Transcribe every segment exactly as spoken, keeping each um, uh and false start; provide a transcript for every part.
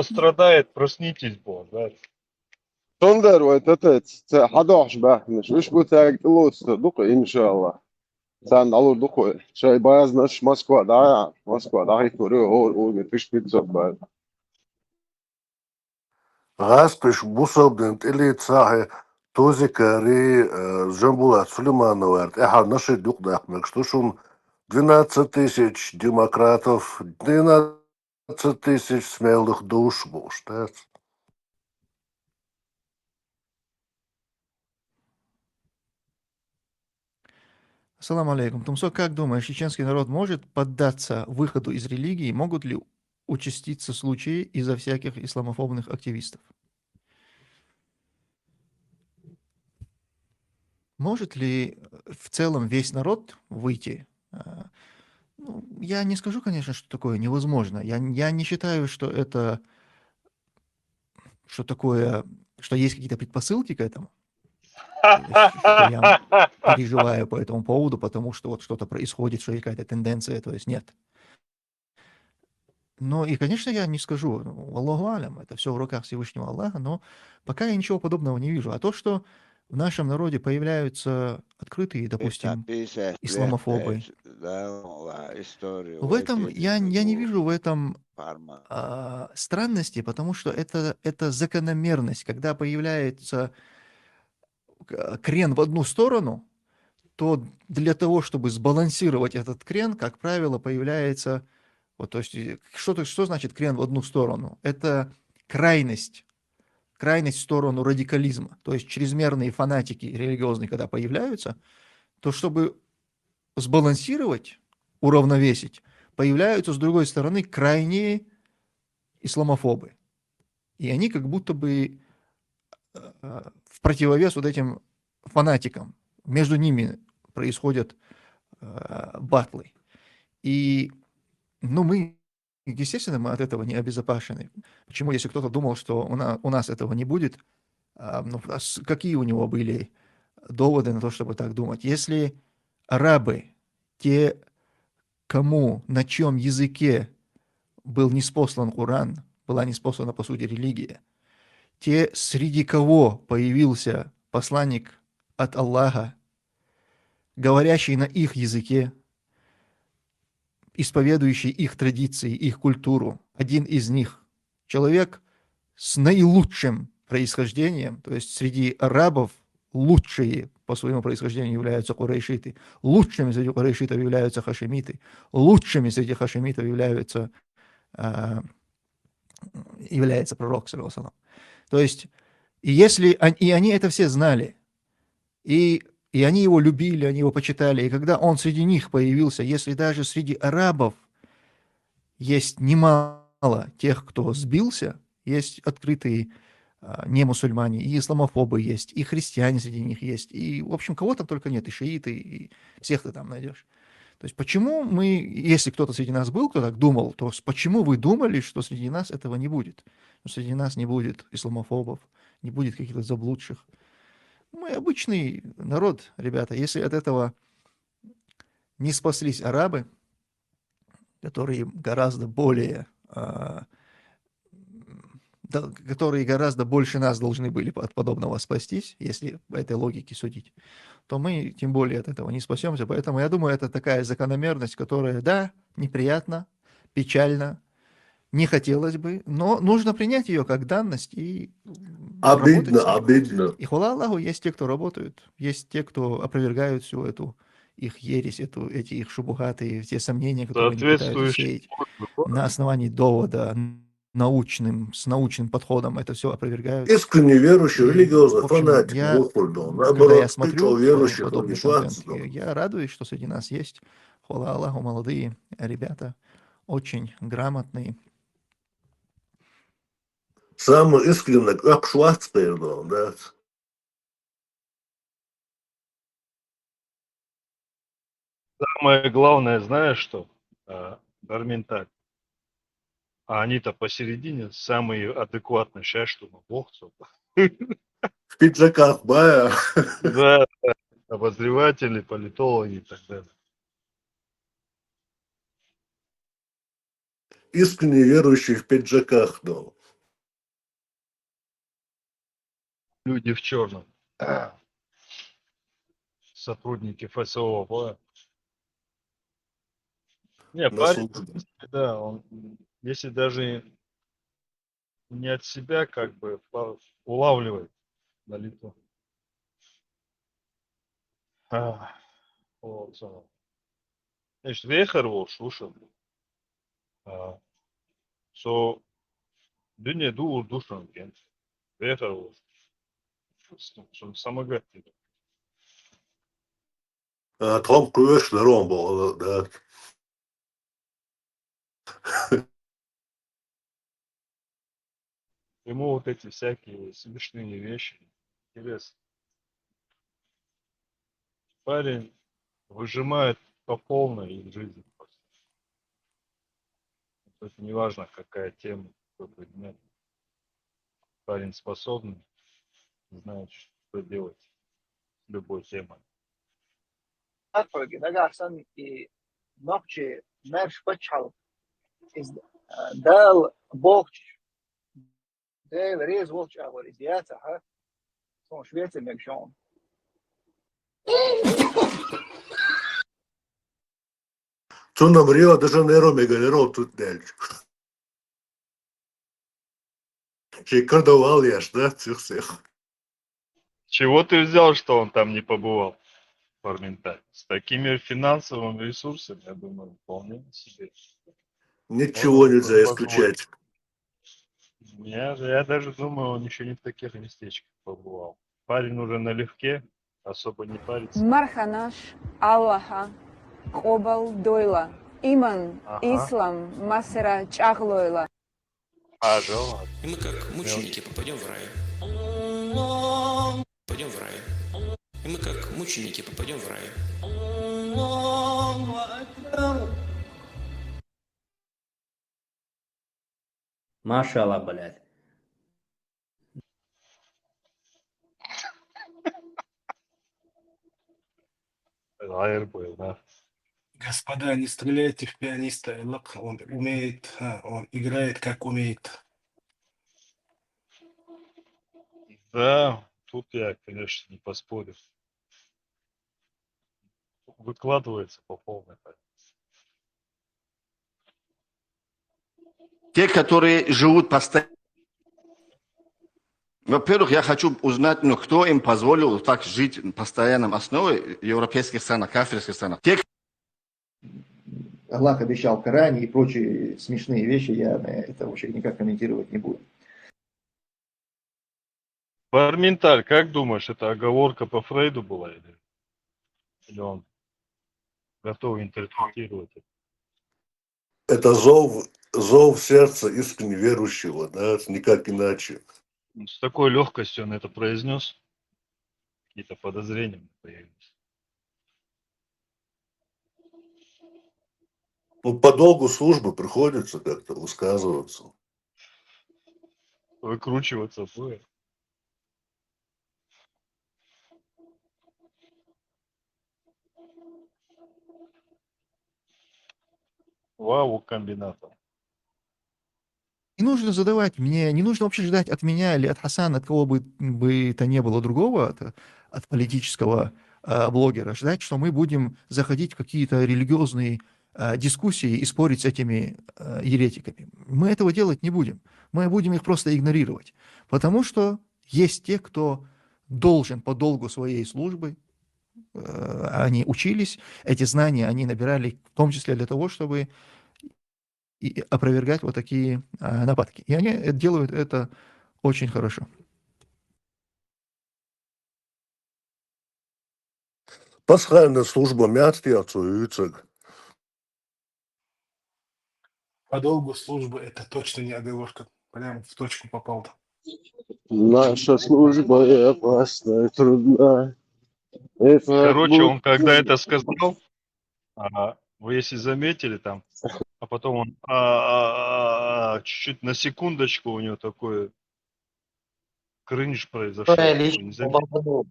страдает, проснитесь, бо, да. Цундела вай тӀатеца, ца хьадохьуш баьхкинаш, уьш бу цаьрга тӀелоцуш ду-кх, иншаАллахӀ. Царна дӀалур ду-кх вай. Шайн базанаш Москва дӀа, Москва дӀахӀиттор ю, хӀора угӀур тыщ пятьсот база. ГӀазкхаша бусалба дин тӀелаьцахьа Тузикари, э, Жамбулат Сулеймановари тӀехьа нашид юкъадаккха мегаш ду шуна: двенадцать тысяч демократов, двенадцать тысяч смелых душ бохуш, дац? Ассаламу алейкум. Тумсо, как думаешь, чеченский народ может поддаться выходу из религии? Могут ли участиться случаи из-за всяких исламофобных активистов? Может ли, э, в целом весь народ выйти? А, ну, я не скажу, конечно, что такое невозможно. Я, я не считаю, что это, что такое, что есть какие-то предпосылки к этому. То есть, что я переживаю по этому поводу, потому что вот что-то происходит, что есть какая-то тенденция, то есть нет. Ну и, конечно, я не скажу, ну, Аллаху алям, это все в руках Всевышнего Аллаха, но пока я ничего подобного не вижу. А то, что в нашем народе появляются открытые, допустим, исламофобы, в этом я, я не вижу в этом, а, странности, потому что это, это закономерность, когда появляется к-, крен в одну сторону, то для того, чтобы сбалансировать этот крен, как правило, появляется, вот, то есть, э, что, то- что значит крен в одну сторону? Это крайность, крайность в сторону радикализма, то есть чрезмерные фанатики религиозные, когда появляются, то чтобы сбалансировать, уравновесить, появляются, с другой стороны, крайние исламофобы. И они как будто бы, э, в противовес вот этим фанатикам. Между ними происходят, э, батлы. И, ну, мы, естественно, мы от этого не обезопасены. Почему, если кто-то думал, что у на-, у нас этого не будет, а, ну, а с-, какие у него были доводы на то, чтобы так думать? Если арабы, те, кому, на чьём языке был ниспослан Коран, была ниспослана, по сути, религия, те, среди кого появился посланник от Аллаха, говорящий на их языке, исповедующий их традиции, их культуру, один из них, человек с наилучшим происхождением, то есть среди арабов лучшие по своему происхождению являются курайшиты, лучшими среди курайшитов являются хашимиты, лучшими среди хашимитов являются, а, является пророк, саллаллаху алейхи ва саллям. То есть, и если он- и они это все знали, и, и они его любили, они его почитали, и когда он среди них появился, если даже среди арабов есть немало тех, кто сбился, есть открытые, а, не мусульмане, и исламофобы есть, и христиане среди них есть, и, в общем, кого там только нет, и шииты, и всех ты там найдешь. То есть почему мы, если кто-то среди нас был, кто так думал, то с- почему вы думали, что среди нас этого не будет? Что среди нас не будет исламофобов, не будет каких-то заблудших. Мы обычный народ, ребята. Если от этого не спаслись арабы, которые гораздо более, а, м, да, которые гораздо больше нас должны были от подобного спастись, если по этой логике судить, то мы тем более от этого не спасемся. Поэтому я думаю, это такая закономерность, которая, да, неприятно, печально, не хотелось бы, но нужно принять ее как данность и, м, работать Обидно, с этим. Обидно. И хвала Аллаху, есть те, кто работают, есть те, кто опровергают всю эту их ересь, эту, эти их шубухаты, и те сомнения, которые они пытаются Соответствующий сеять службы. на основании довода, научным, с научным подходом, это все опровергают. Искренне верующий, И, религиозный в общем, фанатик, я Бухульдон, когда я наоборот, смотрю пришел э, верующих, подобный не шварц. контент, я, я радуюсь, что среди нас есть, хвала Аллаху, молодые ребята, очень грамотные. Самый искренний, как шварц, да. Самое главное, знаешь что, а, Дарменталь? А они-то посередине самые адекватные. Сейчас что, мы бог, что ли? В пиджаках, бая. Да, да. Обозреватели, политологи и так далее. Искренне верующий в пиджаках, да. Люди в черном. Сотрудники Ф С О. Не, На парень, службе. Да, он, если даже не от себя, как бы по- улавливает на лету. А, вот, а. Значит, вехер вошуша. А, со дунья дур душан кен. Вехер вош. Самогат. А, там квеш даром было, да. Ему вот эти всякие смешные вещи интересно. Парень выжимает по полной из жизни просто. Это неважно, какая тема, какой предмет. Парень способный, знает, что делать с любой темой. Атхьоги нагахь санна и нохчи марш пачхьал из Дала бохч Дела рез волч агъор из яца ха. Сон Швеция мег шон. Цунам Рио-де-Жанейро мегалеро тут дальше. Чи кардовал яш, да, цих всех. Чего ты взял, что он там не побывал? Парментарь. С такими финансовыми ресурсами, я думаю, вполне себе. Ничего нельзя исключать. Я, я даже думаю, он еще не в таких местечках побывал. Парень уже налегке, особо не парится. Марханаш Аллаха къобал дойла. Иман, Ага. Ислам, масра чагълойла. А, жо. И мы как мученики попадем в рай. Пойдем в рай. И мы как мученики попадем в рай. Машалла, блядь. Айыр бойла. Господа, не стреляйте в пианиста, Элок, он умеет, а, он играет, как умеет. Да, тут я, конечно, не поспорю. Выкладывается по полной. Те, которые живут постоянно. Во-первых, я хочу узнать, ну, кто им позволил так жить на постоянном основе в европейских странах, кафирских странах. Те, Аллах обещал в Коране и прочие смешные вещи, я на это вообще никак комментировать не буду. Парменталь, как думаешь, это оговорка по Фрейду была или, или он готов интерпретировать это? Это зов, зов сердца искренне верующего, да, никак иначе. С такой легкостью он это произнес. Какие-то подозрения появились. Ну, по долгу службы приходится как-то высказываться. Выкручиваться будет. Вау, комбинатор. Не нужно задавать мне, не нужно вообще ждать от меня или от Хасана, от кого бы, бы то ни было другого, от, от политического э, блогера, ждать, что мы будем заходить в какие-то религиозные э, дискуссии и спорить с этими э, еретиками. Мы этого делать не будем. Мы будем их просто игнорировать. Потому что есть те, кто должен по долгу своей службы, э, они учились, эти знания они набирали в том числе для того, чтобы и опровергать вот такие э, нападки. И они делают это очень хорошо. Пасхальная служба мягкий отцу. По долгу службы это точно не оговорка. Прям в точку попал. Наша служба и опасна, и трудна. Это Короче, он когда будет- это сказал, а, вы если заметили там, а потом он а, а, а, а, чуть-чуть на секундочку у него такой кринж произошел. Что-то я Вы не лишнего заметили? болтанул.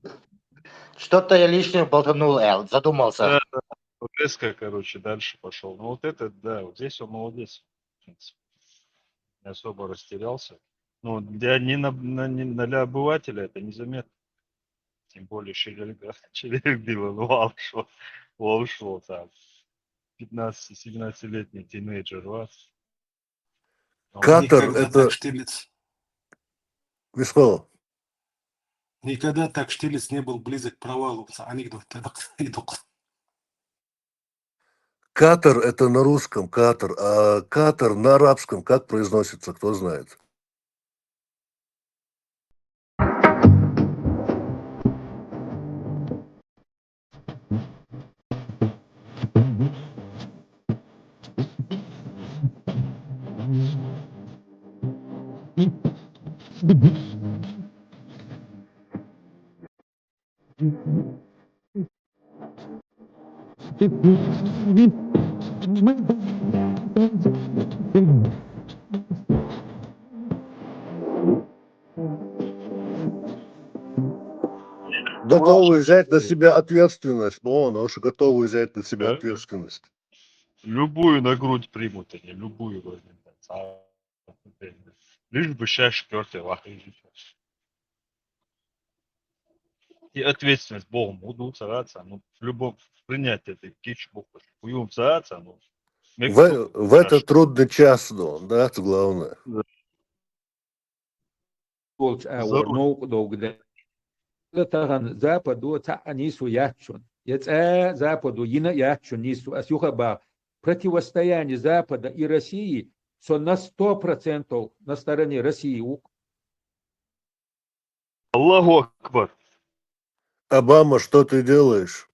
Что-то я лишнего болтанул, Эл, задумался. Да, да, резко, короче, дальше пошел. Ну вот это, да, вот здесь он молодец, в принципе. Не особо растерялся. Ну, для, не на, на, не, для обывателя это незаметно. Тем более, Шри-Ланка, Шри-Ланка, ну, волшеб-, волшебство там. Пятнадцати-семнадцатилетний тинейджер, вас. Катар Никогда это... так Штирлиц, Мишко, никогда так Штирлиц не был близок к провалу. Анекдот. Катар это на русском, Катар, а Катар на арабском как произносится, кто знает? Готовы взять на себя ответственность. Ну, он уж готовы взять на себя Да. Ответственность. Любую на грудь примут они, любую возьмут. А, лишь бы сейчас четвертый вахры. И ответственность Богом буду стараться, ну, в любом принять этой кич Бог, будем стараться, ну, В, в этот трудный час, ну, да, это главное. Волча а вар новкъа довга да. Тахан Западо цхьа нийсо яц шун. Я цӀа Западо йина яц шун нийсо. Ас юха ба противостояние Запада и России, со на сто процентов на стороне России вук. Аллаху Акбар. Обама, что ты делаешь?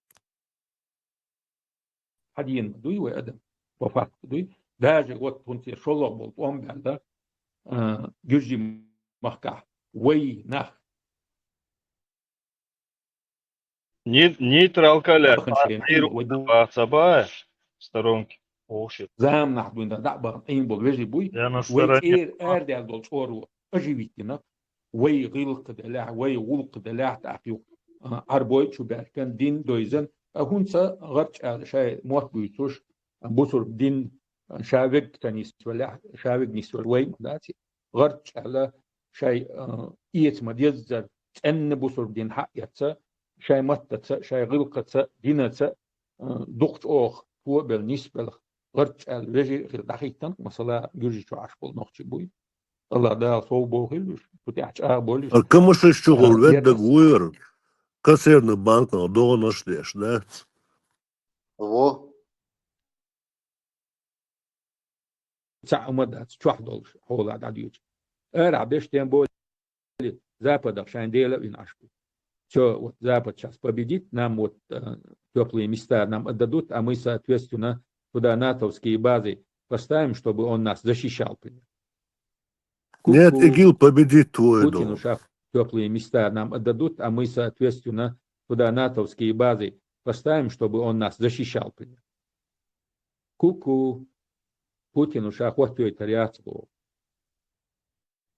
Хьадийна дуй вай адам? По факту дуй. Даже вот хӀунца шоллагӀа болу тӀом баьлла, а, Гуьржийн махкахь вай нах. Нейтралка лаьцна, Баханчен, Ӏийр вай бу- бац, а бац, сторонки. Общий. Заманахь дуьйна дӀа а бахана Ӏийна болу вежарий буй. Я на Вай стороне. цӀера арадаьлла долу чӀоро оживить дина. Вай гӀиллакх делахь, вай гӀуллакх делахь, тӀаккха юха, а, Ӏарбой чу баьхкина, дин дойзан, а хӀунца гӀарчӀ аьлла шайн мотт буьйцуш, бусург дин, ша вег ца нисвелахь, ша вег нисвелла вай ма дац. ГӀарчӀ аьлла шайн, а, эца ма деззара, цӀенна бусург дин хьаэца, шайн маттаца, шайн гӀиллакхаца, динаца, а, дукха чӀогӀа тобелла, нисбелла, гӀарчӀ аьлла вежарий хила дӀахӀиттина, масала, Гуьржи чу Ӏаш болу нохчий буй. Алла Дала сов бохийла уьш, цу тӀехь чӀагӀбойла уьш. А Камышевич чугӀур А, веддага ерриг. вуьйр, консервный банках догӀанаш деш, да? Во. Цхьа а ма дац, чохь долуш, хьола дӀадоьдуш. Арахь беш тем более Западах шайн дела а вина Ӏаш бу. Всё, вот Запад щас победит, нам вот, э, тёплые места нам отдадут, а мы, соответственно, туда натовские базы поставим, чтобы он нас защищал, например. Нет, Ку-ку. ИГИЛ победит твой Путину дом. Ша тёплые места нам отдадут, а мы, соответственно, туда натовские базы поставим, чтобы он нас защищал, например. Ку-ку. Путину Ша хӀоттойтар яц боху.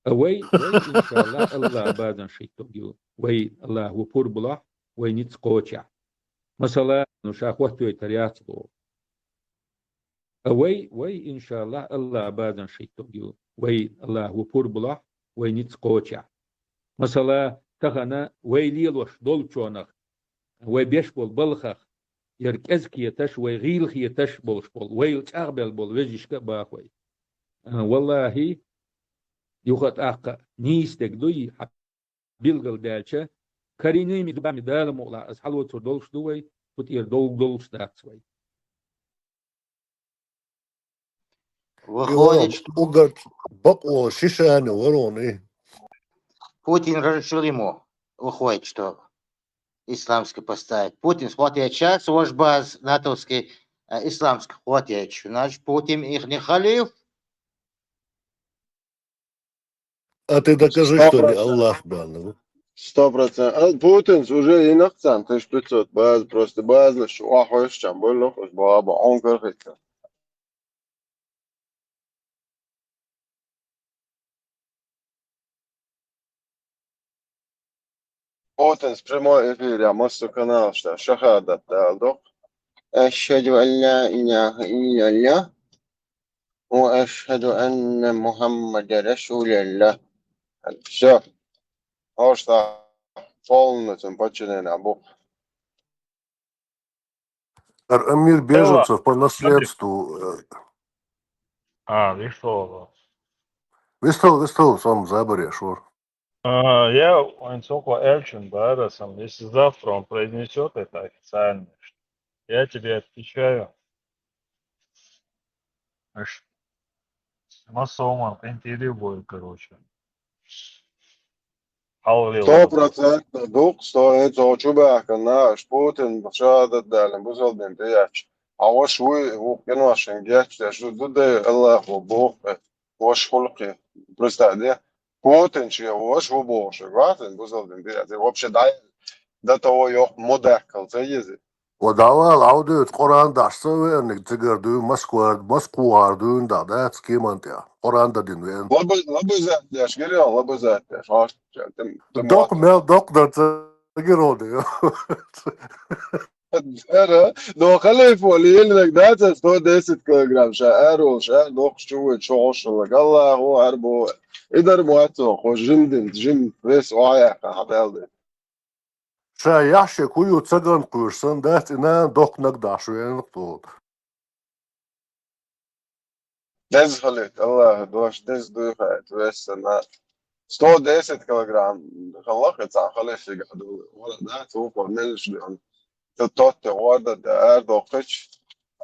А вай, вай, иншаллах, Аллах базан шийтта ю. Вай, Аллах ву пур булахь, вай ницкъ кхочехь. Масала, ну Ша хӀоттойтар яц боху. А вай, вай, иншаллах, Аллах базан шийтта ю. Вай, Аллах ву пур булахь, вай ницкъ кхочехь. Масала, тахана вай лелош долчонах, вай беш болу балхах, яра кӀезиг хеташ, вай гӀийла хеташ болуш болу, вайла чӀагӀбелла болу вежаршка а боху вай. А, валлахӀи, юха а тӀаккха нийса дерг дуй, хьан билгалдаьлча, карийными зубами Дала мукъалахь, аса хьалоцур долуш ду вай, кху тӀера довла долуш дац вай. Выходит, Иван, угар бакъо шишани варони. Путин разрешил ему, выходит, что исламский поставить. Путин схватит сейчас, ваш баз натовский, э, исламский хватит. Значит, Путин их не халиф. А ты докажи, что не Аллах, бан. Сто процентов. Ал Путинс уже инахцан тысяча пятьсот баз, просто базлаш, уахуш, чам, больно, уж баба, он говорит. Путинс прямой эфир, я массу канал, что шахадат дал, док. أشهد أن لا إله إلا الله وأشهد أن محمدا رسول الله. Всё. Ож та полностью подчинение бу. Ар Амир Беженцев по наследству. Э, А, вистал. Вистал, вистал, сам забареш, вор. А, я, он сколько Элчин, да, раз он, если завтра он произнесет это официально, я тебе отвечаю. Аш, массовом интервью будет, короче. Алло. Сто процентов, дук, сто, это очень бахка, наш Путин, шада дали, бузал дин, ты яч. А вот шуй, у, киношен, яч, я шу, дуде, Аллаху, Бог, э, вош хулки. Представь, да? Путин, че, вош, во Бог, ше, гатен, бузал дин, ты яч. Вообще, да, до того ёх мудак, калца езы. Ва давал, Ӏовдуьйцу Къуръан даш ца веаниг цигара дуьйна Москва, Москвара дуьйна да, дац кеман тӀехь. Къуръан дан дина веана. Лабы-, лабызат деш, гиро, лабызат деш, хаш, тем, тем Докъ мел докъ дар ца гиро де. Ара, но халифо лиелинаг дац сто десять килограмм, ша арул, ша докъ чуй, чогошла, Аллаху арбу. Идар муацо, хо жиндин, жин, вес оя, хадалды. Ша яхьше кху ю цаган кхуьйш сан дац, и нана доккханаг даш веанах тхуна. Деза халит, Аллаха дош, деза дуй хаьа, вессана. Сто десять килограмм, халлах, и цхьа халиш шига ду. Вала дац, вукхо меллаш ду. Ту тотте гӀорда да, ардоккхич.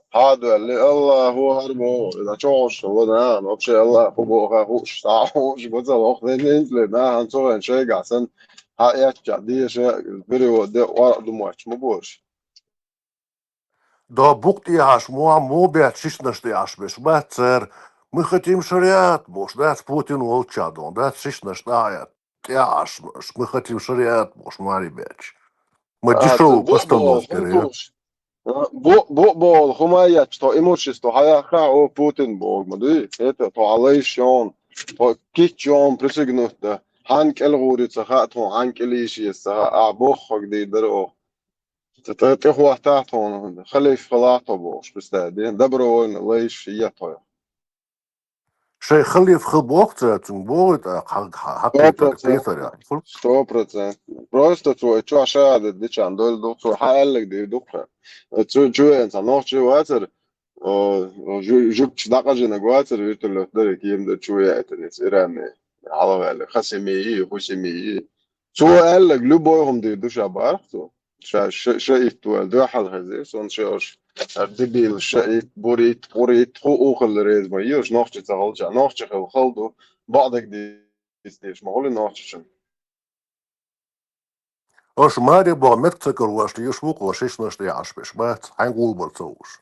Хьадоьлли, Аллаху Акбар, и чогӀуш хилла нахана, вообще Аллаху боху хууш, схьа хууш, база воху везинчуьле нахана цо вайн шайгахь санна, хьан эцча деша, перевод де, ора ду моч ма бохуш. До букъ тӀехьаш, мо, мо баьча шишнаш тӀехьаш беш бац цара. Мы хотим шариат, бохуш, дац Путин волча дон, дац шишнаш тӀехьа, тӀехьаш, мы хотим шариат, бохуш, мари баьча. Мы А, дешевую бу-, постановка бу-, ре. бу-, бу-, бу-, бу-, хӀума яц, что имущество хьаяхха, о, Путин боху, ма дуй? Это то алайшон, то киччон присягнуть да. Хьан кӀел гӀури ца хаьа, тхуна хьан кӀел йиш ца хаьа, а боххаг дийр дара оха. Ца тӀе, тӀе хӀоттахь тхуна, халиф хала тхо бохуш, представь, де, добровольно лайш я тхо. Шайн халиф хила боху цара цуьнга, бохуй тӀаккха, хьан, хьан, хьан Сто процентов. Петарехь. Сто процентов. Просто цо и чохь шахадат дичахьана дойлла ду, цо хьан аьлларг дийр ду-кх. Цу, чу веана цхьа нохчи вацара, о, жу-, жуьгташ дӀакъажинарг вацара, вертолёт дара, кема дара, чу веаийтина иза Иране. Хьалаваьлла, Хасимии, Хусимии. Цо аьлларг любой хӀума дийр ду ша бахара цо. Ша, ша, ша итт ваьлла, дуьхьал хезира, сон ша ош, ар дебил, ша итт, бур итт, пхур итт, хӀу ухалла реза ма йош, нохчи ца хилча, нохчи хила хала ду, бакъдерг дийца дезаш ма хуьлу нохчичун. Ош маре боху меттиг ца карош, леш ву-кх ош шишнаш тӀехьаш беш бац, хьайн гӀулбар ца вуш.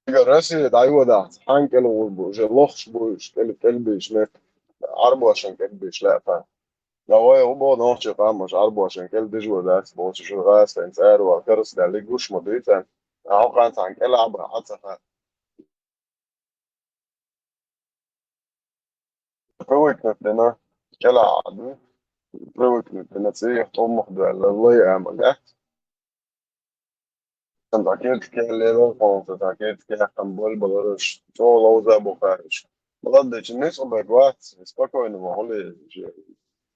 Цига Россия дӀайодахь, хьан кӀел гӀур бу, уже лохуш бу уьш, кӀел-, кӀелбийш мет, Ӏарбошан кӀелбийш лаьа. Я вай гӀу боху нохчий къамаш Ӏарбошан кӀел дижо дац, бохучу шу гӀастайн цӀарвал карс даьлли гуш ма дуьйцан. Ахьа кханцхьан кӀел Ӏаба хьан ца хаьа. Привыкнуть дина, кӀел Ӏаба. Привыкнуть дина, цӀийх тӀумах дуьлла, лай ама дац. Сан дакет кел лело хонца, дакет кехкам боль балараш, цо ловза бухараш. Молодечи, нису бек вац, спокойно ма хули.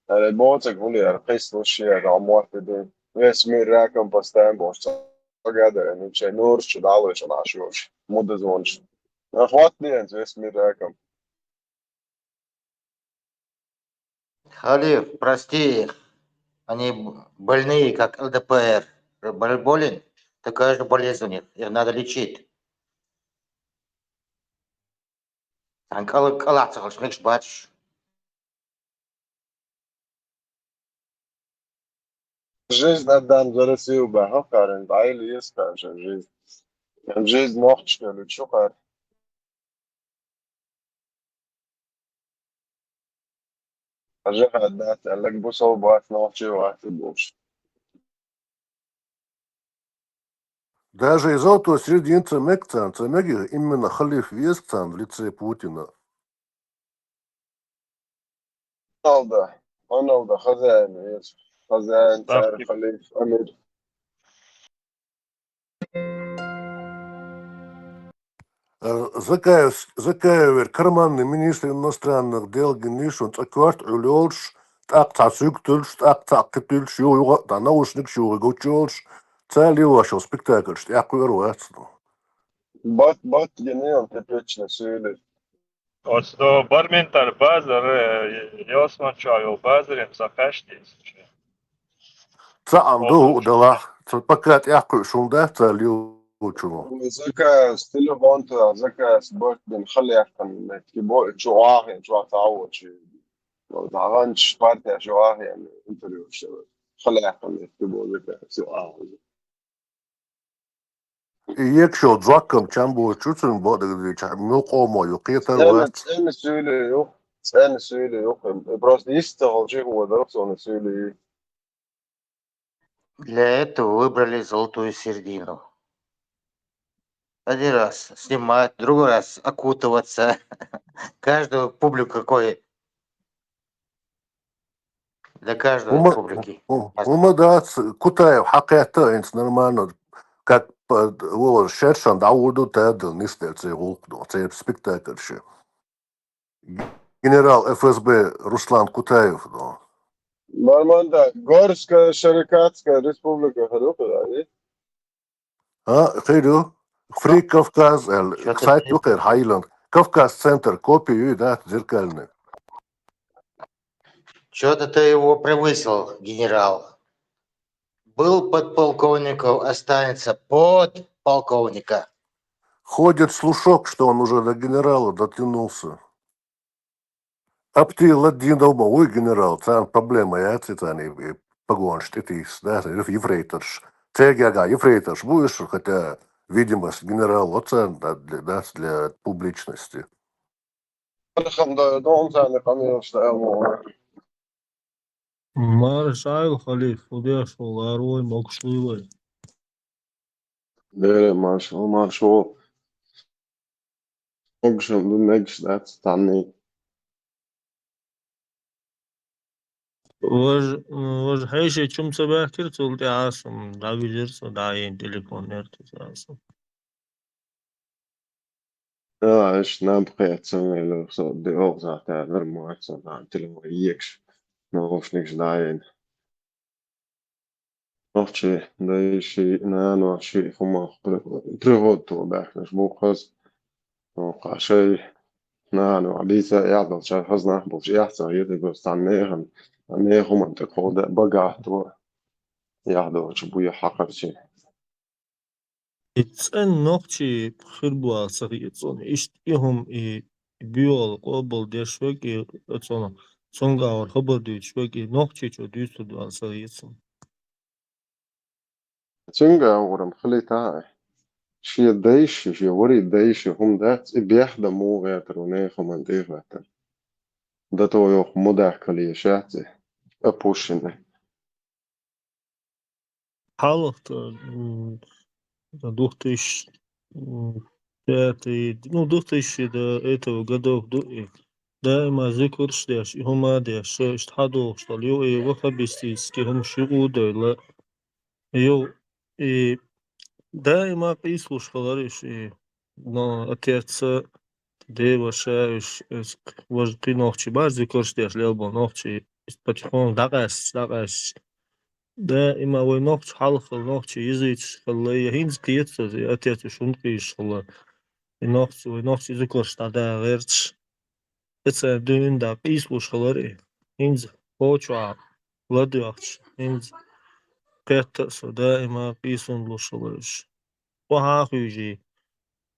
Аре боцек хули, ар кхис луши, ар амуат ду. Весь мир раком поставим, бош ца гада, ну чай нурш, чу дало, чу наш, мудазонш. Хват ден, весь мир раком. Халиф, прости их. Они б-, больные, как Л Д П Р. Боль-, болен, такая же болезнь у них. Их надо лечить. Ан кала, кала цахалш мекш бач. Жизнь отдам за Россию баха, карен, байли ес, карен, жизнь. Жизнь нохчка, лучше, карен. Жихад дац аьлларг бусалба вац, нохчи вац и бохуш. Даже из золотой середины ца мега царна, ца мега именно халиф веза царна в лице Путина. Аналда, аналда хозяин веза. Хозяин, царь, халиф, амир. Э, Закаев, Закаев вер карманный министр иностранных дел гинниш, цӀа коьрта Ӏуьллуш, тӀаккха цхьа цуьнга туьллуш, тӀаккха цхьа кхин туьллуш, юха, юха а дӀа наушникаш юха гучуйолуш, царна лелош йолу спектакльш тӀекхуьур вац. Бат, бат, гинна, капец, на сили. Оцу барментар базар, э, Ялсамани чохь йолу базарийн ца кхаьчдийца. Цхьаъ ду хӀуъа делахь, ца пока тӀекхуьуш хӀума дац цара лелочунах. Закаевс телефон тӀе, Закаевс барт бина хала яьккхина метки бо, чу Ӏахийна, чохь цхьа а воцуш. ДӀагӀанчу партеш чу Ӏахийна интервьюш. Хала яьккхина метки бо Закаевс чу Ӏахийна. И екшо зоккам чам боцучу цуьнан бакъдерг дийцича, муьлхха къомо ю кхетар цӀена, вац. ЦӀена суьйле ю, цӀена суьйле ю. Просто йист ца хилча хӀун дар суна суьйле. Для этого выбрали золотую середину. Один раз снимать, другой раз окутываться. Каждую публику какой Для каждой ХӀума, публики. хӀу-, хӀума дац, Кутаев хьакхетта а хӀинца нормально, как по-, вон шершан дӀавур ду, тадал нисделла церан гӀуллакх ду, церан спектакль шу. Генерал Ф С Б Руслан Кутаев ду. Нормально, да. Горская Шарикатская республика хир ю кху, а? А, хир ю. Free Кавказ аьлла, сайт ю кхеран хьайиллан. Кавказ центр, копи ю, да, зеркальный. Чё-то ты его превысил, генерал. Был подполковником, останется подполковника. Ходит слушок, что он уже до генерала дотянулся. Апти ладдийна ма вуй генерал, царна проблема яц и царна и, и погонаш тӀетийса, да, ефрейторш. Церан гергахь ефрейторш бу уьш, хотя видимость генерал оцарна, да, для, да, для публичности. Марша Ӏойла, халиф, хӀун деш ву, ларвой, могуш вуй вай? Дера, марша, марша. Могушалла ду, мегаш дац цхьанний. Важа, важа хьеший чум ца баьхкира, цул тӀаьхьа со дӀавижира, со дӀаена телефон нерта со. Да, иштта наб кхетта ца велира, со де оха зӀе тӀе вара моьтту, со дӀа телефон егаш, наушникаш дӀаена. Нохчий дайший, наноший хӀумах при-, пригодто баьхкинарш бу хаза. Кху шайн нанох дийца а яздалчара хаза нах болчу эхь ца хета, цхьана нехан, нехан хӀуманна тӀе кховда а багахь то яхдолчу буй хьакхарчий. И цӀена нохчий хир бу аьлла ца хета суна. Иштта и хӀума и буьйгӀал къобал деш верг и цунах, цуьнга агӀор хабар дуьйцуш верг и нохчийчо дуьйцур ду аьлла ца хета суна. Цуьнга агӀор-м хилийта а, шен дайша, шен варий дайша хӀума дац, и бехдан муха гӀертар ву нехан хӀуманна тӀе а хӀоьттина. Дато йоху мудах кале шаьццӀе, а пушшина. Хьалха, м, двух тысяч, м, пятый, ну, двух тысячи до этого годов ду и даима зуькарш деш, и хӀума деш, шо иштта хьадохуш долу, ю и ваххабистический хӀумаш юкъа а девлла, ю и даима къийсалуш хилар уьш, и, но отец а, Дела ша уьш, эс важа кхин нохчий бара, зуькарш деш лелла болу нохчий, иза потихоньку дӀакъаьсташ, дӀакъаьсташ. Даима вай нохчий хьалха хилла, нохчий езуиташ хилла, я хӀинца кхета со, и отец уьш хӀунда къийсуш хилла. И нохчий, вай нохчий зуькарш дӀадаха гӀерташ. Эцарна дуьйна дӀа къийсалуш хилар и. ХӀинца кхочухьа ладоьгӀча, хӀинца кхетта а со, даима къийсалуш хилар уьш. Охьа а хуьйжий,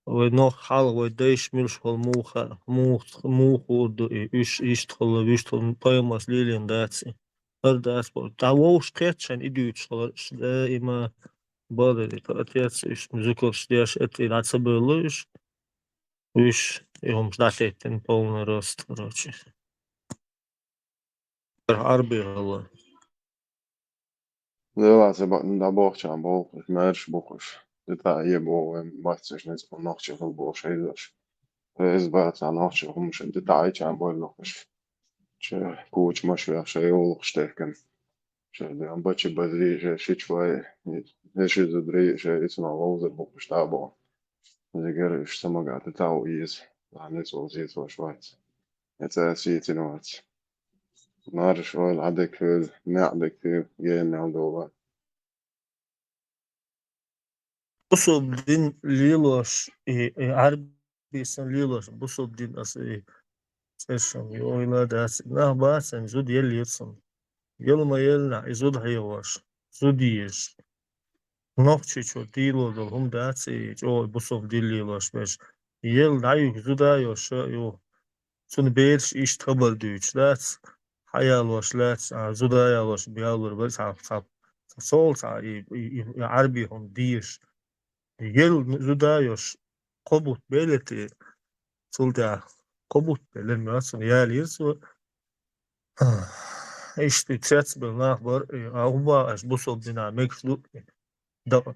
вай нох хьалха, вай дайша муьлш хилла муха, муха, муха хуур ду и, уьш иштта хилла, вуьшта хилла, пайхамарс лелийна дац и. ХӀара дац боху. ДӀа вовшах кхетта шайна и дуьйцуш хилар уьш, даима бала дерг, отец уьш зуькарш деш, эций дӀа ца бевлла уьш. Уьш, и хӀумаш дӀатеттина полный рост, короче. Хьарбехала. Делаца бакъдерг дӀабохчарна бохуш, маьрша бохуш, тӀе таӀе боху вайн баццаш нецпа нохчий хила бохуш хьийзаш. Иза бацахь нохчий хӀумаш тӀе таӀийчарна бойла бохуш. Чу куча машвех шайн йолуш техкан. Шайн бачи базри шайн шичвай, ши зудри шайн ицунах ловзар бохуш дӀа а боху. Зигара уьш ца магӀа тӀе тӀаӀу ийза, лаьнна цӀулзийца ваш вац. Я цӀа сийцина вац. Марш вай, Ӏадика хила, маьӀдика хила, гена мел дола. Бусалба дин лелош, и, и Ӏарбий сан лелош, бусалба дин аса и цӀершан йойла дац, нах бацан зуда еллера сан. Ел ма елна, и зуда хьехош, зуда еш. Нохчийчура дийло долу хӀума дац, и чӀогӀа бусалба дин лелош берш. Ел дӀаюьгу зуда йоша ю. Цуьнан бераш иштта хабар дуьйцуш дац, хьаялош лаьцна, а, зуда ялош ялор бара цхьа, цхьа, цхьа сол цхьа, и, и, и, и Ӏарбий хӀума дезаш. Ел зуда йош кхо бутт белларг, цул тӀаьхьа кхо бутт белларг моьтту суна, ялийра цо. Иштта цецбелла нах бара, а хӀума аша бусалба динахь мегаш ду, дакъа,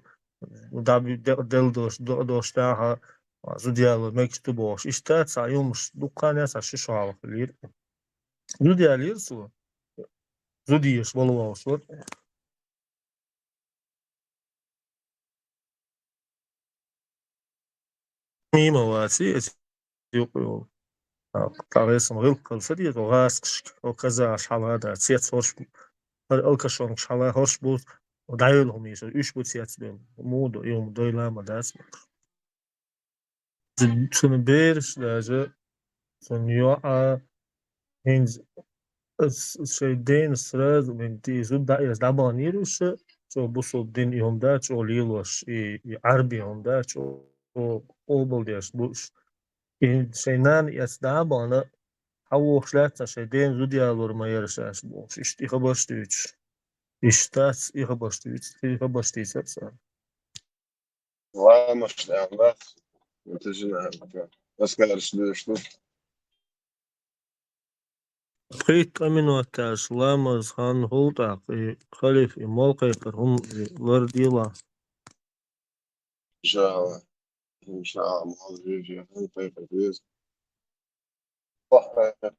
дӀа-, дакъа делла долуш, дакъа долуш тӀаьхьа зуда яло мегаш ду бохуш. Иштта цхьа юлмаш дуккха а цхьа ши шо хьалха хилира. Зуда ялийра цо. Зуда еш вала вовшаш вара. Мима ваций, эс юкъа йолу. ТӀаккха эсам гӀиллакхалла ца деза, гӀаскхашка, о, казахаш хьала да, цец хӀорш бу. Хьар алкашонкаш хьала хӀорш бу, дӀайолу хӀума йиша, уьш бу цецбелла. Муха ду, и хӀума дойла ма дац. Цуьнан бераш даже, цуьнан йоӀа, хӀинца ас шайн дена сразу, мен ти зуда дӀаэца дӀабаханийра уьш, чӀогӀа бусалба дин и хӀума да, чӀогӀа лелош, и, и Ӏарбий хӀума да, чӀогӀа къобалдеш бу уьш. И шайн нана эца дӀа а бахана, хьавогӀуш лаьцна шайн дена зуда ялор ма яра шаьш бохуш, иштта и хабарш дуьйцуш. Иштта дац и хабарш дуьйцу, и хабарш дийцар цара. Ламаш тӀехь дац, это же надо, аскараш дуьйш ду. Пхийтта къаминот тӀаьхьа ламаз хан хӀул тӀаккха, и халиф, и мол кхайкхар хӀума, и лар дела. Иншалла. Иншалла, мол жижи хан кхайкхар деза. Похкхайкхар.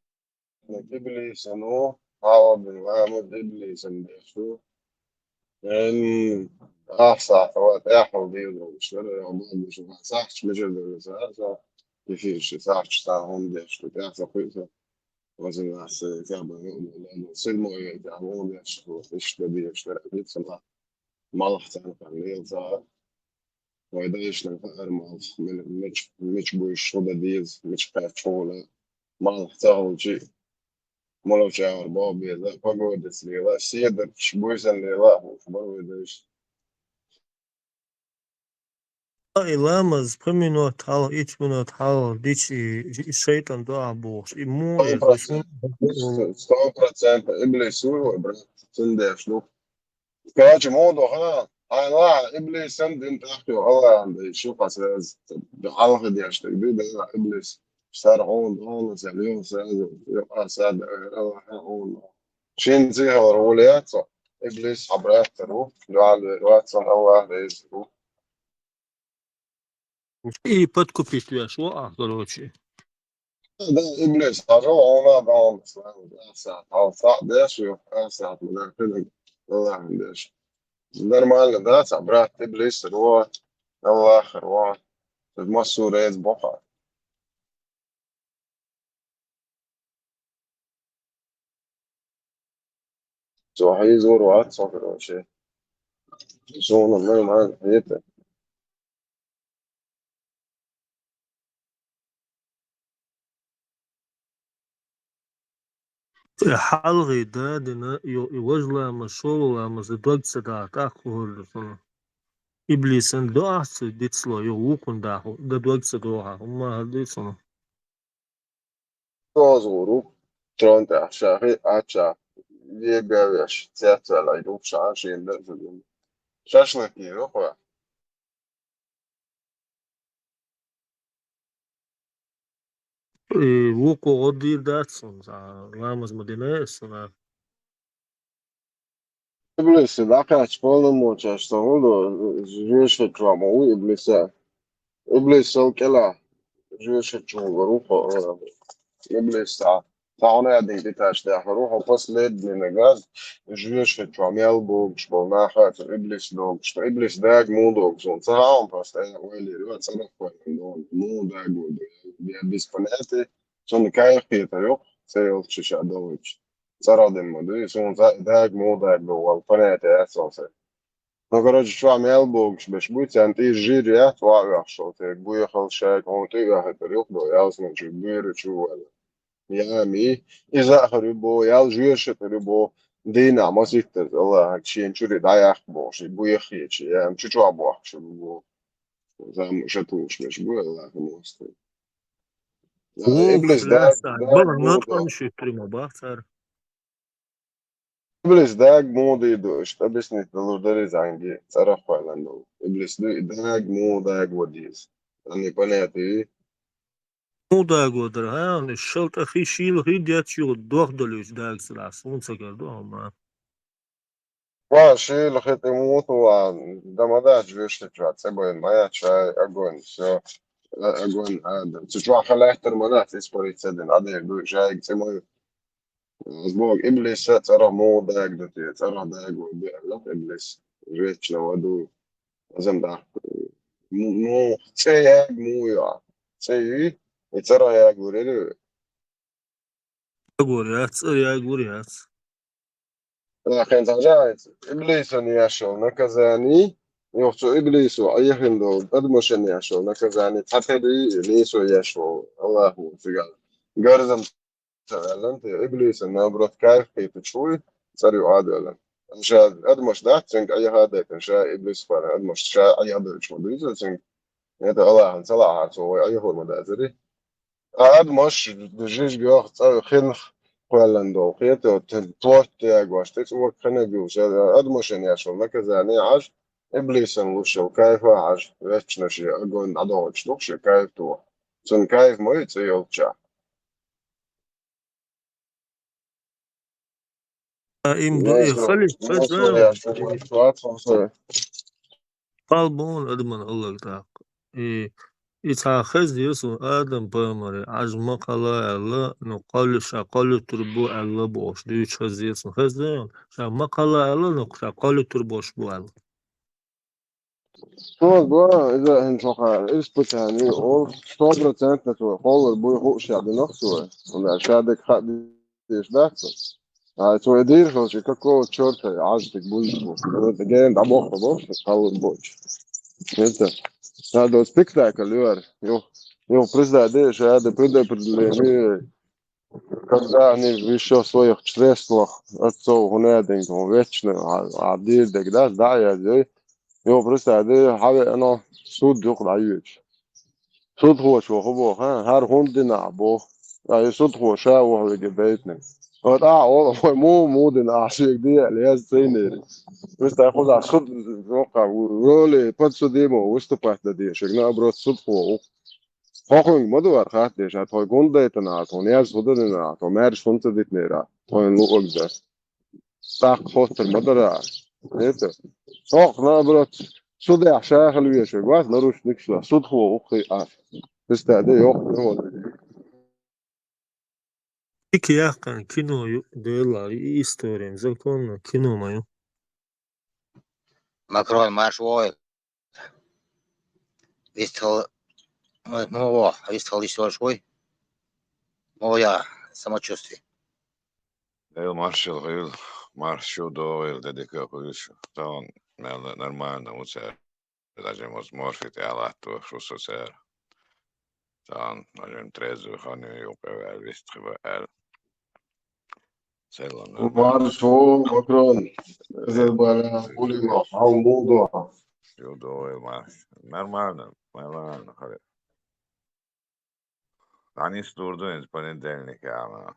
Иблисан ву, хьалха бен ламаз иблисан деш ву. Эн ахсахьа тӀехьал дийр долуш дара, Аллах бу шу сахьчу мижар дара аса, аса, кефир ши сахьчу сан хӀума деш ду, тӀехь ца кхуьйса. Вазан аса, тӀехь бан хӀума деш ду, сирмо е тӀехь хӀума деш ду, иштта деш дара, дицан ма-, малх царна хан лела ца. Вай дайшна хаьара малх, мин-, мич-, мича буьйш хӀу дан деза, мича кхаьчча хӀуна, малх ца хилча, мула чагӀар боху беза, погодаца лела, седарча буьйсан лела, хӀуш бара вай дайша. И ламаз пхи минот хьалха, итт минот хьалха дича, и, и шайтӀан дуӀа бохуш, и муха Сто еза, процентов. Сто процентов. Иблис вуй вай, брат, цундеш ду. Кача муха ду, ха? Хьайна лахьа, иблисан дин тӀехь ю, Аллахьан дайша ю, хьан сразу. Хьалха деш даг ду, дела иблис. Сара хьуна, хьуна, сара ю, сразу. Ю, а, сада, Аллахьан хьуна. Шин цихьа вара вула яц, иблис хьан браттар ву, дуьхьал вер вац, Аллахь реза ву. И подкупить веш ву ахь, короче. Да, иблис хьажа, хьуна, да, хьуна, сразу, да, сахьат, хьал сахьат деш ю, а, сахьат, ма да, хинаг, Аллахьан деш. Нормально, да, ца брат, иблис ро, Аллахь ро. Массу рез боха. Цо хьийзор вац со, короче. Суна нормально хьета. Э, хьалхий да дина, ю-, и важа ламаз, шолгӀа ламаз, и дог ца даха, тӀаккха хӀорда суна. Иблисан дуӀа ца дицло, ю вукхун даха, да дог ца дохьа, хӀумма хӀара дуьйцу суна. Доза вуруг, чон тӀехь шахи, ача, вега веш, цецвелай, дух шахан шен дерза дин. Шашлык йиру хьо? Э, вукхо гӀо дийр дац суна, а, ламаз ма дина ас суна. Иблис дӀакхаьчча полномочеш ца хӀун ду, жоьжахати чохь ма ву иблиса. Иблисал кӀела жоьжахати чу хӀунгар ву хьо, э, иблис цхьа Тахан а дин тӀеташ дахар ву, хьо последний нагаз, жоьжахати чохь мел богуш болу нах а, цу иблис догуш, ткъа иблис дага муха догу суна? Ца хаьа хьуна, просто, э, ойла йира, ва, цӀарах вайна догу, муха дага ду, я без понятия, цунна кайф кхетар ю, ца йолчу ша долуьйтуш. ЦӀарах дина ма дуй, суна ца дага муха дага ду, вала понятия яц цунна. Ну, короче, чохь мел богуш берш бу, царна тӀера жир яц, охьа а оьхуш, церан буьйхалла шайга хьуна тӀе а оьхуьйтур юкъа ду, ялсамани чу буьйра чу вала. Ями, иза а хир ю бо, ял жоьжахати хир ю бо, дийнахь маситтаза Аллахьа шена чуьра дӀаяккха бохуш, и буьйххечи, ями, чу чохь бохкуш бу бо. Зама ша тухуш берш бу, Аллахьа мостагӀа. Вух, иблис дай, лаьцна, дай, бала бу, накъан шуьттур ма бац цара. Иблис дага муха дийр ду, иштта объяснить далур дара иза хьайга, цӀарах кхоьллина долу. Иблис ду, и дага муха дага ван деза. Ани понятие. Муха дага ван дара, хьан, и шалтӀа хи шийла хи детташ юха дох долуьйтуш дага ца лахь, суна ца гар ду хьуна. Ва, шийла хи тӀе муха ван, да ма дац, жоьжахати чохь цӀе байна ма яц, шай огонь, всё, а-, огонь, Адам. Цу чохь хан лаьттар ма дац, испариться дина, Ӏадер ду, шайга цӀе ма ю. Аз боху, иблиса цӀарах муха дага ду те, цӀарах дага ван ду аьлла, иблис. Вечно в аду. Азам даккха. Ну, ну, цӀе яга муха ю? ЦӀе ю, и цӀарах яга вур яра? Ягор яц, цӀа ягор яц. Ахин цхьа жагӀица, иблисан еш йолу наказание, юха цу иблисо Ӏехина долу адамашна еш йолу наказание, цхьатерий нийсо еш волу Аллахо цигахь. Гарзам ца ваьллан те, иблисан, наоборот, кайф кхеташ вуй, цӀар ю Ӏадвеллан. Ша адамаш дац, цуьнга Ӏеха а дайтина, ша иблис пара адамаш, ша Ӏеха а дойтуш ма дуьйцу цуьнга. Это Аллахьан ца лахьара, цо вай Ӏехур ма дацари. Адамаш жижигах цӀа хинах кхоьллина долу, хета, плоть ягош, тӀе цӀока хинарг ю, ша адамашна еш йолу наказание Ӏаш, иблисан луш йолу кайфа Ӏаш, вечно шен огонь дӀадохуьйтуш ду шен кайф тухуш. Цунна кайф ма ю цӀе йолчохь. А, им ду, и хали, хаза. Хал бу адаман Аллах тӀаккха. И, и цхьа хеза ю суна Адам пайхамаре, Ӏаж ма кхала аьлла, ну, кхалли-, ша кхаллуьйтур бу аьлла бохуш, дуьйцуш хеза ю суна. Хеза ю, ша ма кхала аьлла, ну, ша кхаллуьйтур болуш бу аьлла. Шуна бу, иза хӀинца хьокхара испытание олу, сто процентов цо кхоллар буй хууш а динах цо. ХӀунда аьлча ша дерг хаа дезаш дац цо. А цо и дийр хилча, какого чёрта Ӏаж дерг буйза бу? Вроде гена дӀабохка боху, кхаллар боцуш. Это, надо спектакль юар. Юх, юх, представь, ша да предопределение. Когда они ещё в своих чреслах отцов, хӀунда аьлла, вечно, а, а дийр дерг дац, дӀа а яздой. Йо, представь, де, хьан веана, суд юкъа дӀайоьдуш. Судхочо хӀун боху, хӀа? ХӀара хӀунда дина ахь боху? Ткъа и судхо ша ву хьоьга дайтинарг. Вот ахьа олу, вай муха, муха дина ахь шега де аьлла, яз ца йинера. Представь, кхузахь суд, йоккха, в роли подсудимого выступать дан дезаш, наоборот, судхо ву. Хьо кхуьнга ма ду хӀара хатта деш, а тхоьга хӀунда дайтина ахь, тхуна яз хӀун дан дина ахь, тхо маьрша хӀунда ца дитинера ахь, тхойна луъург дан. ТӀаккха хоттур ма дара ахь. Это, хӀокху, наоборот, судехь ша хила везаш верг вац, наручникаш ло, судхо ву кхин а. Христа де йоккха ма ву. Дика яьккхина кино ю, Делахь, и историян законно кино ма ю. Макрон, марш вогӀийла. Вистхила, ой, муха вогӀу, вистхила йиш йолуш вуй? Муха яхьа самочувствие? Дела маршалла хуьйла, марша шу догӀийла, де дика хуьйла шу. Тахана мел нормально ву цара. Даже возможно, тӀе а латтош ву со цара. Тахана, наверное, трезвый хан ю юкъа ваьлла, вистхи ваьлла. Селлана. Марш ву, Макрон. Эзар бара, Пулино, хьал муха ду? Шу догӀийла марш. Нормально, нормально, хали. Дани стурдуин понедельник ала.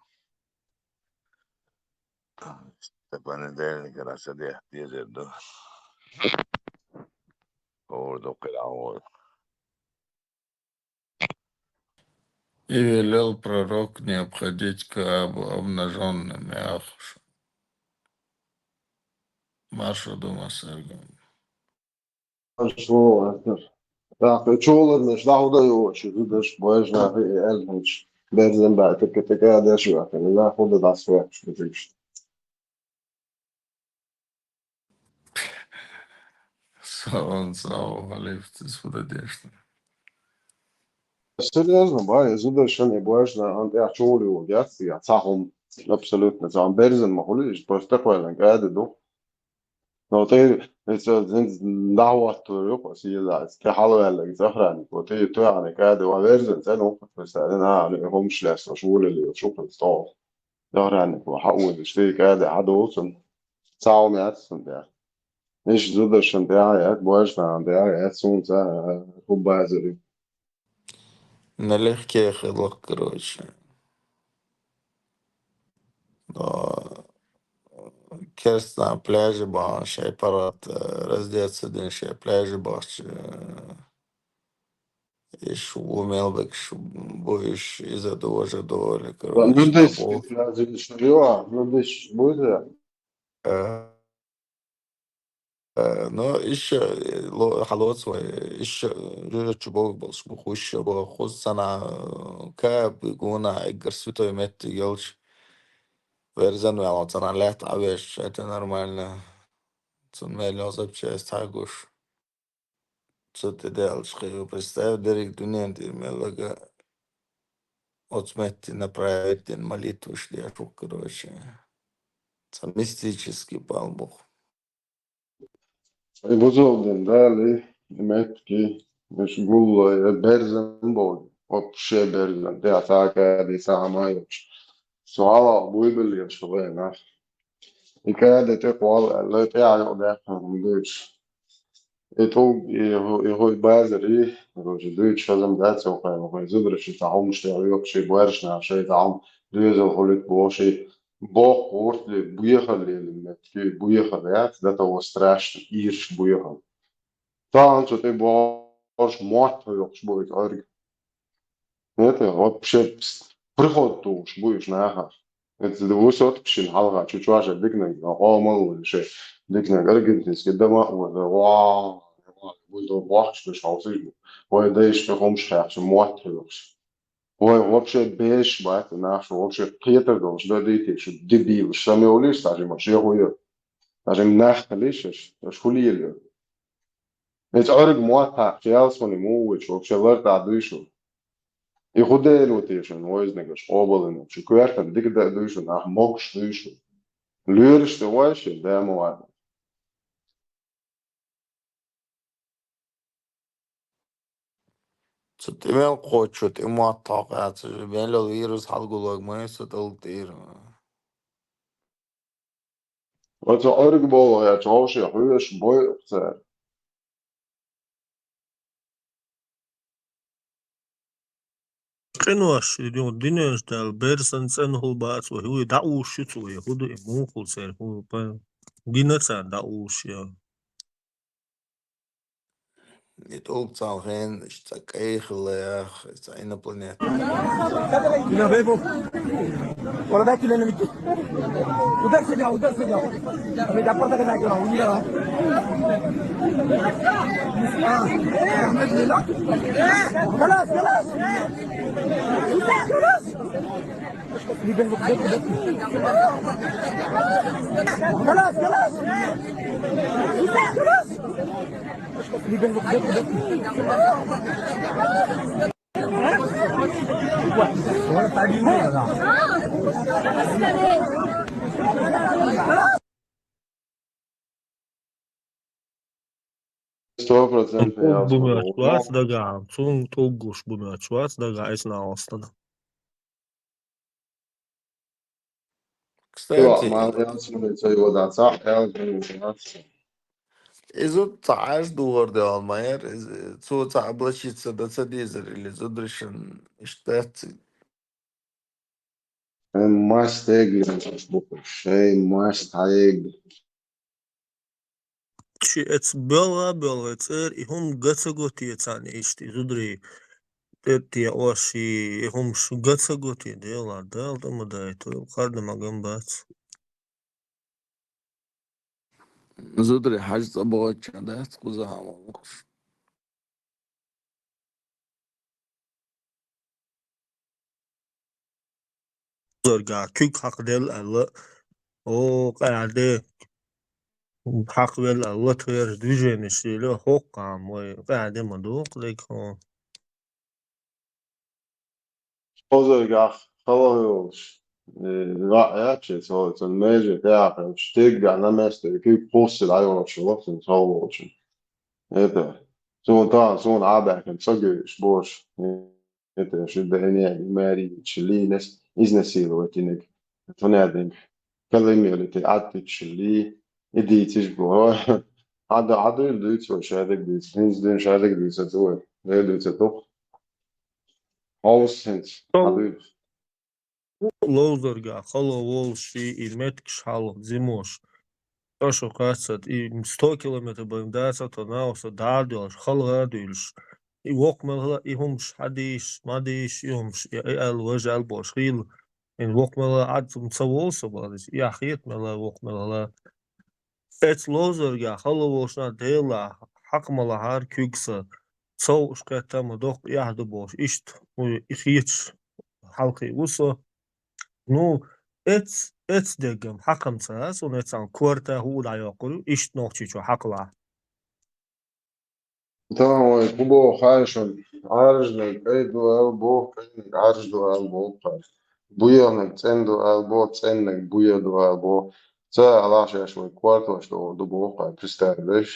Та понедельник ара садех дезер ду. Ховр ду къира вой. И велел пророк не обходить Каабу обнажённым, яхуш. Марша ду массаьрга. Марш ву, Артур. ТӀаккха и чуларнаш дӀахӀудай оцу зударшка, бойжа нахе и аьлла хӀинца. Берзан баьтта тӀекӀа деш ваьхкина, нах хӀу дан дӀасаваьккхаш везаш. Сон сов халифтис хӀу дан дешна. Серьёзно, бай, зуда шани башна, ан тӀехь чули ву, яц, я, цахум, абсолютно, цахум Берзан ма хули, иш просто такой лан кӀаьда ду. Но тӀе, эца зин дӀахӀоттур ю, кхо сийлац, тӀе хьалаваьлларг охранник, вот тӀе тоьхна кӀаьда ва Берзан, цӀена ву, просто, на, ну, хӀумаш лаьцна, шулали, шукхуьнца тӀо. Охранник ва, хьаузаш, тӀе кӀаьда, хьадолу цунна. Цхьа хӀума яц цунна тӀехь. Иш зуда шан тӀехь яц, башна тӀехь яц, суна ца, хӀу базар ю. Налегке хилла, короче. Но керстна пляже бахьан шайн паргӀат, э, раздеться дина шайн пляже бахча, э, иш ву мел бекаш бу иш, иза ду, важа ду, или, короче, нудиш, набу. Пляже иш ю, нудиш, буйза. Э, Э, но ещё, э, ло-, хьалоцу вай, ещё, э, жуьрачу бовг болуш бу, хӀуш бу, хӀуз цана, э, каб гуна эггар святой меттиг йолчу. Берзан ваьлла цана лаьтта Ӏавеш, это нормально. Цун мел йолу запчасть хьагуш. Цу тӀе даьллачу кхин ю, представь, дерриг дуьнен тӀера мел лага оцу метте направить дина молитваш деш ву, короче. Ца мистический бал бу. И бузулдин Дали метки, миш гулла, я берзан бу, вообще берзан, тӀе цхьа кади, цхьа хӀама йолуш. Со хьалха буйбаллеш вай нах. И каьда тӀе кхолла аьлла, тӀе а йокъа даьккхина хӀума дуьйцуш. И тӀулг, и хӀу-, и хӀуй базар и, короче, дуьйцуш хазам дац, вахай, вахай, зудараш цхьа хӀумаш тӀе йоккхуш, и боьршнах шайн цхьа хӀума доьзал хуьлуьйту бохуш, и боккха гӀурт ле, буьйхар лелийна метки, буьйхар яц, до того страшно, ираш буьйхар. Тахана цу тӀе бохуш мотт хьоькхуш бу и Ӏуьрг. Нет, вообще пс-, приход тухуш бу уьш нахах. Эца высотка шина хьалха чу чоша диканиг, къомал ву ши диканиг, аргентинский дома а ву, ва, ва, вуй до бохча деш хьовсуш бу. Вай дайша тӀе хӀумаш хаьхча, мотт хьоькхуш. Вай вообще беш бац, нах шу вообще кхетар долуш дан дийти, шу дебилаш, самевлиш, сажима, шехуйо. Сажим нах лиш, аш, аш хулийло. Эца Ӏуьрг мотт хьакхча ялсамани муха вуьйцу, вообще лар тӀехь дуй шу? И хӀу дела ву те шуна вайзнигаш къобалвина? Шу коьртана дика дан дуй шу, нах могуш дуй шу? Лоьраш тӀе вай шен, да ма ваьлла. Цу тӀе мел кхочу, тӀе мотт хьокху аьлла, цу мел йолу вирус хьалгулорг ма ю сан тӀулг тӀера. Оцу Ӏуьрг боху аьлча, вовше хьоьжуш бойу цара. Къинош, ю, динеш даьлла, берсан цӀена хӀула бац вай, вуй дӀаууш ю цу вай, хӀу ду и муха хӀула церан, хӀу, па-, гина царна дӀаууш я. И тӀулг цхьана хенна, иштта цхьа кӀай хилла яха, цхьа инопланетный. Mira, Bebo. Guarda che l'hai messo. Udah saja, udah saja. Kami dapat tak kena kena, udah. Ah, alhamdulillah. Kalas, kalas. Udah, kalas. Kalas, kalas. Сто процентов я бу меч вац дагахь, цунна тӀулгаш бу меч вац дагахь, эцна алстана. Кстати, ма, я смотрю, цо йода, цхьа хьаьлла вац. Иза цхьа Ӏаш духар де ван ма яра, иза, цо цхьа облачиться дан ца дезар, или зударшан иштта дац. Шайн мастегли, шайн мастегли. Ши эц белгӀа-белгӀа цӀера и хӀума га ца го те царна иштта, и зударий тӀе те ош и, и хӀума ш-, га ца го те, Дела, Дала тӀе ма дай, тӀе кхардамагам бац. Зударий хьажа цӀа богӀучча дац кхузахьа вахуш. Зорга, куьг хьакхаделла аьлла, о, къаьхьа де, хьакхавелла аьлла, тхера движенеш лела, хӀокху хьан вай къаьхьа де ма доху дерг хьо. Озаргахь хала йолуш, э, ваъ яц шен цо, цуьнан меже тӀехь а хилча, стегга на место, куьг кхуссий дӀайолуш йолу цуьнан цо волчун. Это, суна тахана, суна Ӏабаьхкина цӀа гуьйш бохуш. Это, ши дайне, маьрийча лийнес, изнасиловать йиниг. Тунядинг. Калимелити, Ӏаттича лий, и дийциш боху. Хьан да, хьан дуьйла дуьйцу вай, шадерг дуьйцу. ХӀинца дуьйна шадерг дуьйцу, ца вай. Вай дуьйцу туху. Хьовса хӀинца, хьан дуьйла. Ловзарга хало волуш и меттигаш хьалха зимош. Ткъа шо кхаьчцад, и сто километр бен дацара тхо нахуса дӀа а доьлхуш, хала а дуьйлуш. И воккха мел хала, и хӀумаш хьан дийш, ма дийш, и хӀумаш, и, и аьлла, важа аьлла бохуш хилла. И воккха мел хала Ӏад ца волу со бахьа дийш, и ахь хета мел хала, воккха мел хала. Эцу ловзарга хало волуш нах Делахь хьакха ма лахьара куьг сан. Цов уьш кхетта ма доккху эхь ду бохуш, иштта, ну, и хеташ хьалхе ву со. Ну, эц, эц деггам хьакхам ца а, суна эцан корта хӀуъа дӀайоккхур ю, иштта Нохчийчу хьакхалахь. Тахана вай хӀун боху хаьий шуна? Ӏаьржаниг кӀайн ду аьлла боху, кӀайниг Ӏаьржа ду аьлла боху кхара. Буьйханиг цӀена ду аьлла боху, цӀенаниг буьйха ду аьлла боху. Ца а лахьа шаьш вай кортош ду боху кхара, представь, веш.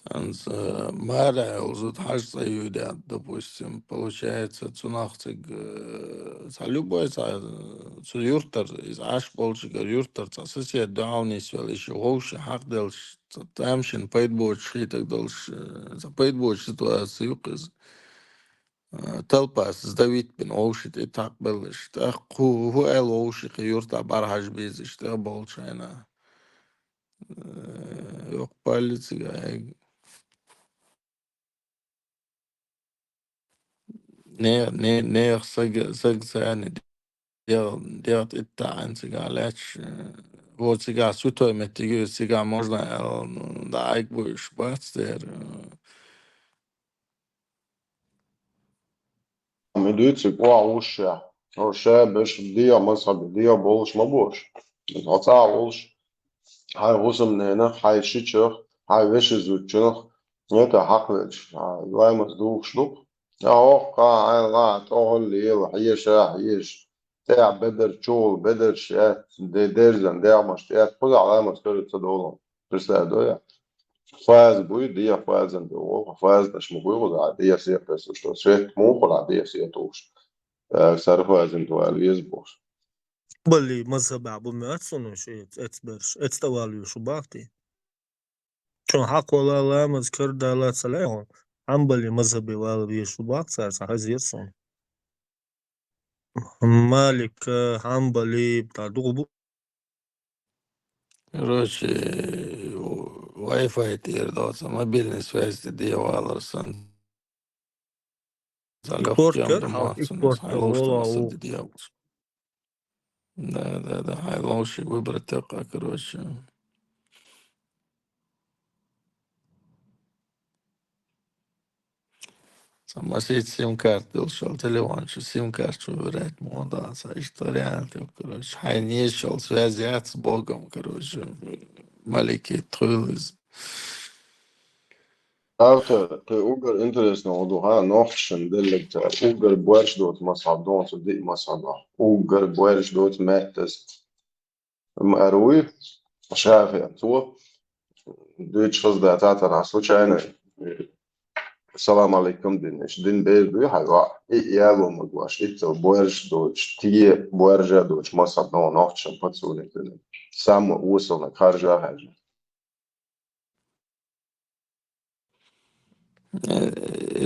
ХӀинца, э, мара йолу зуда хьажа цӀа юьйда, допустим, получается, цунах цига, э, цхьа любой цхьа, э, цу юьртара, иза Ӏаш болчуьнгара юьртара цхьа сосед дуьхьал нисвелла, и ши вовшийн хьакхаделлаш, цхьа тамашийна пайда боцуш хетарг долуш, э, цхьа пайда боцуш ситуация ю-кх иза. Э, талпас сдавить бина вовшийн тӀе тхьакхабелларш. ТӀаккха хӀу-, хӀун аьлла вовшийн кхин юьртахь бӀарахьажа безаш тӀехболчу хенахь? Э, йоккха паллицига айга. Не, не, нехан сага, сага царна дегӀ, дегӀ тӀе тахьана цигахь лаьтташ, э, вон цигахь святой меттиг ю, цигахь можно аьлла, ну, дӀа айга буьйш бац дера. Ма дуьйцург охьа вуш ша. Хьо ша беш дегӀа мазхьабе, дегӀа болуш ма бохуш. Хьо цӀа а волуш, хьайн хӀусамненах, хьайн шичах, хьайн вешин зудчунах, это хьакхавелча, хьан ламаз духуш ду-кх. Я хӀокху хьайн ла, тӀехула лела, хьеша, хьеша. ТӀехь бедар, чухула бедарш, я де-, дерзан, дегӀмаш, тӀе кхузахь ламаз каруьйту ца долу. Представь, да, я? Фаза буй, дегӀа фазан ду. Фазанаш ма буй, кхузахь дегӀа сепарс, что свет мухула дегӀа сетуш. Э, сархвазин тӀе вала веза бохуш. Хьанбали мазхабехь бу моьтту суна ши эц берш, эц тӀе вала везаш ву бахти? Чун хьакхвала ламаз кардала ца лаьгӀун, Хьанбали мазхабе вала везаш ву бахти цара, ца хезира суна. Малик, э, Хьанбали, та дукха бу. Короче, Wi-Fi тӀера доцу, мобильный связь тӀе дегӀа валар санна. Ца гап кхетам ду ма, цунна хьайн ловш тӀе масал де дегӀа. Да, да, да, хьайн ловшиг выбрать теккха, короче. Ца масийтта сим-карта долуш йолу телефон чу сим-карта чу вуьрхӀитта ма ван дац, ца иштта вариант ю, короче. Хьайна езаш йолу связь яц Богом, короче. Маликит хуьлу иза. Авто, кхин уггар интересно хӀун ду, хьан, нохчашна деллаг цара, уггар боьрша доцу мазхьаб ду цу диъ мазхьабах. Уггар боьрша доцу меттаст. М-, аьлла вуй, ШафиӀ, цо дуьйцуш хаза дац цара, случайно, салам алейкум дина, иштта дина беза дуй хьан йоӀ, и яло магош, иццал боьрша доцуш, те боьрша доцуш, масал, но нохчашна подсунет дина. Самый усалнаг харжа хьаьжна. Э,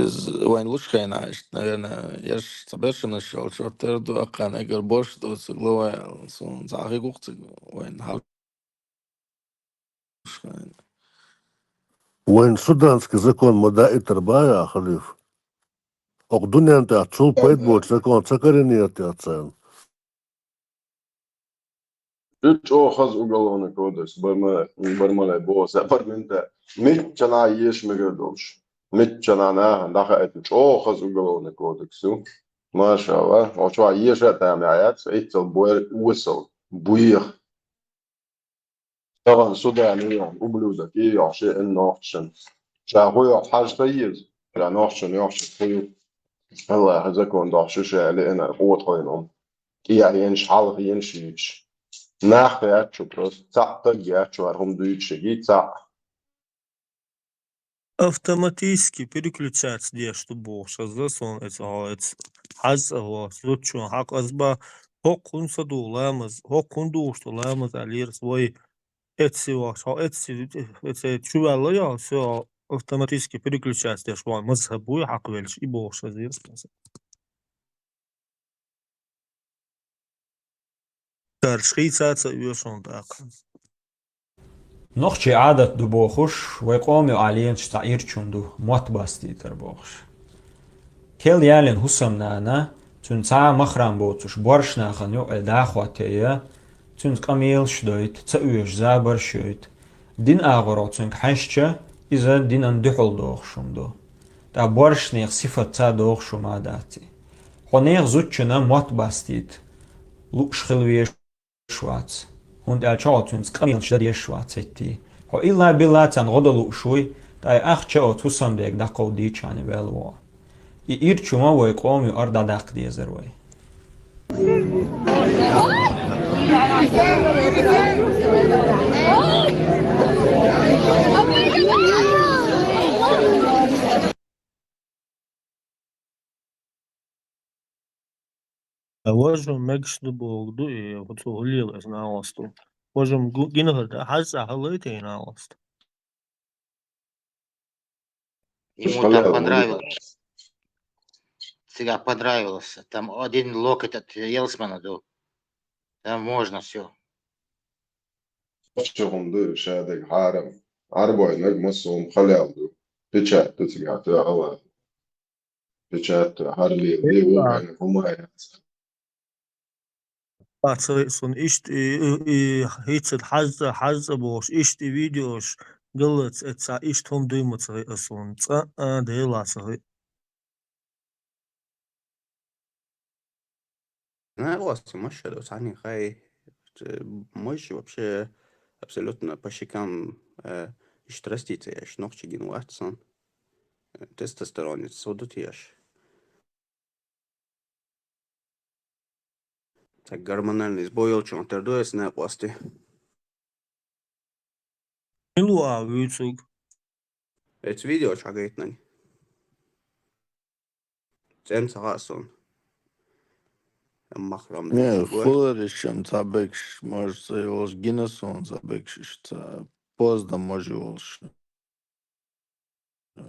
иза вайн лучу хенахь иштта, наверное, ерш ца бершанаш йолчу тера ду, аккхана эгар борш доцург ло вай аьлла, суна цхьа хи гух цига вайн хьал. Вайн суданский закон ма даийтар баьхьа, халиф? Окху дуьнен тӀехь цул пайда боцу закон ца карийнера те царна? Ду чӀогӀа хаза уголовный кодекс, барма-, бармале боху, сан парламента миччанхьа езаш мегар долуш. Миччанахьа нахана дахаийтина чӀоагӀа хаза уголовный кодекс ю. Машалла, оцу чохь еша а тамехь яц, иццал бой осал, буьйха. Тахана суда миллион ублюдок и йохьуш и нохчашна. Ша хӀу йохьу хьажа ца еза, ша нохчашна йохьуш хӀу ю. Аллахьа закон дохьуш ю ша лиънар къотхойн хӀума. КӀехьенаш, хьалхенаш йийцаш. Нах яц шу просто. Цхьаъ стаг яц шу хӀара хӀума дуьйцуш ерг, цхьаъ. Автоматически переключаться деш ду бохуш, хаза суна эца, хьо эца хьаьжцӀа хьо, зудчун хьакъ аза бан, хӀокху хӀун са ду ламаз, хӀокху хӀун духуш ду ламаз аьллера вай эцци вахча, хьо эцци, эца чу ваьлла йо, всё, автоматически переключаться деш ван мазхаб вуй хьакхавелча, и бохуш хаза ира. Карш хийца а ца оьшу хьуна тӀаккха. Нохчийн Ӏадат ду бохуш, вай къоме Ӏаленаш цхьа ирчун ду, мотт бастийтар бохуш. Кел ялина хӀусамнана, цуьнан цхьа а махрам боцуш борш нахана юкъе даха хӀоттайа, цуьнца къамелаш дойту, ца оьшу забарш йойту. Дин агӀоро цуьнга хьаьжча, иза динан дуьхьал дохуш хӀума ду. ТӀаккха боршнех сифат ца дохуш хӀума а дац и. Хьо нехан зудчунна мотт бастийта лууш хила веш вац. ХӀунда аьлча хьо цуьнца къамелаш дан дезаш вац хӀетте. Хьо илла-билла царна гӀо дан лууш вуй, ткъа и ахча оцу хӀусамдега дӀакховдийча хьуна ваьлла ву. И ирчу ма вай къоме ара дӀадаккха дезар вай. А важа мегаш ду боху ду и, хӀу цо хӀу лела аса нахаста. Важа гу-, гина хӀара да, хьаьжцӀа хьаллайта и нахаста. Ему там понравилось. Цигахь понравилось. Там один локоть от Елсмана ду. Там можно всё. Шу хӀума ду, ша дерг хьарам. Ӏарбойнаг массо хӀума халел ду. Печать ду цигахь тоьхна. Печать тоьхна, хьарам лела, лела ву бен хӀума яц. Ца хиъ суна иштта и, и, и хӀинца хьаьжцӀа, хьаьжцӀа бохуш, иштта и видеош галлаца эца, иштта хӀума дуй ма ца хиъ суна. ЦӀа а Дела ца хиъ. Нагахь вац, машалла, цхьаьна хай, э, мойша вообще абсолютно по щекам, э, иштта растить ца еш, нохчий гина вац сан. Э, тестостеронец, со ду теш. Так гормональный сбой йолчун тера ду эс некъости. Мила ву а вуьйцург? Эц видео чу хьагайтинан. ЦӀен ца хаьа суна. Амма храм Не, деш бу. Хуларишам ца бекш, может, ца йолуш гина суна ца бекш, иштта ца поздно може йолуш. Э,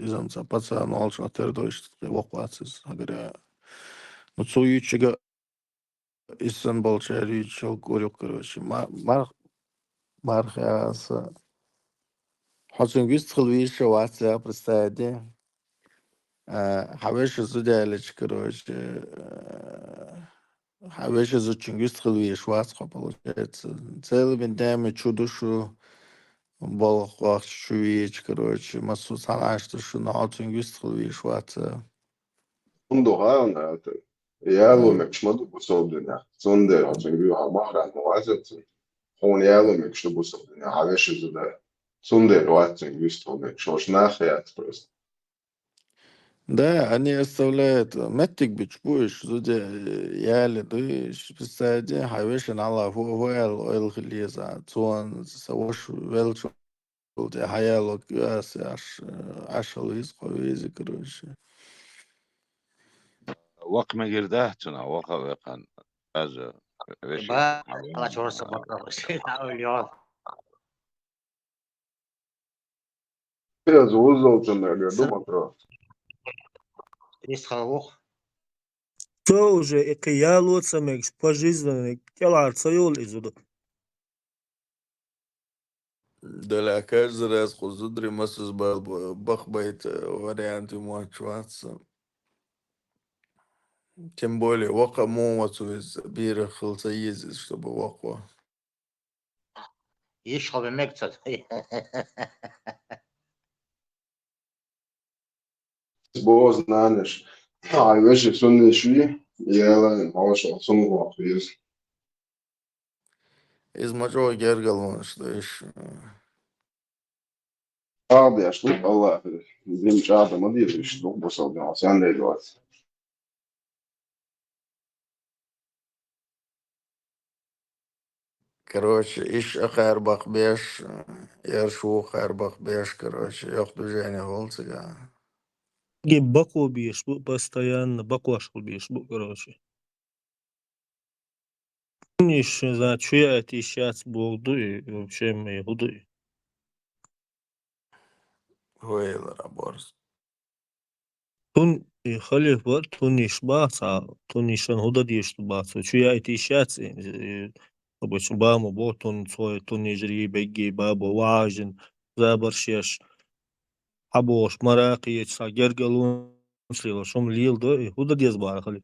иза ца пацан волчу а тера дойш, тхе воккхац иза, хагара. Ну, цу йичига Исан болчара юьйцуш йолу курюк, короче, ма-, марх-, марха аса. Хьо цуьнга вистхила вийша вац, я, представь, де. А, хьан вешан зуда аьллачу, короче, а, хьан вешан зудчуьнга вистхила вийша вац хьо, получается. Целыми днями чу ду шу, балха вахча чу вийча, короче, массо цхьана аш ду шу, но хьо цуьнга вистхила вийша вац, а. ХӀунда хаьа, это, яло мегаш ма ду бусалба динехь. Цундела хьо цуьнга юьхьа махран ма вазар цуьнга. Хьуна яло мегаш ду бусалба динехь, хьан вешан зуда. Цундела вац цуьнга вистхила мегаш, хӀорш нах яц просто. Да, они оставляют, меттиг бичу бу иш, зуде, яли ду иш, представь, хьан вешан хьала хӀу, хӀу аьлла ойла хила еза. Цунна са ваша велча Ул тӀе хьаяло ас аш, аш хала виза, кхо виза, короче. Ваха мегар дац цунах, ваха векхан. Аз вешин Ба, хьала чорса бакъа вешин хьала йо. Аз вузалцан мегар ду, Матро. Рис хала вух. Цо уже и кхин яло ца мегаш, пожизненный кӀелхьара ца йолу иза ду. Даля каждый раз кху зударий масаза бал б-, бахбайта вариант ю моч вац сан. Тем более, вакха муха вацу веза, бийрах хила ца еза, чтобы вакха. Йиш хьо бен мега ца. боза нанаш. Ай, веши сунниш ви, яла, хьошал сунна вахвиз. Из ма чӀо гергал ванаш да иш. Ах деш ду, Аллах, зим чӀада ма деза иш ду, бусал ден, сан лей доц. Короче, иш а хайр бакъ беш, яр шу хайр бакъ беш, короче, йокх движение гӀолла цига. Ги бакъо беш бу, постоянно бакъош хул беш бу, короче. Иш, значит, шу яйта йиш яц боху ду и, вообще, ма хӀу ду и? Вайлара борз. Тун и халиф вар, тун йиш бац, а тун йишан хӀу дан дезаш ду бац. Шу яйта йиш яц, и, и, обычно бамо бо, тун цой, тун йижри, бегги, бабо, важин, забарш еш. Хьабохуш, маракх еча, цхьа гергал ванаш лела, шуна лела до, и хӀу дан деза бара халиф?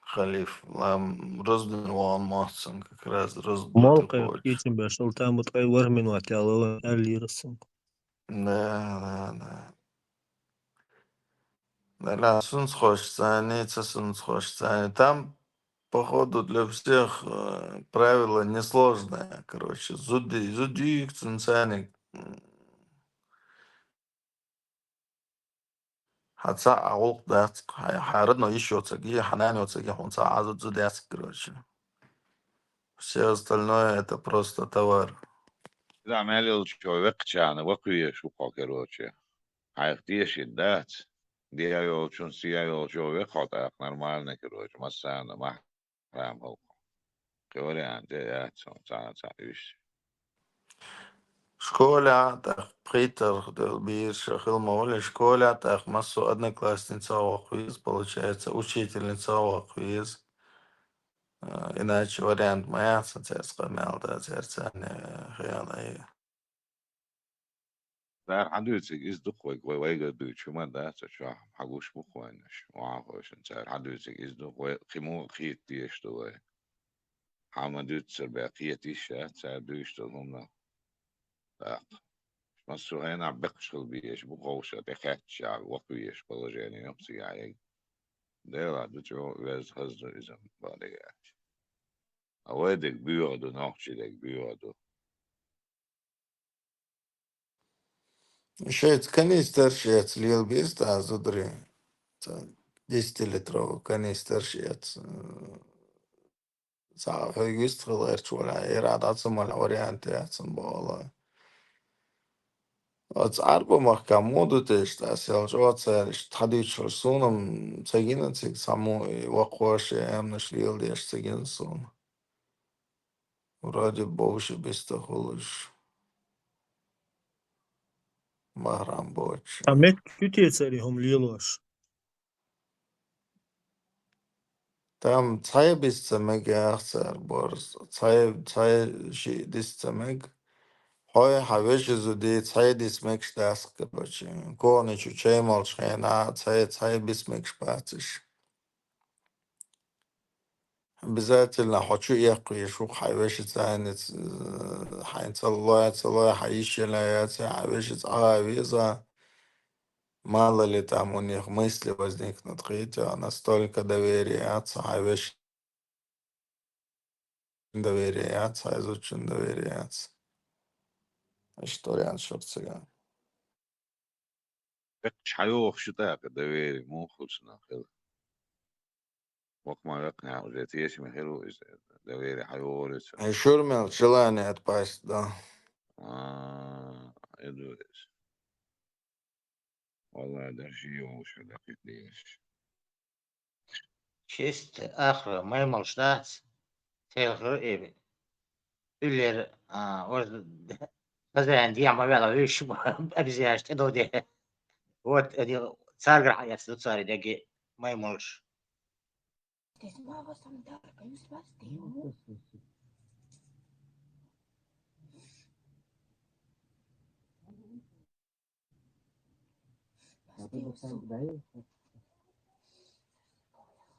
Халиф, лам, раздун ван махсан, как раз раздун. Мол кхайкхийчим бешал, там вот ай вар минут ялала, аллирасан. Да, да, да. Да, ла, сунц хош цани, ца сунц хош цани. Там, походу, для всех, э, правило несложное, короче. Зуди, зуди, цунцаник. Хьа ца а гӀуллакх дац, хьа-, хьа родной йиш йоцург, хьа нана йоцург, хьуна ца а зу-, зу дац, короче. Всё остальное это просто товар. Да, мел йолчо векхчана, вакхвеш ву хьо, короче. Хьайх тешийта дац. Дия йолчун, сия йолчо векх хьо тӀаккха нормально, короче, массарна, мах-, хьрам хӀаллакьхьа. Кхы вариант яц, цхьа, цхьа уьш. Школа тӀаккха пхийтарх дел бийрша хила ма вали, школа тӀаккха массо одноклассница вакхвеза, получается, учительница вакхвеза. А, иначе вариант ма яц, церца къамаьл да, церца не хиянай. Цара хьан дуьйцург иза ду-кх вайга, вай, вайга дуьйцуш ма дац, цо чохь хьан гуш бу-кх вайна уьш, вахьа хойшина цара хьан дуьйцург иза ду-кх вай, кхин муха кхета дезаш ду вай. Хьан ма дуьйцур бен кхета йиш яц, цара дуьйцуш долу хӀуманах. ТӀаккха. Массо а хенахь бекхаш хила безаш бу, ховша тӀе хаьттича, вакхвезаш положение йоккха цига хьаега. Делахь ду чӀогӀа веза хаза ду иза, бакъдерг аьлча. А вай дерг боьха ду, нохчий дерг боьха ду. Шайца канистраш эца лела беза тӀа зударий. Ца десятилитровый канистраш эца. Ца хьоьга вистхила гӀерташ валахь, ира дӀа ца мала вариант яцна бохула. Оцу Ӏарба махка муха ду тешаш, ас ял чӀогӀа цара иштта хьадуьйцуш, суна-м ца гина цига цхьаммо и вакхоша, и аьмнаш леладеш ца гина суна. Вроде бовш а биста хуьлуш. Бахьрам боцуш. Ткъа меттиг ю те цара и хӀума лелош? Там цхьаъ биса ца мега яхь цара борз. Цхьаъ, цхьаъ шиъ диса ца мега. Хьой хьан веши зуди цхьаъ диса мегаш дац, короче. Кухни чу чай молчу хенахь цхьаъ, цхьаъ биса мегаш бац уьш. Обязательно хьо чу эккхийша ву хьайн вешица, хьайн ца лой, ца лой, хьан йиш яла яц, хьайн вешица Ӏа веза. Мало ли там у них мысли возникнут, кхетий, настолько доверие яц, хьайн вешин доверие яц, хьайн зудчун доверие яц. Иштта вариант шура цигахь. Векхаш хьайогӀуш ю тӀаккха доверие, муха хуьлу цунах хила? Вокху ма векхнехь уже тешаме хир ву иза, доверие хьайогӀур ю цунах. Хьайн шура мел желание отпасть, да. А, и ду иза. Валлай, дерриш йогӀуш хьо дакхийта дезаш. Чисто ахра маймалш дац, телхар эбен. Уьллера, а, хозяин дехьа ма ваьлла, вуьйш обезьянаш тӀедовде. Вот, они, царгара хьаэцна ду цара дерриге маймалш.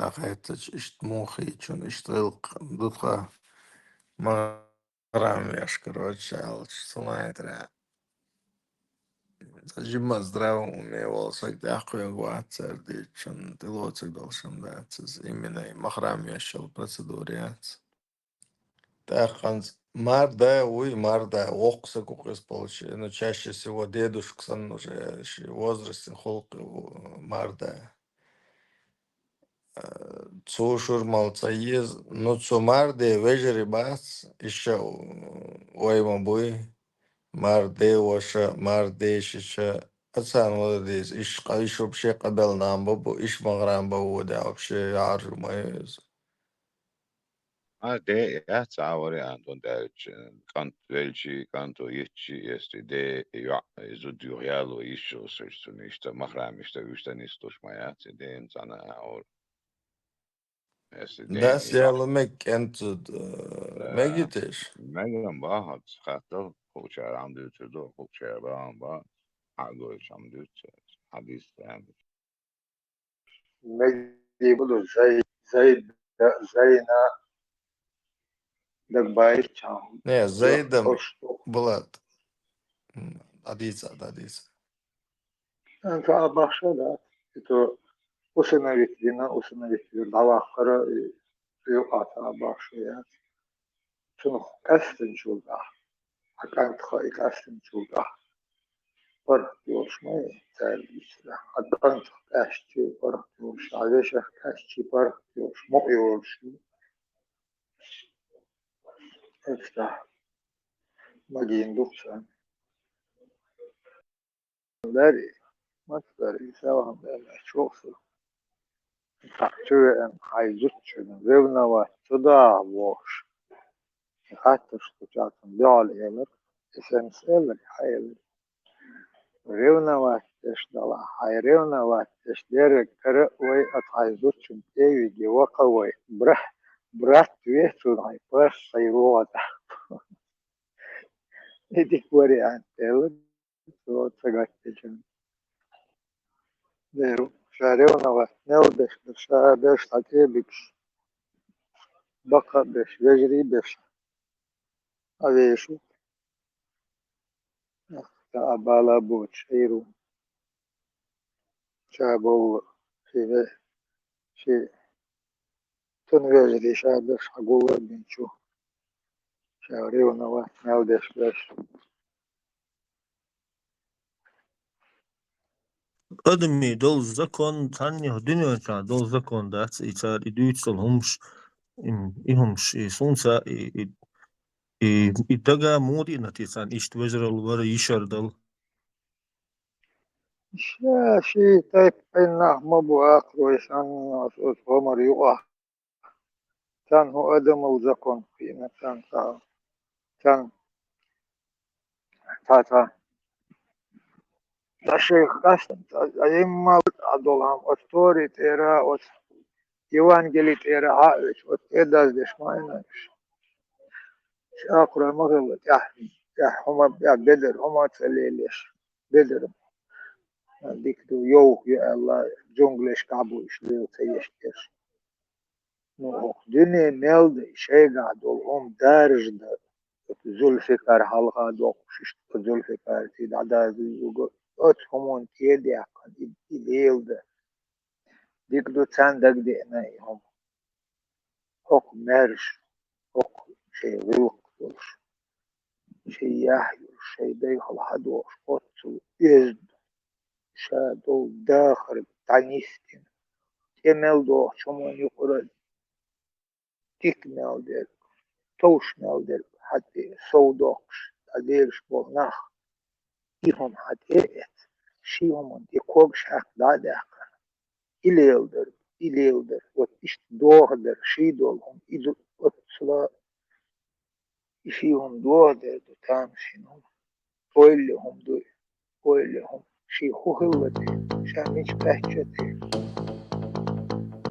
дӀакхаьчча, иштта муха хийча, иштта гӀиллакх ду тха. Махрам веш, короче, аьлча, ца лайтара. Жимма здравом уме вола саг тӀаккха вега вац цара дийцачун, тӀелоцург долуш дац иза. Именно и махрам вешал процедура яц. ТӀаккха марда вуй, марда, воккха саг ву-кх иза получи. Ну, чаще всего дедушка санна уже ши возрастан хул-кх марда. Э, цу шура мала ца еза. Ну, цу марде вежарий бац, иша вай ма буй. Марде ваша, марде шича, а царна вала деза. Иш къа-, иш вообще къабел нана ба бу, иш махрам ба ву де вообще яржу ма еза. А, де, яц, а, вариант, он даьлча, кӀант велчи, кӀанто йитчи, если де, йоӀ, зуда юхаяло йиш йолуш цунна иштта, махрам иштта, уьш дан нислуш ма яц, и ден цӀана а, ор. Если де, Дас йоӀ. Яло мег кӀант зуда, э, Да. Меги теш? Меган бахац, хаттал, хучара ам дуьйцур ду, хучара баан ба, хьагойчу ам дуьйцу, хьадис тем. Меги бу ду, Зай-, Зайда, Зайна, дагбайча. Не, Зайда Ош-, Булат. М, адица, адица. Ан ца бахша, да. Это усыновить вина, усыновить вир дӀаваккхара, э, юкъа цхьа бахьаш яц. Цунах къаьстинчул тӀехьа, хьа кӀантах и къаьстинчул тӀехьа паргӀат йолуш ма ю цаьрга иццера. Хьа кӀантах къаьстчи паргӀат йолуш, хьа вешах къаьстчи паргӀат йолуш, мукъа йолуш ю. Эцтахь магийна ду-кх царна. Дари, маца дари, селхана бен меттачу воккху со. Цхьаъ чу веана, хьайн зудчунна ревновать ца дахьа бохуш. И хаттарш кхучахь цунна дуьхьал элира, и сенца элира, хьан элира. Ревновать деш далахь, хьайн ревновать деш дерриг кара а вай, оцу хьайн зудчунна тӀе а виге вакха вай, бра-, брат ве цунна хьайн, паш хьайн рогӀа тӀаккха. И дика вариант, элира. Цо ца гатдечун. Дера, ша ревновать мел деш дар, ша берш дӀа тӀе а бигаш, баккха а беш, вежарий а беш, а вешал. Эх, ца а бала боцуш Ӏийр ву. Ша бовла, ши ве-, ши цунна вежарий ша берш хьагуллар а бинчу. Ша ревновать мел деш берш. Адамийн долу закон, цхьаннех дуьнен чохь долу закон дац, и цара и дуьйцу долу хӀумаш, и, и хӀумаш, и сунца, и, и, и, и дага муха диъна те царна иштта вежаралла вара, йишар дала? Ша ши тайпа нах ма бу акхарой санна, аса оцу гӀамар юкъахь. Царна хӀун адамал закон кхиъна, царна цхьа, царна цхьа, цхьа. Ткъа шайх кастам, ткъа иммал а долу хӀама, оцу Тори тӀера, оцу Евангели тӀера Ӏа а оьцу, оцу тӀе даздеш ма ина уьш. Ша акхарой ма хилла, тӀаьхьа, тӀаьхьа хӀума, тӀаьхьа бедар хӀума ца лелаеш. Бедар. Дика ду, йовха ю аьлла, джунглешкахь бу уьш лела ца еш дерш. Ну, хӀокху дуьне мел дай, шайгахь долу хӀума даржа дан, оцу Зульфикар хьалха доккхуш, иштта Зульфикарций дӀадазлийла вуго, оцу хӀуманна тӀе а даьккхина, и, и лела дан. Дика ду, царна дагадеана и хӀума. ХӀокху маьрша, хӀокху шайн гӀиллакх долуш, шайн яхь йолуш, шайн дайхал хьадохуш, оццул оьзда ша долу дахар дӀанисдина, тӀе мел дохучу хӀуманна юкъара дика мел дерг, товш мел дерг хьан тӀе сов доккхуш, дӀаделаш болу нах, и хӀума хьан тӀе а эцна, ши хӀуманна тӀе когаш хьаькхна дӀа а даьккхина, и леладар, и леладар, вот иштта дохадар, ший долу хӀума, и ду оццула, и ший хӀума дохадар ду тамашийна хӀума. Ойла хӀума дуй, ойла хӀума. Ший хӀун хилла те, ша мича кхаьчча те.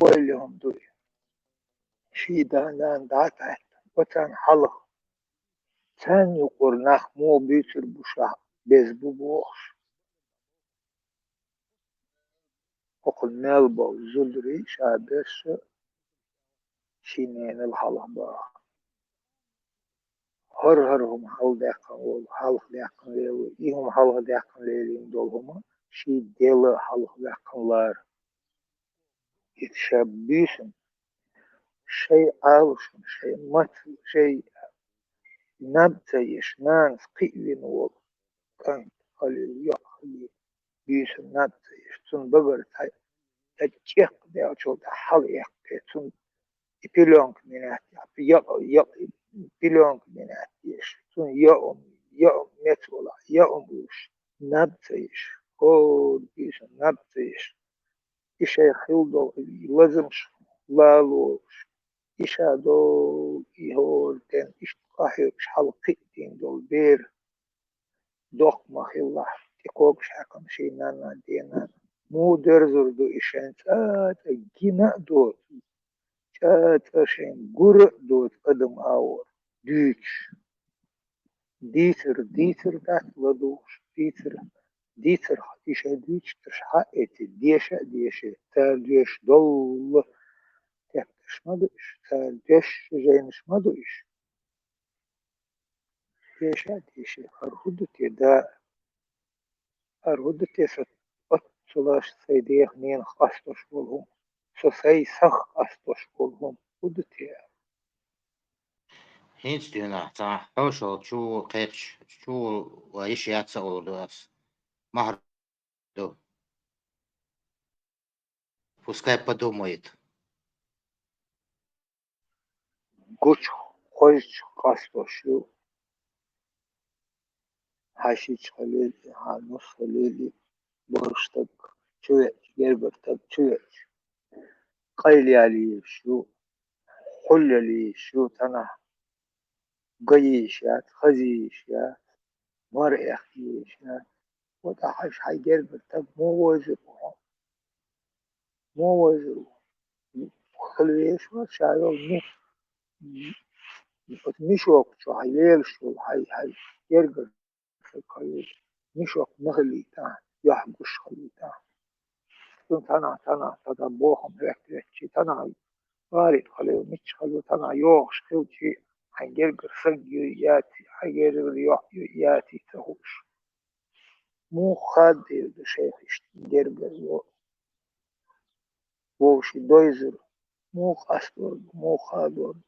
Ойла хӀума дуй. Ший да-нана дӀа а таьттина, оцарна хьалха. Царна юкъара нах муха буьйцур бу ша, беза бу бохуш. ХӀокхунна мел болу зударий ша берш ший ненал хьалха баха. ХӀара-хӀара хӀума хьалха даьккхина волу, хьалха даьккхина лело, и хӀума хьалха даьккхина лелийна долу хӀума ший дела хьалха даьккхина лара. Иза ша буьйсанна, шайн Ӏалашонна, шайн маца, шайн наб ца еш, нанас кхиавина волу кӀант, хьалил йоӀ хилий, буьйсанна наб ца еш, цунна багара цхьа, цхьа чӀекх даьллачул тӀаьхьа хьалаэккхий, цунна и пилёнка менять, якъ-, якъ-, пилёнка менять еш, цунна яа, яа меца валахь, яа луш, наб ца еш, хӀора буьйсанна наб ца еш. И шайх хилла долу лазамаш лалуш, и ша долу, и хӀора ден иштта къахьоьгуш хьалакхиъна долу бер, доккха ма хиллахь, тӀе когаш хьаькхна ший нанна, денна. Муха доьрзур ду и шайн цӀа, цӀа гина а доцу, цӀа, цӀа шайн гура а доцу адам агӀор дуьйцуш. Дийцар, дийцар дац ладугӀуш, дийцар, дийцар, и шайн дуьйцуш хьаэций, деша а деший, цара доьшуш долу тептарш ма ду уьш, цара доьшуш жайнаш ма ду уьш. Деша а деший, хӀара хӀун ду те, да? ХӀара хӀун ду те, сан оццу цул аш сай дех-ненах къастош болу хӀума, со сай сах къастош болу хӀума хӀун ду те? ХӀинца дуьйна цхьа хьошалгӀа чу кхечу, чу ва йиш яц а олу ду ас. Махьар ду. Пускай подумает. Гучу хозчу къастош ю. Хьаьшича хилийла, хьан нус хилийла, бархӀ стаг чу веача, гергара стаг чу веача, къайлаялийша ю, хьулъялийша ю, танахь гайийша яц, хазийша яц, мара эхкийша яц. Ва тӀаккха хьаьш хьайн гергара стаг муха вовзар ву хьо? Муха вовзар ву? Хила везаш вара ша йолу миш-, оцу мешок чу хьайн лелаш волу хьайн, хьайн гергара стаг хила веза. Мешок ма хилийтахь, юьхь гуш хилийтахь. Цунна танахь, танахь, танахь бохам хӀоьттича, танахь гӀалин хилла, мичча хилла, танахь йогӀуш хилча, хьайн гергара стаг юй яций, хьайн гергара юьхь юй яций ца хууш. Муха хадийр ду шайх иштта гергара вовшийн дойзар? Муха къастор ду, муха хадор ду?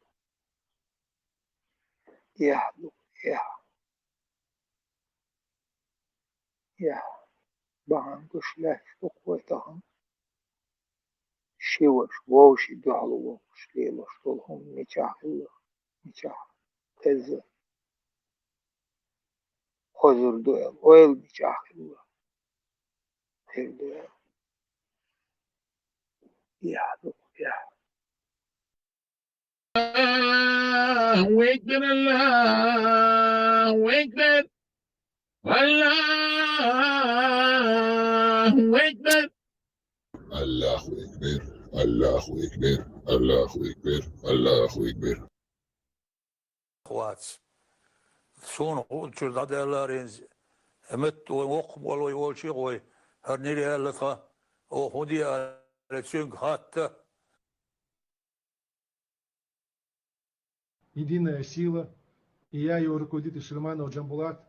Эхь ду, эхь. Эхь. Бахьана гуш лаьтташ ду-кх вай тахана. Ши ваша вовшийн дуьхьал вовшаш лелош долу хӀума мичахь хилла, мичахь хеза. Хозур ду аьлла, ойла мичахь хилла, хир ду аьлла. Яхь ду, яхь. Аллаху экбер, Аллаху экбер, Аллаху экбер. Аллаху экбер, Аллаху экбер, Аллаху экбер, Аллаху экбер. Вац. Суна хӀун чуьра дӀадаьлларенза, метта вай воккха болу вай волчу гӀой, хӀара нира аьлла тхан, оха хӀун де аьлла, цуьнга хатта. Единая сила и я, его руководитель Сулейманов Джамбулат,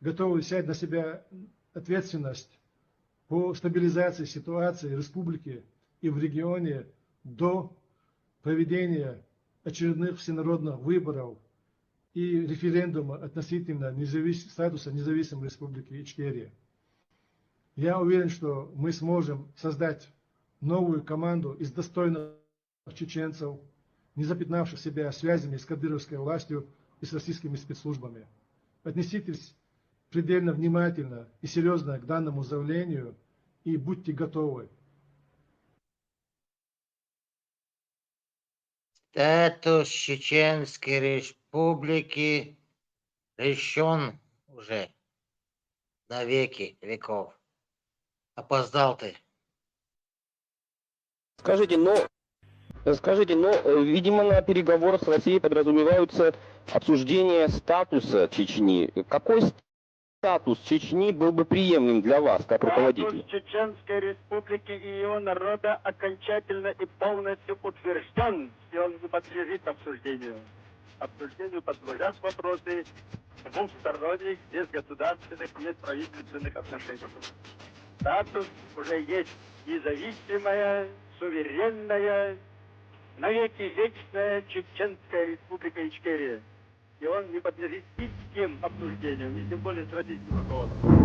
готовы взять на себя ответственность по стабилизации ситуации в республике и в регионе до проведения очередных всенародных выборов и референдума относительно независ-, статуса независимой Республики Ичкерия. Я уверен, что мы сможем создать новую команду из достойных чеченцев, не запятнавших себя связями с кадыровской властью и с российскими спецслужбами. Отнеситесь предельно внимательно и серьёзно к данному заявлению и будьте готовы. Статус Чеченской Республики решён уже на веки веков. Опоздал ты. Скажите, но, скажите, но, э, видимо, на переговорах с Россией подразумеваются обсуждение статуса Чечни. Какой статус Чечни был бы приемлем для вас, как руководителя? Статус Чеченской Республики и её народа окончательно и полностью утверждён, и он не подлежит обсуждению. Обсуждению подлежат вопросы двухсторонних, межгосударственных, межправительственных отношений. Статус уже есть: независимая, суверенная, навеки вечная Чеченская Республика Ичкерия. И он не подлежит ни с кем обсуждению, и тем более с российским руководством.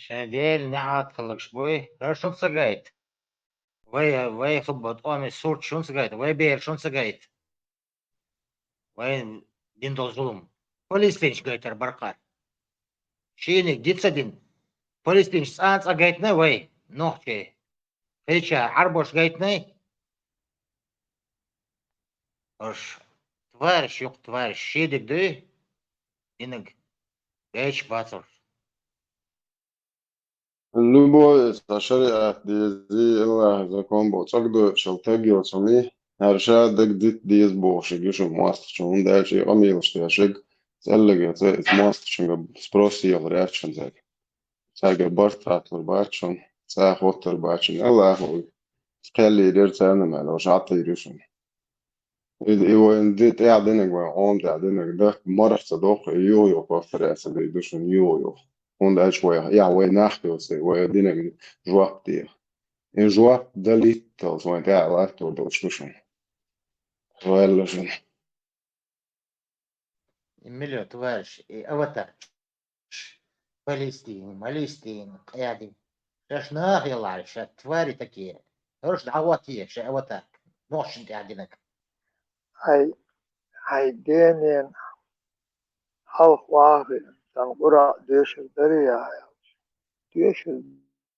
Шайн Дела неӀалт хиллагӀа буй, хӀара шуна ца гайта. Вай, вай хӀубба тӀоме сурт шуна ца гайта, вай бер шуна ца гайта. Вай дина долу зулам. Палестинчу гайтар баркъа. Шийниг дица дина. Палестинчу цӀа-цӀа гайтина вай, нохчий. Кхеча Ӏарбош гайтинай? Уьш твараш, юкъа твараш, шедиг дуй, динаг гайча бацурш. Любой цхьа шариат дезий, Аллахьан закон бо цӀогдойшал таг йоцуний, хӀара ша даг дита деза бохуш ю шуна мостагӀчун, хӀунда аьлча и къамелаш тешиг, цӀеллига ца иза мостагӀчуьнга спрос елар яц шуна цаьрга. Цаьрга барт хаттар бац шуна, цӀа хоттар бац шуна, Аллахьа вуй. Кхел лийрира царна мел, ваша Ӏаттийра ю шуна. И, и вайн ди-, тӀаьхьа динарг, вайн Ӏума тӀаьхьа динарг дахка марх ца доху, и юха-юха повторяться дийр ду шуна, юха-юха. ХӀунда аьлча вай, я вай нах йоций, вай динарг жоп деха. И жоп далитталц вайн тӀаьхьа латтор долуш ду шуна. Ваьлла шуна. И миллион твараш, и аватар. Палестин, Малестин, къаьди. Шаьш нах ялахьа, ша твари такие. ХӀорш дӀагӀоттае, ша аватар. Нохчашна тӀаьхьа динарг. Хьай, хьай денен хьалха вахи, сан Къуръан доьшур дарий ахьа аьлча? Доьшур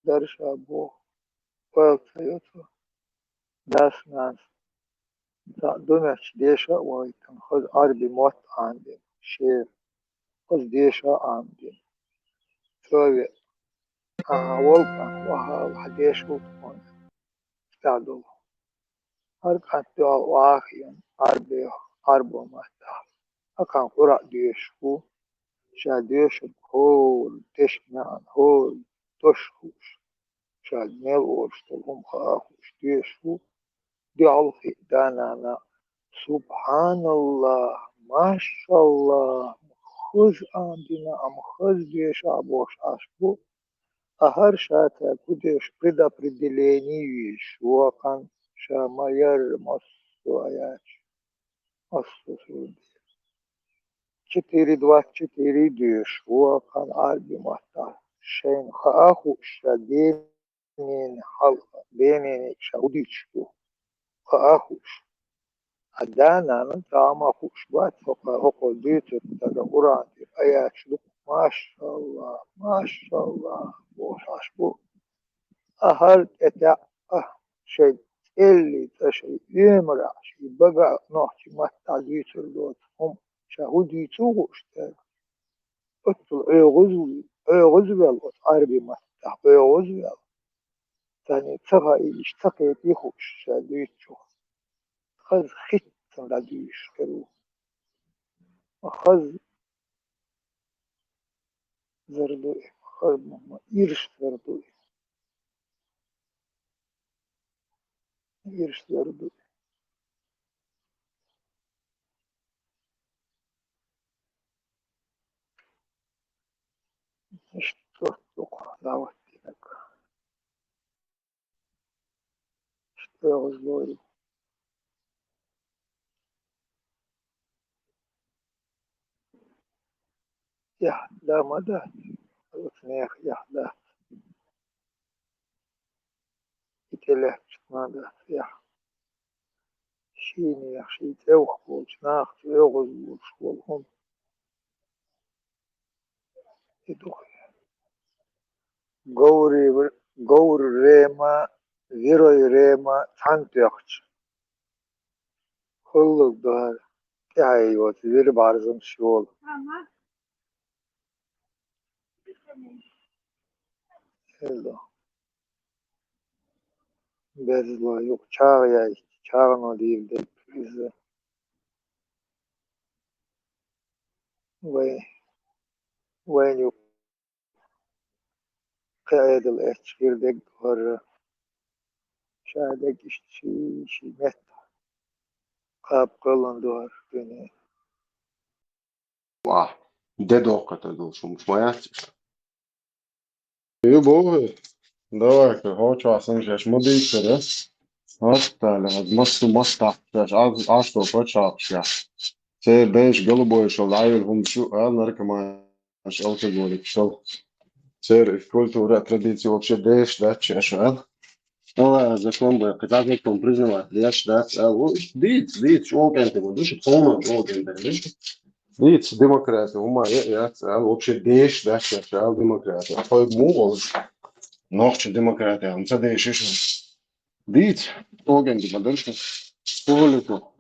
дара ша боху. Ойла ца йо цо. Дас-нанас цхьаъ ду моьттуш деша а вахийтина, хаза Ӏарби мотт Ӏамадина, шера. Хаза деша а Ӏамадина. Цо веа: «Ахьа волу кӀант, вахьа, вахьа дешал тхуна». ЦӀа долу. ХӀара кӀант дуьхьал вахийна, Ӏарбех, Ӏарбо маттахь. Ахьа кхана Къуръан доьшуш ву, ша доьшург хӀора тешна маьӀна, хӀора дош хууш, ша мел олуш долу хӀума хаа хууш доьшуш ву, дуьхьал хиъ да-нана: «СубхьаналлахӀ, машаллахӀ, хаза Ӏамадина, амма хаза деша а», бохуш Ӏаш бу. Ахьа хӀара ша цаьрга хӀун деш предопределение везаш ву, кхана ша ма-ярра массо а яц, массо а сурт. Четыре двадцать четыре доьшуш ву, кхана Ӏарби маттахь, шайна хаа хууш ша ден- Бенин хьалха, Бенин ша хӀун дуьйцуш ду, хаа хууш. Хьан да-нанна тӀама хууш бац хӀокхо, хӀокхо дуьйцург стага Къуръан тӀера аяташ ду-кх, машаллахӀ, машаллахӀ, бохуш Ӏаш бу. Ахьа хӀара тӀетаьӀа, шайн цӀеллий цӀа шайн оьмарахь, шайн бага а нохчийн маттахь дуьйцур доцу хӀума ша хӀун дуьйцу хууш цаьрга. Оццул ӀоьгӀуз-, ӀоьгӀузвелла оцу Ӏарби маттахь, ӀоьгӀузвелла. Царна ца хаий, иштта ца кхетий хууш ша дуьйцучух. Хаза хӀиттина дӀадуьйшуш хир ву. Хаза зар ду и, хаза ма-, ирс зар ду и. Ирс зар ду и. Иштта дукха дӀаваттинарг. Иштта оьгӀаз лору. Эхь да ма дац, оцу нехан эхь дац. И тӀелаьцча ма дац эхь. Шийнех, ший цӀевх болчу нахаца оьгӀаз лоруш волу хӀума. И ду-кх. Говрий-, говр рема, вирой рема цхьаьна тоьхча, хӀуллуг ду хӀара, тӀаьхье йоцу вир бӀарзамаш йолу. Хилла. Берзло юкъа чагӀа яйтича, чагӀано дийр дерг иза. Вай, вайна юкъа кхин Ӏедал эцча хир дерг хӀара. Ша дерг иштта ший, ший метта. Кхаба кхоьллина ду хӀара дуьне. Вах, де доккхуьйтур долуш хӀумаш ма яц иштта. Ю боху, давай-ка, хьо чохь санна шаьш ма дийцара. Хьастале, хьаза массо а мастахь шаьш Ӏаш, Ӏаш долу пачхьалкхашкахь. Церан дайша галбойшал дӀайолу хӀумаш ю, а, наркоманаш, алкоголикашал. церковь, культура, традиция вообще деш дац шаьш аьлла. Ала закон бай, кхы закон признавать деш дац аьлла. О, иштта дийца, дийца, чӀогӀа кӀентий ма ду шу, тхона чӀогӀа кӀентий ду шу. Дийца, демократи хӀума е яц аьлла, вообще деш дац шаьш аьлла демократи. Тхоьга муха олуш? Нохча демократи аьлла, ца дешаш. Дийца, чӀогӀа кӀентий ма ду шу. Хулику.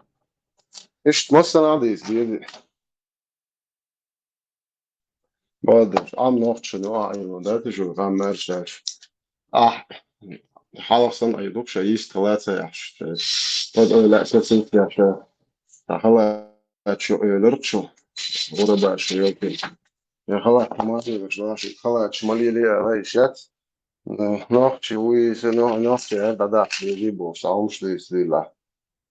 Иштта массанхьа дийца, дийца. Бадаш, Ӏам нохчашна юкъа Ӏийна дац шу, гӀам маьрша дац. Ахь, хьалха санна Ӏийна ду ша, йист хала ца яхьаш. Под ойла ца цинцъяхьаш. Ша халачу Ӏоьлург шу, гӀурабаш шу йоккхий. Я халат ма лелаш, нохчий халачу ма лелий аьлла, и шац. Нохчий вуй, се нох-, нохчий аьлла, дӀадахьа везий боху, сан хӀумаш дуьйцу дийла.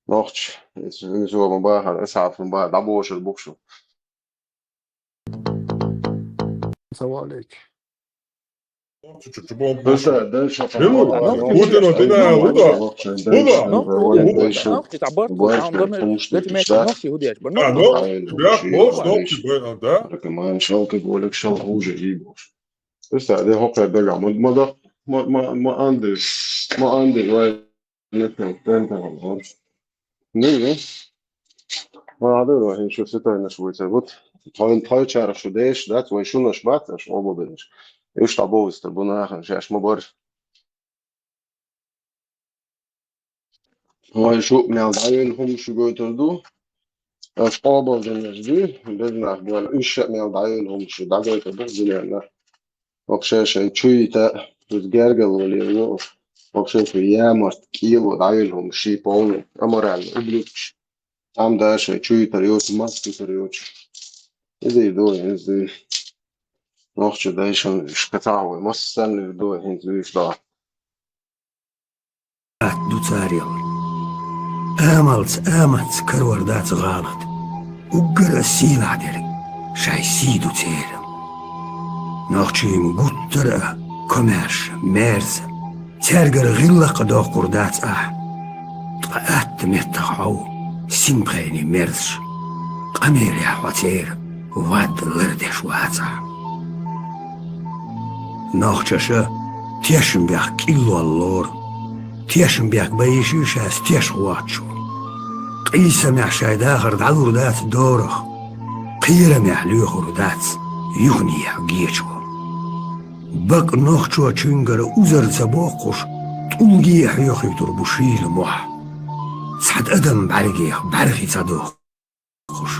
Нохчий, иза, иза ма бахара, аса хьалха ма бахара, дӀабошур бу шу. Салам алейкум. Чу-чу-чу-бом. Путин, ты на, Луда, Луда. А, ну, тебя, вот, что тебе, да? Наркоман, шел ты, Голик, шел хуже, и боже. Пусть, да, хоккей, да, ма, ма, да, ма, ма, ма, Андрей, ма, Андрей, вай. Нетем, тентем, вот. Ну, ну. Ладно, ну, ещё все тайна швуйца. Вот, тхайн, тхайн чарах шу деш, да, твой шунаш бат, аш оба береш. Уж табовистер, бу нахана, шаьш ма бар. Вай шу мел дӀайолу хӀума шу гойтур ду. Аш къобалдинарш ду, безнах буьйла, уьш ша мел дӀайолу хӀума шу дӀагойтур ду дуьненна. Вообще шайн чуьйта, уьш гергало лело, вообще шу ямарт кӀело дӀайолу хӀума ши полный, аморальный, ублюдкаш. Там дальше чуьйтар йоцу, маскитар йоцу. Иза ду, иза. Нохча дайшан уьш катахь вай, массарна ду, хӀинца уьш да. Атта ду царел. Амалца, аматца карор дац гӀалат. Уггар а сийлахь дерг шайн сий ду церан. Нохчийн гуттара а комаьрша, мерза, цаьргара гӀиллакх а доккхур дац ахь. Ткъа атта меттах хьо ву, синпхенийн мерзаш, къамелехь хьо церан вад лардеш вацахь. Нохчаша тешнабехк кӀиллол лору. Тешнабехк бан йиш ю шаьш тешхочо. Къийсамехь шайн дахар дӀалур дац дорах, кхерамехь лоьхур дац юханехьа гечо. Бакъ нохчочуьнгара узар ца боккхуш, тӀулге а хьоьхуьйтур бу шийла мохь. Цхьа тӀадам бӀаьргех бӀаьрхи ца дохкуш,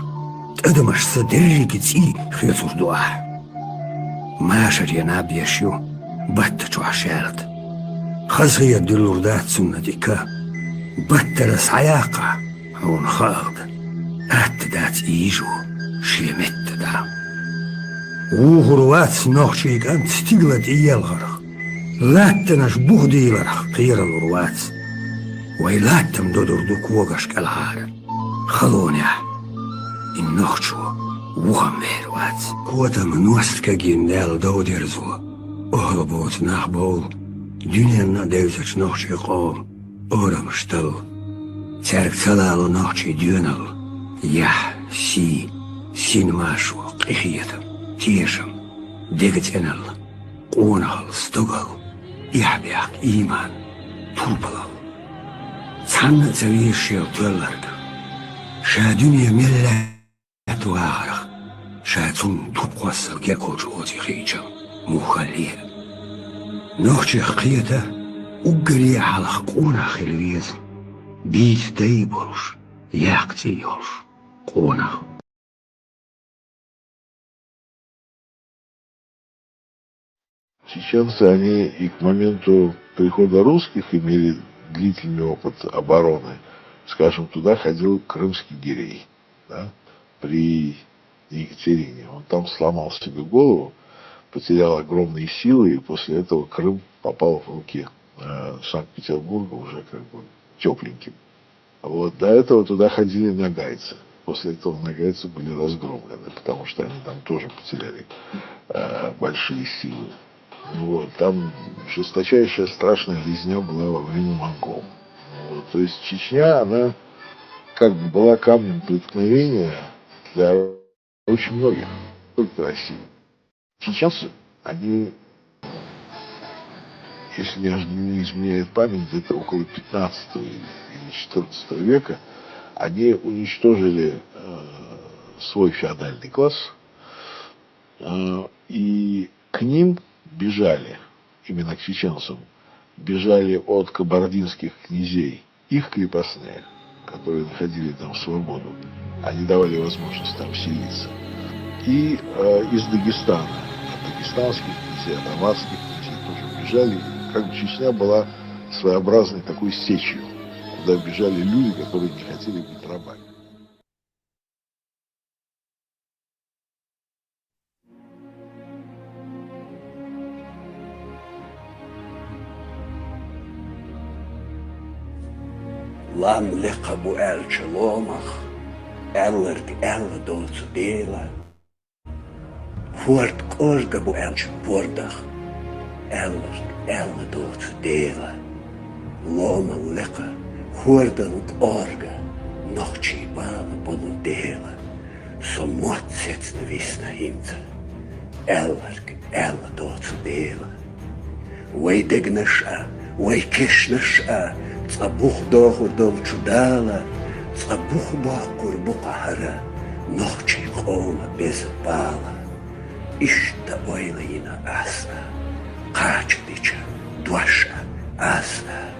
тӀадамашца дерриге цӀий хоьцур ду ахь. Машаре наб еш ю, батта чохь шаьлта. Хазахета дуьллур дац цунна тӀе ка. Баттара схьаяккхахь, хьуна хаалда, атта дац ийжо шен метта дӀа. Вухур вац нохчийн кӀант стигала тӀеелхарх, латтанаш бух дийларх кхералур вац. Вай латтам додур ду когаш кӀелхьара. Халонехь и нохчо вухам вер вац. Котам ност кагин Дала дов дерзо, охьа боцу нах бовла, дуьненна а девзачу нохчийн къоман орамаш талла. Цаьрга ца лало нохчийн доьналла, яхь, сий, син машо, къинхетам, тешам, дега цӀеналла, къонахалла, стогалла, эхь-бехк, ийман, турпалалла. Цхьанна а ца веза шел тоьлларг. Ша дуьне мел лаьтта вахарх, ша цунна туп кхоссал гергахь оцу хиъча, муха ле. Нохчех кхета, уггаре а хьалха къонах хила веза, бийца дай болуш, яккха цӀий йолуш къонах. Чеченцы, они и к моменту прихода русских имели длительный опыт обороны. Скажем, туда ходил крымский гирей, да, при Екатерине. Он там сломал себе голову, потерял огромные силы, и после этого Крым попал в руки, э, Санкт-Петербурга уже как бы тепленьким. Вот, до этого туда ходили ногайцы. После этого ногайцы были разгромлены, потому что они там тоже потеряли, э, большие силы. Вот, там жесточайшая, страшная резня была во время монгол. Вот, то есть Чечня, она как бы была камнем преткновения для очень многих, не только России. Сейчас они Если не изменяет память, где-то около пятнадцатого или четырнадцатого века, они уничтожили э, свой феодальный класс, э, и к ним бежали, именно к чеченцам, бежали от кабардинских князей их крепостные, которые находили там свободу, они давали возможность там селиться. И э, из Дагестана, от дагестанских князей, от аварских князей тоже бежали. И как бы Чечня была своеобразной такой сечью, куда бежали люди, которые не хотели быть рабами. Лам лекха бу аьлча ломах, аьлларг аьлла доцу Дела. Хьорд кӀорга бу аьлча бордах, аьлларг аьлла доцу Дела. Ломал лекха, хьордал кӀорга, нохчий бала болу Дела. Со мотт сецна висна хӀинца, аьлларг аьлла доцу Дела. Вай дегнаш а, вай кешнаш а, цкъа бух дохур долчу Дала, цкъа бух боккхур бу-кх хӀара нохчий къоман беза бала. Иштта ойла йина ас а, кхача дича дош а ас а,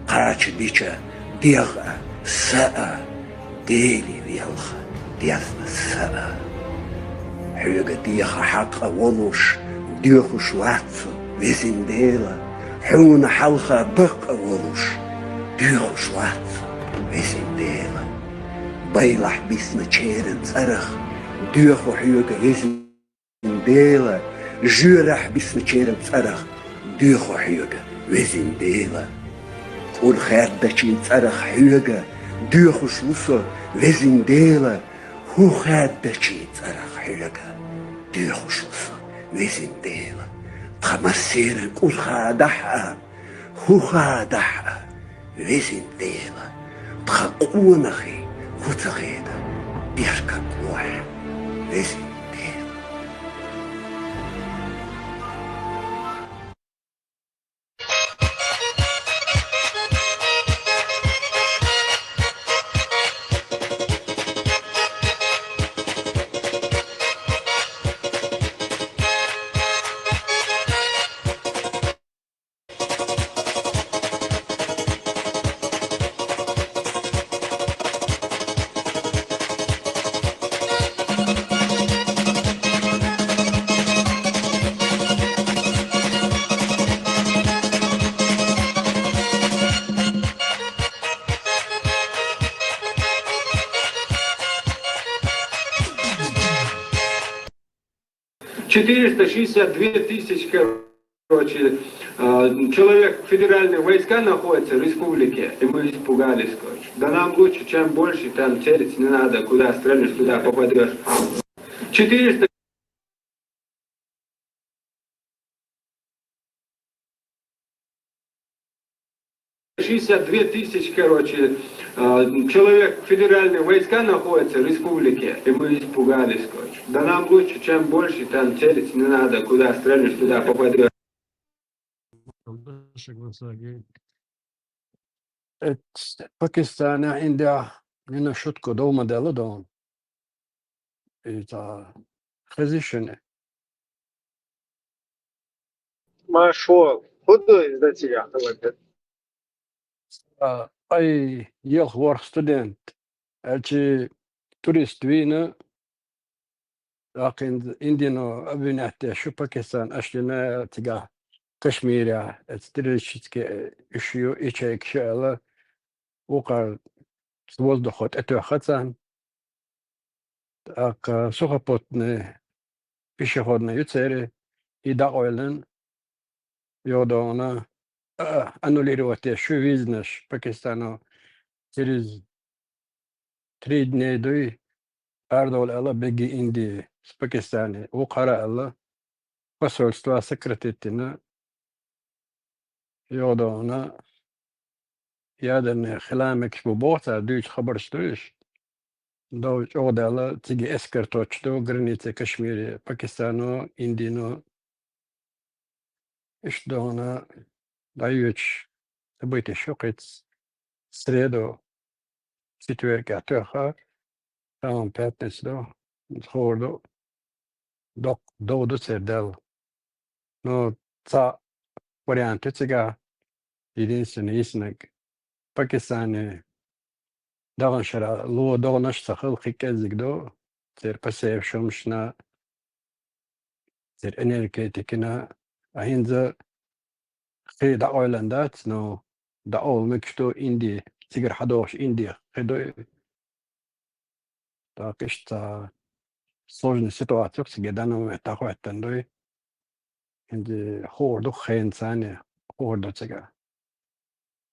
кхача дича дегӀ а, са а, Дели велха дезна са а. Хьоьга деха хьакъ а волуш, доьхуш вац со, Везин Дела, хьуна хьалха бакъ а волуш, доьхуш вац со, Везин Дела. Байлахь бисначеран цӀарах доьху хьоьга, Везин Дела, жоьрахь бисначеран цӀарах доьху хьоьга, Везин Дела. КӀур хаьддачийн цӀарах хьоьга доьхуш ву со, Везин Дела, хӀу хаьддачийн цӀарах хьоьга доьхуш ву со, Везин Дела. Тхан массеран кӀур хадахь а, хӀу хадахь а, Везин Дела, тхан къонахий хӀу ца хеда беркат лохь, Везин Дела. Четыреста шестьдесят две тысячи, короче, э, человек, федеральные войска находятся в республике, и мы испугались, короче. Да нам лучше, чем больше, там целиться не надо, куда стрельнешь, туда попадешь. Четыреста шестьдесят две тысячи, короче, э, человек, федеральные войска находятся в республике, и мы испугались, короче. Да нам лучше, чем больше, там целиться не надо, куда стрельнешь, туда попадешь. Эт Пакистанехь, Индехь нина шутко дов ма делла дона. Иза хезий шуна? Машо, хӀу ду иза дацигахь хӀаллакда? А, ай, елх ворхӀ студент, аьлчи турист вийна, тӀаккха Индино обвинять деш ю Пакистан, аша дина цигахь Кашмирехь, эца террористический уьш ю, ячейкаш ю аьлла, вукхара воздухо тӀетоьхна царна. ТӀаккха сухопутный пешеходный ю церан, и дӀакъевлина, йодогӀна, а, аннулировать деш ю визанаш Пакистано, через три дней дуй, арадовла аьлла, бегги Инди, с Пакистане, вукхара аьлла, посольство сократить дина, йодогӀна, ядерный хила мегаш бу боху цара дуьйцу хабарш ду уьш. Дов чӀогӀа даьлла, цига эскарточаш ду границе Кашмире, Пакистано, Индино. Иштта догӀна, дӀайоьдуш, событеш йоккхийца среду, четверг а тоьхха, тахана пятница ду, ховр ду, доккха дов ду церан даьлла. Ну, цхьа вариант ю цигахь, единственный, йиснарг, Пакистане дагӀан шера ло догӀанаш ца хила кхин кӀеззиг ду, церан посеваш хӀуманашна, церан энергетикина, а хӀинца хи дӀакъовлина дац, но дӀакъовла мегаш ду Инди, цигара хьадогӀуш Инди хи ду. ТӀаккха иштта сложный ситуаци цига данный момент дӀахӀоьттина дуй. ХӀинца ховр ду хенацани, ховр ду цига.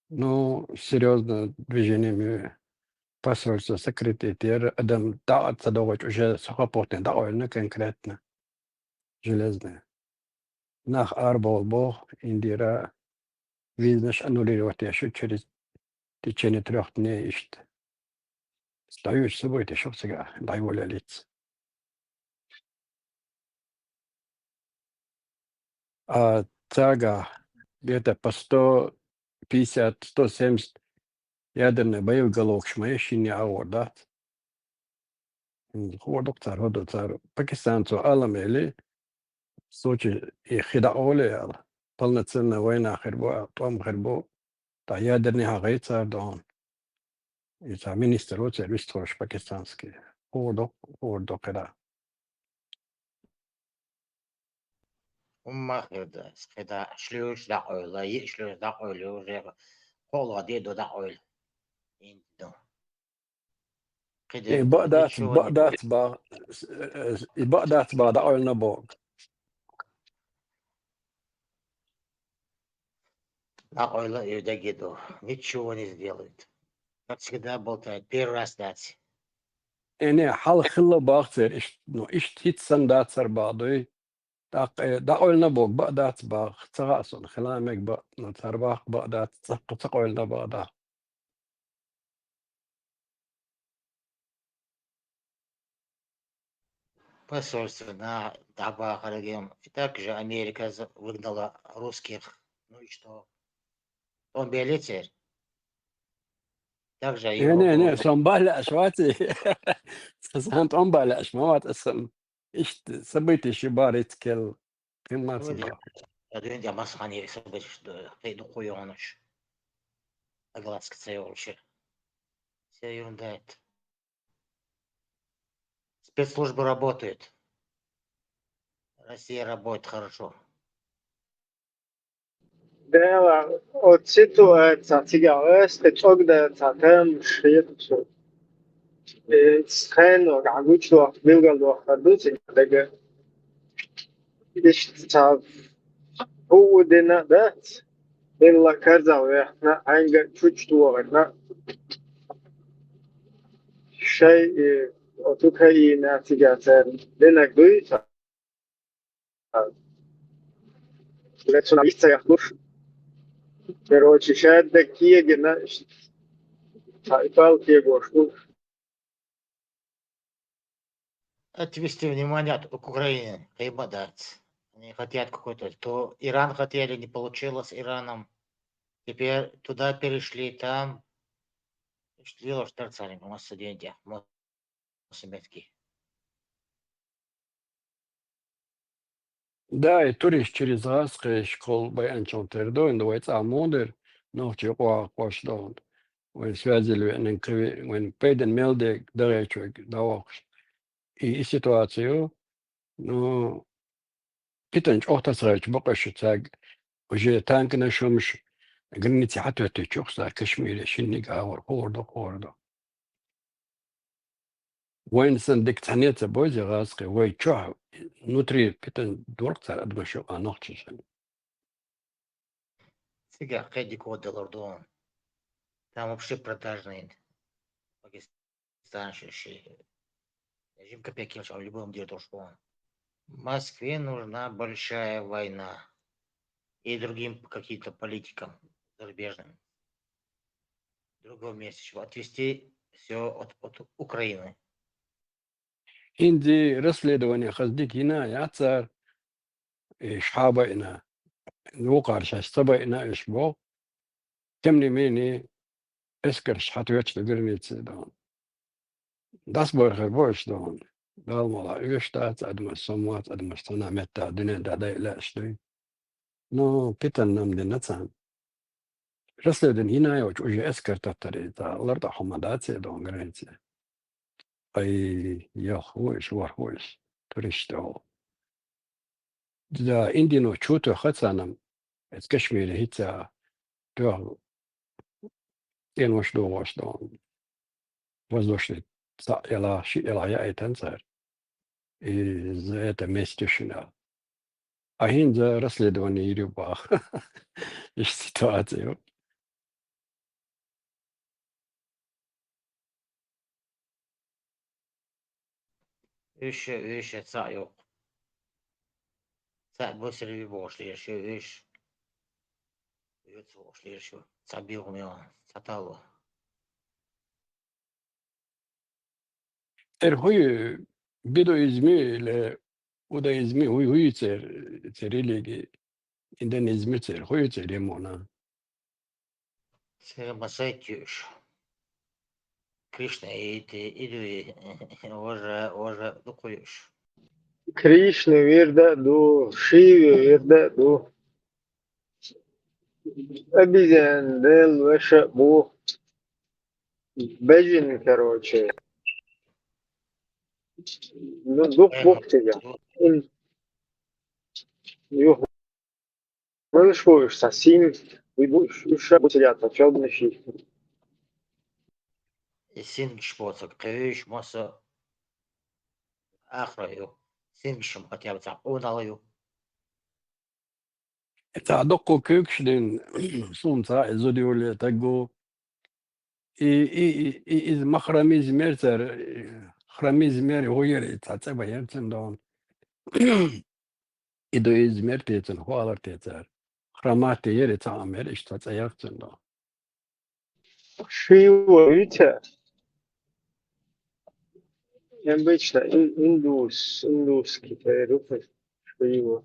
Ну, серьёзно движение ю, посольство сократить яр, адам дӀа а ца догӀуш, уже сухопутный дӀакъовлина конкретно. Железный. Нах арабовла боху Индера, визанаш аннулировать еш ю через в течение трёх дней иштта. ДӀайоьдуш событеш ю цигахь, дӀайолаялица. А цигахь где-то по сто пятьдесят, сто семьдесят ядерный боеголовкаш ма ю, шина а гӀор дац. Ховр ду-кх цара хӀун ду, цара пакистанцо ала мели, в случае и хи дӀакъовле аьлла, полноценная война хир бу, тӀом хир бу, тӀаккха ядерный хьагӀий цара догӀна. И цхьа министр ву церан вистхуьлуш пакистанский. Ховр ду, ховр ду кхидӀа. ХӀумма хир дац, кхидӀа шлюш дӀакъовла, йиъ шлюш дӀакъовла, уже кхоалгӀа де ду дӀакъовла. Инди ду. КхидӀа И бакъ дац, ничего бакъ не дац будет. Бакъ, э, и бакъ дац бакъ дӀакъовлина боху. ДӀакъовла и даггара ду. Ничего не сделают. Как всегда болтают, первый раз дац. Э, не, хьалха хилла боху церан иштта, ну, иштта хӀинца санна дацар боху дуй. ТӀаккха, э, дӀакъовлина боху, бакъ дац боху, ца хаьа суна, хила мега бакъ, ну, цара боху бакъ дац, ца, ца къовлина бакъ дац. Посольство на дӀабахаргем. И так же Америка за-, выгнала русских. Ну и что? ТӀом бели церан? Так же Э, не, не, Европа. Сан бахьа лаьаш вац и. Сан тӀом бахьа лаьаш ма вац сан. Иштта событеш ю бара ицца кхел. Кхин ма ца бахьа. Дуьйна тӀе массанхьа событеш ду, кхин дукха йогӀуш. Огласка ца йолуш. Вся ерунда это. Спецслужбы работают. Россия работает хорошо. Дела, оцу ситуаци цигахь аса тӀе чӀогда ца тамаш хеташ. Э, схьаьнга гучудоккхуш билгалдоккхур ду цига дага. Иштта ца хӀуъу дина дац, билла карзах вехна, хьаьнга чучу тохарна. Шай, э, оцу Украина цига церан динаг дуй ца. Лецунах йиц ца яхлуш. Короче, шаьддаг кегина, цхьа и пал кегош ду. Отвести внимание от Украины, хӀума дац. Они хотят какой-то, то Иран хотели, не получилось с Ираном. Теперь туда перешли, там. Что делаешь, тарцарин, у нас студентя, мосаметки. Да, и турист через гӀазкхи школ байанчун тера ду, ин вай цӀа муха дира, нохчий къохкхош ду. Вайн связь веанин кхин вайн пайдана мел де дагӀечуьнга дӀавахаш. И, и ситуацию, ну, питана чӀогӀа тасхайчу бакъаша цаьрга уже танканаш хӀумаш граница хьатоьттичух ца Кашмире шинниг агӀор хӀора ду, хӀора ду. Вайна сан дика цхьаьна а ца бойзи гӀазкхи, вай чохь внутри питана дурх цара адамаш юкъа нохчашна. Цигахь кхин дика далур ду. Там вообще продажный. Пакистан ши, ши. Жим капекин в любом деле то, что он. Москве нужна большая война. И другим каким-то политикам зарубежным. В другом месте, чтобы отвести всё от, от Украины. ХӀинца расследование хаза дика йина яц цара, и шхьа а баина, вукхар шаьш ца байина уьш боху. Тем не менее, эскарш хьатоьчу ду границе дон. ДӀасабойхар бу уьш дон. Дала мала уьш дац, адамаш сомац, адамаш цхьана меттахь дуьнен тӀе дайа лаьаш дуй. Ну, питана-м дина царна. Расследование йина йоцуш уже эскар таттаре, ца лар тӀе хьума дац дон границе. Ай, ялх ву уьш, ворхӀ ву уьш, туристаш догӀу. Да, Индино чу тоьхха царна, эцу Кашмире хӀинца тоьхна цӀенош догӀуш дон. Воздушный цхьаъ ялахь, шиъ ялахь яийтина цара. И за это месть шина. А хӀинца расследование йир ю баха. Иштта ситуация ю. Уьш, уьш, цхьаъ йоккху. Цхьаъ бусурби бохуш леш ю уьш. Юьц бохуш леш ю. Цхьа бегӀу мегӀу, цхьа тало. Церан хӀу ю, буддизм ю или иудаизм ю, хӀу, хӀу ю церан, церан религи, индуизм ю церан, хӀу ю церан ямона? Церан масайт ю уьш. Кришна и, и, и ду и, важа, важа дукха ю уьш. Кришна вирда а ду, Шива вирда а ду. Обезьян, дел, ваша бу. Бежин, короче. Ну, дух Ага. Бог тебя. Ин. Юх. Вылыш вуйш, са син. Уй бу, уьш, уьш бу тебя, та чёрный фиг. И син шпоцак, кхевиш, масса. Ахра ю. Син шум хотя бы цхьа къонал ю. Цхьа дуккха куьйгаш дина, суна цхьа и зуда юле таг ву. И, и, и, и, иза ма храмизмер цара, храмизмер хӀу яра и цхьа цӀе бан яра цуьнан догӀу. Иудаизмер те цуьнан хӀу алар те цара. Храмат те яра и цхьа а мер, иштта цхьа цӀе яра цуьнан догӀу. Шива ю цара. Обычно ин-, индус, индусский, э, рухи Шива.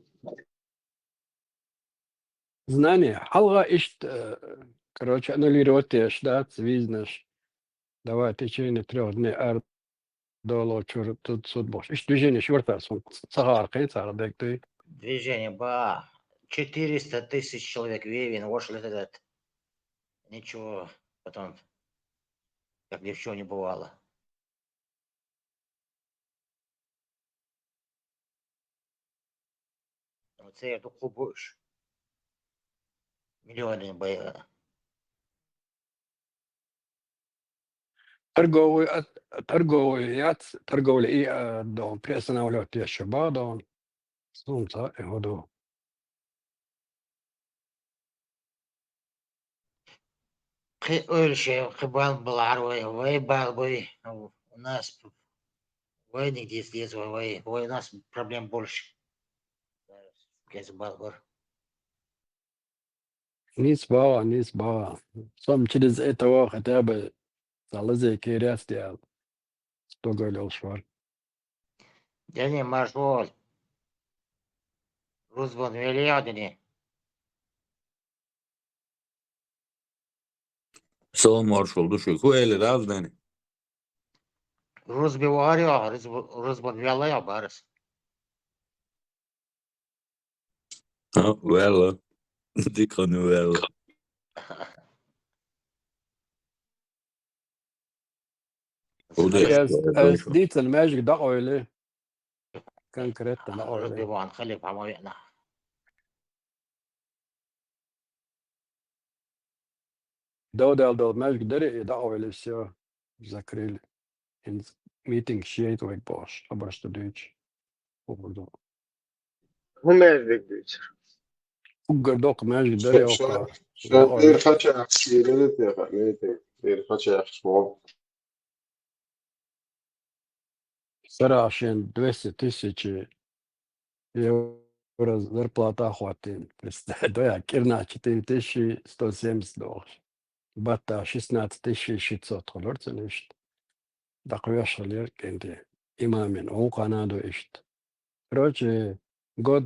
Знание. Хьалха иштта, э, короче, аннулировать деш дац визнаш. Давай в течение трёх дней ар долу чуьра тут суд бохуш. Иштта движение шуьртара сум ца хаархин цара дегдуй. Движение ба четыреста тысяч человек вевин вошли этот. Ничего, потом, как ни в чём не бывало. Церан дукха бу уьш. Миллионы бай. Торговый от-, торговый яц, торговля и, а, дон, приостанавливать ещё ба, дон. Сумца, и году. Кхин ойла ше, кхин бала балахьара вай, вай бала бай, у нас вайниг деза деза вай, вай, вай, у нас проблем больше. Кез бала бар. Нийса бахьа, нийса бахьа. Сом через этого хотя бы цхьа лазей кхеръяц де аьлла. Стогой лелаш вара. Дени, марш воль. Рузбан велиягӀа, Дени. Салам маршал ду шуьга. ХӀу элира аз, Дени? Рузби вахар йоах, рузб-, рузбан ваьлла йоах барас. А, ваьлла. Дикан ваьлла. Ас, ас дийцина маьждиг дӀакъовли. Конкретно дӀакъовли. Рузби ван халиф хьама веана. Довдал дол маьждиг дари и дӀакъовли, всё. Закрыли. Ин митинг шейтвайг бохуш, хабарш ду дуьйцуш. Хубурду. ХӀун маьждиг дуьйцур? Уггар доккха маьждиг дари ша-, ша-, ша-, дӀакъовли. Ир хача ахча, ир ир теха, митинг, ир хача ахча боху. Сарахь шен двести тысяч евро зарплата а хӀоттийна. Представь, доя, кӀирнахь четыре тысячи сто семьдесят дохуш. Батта шестнадцать тысяч шестьсот хуьлура цуьнан иштта. ДӀакхоьхьуш хилира кӀентий. Имамин гӀуллакхана а ду иштта. Короче, год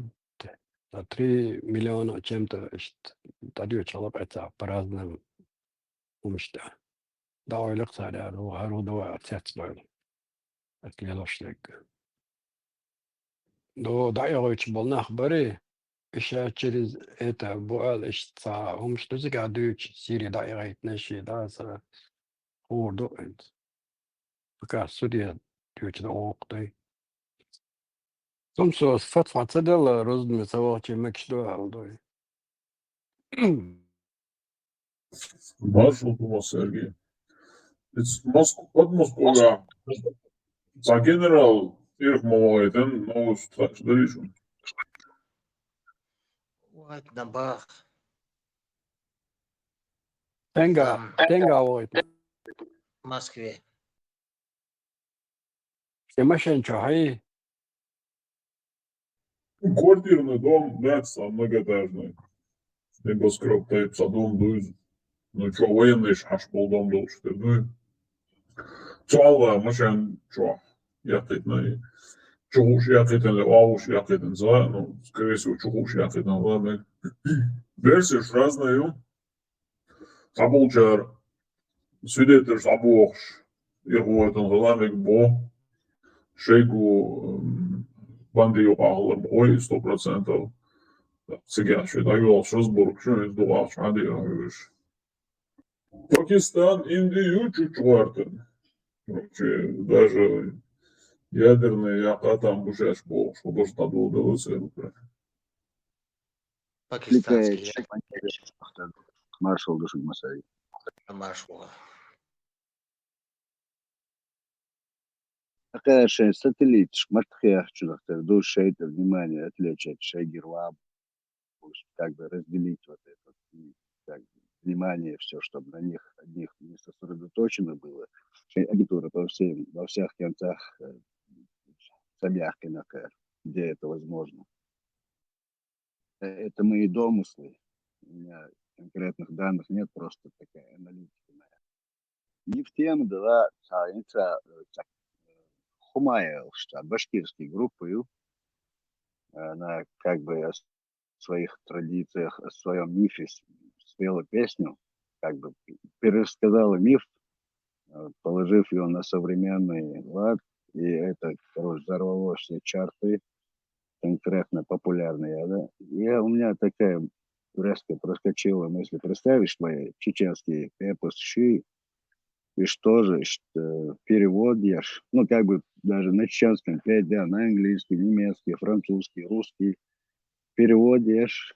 три миллиона чем-то иштта дӀадоьдуш хилар-кх цхьа по-разному хӀумнаш тӀа. ДӀаоьлу-кх цара, яра, хӀара хӀу ду вай цецбойла. Ас лелош дерг. До дӀаихьойтуш болу нах барий, и ша через это бу аьлла, иштта цхьа хӀумнаш ду цигахь дуьйцуш, Сири дӀаихьийтина ши дӀа а ца хуур ду хӀинца. Пока суде дуьйцу дан воккху дай. Цунна со фатва ца делла, рузбане ца вахча мегаш ду аьлла дуй. Маршал ду, Сергей. Из Моск-, под Москвой, да. За генерал ирх ма вахийтан, но уж так что вижу. Вахийтина бах. Тенга, Там. Тенга вахийтина. Москве. Шен машен чохь хьий? Квартирный дом, да, цхьа многоэтажный. Небоскреб тайпа цхьа дом ду иза. Ну, чохь военныйш Ӏаш болу дом долуш тера ду. Цу хьалха машен чохь яккхийтина. Чу хууш яккхийтина, ле, охьа хууш яккхийтина, цхьа, ну, скорее всего, чу хууш яккхийтина, ладно. Версеш разные ю. Цхьаболчара свидетелаш схьабохуш, ирх вахийтина хила мега боху, шайгу, м, банди юкъахь хилар боху, сто процентов. Цигахь шайн дӀайолуш разборка ю, иза дукъахчу хьан деана хьоьжуш. Пакистан, Инди ю чу чу гӀортан. Короче, даже ядерный яккха там бу шаьш бохуш, хӀу баш дӀадоладелла церан. Пакистанский. Маршал ду шуьга, Масари. Маршал. Акхар шайн сателлиташ маттахъяхчунах тера ду шайтӀа внимание отвлечь от шайгирла, как бы разделить вот это, м, как бы, внимание, все, чтобы на них одних не сосредоточено было. Шайн агентура по всем, во всех концах, э, самяхкинах, где это возможно. Э, это мои домыслы. У меня конкретных данных нет, просто такая аналитика моя. Не в тему дела, а, не ца-, э, так, э, хӀумаелаш, цхьа башкирский группа ю. Она как бы о своих традициях, о своём мифе с-, спела песню, как бы пересказала миф, э, положив его на современный лад, и это, короче, взорвало все чарты, конкретно популярные, да. Я, у меня такая резко проскочила мысль. Представишь, твои чеченские эпос щи, и что же, ш-, э, переводишь, ну, как бы даже на чеченском петь, да, на английский, немецкий, французский, русский, переводишь,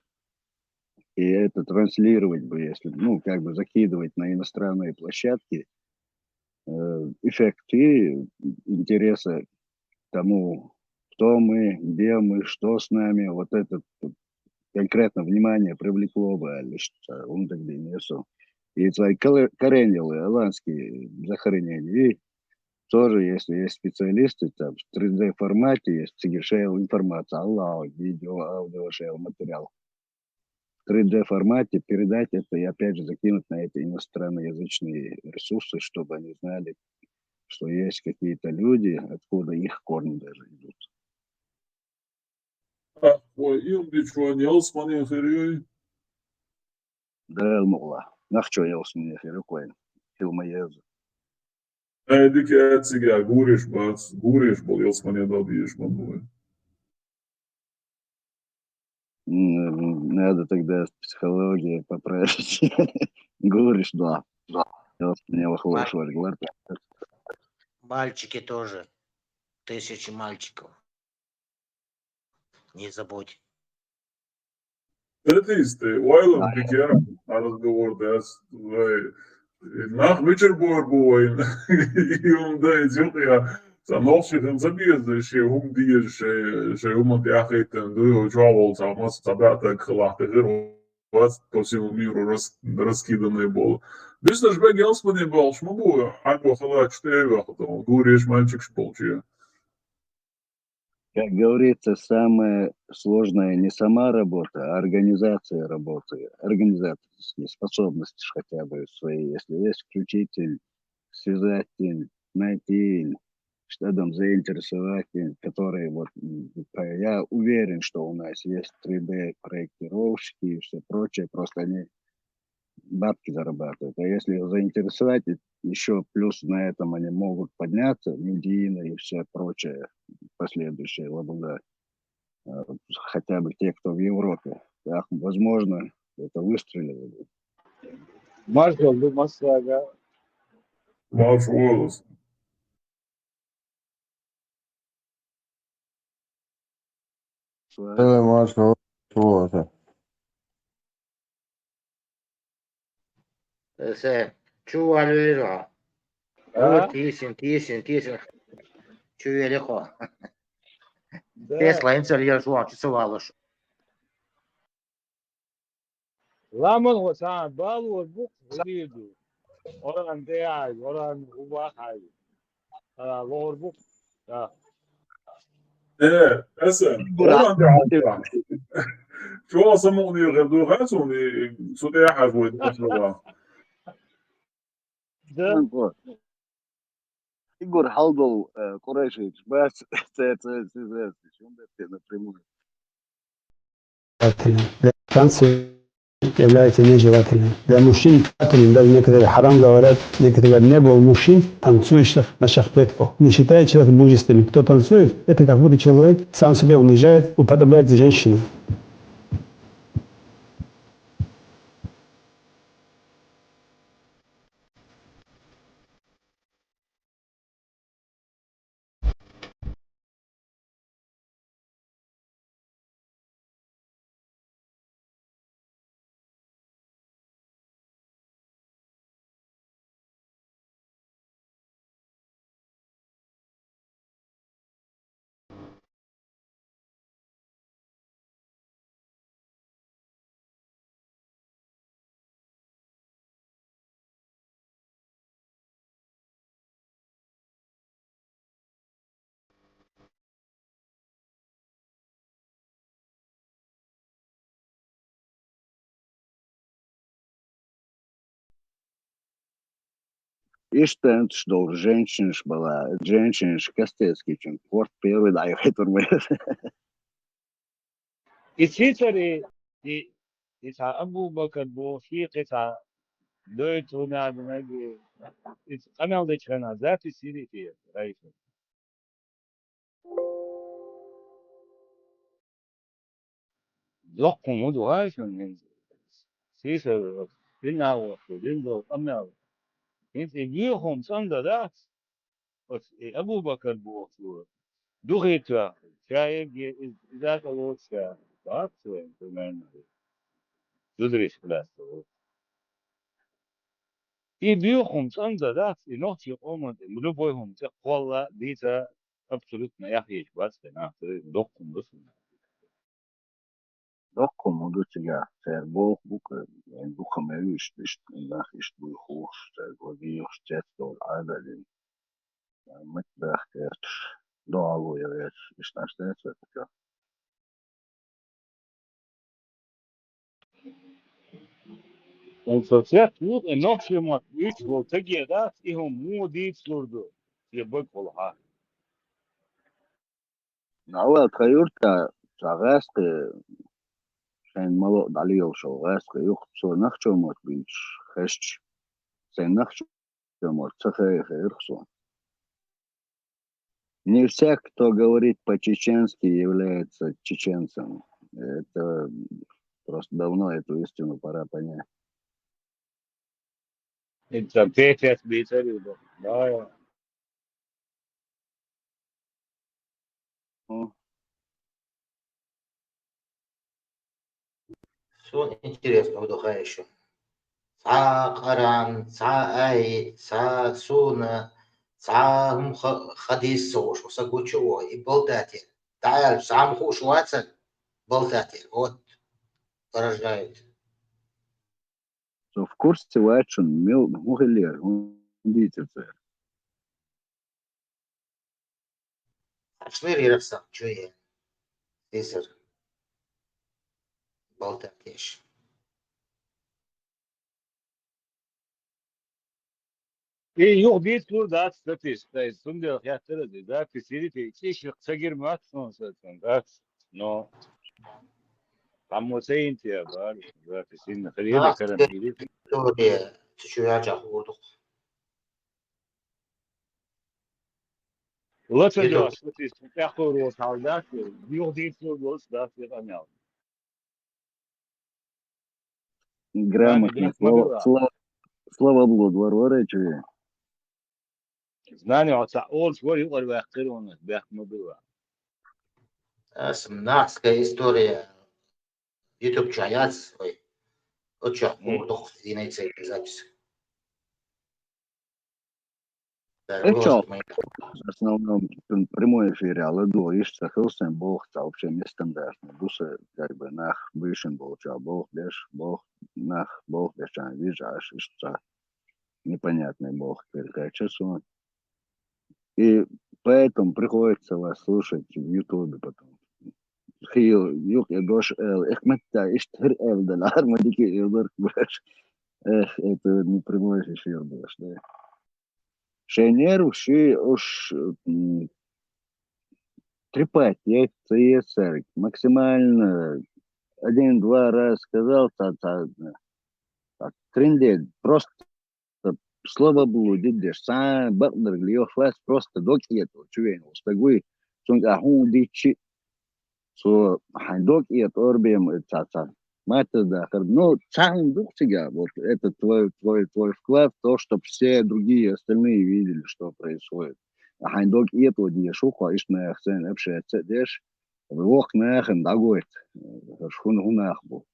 и это транслировать бы, если, ну, как бы закидывать на иностранные площадки, э, эффект и интереса к тому, кто мы, где мы, что с нами, вот это вот конкретно внимание привлекло бы, а лишь, э, он тогда не су. И твои кале-, каренделы, аланские захоронения, и тоже, если есть специалисты, там, в три дэ формате есть, цигахь шел информация, алло, видео, аудио, шел материал. В три дэ формате передать это и опять же закинуть на эти иностранноязычные ресурсы, чтобы они знали, что есть какие-то люди, откуда их корни даже идут. А, ой, Илдичу ялсмане хир юй? Дала мукъ лахь. Нохчо ялсмане хир ю кхойна. Хила ма еза. Ай, дика яц цигахь, гуреш бац, гуреш болу ялсмане дала дезаш ма бу вай. М, надо тогда с психологией поправить. Гуреш, да. Да. Ялсмане вахло Мальчики тоже. Тысячи мальчиков. Не забудь. Статисты, ойлам, а, дика яра, а разговор дац, вай, нах мичара бор бу вайна? И хӀума дай, цу юкъа, сан нохчий хин ца беза, шен хӀума деза, шен, шен хӀума тӀехӀиттина ду, чохь волу цхьа маса цхьа баьтаг хилахь, тӀе хир вац, по всему миру рас-, раскиданный болу. Биснарш бен ялсмане болуш ма бу, хьан бо халачу тӀе а ваха, гуреш мальчикаш болчу. Как говорится, самое сложное не сама работа, а организация работы, организаторские способности ж хотя бы свои, если есть, включить им, связать им, найти им, что там заинтересовать, э, которые вот, м, п-, я уверен, что у нас есть три дэ проектировщики и всё прочее, просто они бабки зарабатывают. А если их заинтересовать, и ещё плюс на этом они могут подняться, медийно и всё прочее, последующая лабуда, э, хотя бы те, кто в Европе. Так, возможно, это выстрелило бы. Марш, Олдур, марш, ага. Марш, Олдур. Сэлам, марш, Олдур. Э, сэ, чу валуйра? А? О, тийсин, тийсин, тийсин. Чу вели хо. Да. Тесла, инсар яр шуа, чу савалаш. Ламал хо са балур бух, гъилирду. Оран дяй, оран убахай. А, лор бух. Да. Э, эсэ, Бура. Оран дяй. Чё саму не гъилду, ха, су не, су дэ хажу, это слова. Да. Игорь Халдов, э, Курайшевич, бас, ц-, ц-, ц-, ц-, ц-, напрямую. Для танцев является нежелательным. Для мужчин, даже некоторые харам говорят, некоторые говорят, не был мужчин, танцующих на шахпетку. Не считает человека мужественным. Кто танцует, это как будто человек сам себя унижает, уподобляет женщину. Иштта тӀа долу женщинаш бала, женщинаш кастецкий чун корт первый дӀайохуьйтур ма яра. И сийсара, и, и цхьа Абу-Бакар боху, шен кхин цхьа дойту надо, и къамел дечу хенахь запись йири те, Раиса? Доккха хӀума ду, хӀай шуна, хӀинца. Сийсара дин агӀор шу, дин долу къамел. ХӀинца и боьхам цӀандан дац, оцу и Абу-Бакар бохучо духийта ваьхна, ша ерриге иза, иза тӀе лоцуш ша вац вайн, примерно. Зударий лаьцна ву. И боьхам цӀандан дац, и нохчийн къоман тӀе, любой хӀума тӀе кхолла, дийца абсолютно эхь йеш бац, тӀе нах, доккха хӀума ду шуна. Доккха хӀума ду цигахь, цара боху бу-кх, вайн дукха мел иштта, иштта, нах иштта буй хууш, цаьрга вагийхуш, цецдолу Ӏадат дина. Мат дахка гӀерташ, доӀало ян гӀерташ, иштта нах дац вай кху чохь. Оцу цец ву, и нохчийн мотт буьйцуш волу стаге дац, и хӀума муха дийцалур ду, шен бага хуьлу хьан. Нагахь тхан юьртахь цхьа гӀаьскхи, шайна ма-луъу дӀалелаш йолу гӀаьскхи ю-кх, цо нохчийн мотт буьйцуш хезча, сайн нохчийн мотт ца хеха хир-кх суна. Не всяк, кто говорит по-чеченски, является чеченцем. Это просто давно эту истину пора понять. Ин сан печать бийцарий бу. Да, я. М. Суна интересно хӀун ду хаьа шу. Цхьа Къуръан, цхьа аят, цхьа сунна, цхьа хӀума ха-, хадис ца хууш, хӀун са гучу а вой, и болтатера. ДӀааьлча, цхьа хӀума хууш вацара, болтатера. Вот, поражает. Со в курсе вац шуна, мил-, хӀун хиллера, хӀун дийцира цара. Ашлер ярах сан чуье. Сесар. Болтатеш. И юха дийцалур дац статистика, цундела хеттар аз, запись йири те, цӀиш ца гир моьтту суна сацун, да? Но там мо ца йинте бар, запись йинна хилийла карантин. История, цу чу яьлча хӀур ду. Лаца йош статистика, тӀехур волчу хьал дац, юха дийцалур долуш дац и къамел. Грамотный. Знание слово, бехк ма била. Слово, словоблуд вар вара чу. Знание хьо ца олуш вара юкъара ваьккхира ванна, бехк ма била. Ас нахская история YouTube чу яц вай. Оцу чохь муха дукха дийна церан запись. Эчо, в основном, прямой эфир ала ду, иштта ца хилла сайн болх ца вообще нестандартный ду сан, как бы, нах буьйшина болчохь болх беш, болх, нах болх беш, чан вижаш, иштта ца непонятный болх передача суна. И поэтому приходится вас слушать в Ютубе потом. Хил, юкъе дош эл, эхматта, иштта хир эл, да, лар, ма дики эл, баш. Эх, это не прямой эфир, баш, да. Шайн нерваш ши уж, м, трепать, я ца ецарг, максимально один-два раза сказал, ца, ца, ца, трындец, просто словоблудие деш, цхьа бакъдерг лоьхуш вац, просто дог кӀетӀо чу веана волу стаг вуй, цуьнга ахьа хӀун дийцчи, цо хьайн дог кӀетӀор бен ца, ца, маттаца дахар. Ну, цхьа хӀума ду-кх цигахь, вот это твой, твой, твой вклад в то, чтоб все другие остальные видели, что происходит. А хьайн дог кӀетӀо дезаш ву-кх хьо, иштта нахаца общаться а деш, вокху нахана дӀагойта, хӀорш хӀун, хӀун нах бу.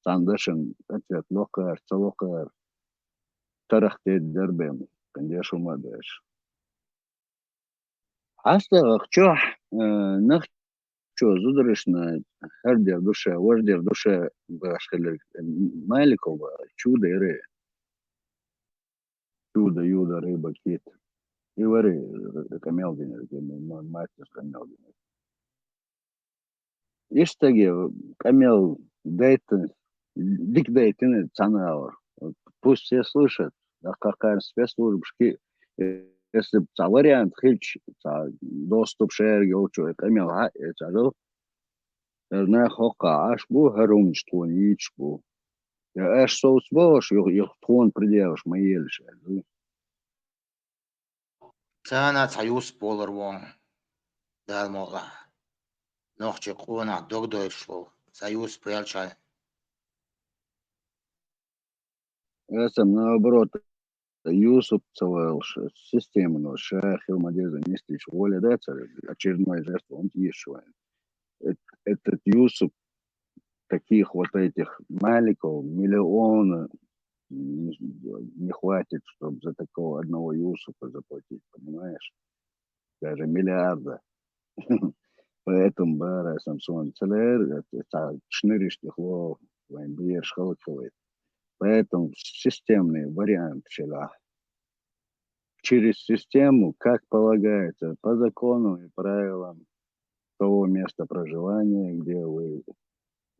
Цхьана дашна ответ локхара, ца локхара, тарах тӀе дарбен, кхин деш хӀума а деш. Хьастагах чохь, э, нах чо зударшна хӀара дер ду ша, важа дер ду ша баш хиларг, Маликов вара, Чуда яра. Чуда, Юда, Рыба, Кит. И вара, э, къамел динарг, ма-, ма-, маттаца къамел динарг. И стаге къамел дайта, дика дайтина цхьана агӀор. Пусть все слышат, а кхакхарна спецслужбашки, если б цхьа вариант хилча, цхьа доступ шаьрга йолчу и къамел хьаэцарал, хӀара нах хӀокхахь Ӏаш бу, хӀара хӀуманаш тхуна йийцуш бу. Я аш совцабо аша, юха, юха тхуна пределаш ма елаш аьлла. Царна цхьа Юсуп волар вон, Дала мукъалахь. Нохчийн къонах догдойлуш волу, цхьа Юсуп ваьлча. Эсам, наоборот, Юсуп ца валуш, система но ша хила ма деза нистича воля да цара, очередной жертва он тешуш вайн. Эт-, этот Юсуп таких вот этих Маликов миллиона не, не хватит, чтобы за такого одного Юсупа заплатить, понимаешь? Даже миллиарда. Поэтому бара Самсон целер, это, это шныришти хло, вайн бьерш халкалит. Поэтому системный вариант шелах. Через систему, как полагается, по закону и правилам того места проживания, где вы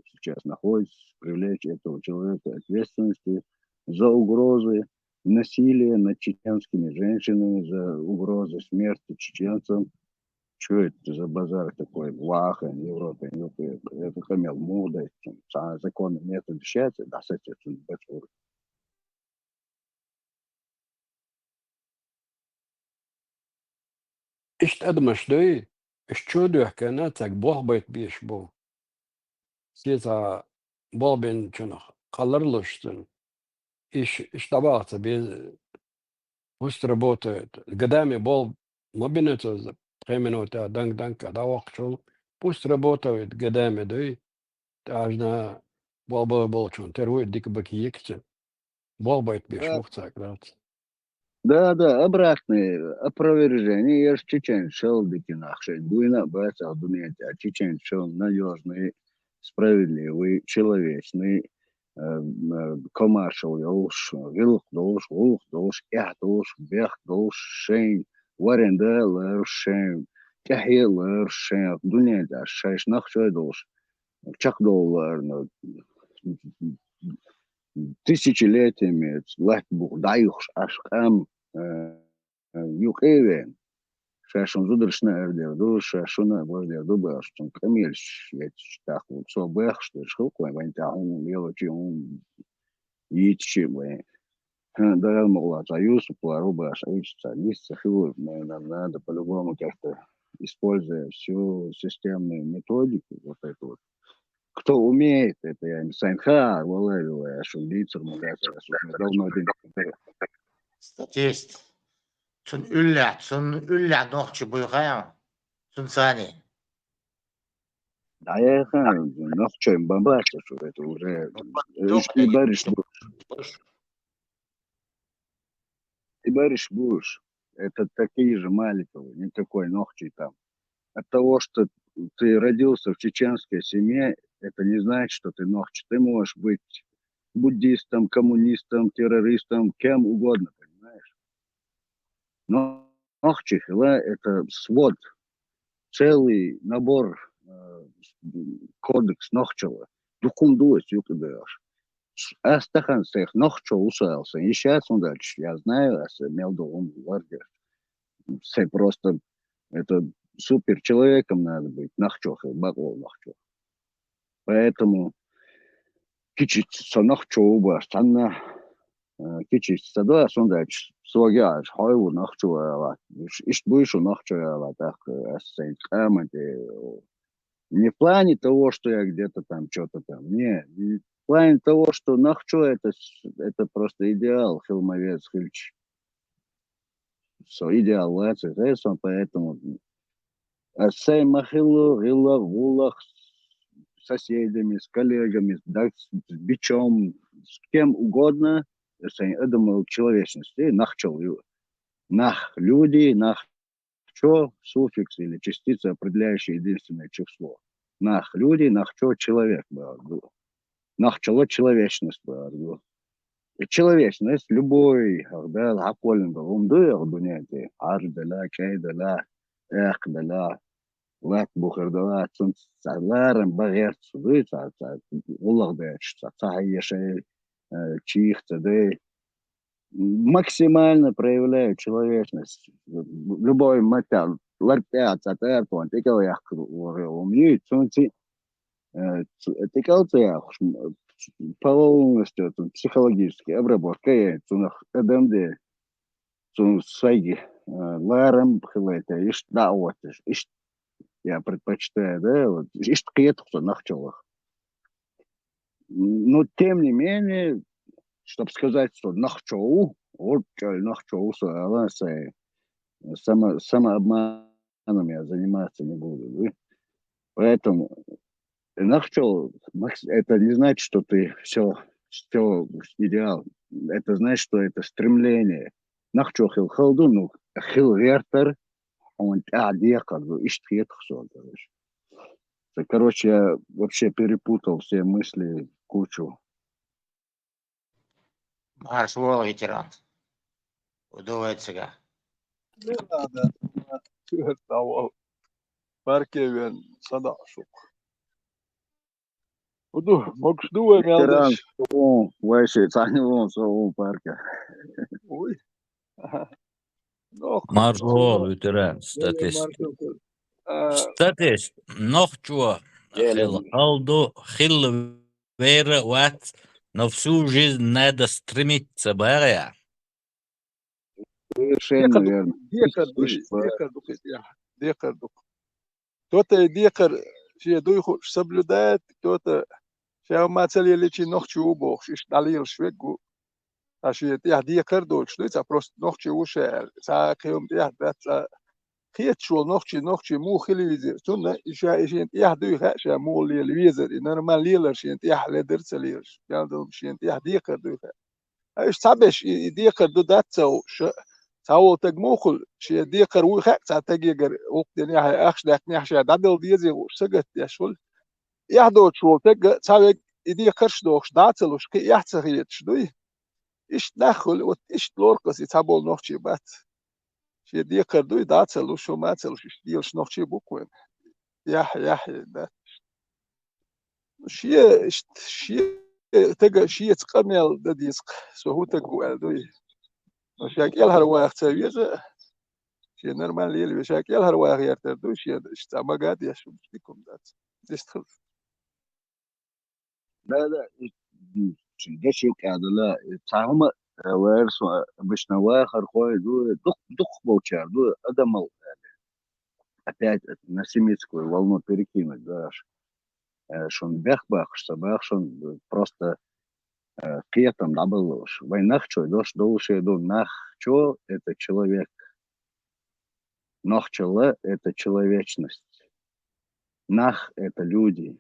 сейчас находитесь, привлечь этого человека к ответственности за угрозы насилия над чеченскими женщинами, за угрозы смерти чеченцам. Что это за базар такой? Ваха, Европа, Европа, это камел мода, законный метод решается, да, с этим бацур. Иштта адамаш дуй, уьш чу а дуьхкина, цаьрга болх байта безаш бу. Сеза болх бинчунах кхаллар луш цуьнан. Иш, иш дӀабаха ца беза, пусть работает. Годами болх ма бина цо, пхи минута, данг-данг а дӀавоккхучул, пусть работает, годами дуй. ТӀаьжна болх бала болчун тера вуй дика бакиекача. Болх байта беш ву-кх цаьрга дац. Да, да, обратное опровержение, я же чеченец шел дикий нах, шен дуйна а бац а дуьнен тӀехь, чеченец шел надёжный, справедливый, человечный, э, э, комаршал йолуш, гӀиллакх долуш, гӀуллакх долуш, эхь долуш, бехк долуш, шайн варенда а ларуш, шайн тӀаьхье а ларуш, шайн дуьнен тӀехь шайша нах чой долуш, чекхдовларна, тысячелетиями латта буха дӀайухуш Ӏаш къам, э, юкъе а вена, ша шун зударшна а арадер ду, ша шуна а бождер ду баьхаш, цун къамелаш етташ тӀаккха со баьхаш дерш хилкъ вайн, вайн тӀехь хӀума лелочи, хӀума йийцачи вайн. ХӀа, Дала мукъ лахь, цхьа Юсуп вар ву баьхаш, Ӏийча цхьа нийса ца хилар, наверное, надо по-любому как-то, используя всю системную методику, вот эту вот. Кто умеет, это я им сайн хаар, валлахӀи, валлахӀи, аш шун дийцар ма дац, аш шун давно дин. Статист. Цун уьллехь, цун уьллехь нохчи буй хаа? Цун цани. Да я хаа, нохчи бан бац, что это уже, э, и бариш бу-, и бариш буш. Это такие же Маликовы, никакой нохчи там. От того, что ты родился в чеченской семье, это не значит, что ты нохчи. Ты можешь быть буддистом, коммунистом, террористом, кем угодно, понимаешь? Но нохчи хила — это свод, целый набор, э, кодекс нохчала. Дукхум дуас юкъе баьхаш. Ас тахан сайх нохчо вусал, сайн йиш яц, хӀунда аьлча я знаю, ас мел ду хӀума лардеш. Сайн просто это супер человеком надо быть, нохчо хила, бакъо нохчо. Поэтому кичица со нохчо ву баьхаш, цхьанна, э, кичица ца до, ас хӀунда аьлча сога яхаш, хьо ву нохчо ала. Иш-, иштта буй шу нохчо ала, тӀаккха ас сайн къаман тӀе. Не в плане того, что я где-то там, чё-то там. Не, не в плане того, что нохчо это с-, это просто идеал, хила ма веза хилча. Со идеал лаца, поэтому а сайн ма хилла, гӀиллакх, гӀуллакх с соседями, с коллегами, да, с, с бичом, с кем угодно, сайн адамал человечность, э, нахчал ю. Нах, люди, нах, чё, суффикс или частица, определяющая единственное число. Нах, люди, нах, чё, человек, баьхар ду. Нахчала человечность баьхар ду. Человечность любой, ах, Дала хьакхоллина дола хӀума ду, ах, дуьнен тӀе. Ӏарждаьла, кӀайдаьла, эккхадаьла, латта бухардаьла, цунца цхьа ларам бан гӀерта цу дуй, цхьа, цхьа гӀуллакх деш, цхьа, цхьа хьаешай, э, чийх ца дай. Максимально проявляю человечность. Любой маттахь, ларг тӀехь цхьа тӀара тхуна тӀекӀал яккха вогӀе хӀума йий, цунций, э, ц-, тӀекӀал ца яхаш, м, полностью цун психологически обработка е, цунах адам де, цун сайги, э, ларам хилайта, иштта дӀа а отташ, иштта я предпочитаю, да, вот, иштта кхетах со нахчалах. Но тем не менее, чтоб сказать, что нахчо ву, гӀурба чӀоагӀа нахчо ву со ала, сайн само-, самообманом я заниматься не буду, да? Поэтому нахчо, макс-, это не значит, что ты всё, всё идеал. Это значит, что это стремление. Нахчо хила хала ду, ну, хила гӀертар, хьуна тӀехь декхар ду, иштта хетах со, короче. Короче, я вообще перепутал все мысли в кучу. Марш вола, ветеран. Удовлетвориться. Не надо. Чёрт, а вот. Парке вен, сада шук. Уду, могаш ду вай мел деш? Ветеран, вай ши, цхьанне вон, со вон парке. Уй. Ага. Нох, Марш вола, ветеран, статист. Марш вола. А, статист, нохчо хила хала ду, хила вер вац, но всю жизнь надо стремиться, бара я. Совершенно верно. Декхар ду, декхар ду, декхар ду. Кто-то и декхар ше дуй хууш соблюдает, кто-то ша ма ца лелийча нохчо ву бохуш, иштта дӀалелаш веггу. Ткъа шен тӀехь декхар а доцуш дуй, цхьа просто нохчо ву ша аьлла, цхьа кхин хӀума тӀехь дац, цхьа кхеташ волу нохчо, нохчо муха хила везира. Цунна и ша, и шен тӀехь дуй хаьа, ша муха лела везара, и нормально лелар шен тӀехь ледара ца лелаш, мел долу шен тӀехь декхар дуй хаьа. Ткъа уьш цхьаберш и, и декхар ду дац ца хууш, цхьа волу таг муха хуьлу, шен декхар вуй хаьа цхьа тагегара, гӀуллакх динехь, ахча даьккхинехь ша дӀадала дезий хууш, сагатдеш хуьлу. Эхь доцуш волу таг а, цхьа верг и декхарш а дохуш, дӀа а ца луш, кхин эхь а ца хеташ дуй. Иштта нах хуьлу, вот иштта лору-кх аса, и цхьаболу нохчий бац. Шен декхар дуй, дӀа а ца луш, хӀума а ца луш, иштта лелаш нохчий бу-кх вайн. Яхь, яхь, да. Шен, иштта, шен, тага шеца къамел дан деза-кх, со хӀун таг ву аьлла дуй. Ша кӀелхьарваха ца веза, шен нормально лелаве, ша кӀелхьарваха гӀертар ду, шен иштта магадеш, дика хӀума дац. Иштта хилла. Да, да, и, м, даш юкъа дала, и цхьа хӀума, э, вайра со, э, обычно вахархой ду, дукх-, дукхахболчар ду, адамал, э, опять это на семитскую волну перекинуть, да, ш-, э, шун бехк бахаш, ца бахаш, шун, э, просто, э, кхетам дӀабаллалаш. Вай нохчий дош долуш ду, нохчо — это человек. Нохчалла — это человечность. Нах — это люди.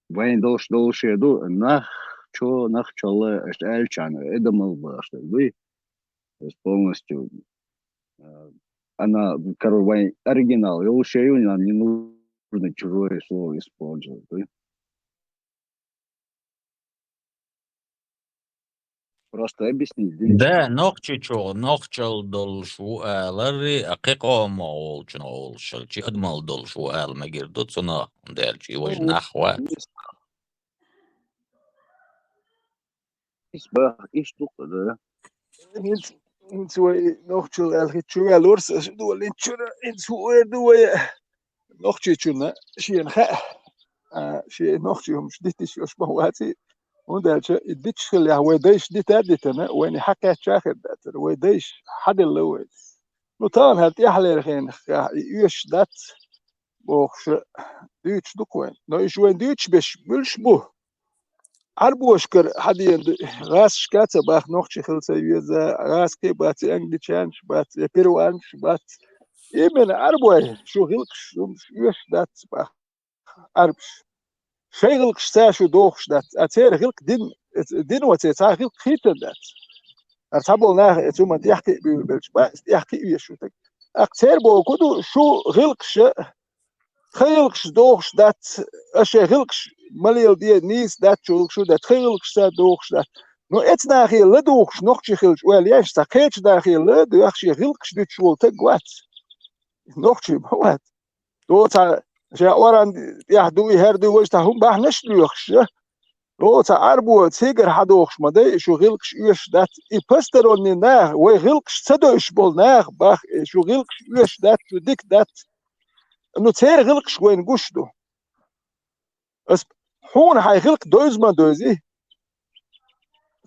Вайн долуш долуш ду, нохчо, нохчалла, аша аьлча, адамал баш дуй. То есть полностью, э, она, короче, вайн оригинал, и вообще нам не нужно чужое слово использовать, дуй. Просто объяснить, да. Да, нохчичо нохчалла долуш ву алар, а кхин къомах волчунах волуш хилча, адамалла долуш ву ала мегар ду цунах, хӀунда аьлча и важа нах вац. Ис бах, иш дукха, да. ХӀинца, хӀинца вай нохчалла аьлла хӀинца чу ваьлларца, аса ду валла хӀинца чуьра, хӀинца хӀу эр ду вай. Нохчичунна шена хаьа, а, шен нохчий хӀумаш дита йиш йолуш ма вац и. ХӀунда аьлча и диташ хиллехь, вай дайша дита а дитина, вайна хьакхаьчча а хир дацара, вай дайша хьаделла вай. Ну, тахана хӀара тӀаьхьалера хенахь и оьшуш дац бохуш дуьйцуш ду-кх вайна. Но уьш вайна дуьйцуш берш муьлш бу? Ӏарбошкара хьадена ду, гӀазкхашка а ца бах, нохчий хила ца веза, гӀазкхий бац, и англичанаш бац, я перуанцаш бац. Именно Ӏарбой, шу гӀиллакхаш, хӀумаш оьшуш дац бах, Ӏарбаш. Шайн гӀиллакхашца шу дохуш дац, а церан гӀиллакх дин, дин вац, цхьа гӀиллакх хийцина дац. Ара цхьаболу наха и цу ма тӀехкхиъ буьйлабелча, бац тӀехкхиъ везаш ву стаг. ТӀаккха церан боху ду, шу гӀиллакхаш, тхан гӀиллакхаш дохуш дац, аша шайн гӀиллакхаш ма леладе, нийса дац, чу гӀиллакхаш шу дац, тхан гӀиллакхашца дохуш дац. Но эцу нахе ладугӀуш нохчий хилча ойла еш, цхьа кхечу нахе ладоьгӀна шен гӀиллакхаш дуьтуш волу стаг вац. Нохчий ма вац. Доцу цхьа ша оран тӀехь дуй, хӀара дуй, важа цхьа хӀума бахьанаш а лоьхуш, я? Доцу цхьа Ӏарбо цигара хьадохуш ма дай, шу гӀиллакхаш оьшуш дац. И посторонний нах, вай гӀиллакхаш ца дойуш болу нах бах, шу гӀиллакхаш оьшуш дац, шу дика дац. Ну, церан гӀиллакхаш вайна гуш ду. Ас хьуна хьайн гӀиллакх дойза ма дойзи.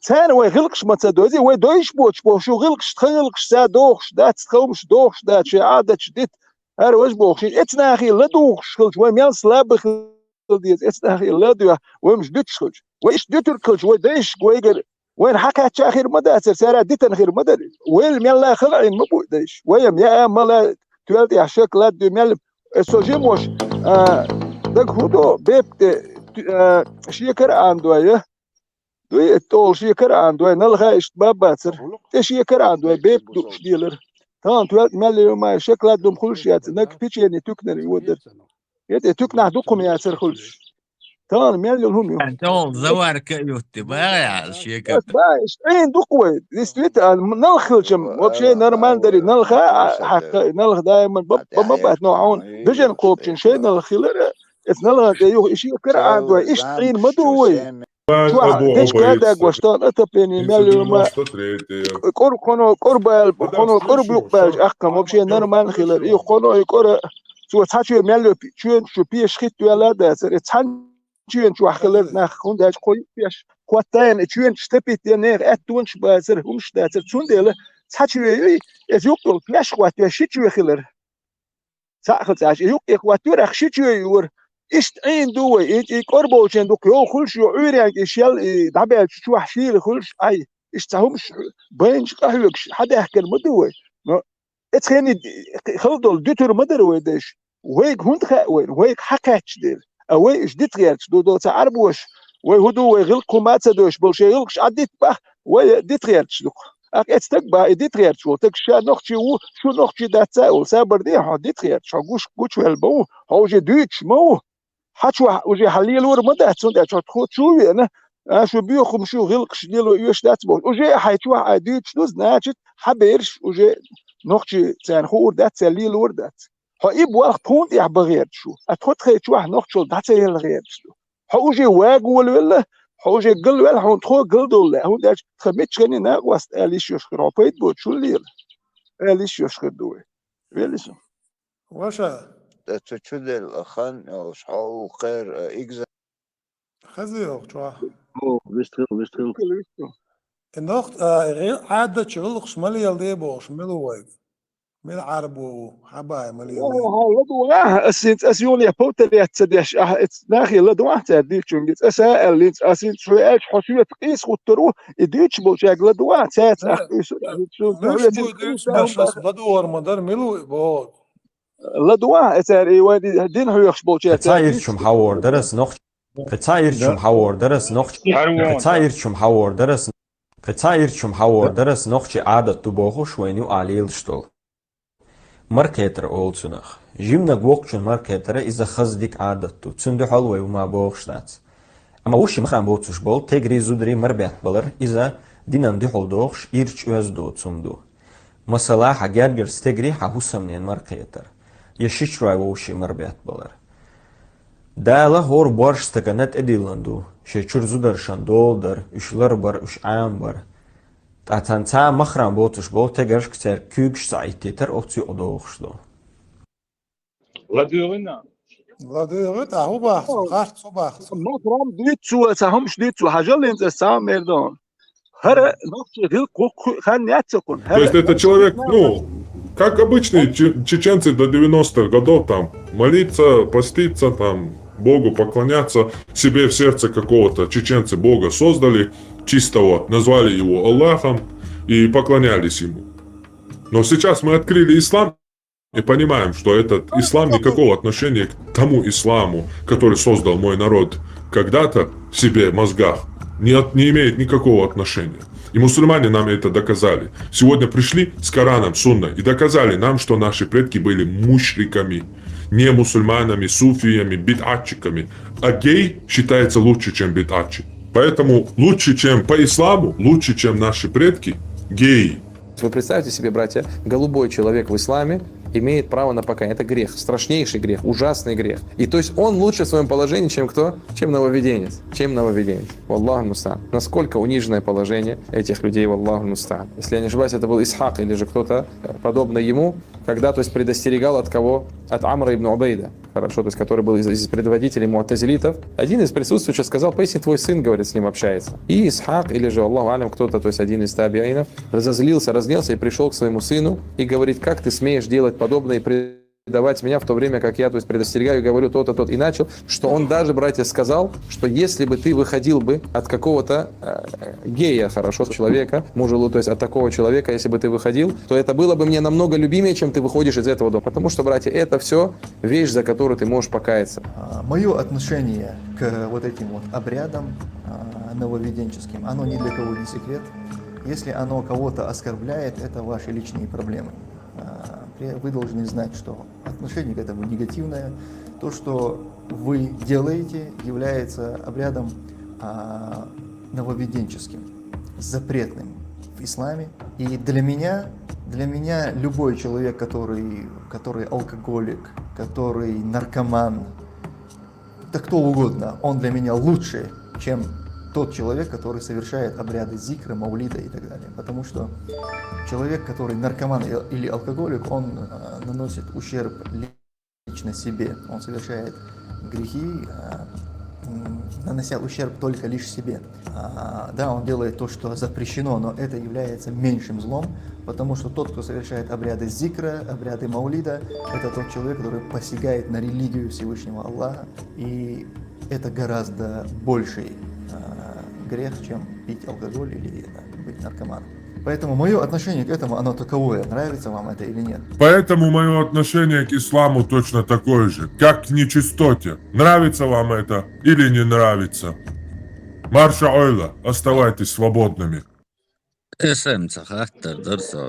Царна вай гӀиллакхаш ма ца дойзи, вай дойуш боцуш боху, шу гӀиллакхаш, тхан гӀиллакхашца дохуш дац, тхан хӀумаш дохуш дац, шайн Ӏадаташ дита, хӀара важа бохуш, эцу нахе ладугӀуш хилча, вай мел слабый хила деза, эцу нахе ладоьгӀна, вай хӀумаш дуьтуш хилча. Вай иштта дуьтург хилча, вай дайшка вайгара, вайна хьакхаьчча а хир ма дацара, цара а дитина хир ма дара. Вайла мелла а хала Ӏийна ма бу и дайша. Вай-м яа, мала, тоьла тӀехь шоколад дуй, мел, э, со жимош, а, даг хӀун до, бепиг тӀе, ту-, а, шекара Ӏанадой, я? Дуй, тӀехула шекара Ӏанадой, налха иштта баббацара. ТӀе шекара Ӏанадой, бепиг дууш делара. Тахана тоьлла мел ю ма шоколад дум хуьлуш яц, наг печенье туьканара йодара. Я тӀе туьканахь дукха хӀума яцара хуьлуш. Тахана мел йолу хӀума ю. ТӀехула заварка а ютту, баьгӀа яхьа шекара. Ас баьхьа, иштта Ӏийна ду-кх вай. Действительно, а, налха хилчам, вообще нормально дари, налха а, хьакха, налха даиман ба-, ба-, ма бац, но хьуна бежан кхобучун шайн налха хилара, эцу налхан тӀе юха и шекара Ӏанадой, иштта Ӏийна ма ду вай. Чохь дечка дагош тахана отопление мел йолу ма, кӀур кхоно, кӀур бала, кхоно, кӀур буькъ баьлча, ахкхам вообще нормально хилар. И кхоно, и кӀура, цо цхьа чоь мел йо, чоьнаш чу пеш хӀитта йоьлла а дацара, и цхьана чоьн чохь хилар нах, хӀунда аьлча кхо юкъ пеш хӀоттайна, и чоьнаш тапиттина, нехан аьттонаш бацара, хӀумаш дацара. Цундела цхьа чоь юй, иза юкъ йолу пеш хӀоттайна ши чоь хилар. Цхьаъ хила цӀаьш, и юккъе хӀоттайора, ахь ши чоь йора. Иштта Ӏийна ду вай, и, и кӀорболчен дукха йовха хуьлуш ю, Ӏуьйренга и шел, и дӀабаьллачу чохь шийла хуьлуш, ай, иштта цхьа хӀумаш байначу къахьоьгуш, хьадаьхкина ма ду вай. Но эцу хенахь хала долу дуьтур ма дара вай дайша. Вайга хӀунда хаьа вайна, вайга хьакхаьчча дела? А вай уьш дита гӀерташ ду, доцу Ӏарбоша, вай хӀун ду, вай гӀиллакх хӀума а ца доьшуш болу, шайн гӀиллакхаш Ӏадитта бахь, вай дита гӀерташ ду-кх. Ахь эцу стаг бахь, и дита гӀерташ волу, стаг ша нохчи ву, шу нохчи дац а олу, сабар де, хьо дита гӀерташ, хьо гуш, гучувелла ма ву, хьо уже дуьйцуш ма ву. Хьан чохь уже хьан лелор ма дац, цундела чохь тхо чу а веана, а, шу боьха хӀума, шу гӀиллакхаш лело оьшуш дац бохуш. Уже хьайн чохь ай дуьйцуш ду, значит, хьан бераш уже нохчи царна хуур дац, царна лелор дац. Хьо и болх тхуна тӀехь бан гӀерташ ву, а тхо тхайн чохь нохчалла дӀа ца елла гӀерташ ду. Хьо уже вага волавелла, Хьо уже галваьлла, хьуна тхо галдолла. ХӀунда аьлча тха миччахьа накъост аьлла йиш йолаш хир, хьо пайда боцуш хулийла аьлла йиш йолаш хир ду вай. Велли со. Ваша. Цу чу делла хан йолуш, хьо ву кхер, а, игза. Хаза йогӀу чохь. О, вистхил, вистхил. Вистхил, вистхил. И нохча, а, гӀи-, Ӏадатчу гӀиллакхаш ма леладе бохуш, мила ву вайга? Мила Ӏарбо ву? Хьабай ма леладе. О, хьо ладугӀахь, ас хӀинца, ас юхале повторять ца деш, ахь эц нахе ладугӀахь цара дийцачуьнга. Ас а аьлла хӀинца, ас хӀинца хьо аьлча, хьо соьца къийса гӀуттур ву, и дуьйцуш болчаьрга ладугӀахь, цаьрца ахь къуьйсура, ахь хӀинца суна Муьш тахьуьйту бу дуьйцуш къийса беш, ас ладугӀар ма дара, мила ву и боху? ЛадугӀа, эцара и вай ди-, дин хьоьхуш болчаьрца. Кхин цхьа ирча хӀума хьавор дара ас нохчи. Кхин цхьа ирча хӀума хьавор дара ас нохчи. Кхин цхьа ирча хӀума хьавор дара ас, кхин цхьа ирча хӀума хьавор дара ас нохчи Ӏадат ду бохуш вайна юкъахь лелаш долу. Маркхетар олу цунах. Жиманиг воккхачун маркхетара иза хаза дика Ӏадат ду. Цуьнан дуьхьал вай хӀума бохуш дац. Амма вовшийн махрам боцуш болу тегарий, зударий марбетта балар, иза динан дуьхьал дохуш, ирча оьзда доцу хӀума ду. Масала, хьан гергара стегарий хьан хӀусамненан маркхетар, я шичрой вовшийн марбетта балар. Дала хӀора борш стагана тӀедиллина ду, шайн чуьра зударшна дола дар, уьш ларбар, уьш Ӏамабар. Ткъа царна цхьа а махрам боцуш болу тегаршка цаьрга куьйгаш ца Ӏиттийтар оцу юкъа дохуш ду. ЛадуьйгӀина. ЛадуьйгӀи, тӀаккха хӀун боху цо? Харц хӀун боху цо? Махрам дуьйцу цо, цхьа хӀумаш дуьйцу цо, хьажал хӀинца ас цхьа а мер ду. ХӀара нохчийн гӀиллакх кху-, кху-, хан яц ца кхуьнан. То есть это человек, ну, как обычные че-, чеченцы до девяностых годов, там, молиться, поститься, там, Богу поклоняться, себе в сердце какого-то чеченцы Бога создали, чистого, назвали его Аллахом и поклонялись ему. Но сейчас мы открыли ислам и понимаем, что этот ислам никакого отношения к тому исламу, который создал мой народ когда-то в себе, в мозгах, не, от-, не имеет никакого отношения. И мусульмане нам это доказали. Сегодня пришли с Кораном, Сунной и доказали нам, что наши предки были мушриками, не мусульманами, суфиями, бид'атчиками. А гей считается лучше, чем бид'атчик. Поэтому лучше, чем по исламу, лучше, чем наши предки, геи. Вы представьте себе, братья, голубой человек в исламе имеет право на покаяние. Это грех, страшнейший грех, ужасный грех. И то есть он лучше в своем положении, чем кто? Чем нововведенец. Чем нововведенец. Валлаху мустаан. Насколько униженное положение этих людей, валлаху мустаан. Если я не ошибаюсь, это был Исхак или же кто-то, э, подобный ему, когда, то есть, предостерегал от кого? От Амра ибн Убайда. Хорошо, то есть, который был из, из предводителей муатазилитов. Один из присутствующих сказал: «Поистине твой сын, говорит, с ним общается». И Исхак, или же, Аллаху алям, кто-то, то есть один из табиинов, разозлился, разгневался и пришел к своему сыну и говорит: «Как ты смеешь делать подобное и предавать меня, в то время как я, то есть, предостерегаю и говорю то-то, то-то». И начал, что он даже, братья, сказал, что если бы ты выходил бы от какого-то, э, гея, хорошо, человека, мужа, то есть от такого человека, если бы ты выходил, то это было бы мне намного любимее, чем ты выходишь из этого дома. Потому что, братья, это все вещь, за которую ты можешь покаяться. Мое отношение к вот этим вот обрядам, а, нововведенческим, оно ни для кого не секрет. Если оно кого-то оскорбляет, это ваши личные проблемы. А, при-, вы должны знать, что отношение к этому негативное. То, что вы делаете, является обрядом, а, нововведенческим, запретным в исламе. И для меня, для меня любой человек, который, который алкоголик, который наркоман, да кто угодно, он для меня лучше, чем тот человек, который совершает обряды зикра, маулида и так далее. Потому что человек, который наркоман и-, или алкоголик, он, э, наносит ущерб лично себе. Он совершает грехи, э, м, нанося ущерб только лишь себе. А, да, он делает то, что запрещено, но это является меньшим злом, потому что тот, кто совершает обряды зикра, обряды маулида, это тот человек, который посягает на религию Всевышнего Аллаха, и это гораздо больший, а, грех, чем пить алкоголь или, да, быть наркоманом. Поэтому мое отношение к этому, оно таковое, нравится вам это или нет. Поэтому мое отношение к исламу точно такое же, как к нечистоте. Нравится вам это или не нравится. Марша ойла, оставайтесь свободными. Эсэм ца хаттар дар со.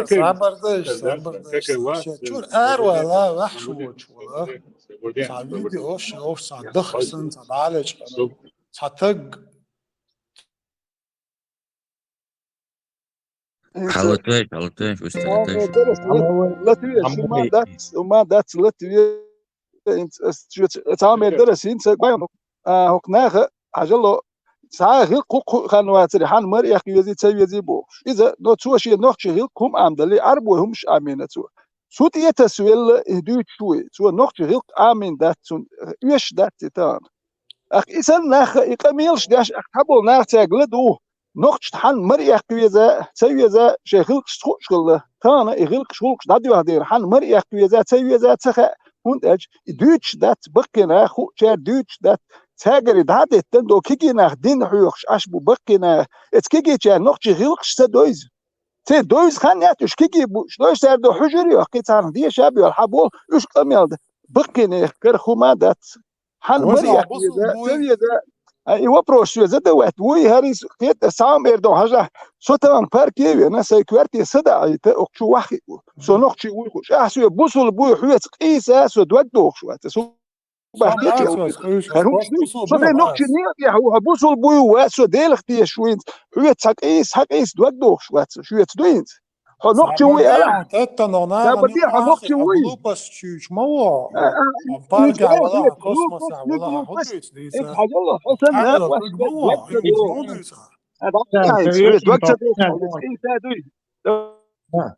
Сабар дайш, сабар дайш. Ша чур арвала вахш воч вала. Ца видео ша ош ца дахсан ца далеч. Ца таг. Халатвеш, халатвеш, усталатвеш. Латвия, шума дац, ума дац Латвия. Цамер дара син ца гвайм. А, хок наха, ажало. цхьа гӀиллакх хӀу-, хӀу-, хан вацаре, хьан мара эккха везий, ца везий бохуш. Иза, но цо шен нохчийн гӀиллакх хӀума Ӏамадале, Ӏарбой хӀумаш Ӏамийна цо. Цу тӀе тасавелла, и дуьйцуш вуй. Цо нохчийн гӀиллакх Ӏамийна дац цунна, оьшуш дац и тахана. Ахь и санна нах, и къамелаш деш, ахь цхьаболу нах цаьрга ладугӀу. Нохчашна хьан мара эккха веза, ца веза, шайн гӀиллакхаш хуъуш хилла. Тахана и гӀиллакхаш, гӀуллакхаш дӀадоьхна дера, хьан мара эккха веза, ца веза, ца хаьа. ХӀунда аьлча и дуьйцуш дац, баккхий нах хууш, цара дуьйцуш дац. Цаьргара дӀа а деттина, до кегий нах дин хьоьхуш Ӏаш бу баккхий нах. Эцу кегийчара нохчийн гӀиллакхаш ца довза. Церан довза хан яц, уьш кегий бу, уьш довза цара до хьуьжар йохкий, царна деша а боьлла, хьан болу, уьш къамел дан. Баккхий нехан кара хӀума дац. Хьан мара эккха веза, ца веза. А, и вопрос соьца дан ваьтта. Вуй, хӀара иза кхета, сам эр ду хьажахь. Со тахана парке а вена, сайн коьрте садаӀийта, окху чу ваххиъ ву. Со нохчи вуй хууш. Ахь соьга бусулба вуй хьоьца къийса, со дог дохуш вац. Со бах кече. Со нохчи некъа тӀехь ву, хьо бусулба вуй вац, со Делах тешаш ву хӀинца. Хьоьца цхьа къийса, цхьа къийса дог дохуш вац, шоьца ду хӀинца. Хьо нохчи вуй ала? Тетта ногна, Сабаде, хьо нохчи вуй? Глупость чуьйчу ма во. А, а, Паркахь вала, космосехь вала, хьо дуьйцу дийца. Хьажал, хьо сан накъост ма во, дог ца дохуш, дог ца дохуш, дог ца дохуш.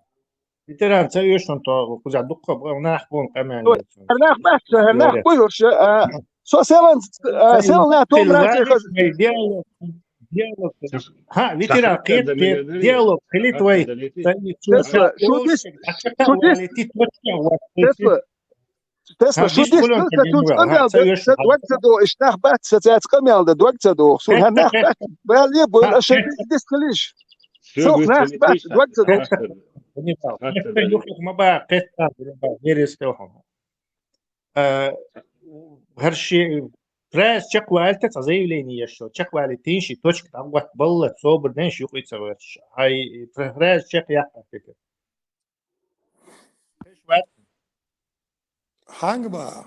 Ветеран ца оьшун то кхуза дуккха нах бун къамел. Нах бац, нах буй хӀорш, а, со селан, а, селан томраче хаза. Диалог, диалог. Ха, ветеран, кхет, кхет, диалог, хилит вай. Тесла, шу дис, шу дис, Тесла, Тесла, шу дис, Тесла, шу дис къамел да, ца дог ца доху, иш нах бац, ца цаьца къамел да, дог ца доху. Су хӀан нах бац, бал е бой, аша дис, дис хилиш. Сох нах бац, дог ца доху. Юхих ма ба, кхетта, ерес тоху. Э, хӀара ши фраза чекхвалита, цхьа заявление еш шо, чекхвалийтина ши точка дӀагӀоттабалла, собар ден ши юкъе ца гӀоьрташ. Хьай фра-, фраза чекхъяккха хӀара. Хьанга ба?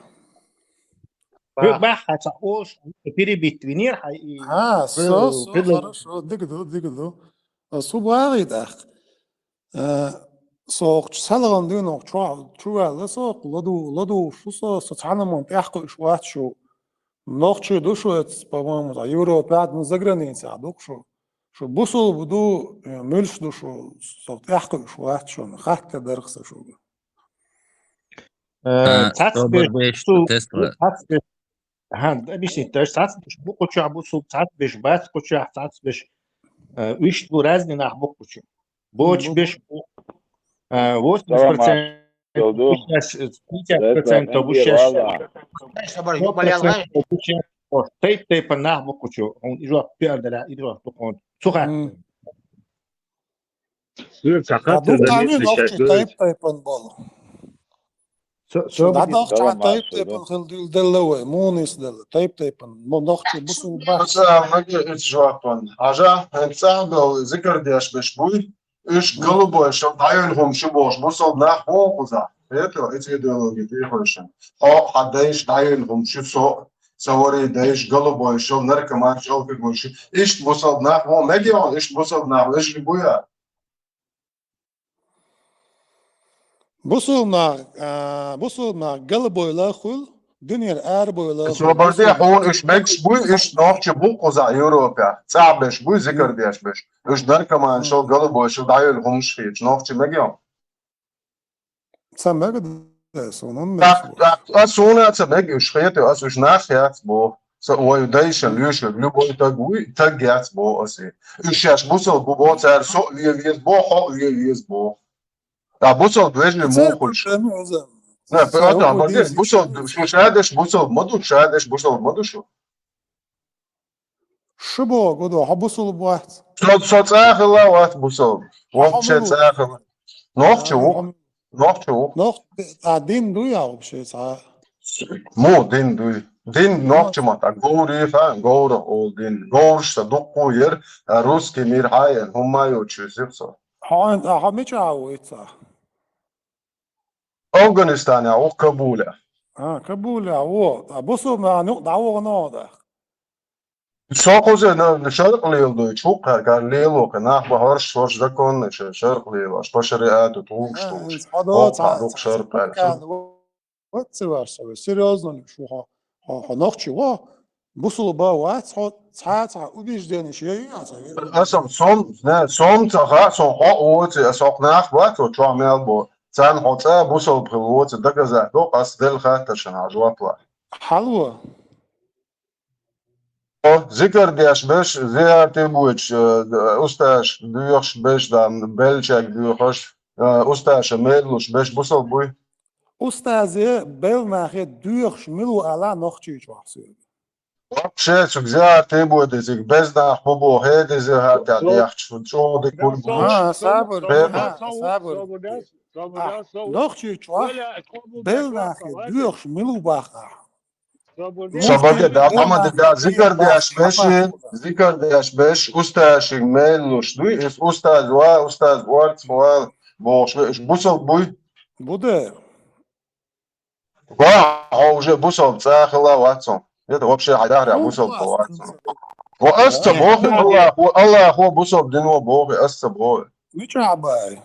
Хьо бахьа ца олуш, перебить винера хьай и. А, со, со, предложение. Хорошо, дика ду, дика ду. Со багӀий тӀаккха. Э, со охучу салгӀан дуьйна оху чу, чу ваьлла со, ладу-, ладугӀуш ву со, со цхьана а ман тӀаьхьакхуьуш вац шу. Нохчий ду шу эца, по-моему, Европехь а ду, заграницехь а ду шу. Шу бусулба ду, э, муьлш ду шу, со тӀаьхьакхуьуш вац шуна, хаттар дарх сан шуьга. Э, а, цхьацца беш, цхьацца беш, ага, объяснить, то есть цхьацца беш бу кху чохь бусулба, цхьацца беш бац кху чохь, цхьацца беш, э, иштта бу, разный нах бу кху чу. Бочу беш бу, э, восемьдесят процентов бу шаьш, пятьдесят процентов бу шаьш, сто процентов бу шаьш, тайп-тайпана нах бу кху чу, хьуна и жоп пиар дара, и жоп тухун. Цу хаттар. Ду къамин нохчий тайп-тайпана болу. Со, со дӀадахча тайп-тайпана хила дуьйла делла вай, муха нисделла, тайп-тайпана. Мо нохчий бусулба бац. Аса мега эцу жопан. Хьажа, хӀинца цӀахь долу зикар деш беш буй, уьш голубой шал дӀайойла хӀума шу бохуш, бусулба нах боху кхузахь. Хето, эцу идеология тӀехойшан. Хьо, хьан дайша дӀайойла хӀума шу со, ца варий дайша, голубой шал, наркоман шал, алкоголь шу. Иштта бусулба нах боху, мега хьуна, иштта бусулба нах вежарий буй а? Бусулнах, а, бусулнах галбойла хуьлу, дуьнера арабойла хуьлу. Собарде хьуна уьш мегаш буй, уьш нохчий бу кхузахь Европехь. ЦӀахь беш буй, зикар деш беш. Уьш наркоман шал, галбой шал дӀайойла хӀумаш хеташ, нохчий мега хьуна? Ца мега, да, суна мега. Так, так, а суна ца мега, уьш хетий, ас уьш нах яц боху. Са вай дайшан, лоьшан, любой таг вуй, таг яц боху ас и. Уьш шаьш бусалба бу боху, цара со а вен веза боху, хьо а вен веза боху. Ткъа бусалба вежарий муха хуьлуш? Не, ата, базир, бусалба, шу шадеш бусалба ма ду, шадеш бусалба ма ду шу. Шу боху, гудо, хьо бусалба вац. Со, со цӀа хилла вац бусалба. Вообще цӀа хилла. Нохчи ву. Нохчи ву. Нох-, а дин дуй а вообще цхьа? Мо дин дуй. Дин нохчи ма, а говрий хан, говра ол дин. Говраш са дуккху яр, а русский мир хьаян, хӀумма йоцуш висира со. Хьо, а хьо мича а ву ица? Афганистанехь ву, Кабулехь. А, Кабулехь ву. А бусалба нахана юкъа дӀавахана хьо дах? Со кхуза на, на шаркъ леладойтуш ву кхаьргара лело, ка нах бан хӀорш, хӀорш законно ша-, шаркъ лелош, по шариату тухуш тухуш. Хьо доху шаркъ аьлла. Вац ца варса, серьёзно, шу хьо, хьо, хьо нохчи ву? Бусулба вац хьо, цхьа-цхьа убежденеш яй хьо цхьа вер. Аса сом, не, сом ца хаьа, со хьо оци, аса хьо нах вац, хьо чо мел бо. Цан хьо цӀа бусулба хила воца доказать до, ас дел хаттаршан хьажа ватла. Хьалво. О, зикар деш беш, зиярте буч, э, усташ дуьхш беш, дан белчаг дуьхш, э, усташа меллуш беш бусулба буй? Устазе белнахе дуьхш милу ала нохчий чохсу. Вообще, цуг зиярте буди, цуг безнах бубо, хеди зиярте дехч, чоди кун. А, сабур, а, сабур. Нохчий чох белнахе дуьхш милу баха. Собаге да, амма да, зикар деш беши, зикар деш беш, усташиг меллуш дуй, устаз ва, устаз орц ва, бохш беш, бусулба буй? Буде. Ва, хьо уже бусулба цӀа хила вацун. Это вообще хьайдахра бусулба вацун. Ва ас ца бохи, Аллах, Аллах, ва бусулба дин ва бохи, ас ца бохи. Мича бай.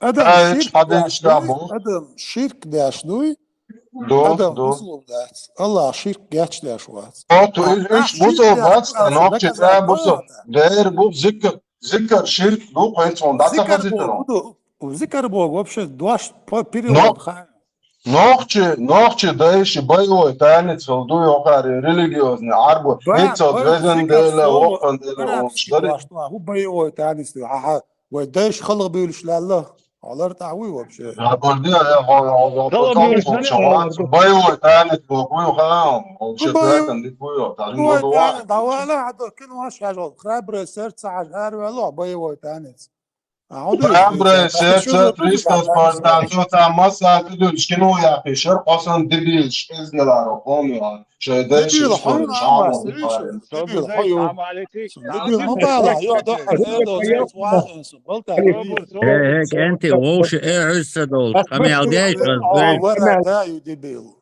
Адам ширк деш дуй, адам ширк деш дуй, адам бусулба дац. Аллах ширк геч деш вац. О, ту иш бусулба дац, нохчи цӀа бусулба. Дер бу зикр, зикр ширк ду, хойцон дац хазитро. Зикр бог вообще дуаш по перевод ха. Нохчи, нохчи дайши боевой танец хил дуй, охари религиозный арбу. Хецо двезен дела, вокан дела, он шдари. Ху боевой танец дуй, ха-ха. Вай дайш халгъ бюлш лалла. Алар тахуй вообще. Я борди, я хо, хо, хо, хо, хо, боевой танец бу, бу, ха, он шдари. Боевой танец, давай, ладно, кин ваш хажол. Храброе сердце, аж арвало, боевой танец. Храброе сердце, триста спартанцев, там масса ты дульш, кино я пишер, косан дебил, шпиздела, рокомио, шайдеш, дебил, хойна, дебил, хойна. Дебил, хойна. Дебил, ну, бала, ё, да, хозяин, да, зерц, важен, су, болта. Э, э, кенти, вовши, э, хьуьсса долчу, къамел деш, а, вара, да, ю, дебил.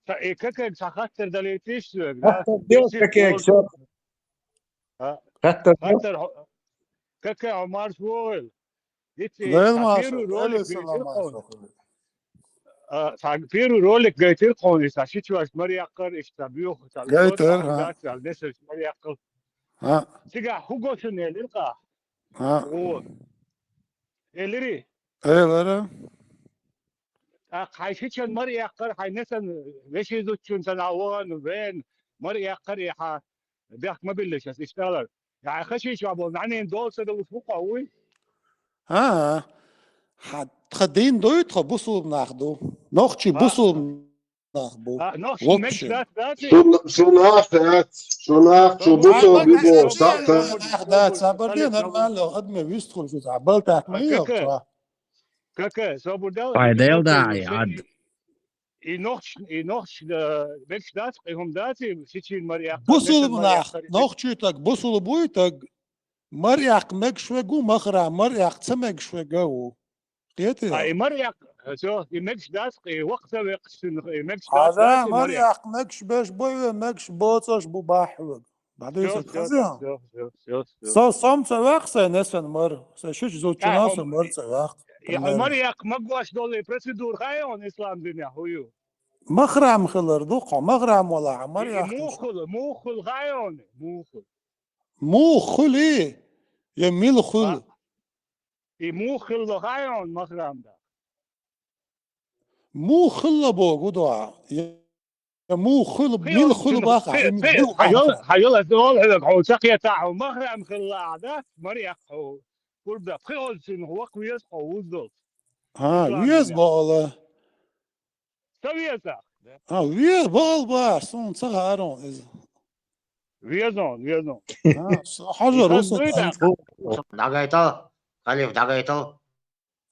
Та, э, как, как, сахаттер далетиш, да? Сахаттер дел, как, как, всё. А? Хаттар, хаттар, хо-, какая марш вогӀил? Итти, Лел та Маша, первый ролик Лел гайтир Саламаша. Хьуна. А, та первый ролик гайтир хьуна, та ши чуваш мари яккхар, иш та бюх, та Гайтир, лот, ха. Та дацал, несер мари яккхар. Ха. Цига хӀу гошун элир ка? Ха. О. Элири? Элира. ТӀаккха хьайн шичан мара эккхар, хьайн несан вешин зудчун санна ван, вен, мара эккхар и хьан бехк ма биллаш ас иштта алар. Я хаши чохь болу нанин дола ца долуш хӀу кхо вуй? А, хьан тхан дин дуй, тхан бусулба нах ду. Нохчий бусулба нах бу. А, нохчий вообще. Мегаш дац, дац? Шу, шу нах дац, шу нах, шу бусулба бу, дац, дац. Нах дац, а бардин нормально, адме вистхур шу, а балтах ма йо, какая? Какая? Собур дала. Пайдел дай, ад. И нохч, и нохч, э, мегаш дац, и хӀума дац, и шичин мара яккхар, бусулба нах, нохчий таг, бусулба буй таг, мара яккха мегаш вегу, махара, мара яккха ца мегаш вега ву. Кхетий? А, и мара яккха, всё, и мегаш дац, и вакха ца веккхаш, и мегаш дац, дац, и мара яккха мегаш беш бу, мегаш боцуш бу бахьа вега. Бадуьйсу хаза. Всё, всё, всё, всё, всё. Со, сом ца ваккха сайн несан мар. Сайн шиш зудчуна со мар ца ваккха. Я, хьо мар яккха магош долу процедура хьайон ислам динехь хӀу ю? Махрам хилар ду, хьо махрам вала, хьо мар яккха. Мухул, мухул хьайон, мухул. Мухули, я милхул. И муха хилла хьайон махрам да? Муха хилла богу дуьхьа? Я муха хила, мила хила баха? Хьайол, хьайол, ас дол хьоьга, хьо ца кхета, хьо махрам хилла а да, мара яккха хьо. Курба да, пхи оццин хьо вакх веза хьо вуздал. А, веза бала. Ца веза? А, веза бала ба, суна ца хаарон иза. Везон, везон. А, хьажар ву со. Дагайтал, халиф, дагайтал.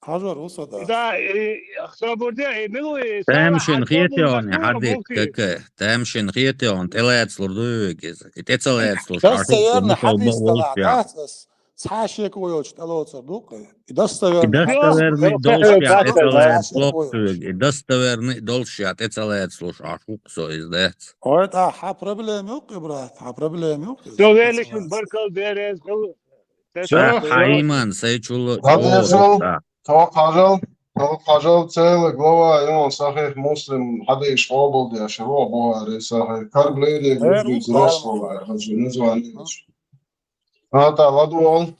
Хьажар ву со да. Да, и, собур де, и милуй, тамашин хетеони, хьадик, кака. Тамашин хетеон, тӀелацлур ду вегиз. И тӀе ца лацлуш, дас ца верна, хьадис тала, дас, дас. Цхьа шеко йолчу тӀелоцур ду-кх. И достоверный. И достоверный долуш я тӀе ца лаьцлуш, и достоверный долуш я тӀе ца лаьцлуш, аш ву-кх со иза дац. Ой, тӀаккха хьан проблема ю-кх, брат, хьан проблема ю-кх иза. Со велишна баркалла, дерриг а. Всё, хьан иман сайчул а. Хьажал, Ну, пожалуй, целая глава, и он Сахих Муслим, хьадийш къобалдеш, его Бухари Сахих. Кормление грудью взрослого, это же название. А, да, ладно.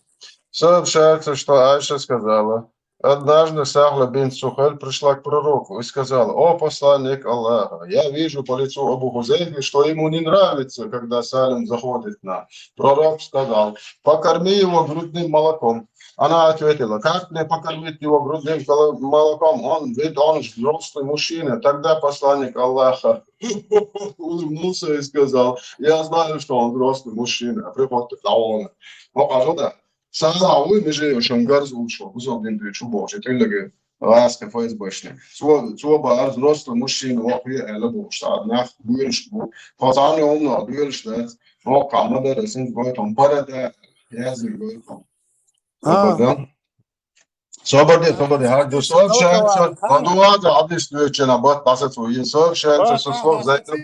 Сообщается, что Айша сказала: «Однажды Сахла бинт Сухель пришла к пророку и сказала: „О, посланник Аллаха, я вижу по лицу Абу Хузейфы, что ему не нравится, когда Салим заходит к нам“. Пророк сказал: „Покорми его грудным молоком“. Она ответила: „Как мне покормить его грудным коло-, молоком? Он, ведь он взрослый мужчина“. Тогда посланник Аллаха улыбнулся и сказал: „Я знаю, что он взрослый мужчина, а приходит к Сахла“». Сала уй меже шангарз улшо, бузо бин бю чубо, четелеге ласка ФСБшник. Цо, цо бар взрослый мужчина, вахуя эла бо, что однах дверш бу. Пацаны умно, дверш, да. О, камада, да, син гойтом, барада, я зин гойтом. А. Собаде, собаде, ха, ду сообщается, подуаза, адис дверчена, бат, пасет свой, сообщается со слов Зайнаб.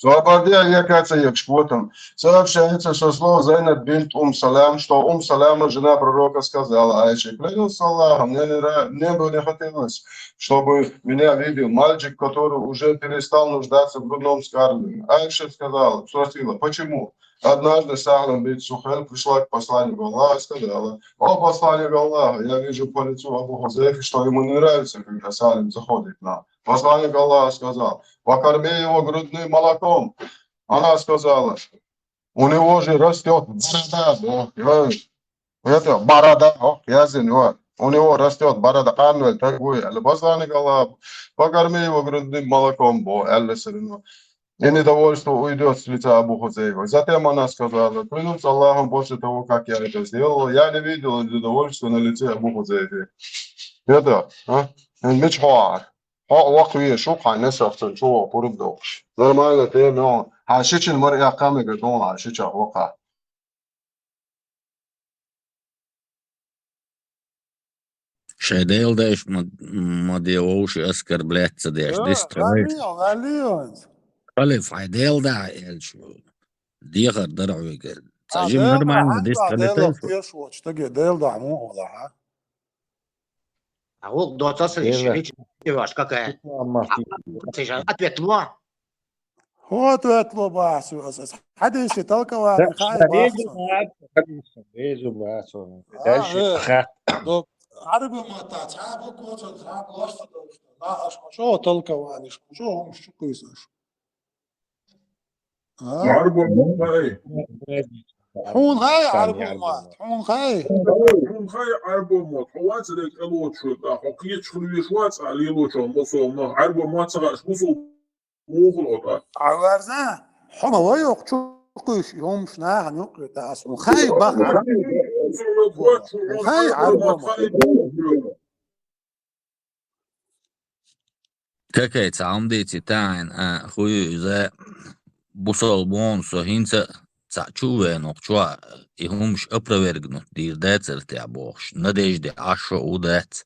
Собаде, я каца, як шпотом. Сообщается со слов Зайнаб бинт Ум Салам, что Ум Салама, жена пророка, сказала Айше: «Клянусь Аллахом, мне не нрав-, мне бы не хотелось, чтобы меня видел мальчик, который уже перестал нуждаться в грудном вскармливании». Айша сказала, спросила: «Почему?» Однажды Сахла бинт Сухель пришла к посланнику Аллаха и сказала: «О, посланник Аллаха, я вижу по лицу Абу Хузейфы, что ему не нравится, когда Салим заходит к нам». Посланник Аллаха сказал: «Покорми его грудным молоком». Она сказала: «У него же растет борода, бо, э, это, борода, о, я зин, вот. У него растет борода, канвел, так вы, посланник Аллаха, покорми его грудным молоком, бо, Аллах». И недовольство уйдёт с лица Абу Хузейфы. Затем она сказала: «Клянусь Аллахом, после того, как я это сделала, я не видела недовольства на лице Абу Хузейфы». Это, а? Мичхуар. Хо вахуе, шу хайна сахсан, шу пурубдо. Нормально, те, но. Хашичин мар я камега, но, хашича, ваха. Шай Дела деш ма, ма де вовши оскорблять ца деш, дистхилай. Валион, валион. Халиф, хай Дела да, эльчу. Дехар дар хьуйга. Ца жим нормально, дистхилай. Дела деш воч, таге Дела да му вала, ха? А гӀулакх доцасалиш, Дела. Речь идёт, какая? Ответ ло. Вот ответ ло, бахьа, ас, ас. Хьадисий толкование, хай, бахьа. Хьадисий, безу, бахьа. А, дальше, э, хат. Док, Ӏарбий матта, цхьа буква, цхьа гласца долуш. На, аш, шо толкование, шо хӀумаш чу кхуьйсуш. А? Ӏарбо ма хай. Хьуна хай Ӏарбо ма, хьуна хай. Хьуна хай Ӏарбо ма, хьо вац де кӀалоцу шо тӀа, хьо кхечу хила веш вац, а лелочо мосо ма, Ӏарбо ма ца хаьаш, мусул мухула хьо тӀа. Ӏа варза, хьо ма вай окху чу кхуьйсуш, хӀумаш нахана юккъе тӀа ас хьуна хай баха. Хай Ӏарбо ма. Какай цхьа хӀума дийци таӀийна, а, хӀу ю иза, бусалба вон со хӀинца а цхьаъ чу а веана, хӀокху чохь и хӀумаш опровергнуть дийр дацара техь бохуш, надежде Ӏаш шо а ву дац.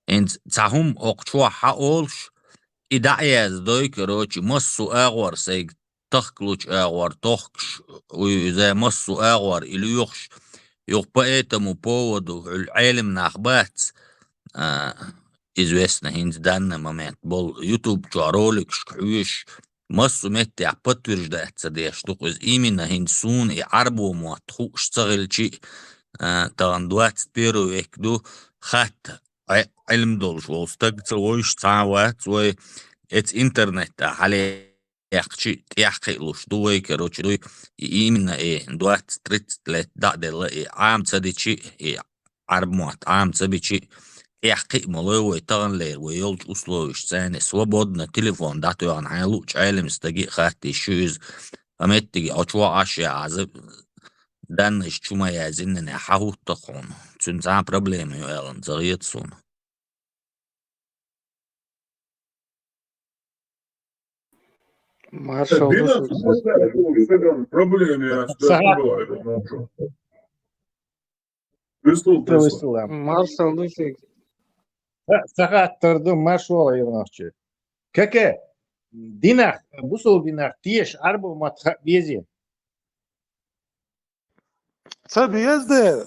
ХӀинца цхьа хӀума хӀокху чохь хьан олуш, и дӀа а яздой, короче, массо а агӀор сайга тахкалучу агӀор тохкуш, хӀу ю иза, массо а агӀор и лоьхуш, юха по этому поводу хьуьлла Ӏелам нах бац, а, известно, хӀинца данный момент болу, YouTube чохь роликашка хьоьжуш, массо а меттехь подтверждать ца деш ду-кх иза. Именно хӀинца суна и Ӏарбо мотт хууш ца хилчи а, тахана двадцать первый век ду, хатта Ӏе-, Ӏилма долуш волу стаг ца войуш цхьа а вац вай, эца интернет тӀа хьале яьккхичи, тӀехь кхиалуш ду вай, короче, дуй, и именно и двадцать тридцать лет дӀа а делла, и Ӏама ца дичи, и Ӏарб мотт Ӏама ца бичи, тӀехь кхиа ма лой вай таханлера, вай йолчу условиеш царна свободно телефон дӀатоьхна хьайн луучу Ӏелам стаге а хатта йиш ю иза, а меттиге Ӏочу вахьаш яхьаза, даннаш чу ма яздиннехь, хьан хӀутту-кх хьуна? Цуьнан цхьа а проблема ю аьлла ца хета суна. Маршал ду шуьга. Динан проблема яц, да, Сахьат. Вистул, вистул. Маршал ду шуьга. Ца, ца хаттар ду, маршо а йина нохчи. Каке, динах, бусул динах теша Ӏарбо мотт хаа безий? Ца беза дера,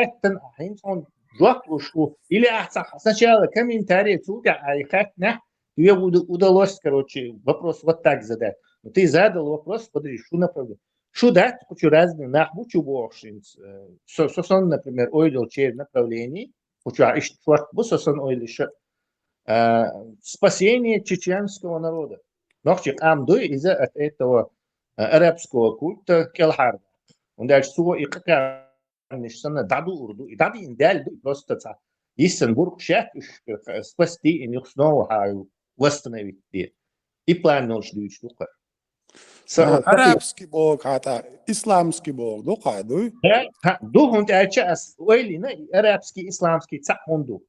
хаьттина, а хӀинца хьуна жоп луш ву. Или ахьа цхьа сначала комментарий цул тӀаьхьа а хаьттина, тебе уда-, удалось, короче, вопрос вот так задать. Ну, ты задал вопрос, подожди, что направление? Что дать, хочу разные нах, бу чу бохшинц. Со, со сон, например, ойдол чер направлений, хочу а ишт шорт бу, со сон ойли ша. Э, спасение чеченского народа. Нохчи къам дуй из-за от этого э, арабского культа келхар. Он дальше су и каканиш сана даду урду, и дади индяль ду, просто ца. Иссен бург шат, уж, э, спасти и них снова хаю восстановить де. И план нолш дюч духа. Са, арабский бог хата, исламский бог духа дуй? Ха, ду хунт ача ас ойлина, и арабский, исламский ца хунду.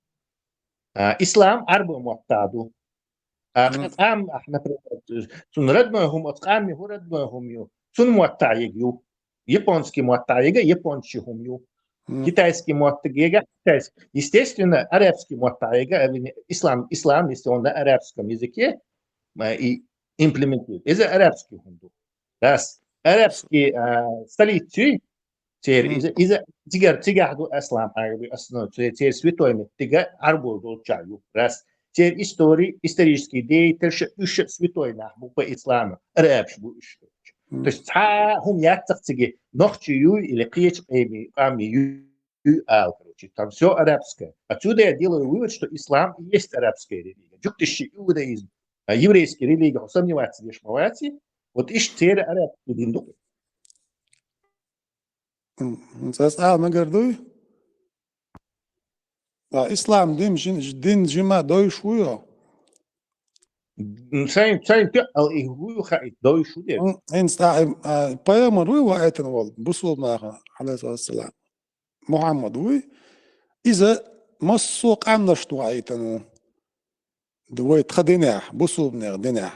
А, ислам арбу моттаду. А, ам, а, например, цун родной хум, от къамми ху родной хум ю. Цун моттаиг ю. Японский моттаига, японский хум ю. Китайский моттаига, китайский. Естественно, арабский моттаига, а, ислам, ислам, если он на арабском языке, а, и имплементирует. Это арабский хум ду. Раз. Арабский, а, столицу, цер, из-, из-, цигар, цигар ду аслам, а, ду аслам, цер, цер святой мет, тига арбу дол чаю. Раз. Цер истории, исторический деятель, ш-, уж святой нах, бу по исламу. Арабш бу уж. То есть, ца хум яцах циги, нохчи ю или кеч эми, ами ю, ю ал, короче. Там все арабское. Отсюда я делаю вывод, что ислам и есть арабская религия. Джуктиши иудаизм, а, еврейская религия, сомневаться лишь мавати, вот иш цер арабский дин ду. М, м, цас ал магар дуй? А, ислам дин жин, дин жима дой шуё? М, сайн, сайн пе ал и ху ха и дой шу де. М, ин ста, а, пайгамбар уй ва айтан вол, бусулмаха, алейхи салам. Мухаммад уй, из-за массо къамнаш ду айтану. Дуй тха динях, бусулмнех динях.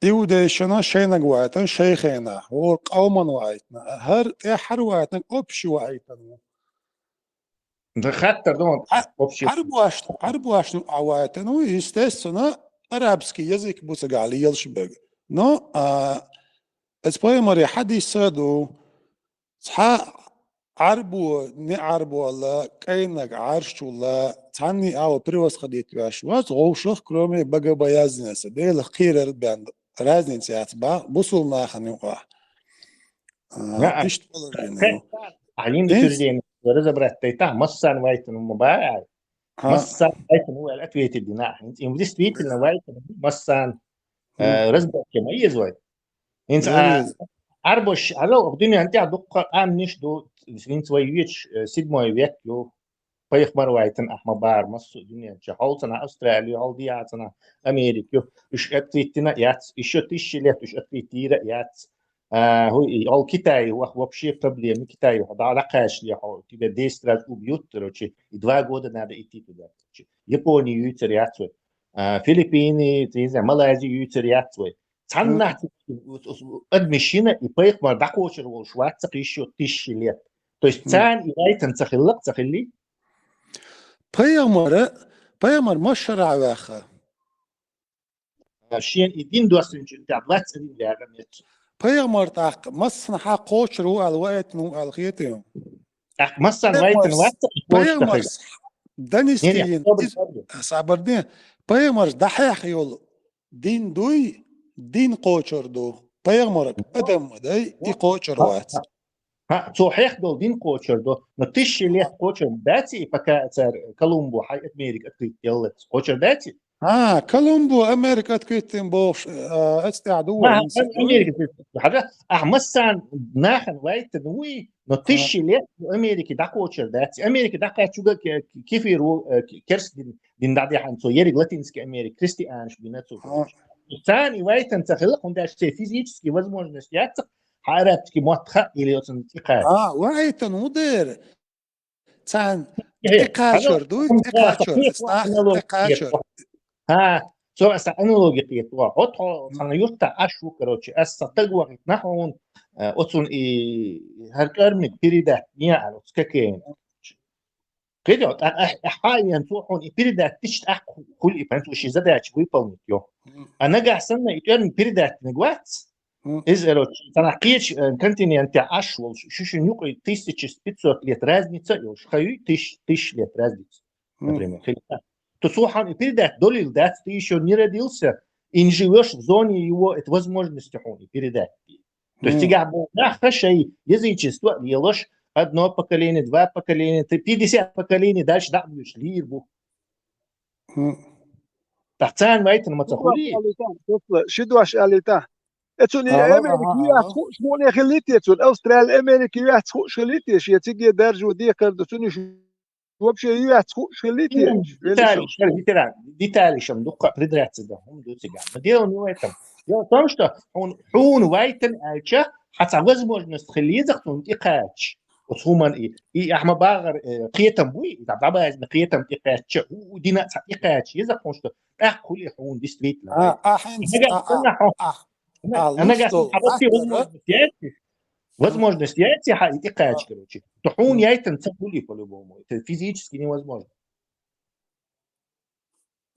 Иудейшина шейнаг вайтан шейхена, вор къавман вайтна, хар тӀехьар вайтнаг общий вайтан. Да хаттар дон, общий. Арбуашт, арбуашт а вайтан, естественно, арабский язык буцага лиялш бег. Но, а, эц пайгамбари хадиса ду, цхьа Ӏарбо, не Ӏарбола, кӀайнаг Ӏаршула, цхьанний ала превосходить веш вац, гӀовшах, кроме богобоязненности, Делах кхерар бен разница яц ба, бусулмахан юкъа. А, ишт положение. А, ин утверждение разобрать тайта, массан вайтан ма ба, массан вайтан уал ответить дина. Им действительно вайтан массан, э, разборки ма езвай. Инц а арбош, ало, ох, дуьнен тӀехь дуккха къамниш ду, инц вай веч, э, седьмой век ю, пайхмар вайтан ахма бар, массу дуьнен ча, хьол цана Австралия, хьол диа цана Америка ю, уж открытина яц, ещё тысячи лет уж открытира яц. А, ху, и, хьол Китай, вах, вообще проблема, Китай, да, да, конечно, хьол, тебя десять раз убьют, короче, и два года надо идти туда, короче. Японию юйцар яц вай. А, Филиппины, ты не знаю, Малайзию юйцар яц вай. Цхьаннахь адмишина и пайхмар дӀакхочур волуш вац ца кхийсо тысячи лет. То есть царна и вайтан ца хиллакх, ца хилли? Пайхмара, пайхмар машара ваьха. Шен и дин доссинчу тӀехь двадцать один вяга мет. Пайхмар тӀаккха массанхьа кхочур ву аьлла, вайтан ву аьлла хетий? ТӀаккха массан вайтан вац ца и кхочур ца хилли? Данистийин сабар де. Пайхмарш дӀахьех йолу дин дуй, дин кхочур ду. Пайхамарг адам ма дай, и кхочур вац. ХӀа, цо хьех долу дин кхочур ду. Но тысячи лет кхочур дац и, пока цар Колумбу хьай Америка открыть деллац. Кхочур дац и? А, Колумбу Америка открытым бохуш, а, эцтехь ду вай. Америка, хьажа, ахь массан нахана вайтан вуй, но тысячи лет Америка дӀакхочур дац. Америка дӀакхаччуга кефир ву, э, керс дин, дин дӀадехьан цо, ерриг Латинский Америка, христианаш бина цо. Царна и вайтан ца хилла, хӀунда аьлча церан физически возможность яцахь, хьа арабский мотт хаъ или оцун тӀекхача. А, вайтан ву дера. Царна тӀекхачар дуй, тӀекхачар, тӀекхачар. ХӀа, цо аса аналоги кхетта. Хьо тхо цхьана юрта Ӏаш ву, короче, аса сан таг вахийтина хьуна, э, оцун и хӀара кӀармиг передать не аьлла, оцу кокаин. Кхидо, тӀаккха ахь, ахь хьаен цо хьуна и передать дича тӀаккха хуьлу и панцу ши задача выполнить йо. А нагахь санна и тӀерн передать динарг вац. Иза, короче, цхьана кхечу, э, континентехь Ӏаш волуш, шу шун юкъа тысяча пятьсот лет разница йолуш, хаюй тысяч-, тысяча лет разница, например. Хила. То цо хьуна и передать долийла дац, ты ещё не родился, и не живёшь в зоне его, это возможности хьуна передать. То есть цигахь болу нах шайн язычество лелош, одно поколение, два поколения, три, пятьдесят поколений дальше дӀа а буьйш лийр бу. ТӀаккха царна вайтина ма ца хуьлий? Ши дош алита. Эцуни Америка юац хууш муне хилитецун, Австралия, Америка юац хууш хилитеш, я циге даржу декхар да цуни вообще юац хууш хилитеш. Деталиш, ветеран, деталишам дукха придраться да, хум ду цига. Но дело не в этом. Дело в том, что он хун вайтан альча, хьа ца возможность хилизах тун тӀекхача. Оцу хӀуман и, и ахьа ма багӀар, э, кхетам буй, и дӀабазна кхетам тӀекхаьчча, у, у дина ца тӀекхаьча, еза хӀун, что тӀаккха хуьли хьуна действительно. А, а, хьинца, Нагахь а, а, санна хьо-, а, на-, а, а, нагахь луш долу санна хьо оцци ахтара возможность яций? Возможность яций хьа и тӀекхаьча, короче. То хьуна яйтан ца хуьли по-любому. Это физически невозможно.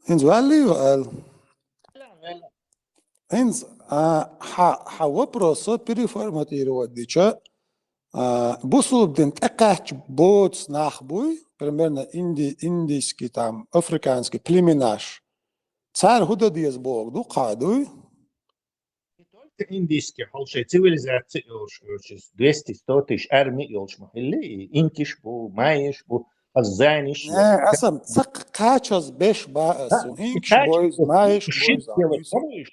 ХӀинца валли ю аьлла? ХӀинца, а, хьа, хьа вопроса переформатировать дича, а, бусулба дин тӀекхаьчча боцу нах буй, примерно инди-, индийский, там, африканский племенаш. Цара хӀу дан деза боху ду, кхаа дуй? Не только индийский, хьал шайн цивилизация йолуш, короче, двести, сто тысяч арми йолуш ма хилли, и инкиш бу, майиш бу, хаззаниш. Не, аса ца кхачаз беш ба аса, инкиш бойз, майиш бойз.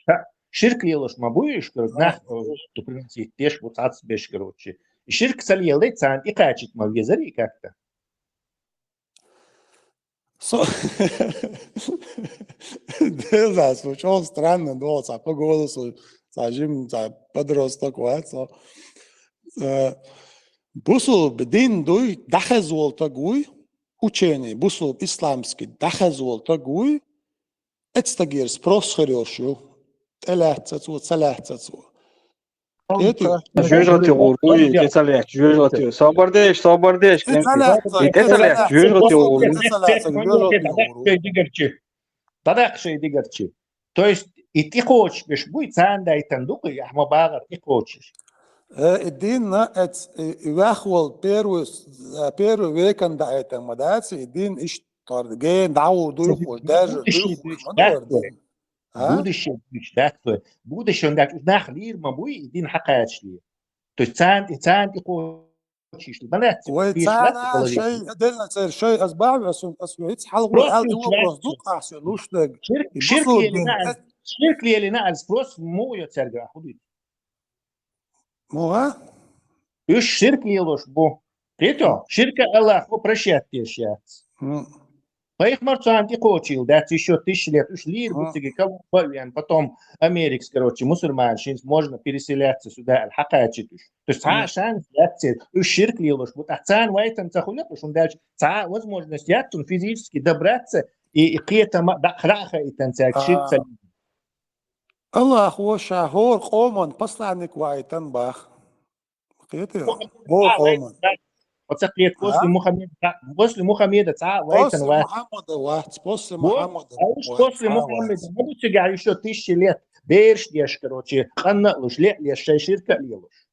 Ширк лелош ма буйш, короче, нах, э, приносить деш бу цац беш, короче. И ширк ца лелай, царна и кхачит ма везари как-то. Со-, Делзас, ну, чё странно, ну, ца по голосу, ца жим, ца подросток, ва, ца, э, бусулба дин дуй, дахезвол таг вуй, учение, бусулба исламский дахезвол таг вуй, эцтагер спрос хир йолуш ю, тӀелаьццац ву, ца лаьццац ву. ЖоьжгӀати гӀур ву, и тӀе ца лаьцна, жоьжгӀати. Собар деш, собар деш, кемпи. И тӀе ца лаьцна, жоьжгӀати гӀур ву. ДӀадаккха шайн дигарчи. То есть, и тӀекхочуш беш буй, царна дайтан ду-кх, и ахьа ма багӀар тӀекхочуш. Э, и дин на эц, и, и ваьхвал первый, э, первый векан даайтан ма дац, и дин иштта тар ген дӀагӀур дуй, хӀуш, даже дуй, хӀуш ма ду вар дин. А? Будущее будеш дац вай. Будущее он дац, уж нах лийр ма буй, и дин хьакхачале. То есть царна тӀе, царна тӀе кхочуш ма дац. Вай царна шай, делла церан шай, аз бахьа, ас, ас вайца хьалгӀур аьлла, и вопрос дукха ас луш даг. Ширк, ширк лелина аз, ширк лелина аз, спрос муха йо цаьрга, хӀу дуьйцу? Муха? Уьш ширк лелош бу. Кхетий хьо? Ширка Аллахо прощать деш яц. Пайхамар царна тӀекхочийла дац, ещё тысяча лет уьш лийр бу цига, калон бан веана, потом Америкас, короче, мусульманаш, хӀинца можно переселяться сюда аьлла, хьакхачийта уьш. То есть цхьа а шанс яц церан, уьш ширк лелош бу, тӀаккха царна вайтан ца хуьлу-кх уьш, хӀунда аьлча цхьа а возможность яц цунна физически добраться и, и кхетам а дӀа-, дӀа а хаийтан цаьрга ширк ца лело. Аллахо ша хӀора къоман посланник вайтан бах. Кхетий хьо? ХӀора къоман. Оцу кхета после Мухаммеда, после Мухаммеда цхьа а вайтан вац. После Мухаммада вац, после Мухаммада вац. После Мухаммеда ма ду цигахь ещё тысяча лет. Бераш деш, короче, къанна а луш, леа а леш, шайн ширка а лелош.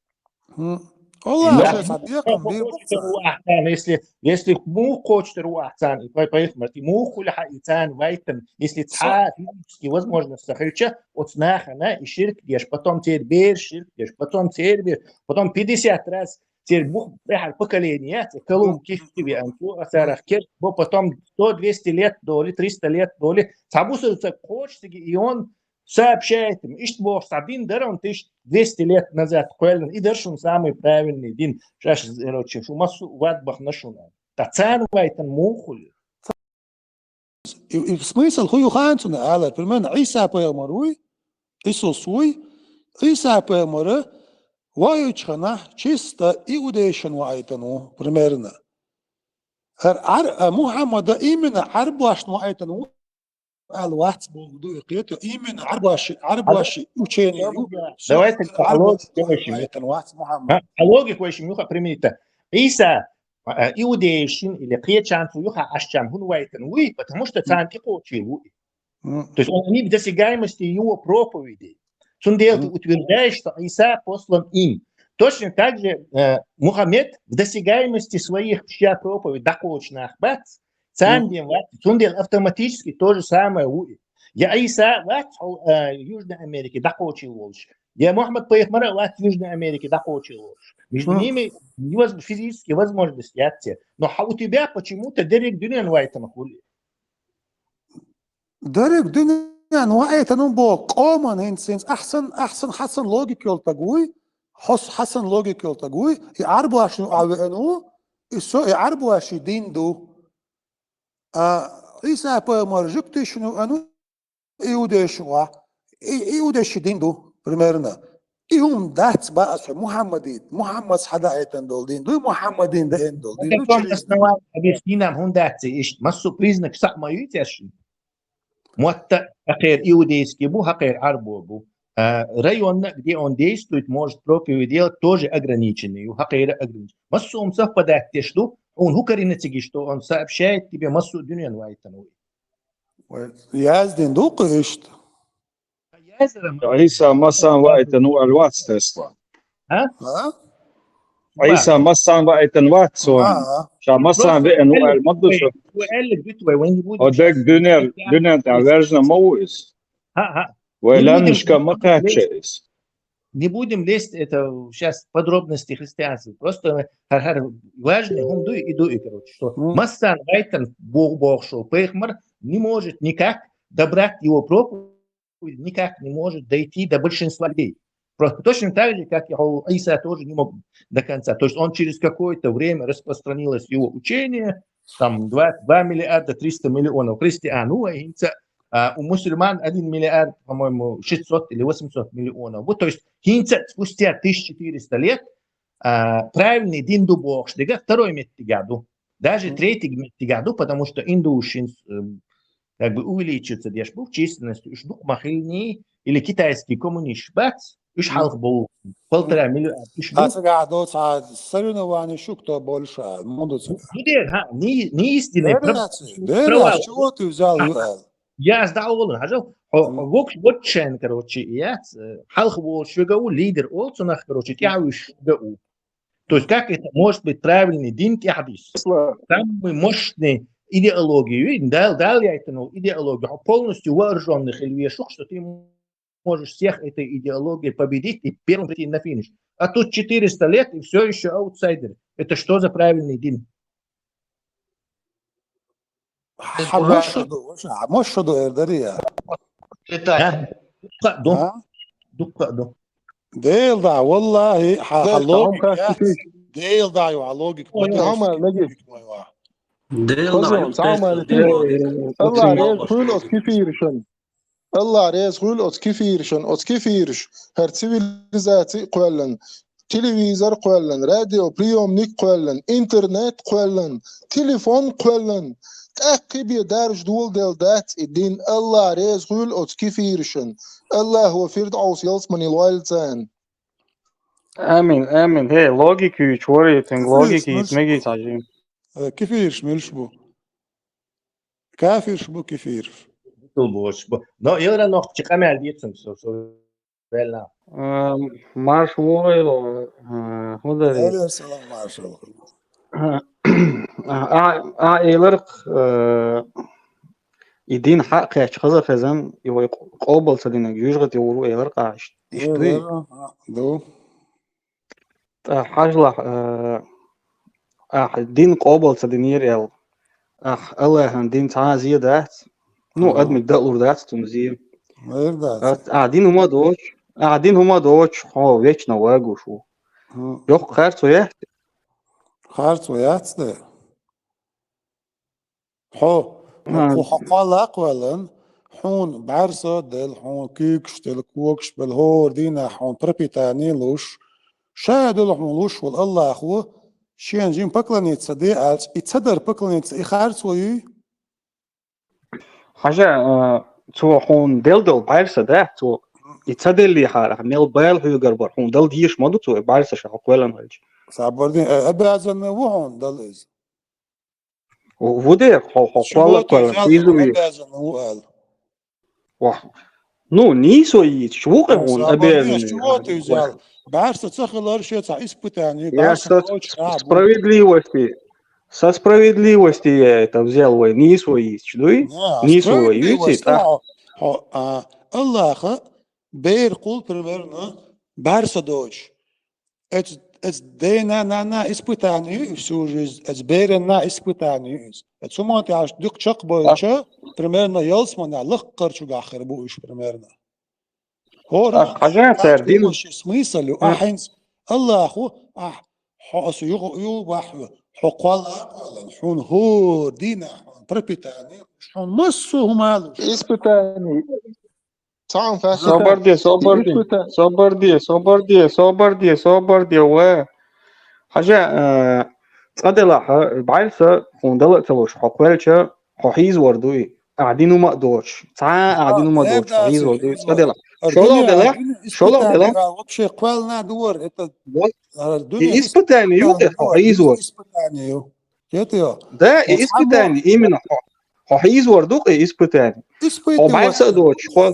Аллахо ша декъам бийр бу царна. Если, если муха кхочуш тера ву ахь царна, и пай-, пайхамар, и муха хуьлу хьан и царна вайтан, если цхьа а физически возможность ца хилча, оцу нахана и ширк деш, потом церан бераш ширк деш, потом церан бераш, потом пятьдесят раз церан бух тӀаьхьара поколение, церан калун кихти веан, цо а царах керт бо, потом сто, двести лет доли, триста лет доли, цхьа бусурца кхочуш цига и он сообщает им, иштта бохуш цхьа дин дара он тысяча двести лет назад кхоьллина, и дара шуна самый правильный дин, шаьш, короче, шу массо а вад бахана шуна. Ткъа царна вайтан муха хуьлу? И, и смысл хӀу ю хаьа цунна алар? Примерно Ӏийса пайхамар вуй, Исус вуй, Ӏийса пайхамара ваийтучу ханахь чисто иудейшна ваийтан ву, примерно. ХӀара Ӏар-, а, Мухьаммада именно Ӏарбошна ваийтан ву аьлла вац боху ду и кхетий, именно Ӏарбош, Ӏарбош учение ю. Давайте Ӏарбош ваийтан вац Мухьаммад. А, а логика вайшим юха применить. Ӏийса, а, иудейшна или кхечарна цу юха Ӏашчарна хӀунда ваийтан вуй, потому что царна тӀекхочийла ву и. То есть он, они в досягаемости его проповеди. Цундела ты утверждаешь, что Иса послан им. Точно так же, э, Мухаммед в досягаемости своих, чья проповедь дакъочу нах бац, царна бен вац, цундела автоматически то же самое ву и. Я Ӏийса вац хьо, а, Южной Америке дӀакхочийла волуш, я Мухьаммад-пайхамар а вац Южной Америке дӀакхочийла волуш. Между ними невоз-, физически возможность яц. Но хьо у тебя почему-то дерриг дуьнен вайтана хуьлу. Дерриг дуьнен вайтана боху, къоман хӀинца, хӀинца ахьсан, ахьсан хьасан логика йолу стаг вуй, хьо хьасан логика йолу стаг вуй, и Ӏарбошна а веана ву, и со и Ӏарбошийн дин ду. А Ӏийса-пайхамар жуьгташна а веана ву, иудешна а, и, иудешийн дин ду, примерно. И хӀума дац баа аса, Мухьаммадин, Мухьаммад схьадаийтина долу дин ду, Мухьаммадин даийтина долу дин ду, Каком основании объясни нам, хӀунда дац иштта? Массо признак схьа а ма юьйцу аш шуна. Мотта хӀокхеран иудейский бу, хӀокхеран Ӏарбо бу. А, районно, где он действует, может проповедь делать, тоже ограниченный ю, хӀокхеран ограниченный. Массо хӀума совпадать деш ду, хьуна хӀун карийна цига, что он сообщает тебе массо дуьнен вайтана ву. Вай яздина ду-кх иштта. Ӏийса массарна ваийтина ву аьлла вац Тесла. А? А? Ӏийса массарна ваийтина вац цо. А, а. Ша массарна веана ву аьлла ма ду со. Вай аьлла дуьту вай, вай не будем. О, дерг дуьнен, дуьнен тӀехь ваьржина ма ву иза. ХӀаъ, хӀаъ. Вай лаьмнашка ма кхаьчча иза. Не будем лезть это сейчас в подробности христианства. Просто хӀара, хӀара важный хӀума ду, и ду, и, короче, что массарна ваийтина бо-, бохуш волу пайхамар не может никак добрать его проповедь, никак не может дойти до большинства людей. Просто точно так же, как и Ӏийса тоже не мог до конца. То есть он через какое-то время распространилось его учение, там два, два миллиарда триста миллионов христиан, ну, а хӀинца, а, у мусульман один миллиард, по-моему, шестьсот или восемьсот миллионов. Вот, то есть хӀинца спустя тысяча четыреста лет, а, правильный дин ду бохуш дерг второй меттиг а ду. Даже третий меттиг а ду, потому что индуш, эм, как бы увеличиваться деш бу в численности, уьш дукха ма хиллиний, или китайский коммунист бац, уьш хьалха бу полтора миллиарда, уьш бу. Цигахь доцу соревнование шу кто больше, муха ду цигахь? Ну, дера, хӀа, ни-, нийса дина, дера, чего ты взял, ю аьлла? Я ас дӀа а олу, хьажал, хьо, хьо вокш-, воччайна, короче, яц, э, хьалха волуш вега ву, лидер олу цунах, короче, тӀаьхьавуьсуш вега ву. То есть как это может быть правильный дин тӀаьхьадисса? Самый мощный идеология, видите, Дал-, Дала яйтина волу идеология, хьо полностью вооружённый хила везаш ву, что ты можешь всех этой идеологией победить и первым прийти на финиш. А тут четыреста лет и всё ещё аутсайдер. Это что за правильный дин? Хьан муш шу ду, ваша, хьан муш шу ду эр дарий? Летай. А? Дуккха а ду. А? Дуккха а ду. Дела да, валлахи, хьан, хьан логика яц. Дела да ю, хьан логика. Ой, ма ду, хьан ма логика. Дела да ю, хьан ма логика. Аллах реза хуьлда оцу кефиршан. Аллах реза хуьлда оцу кефиршан, оцу кефирш, хӀара цивилизаци а кхоьллина, телевизор а кхоьллина, радиоприёмник а кхоьллина, интернет а кхоьллина, телефон а кхоьллина, тӀаккха кхин бен даржа доладелла дац и дин. Аллах реза хуьлда оцу кефиршан. Аллахо Фирдауса ялсамани лойла царна. Амин, амин. ХӀей, логика юьйцуш вара, тенга логика юьйцуш мегий цхьа жин. Э, кефирш муьлш бу? Кафирш бу, кефирш. Бусул бош бу. Но, ялара нохчи къамел дийцун со, со велла. Эм, марш вугӀайла, э, хӀун дарий? Алейкум салам, марш вугӀайла. А, а, а, эларх, э, и дин хьакхаьчча хаза хезан, и вай къ-, къобал ца динарг жуьжгӀа тӀе вур ву эларх а иштта. Иштта вий? Э, а, ду. ТӀаккха хьажалахь, э, ахь дин къобал ца динера аьлла, ахь Аллахьан дин цхьа а зе дац, ну, адамиг дан а лур дац цунна зе. Лур дац. Ахь, ахь дин хӀума доцуш, ахь дин хӀума доцуш, хьо вечно вагуш ву. Йоккха харцо яц? Харцо яц, да. Хьо, хьо кхолла а кхоьллина, хьуна бӀаьрса а делла, хьуна куьйгаш а делла, когаш а белла, хӀора дийнахь хьуна пропитание а луш, ша а долу хьуна луш волу Аллахо, шена жима поклониться де аьлча, и ца дара поклониться, и харцо юй? Хьажа, а, цо хьуна делла долу бӀаьрса дац, цо и ца деллехьара, мел бала хьоьгур бара, хьуна дала дезаш ма ду цо, и бӀаьрса ша хьо кхоьллина хилча. Сабар дин, э, обязанный ву хьуна дала иза. Ву дера, хьо, хьо кхолла а кхоьллина, иза ву. Обязан ву аьлла. Вах. Ну, нийсо йийцаш, ву кхин хьуна обязан. Чего ты взял? БӀаьрса ца хилар шен цхьа испытание, бӀаьрса кхочуш а бу. Справедливости, со справедливости я это взял вай, нийсо йийцаш, дуй? Нийсо вай йийций, тӀаккха. Хьо, а, Аллаха бер кхул примерно бӀарса доцуш. Эц, эц дена нана испытание ю всю жизнь, эц берен на испытание ю. Эц хӀуман тӀехь дукха чекхбойлча, примерно ялсмана лаккхарчугахь хир бу уьш примерно. ХӀора Ах, хьажа, цара дин- Ши смысл ю, А. ахьинца Аллаху, ахь, хьо аса юха ю бахьа, хьо кхолла а кхоллан, хьуна хӀора дийнахь, хьуна пропитание, хьуна массо а хӀума луш. Испытание. Цхьаъ фаьхьа. Собар де, собар де. Испытание. Собар де, собар де, собар де, собар де, ва. Хьажа, а, цкъа делахь, бӀарса хьуна дала а ца луш, хьо кхоьллича, хьо хьийзавар дуй. Ахь дина хӀума а доцуш. Цхьа а ахь дина хӀума а доцуш, хьо хьийзавар дуй. Цкъа делахь. ХӀара шолгӀа дуьне, делахь, хӀара дуьне шолгӀа делахь. Испытание вообще кхоьллина а ду вар, это, Вот. ХӀара дуьне И испытание ю, испытание хьо ду вар, хьийзавар. Испытание ю. Кхетий хьо? Да, и испытание именно хьо. Хьо хьийзавар ду-кх и испытание. Хьо бӀарса а доцуш, хьо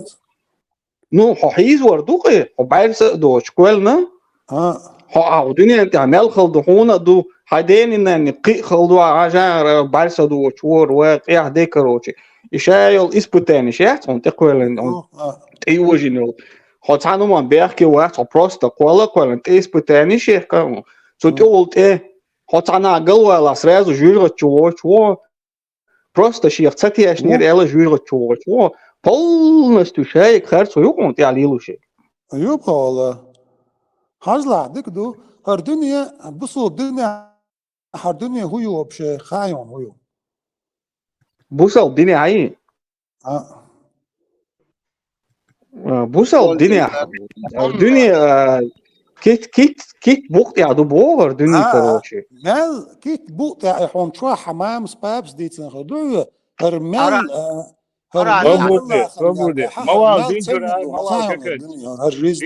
Ну, хьо хьийзавар ду-кх, хьо бӀарса а доцуш кхоьллина. А. Хьо ахь дуьнен тӀехь мел хала ду, хьуна а ду, хьайн дена-нанна кхин а хала ду, а жагӀара бӀарса доцуш вара, ва, тӀехь де, короче. И ша йолу испытанеш яц хьуна тӀекхоьллина, хьуна тӀейожийна йолу. Хьо цхьана хӀуманна бехке вац, хьо просто кхолла а кхоьллина, тӀе испытанеш яхка хьуна. Цу тӀехула тӀе хьо цхьа нах галвалахь, сразу жуьжгӀат чу воцуш ву. Просто шех ца тешнера аьлла жуьжгӀат чу воцуш ву. Полностью шайга харцо ю хьуна тӀехь лелош. Ю, Павла. Хьажалахь, дика ду. ХӀара дуьне, бусалба дуьне, хӀара дуьне хӀу ю вообще, хаьий хьуна хӀу ю? Бусалба дуьне хьаий? А. А, бусалба дуьне. Дуьне, а, кит, кит, кит букъ тӀехь ду боху хӀара дуьне, короче. Мел кит букъ тӀехь, и хьуна чохь хьан мамас, папас дийцина хир ду, хӀара мел, а, хӀара мел Аллахьан гергахь, хӀара мел цӀена ду, хӀара жизнь.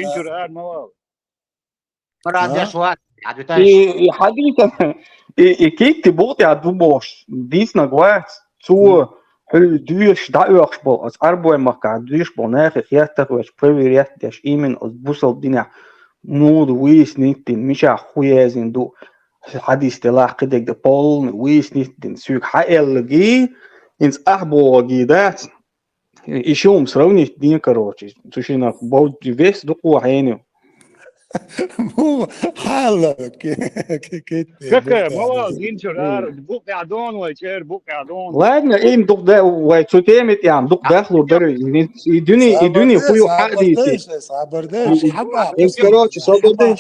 Ара деш вац, хьан дуьташ? И, и хьадийцина, и, и китти букъ тӀехь ду бохуш, дийцинарг вац, цо хьуьлла доьшуш дӀаоьхуш болу, оцу Ӏарбойн махкахь доьшуш болу нахе хеттарх веш, проверять деш, именно оцу бусалба динехь муха выяснить дина, мичахь хӀун яздина ду, хьадис делахь, кхидерг дан полный выяснить дина, соьга хьан аьлларгий, хӀинца ахь бохургий дац. И шуна сравнить ден, короче. Цу шинах бовдди вес дукхо хьеню. Муха хьалла, ки-, ки-, ки-, Какая? Мала, гинчур ара, букъ я дон вай, чер букъ я дон. Ладно, им дукъ да, вай цу теме тӀехь дукъ дахлур дара. И дуьне, и дуьне хӀу ю хьа а дийци. Ин, короче, собар де.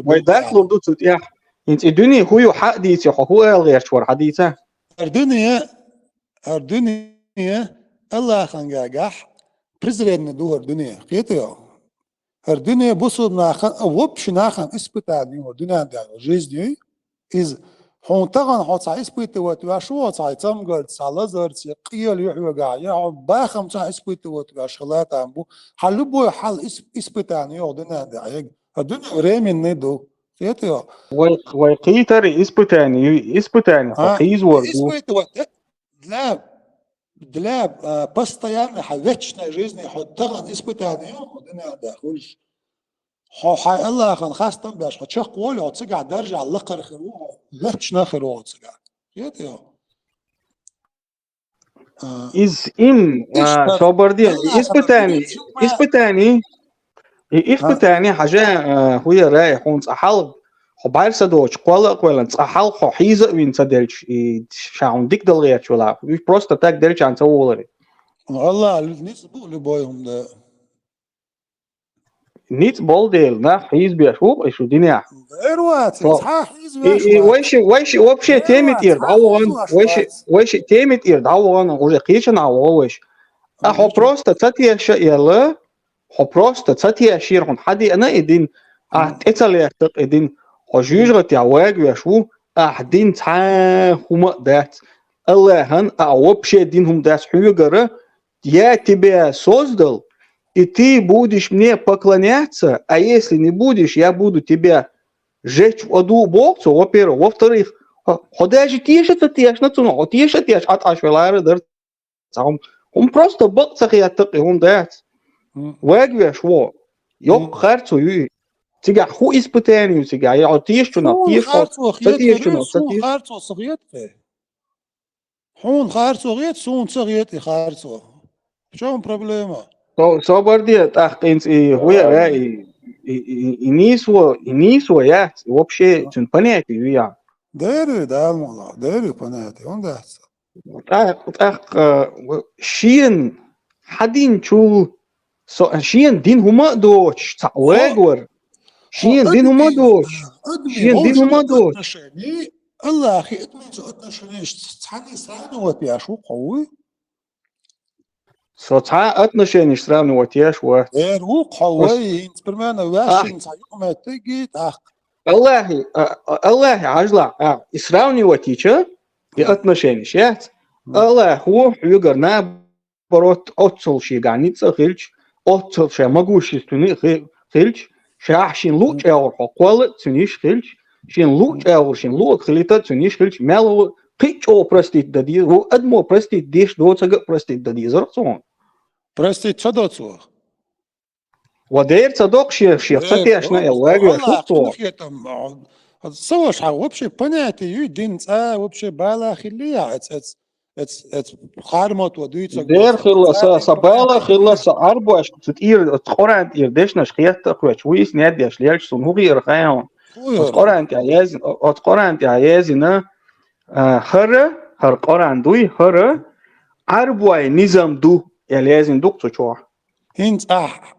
Вай дахлур ду цу тӀехь. Ин, и дуьне хӀу ю хьа а дийци, хьо хӀу ала гӀерташ вара хьадийца? ХӀара дуьне, хӀара дуьне Аллахьан гергахь презренный ду хӀара дуьне. Кхетий хьо? ХӀара дуьне бусалба нахана, а, вообще нахана испытание ю хӀара дуьнен тӀехь, жизнь ю иза. Хьуна тахана хьо цхьа испытывать веш ву, хьо цхьа цамгарца, цхьа лазарца, я къела ю хьоьгахь, я хьо бахамца испытывать веш хила там бу. Хьан любой хьал ис-, испытание ю хӀара дуьнен тӀехь. ХӀара дуьне временный ду. Кхетий хьо? Вай, вай кхийтар испытание ю, испытание хьо хьийзавар ду. Испытывать, для, для, а, постоянной хьан вечной жизни хьо тахана испытание ю хӀара дуьнен тӀехь хуьлуш. Хьо хьайн Аллахьан хастам беш, хьо чекхволу, хьо цигахь даржехь лакхара хир ву, хьо вечна хир ву хьо цигахь. Кхетий хьо? А, иза им, а, собар де, испытание, испытание, и испытание, хьажа, а, хӀу яра, хьуна цкъа хьалха, хьо бӀаьрса доцуш, кхолла а кхоьллина, цкъа хьалха хьо хьийза а вина ца делча, и ша хьуна дика дала гӀерташ велахь, уьш просто так делчарна ца воларе. Аллахь, ницкъ бу любой хӀума да. Ницкъ болу дела, нах хьийзабеш ву-кх и шу динехь. Эр вац, цхьа хьийзавеш вац. И, и вайши, вайши вообще теме тӀера дӀавахана, вайши, вайши теме тӀера дӀавахана, уже кхечанхьа вахана вайши. А хьо просто ца теша а елла, хьо просто ца тешийра хьуна, хьан деана и дин, ахь тӀе ца лаьттара и дин, хьо жоьжахатехь вагавеш ву, ахь дин цхьа хӀума а дац. Аллахьан а вообще дин хӀума дац хьоьгара, Я тебя создал, и ты будешь мне поклоняться, а если не будешь, я буду тебя жечь в аду, боху цо, во-первых. Во-вторых, хьо, хьо даже теша ца тешна цунах, хьо теша а тешна, Ӏаш велара дара цхьа хӀума. ХӀума просто бакъ ца хетта и хӀума дац. Вагавеш ву. Йоккха харцо ю и. Цигахь хӀун испытание ю цигахь? Я хьо теша цунах, теша хьо, ца теша цунах, ца теша. Харцо ца хетта? Хьуна харцо хета, суна ца хета и харцо. В чём проблема? Со-, собар де, тӀаккха инца и хӀу яра, и, и, и, и нийсо, и нийсо яц, и вообще цуьнан понятие ю яхь. Дера, Дала мукъ лахь, дера понятие, хӀунда дац? ТӀаккха, тӀаккха, э, шена хьадинчул, со-, шена дина хӀума а доцуш, цхьаъ вагавар. Шена дина хӀума а доцуш, шена дина хӀума а доцуш. Аллахьи адамийн отношенеш цхьаьна сравнивать еш ву кхо вуй? Со цхьа отношенеш сравнивать еш вац. Эр ву кхо вай, хӀинца примерно ваьшшина цхьа юкъаметтиг тӀаккха. Аллахьи, а, а, Аллахьи хьажлахь, а, и сравнивать йича, и отношенеш яц. Аллахьо хьоьгара наоборот, оццул шегахь ницкъ а хилча, оццул шайн могущественный а хи-, хилча, ша ахь шен луъу чӀагӀур хьо кхолла а цуьнан йиш хилча, шен луъу чӀагӀур шен луъург хилийта а цуьнан йиш хилча, мел ву кхин а чӀогӀа простить дан деза, ву адамо простить деш доцург а простить дан дезара цунна. Простить ца до цо? Ва дера ца доккху шен, шех ца тешна а, ваьгӀе шух цо. Ца ваша, вообще понятие юй, дин цӀа вообще бала хилли я, эц, эц, эц, эц хармот ва дуьйцург. Дера хилла, са, са бала хилла, са Ӏарбош, цу тӀера, оцу Къуръан тӀера дешнаш хетта а кхоьчу, вуйс недеш лелча суна, хӀун хиира хаьий хьуна? Оцу Къуръан тӀехь язйина, оцу Къуръан тӀехь язйина, а, хӀара, хӀара Къуръан дуй, хӀара Ӏарбой низам ду, аьлла язйина ду-кх цу чохь. ХӀинца ахь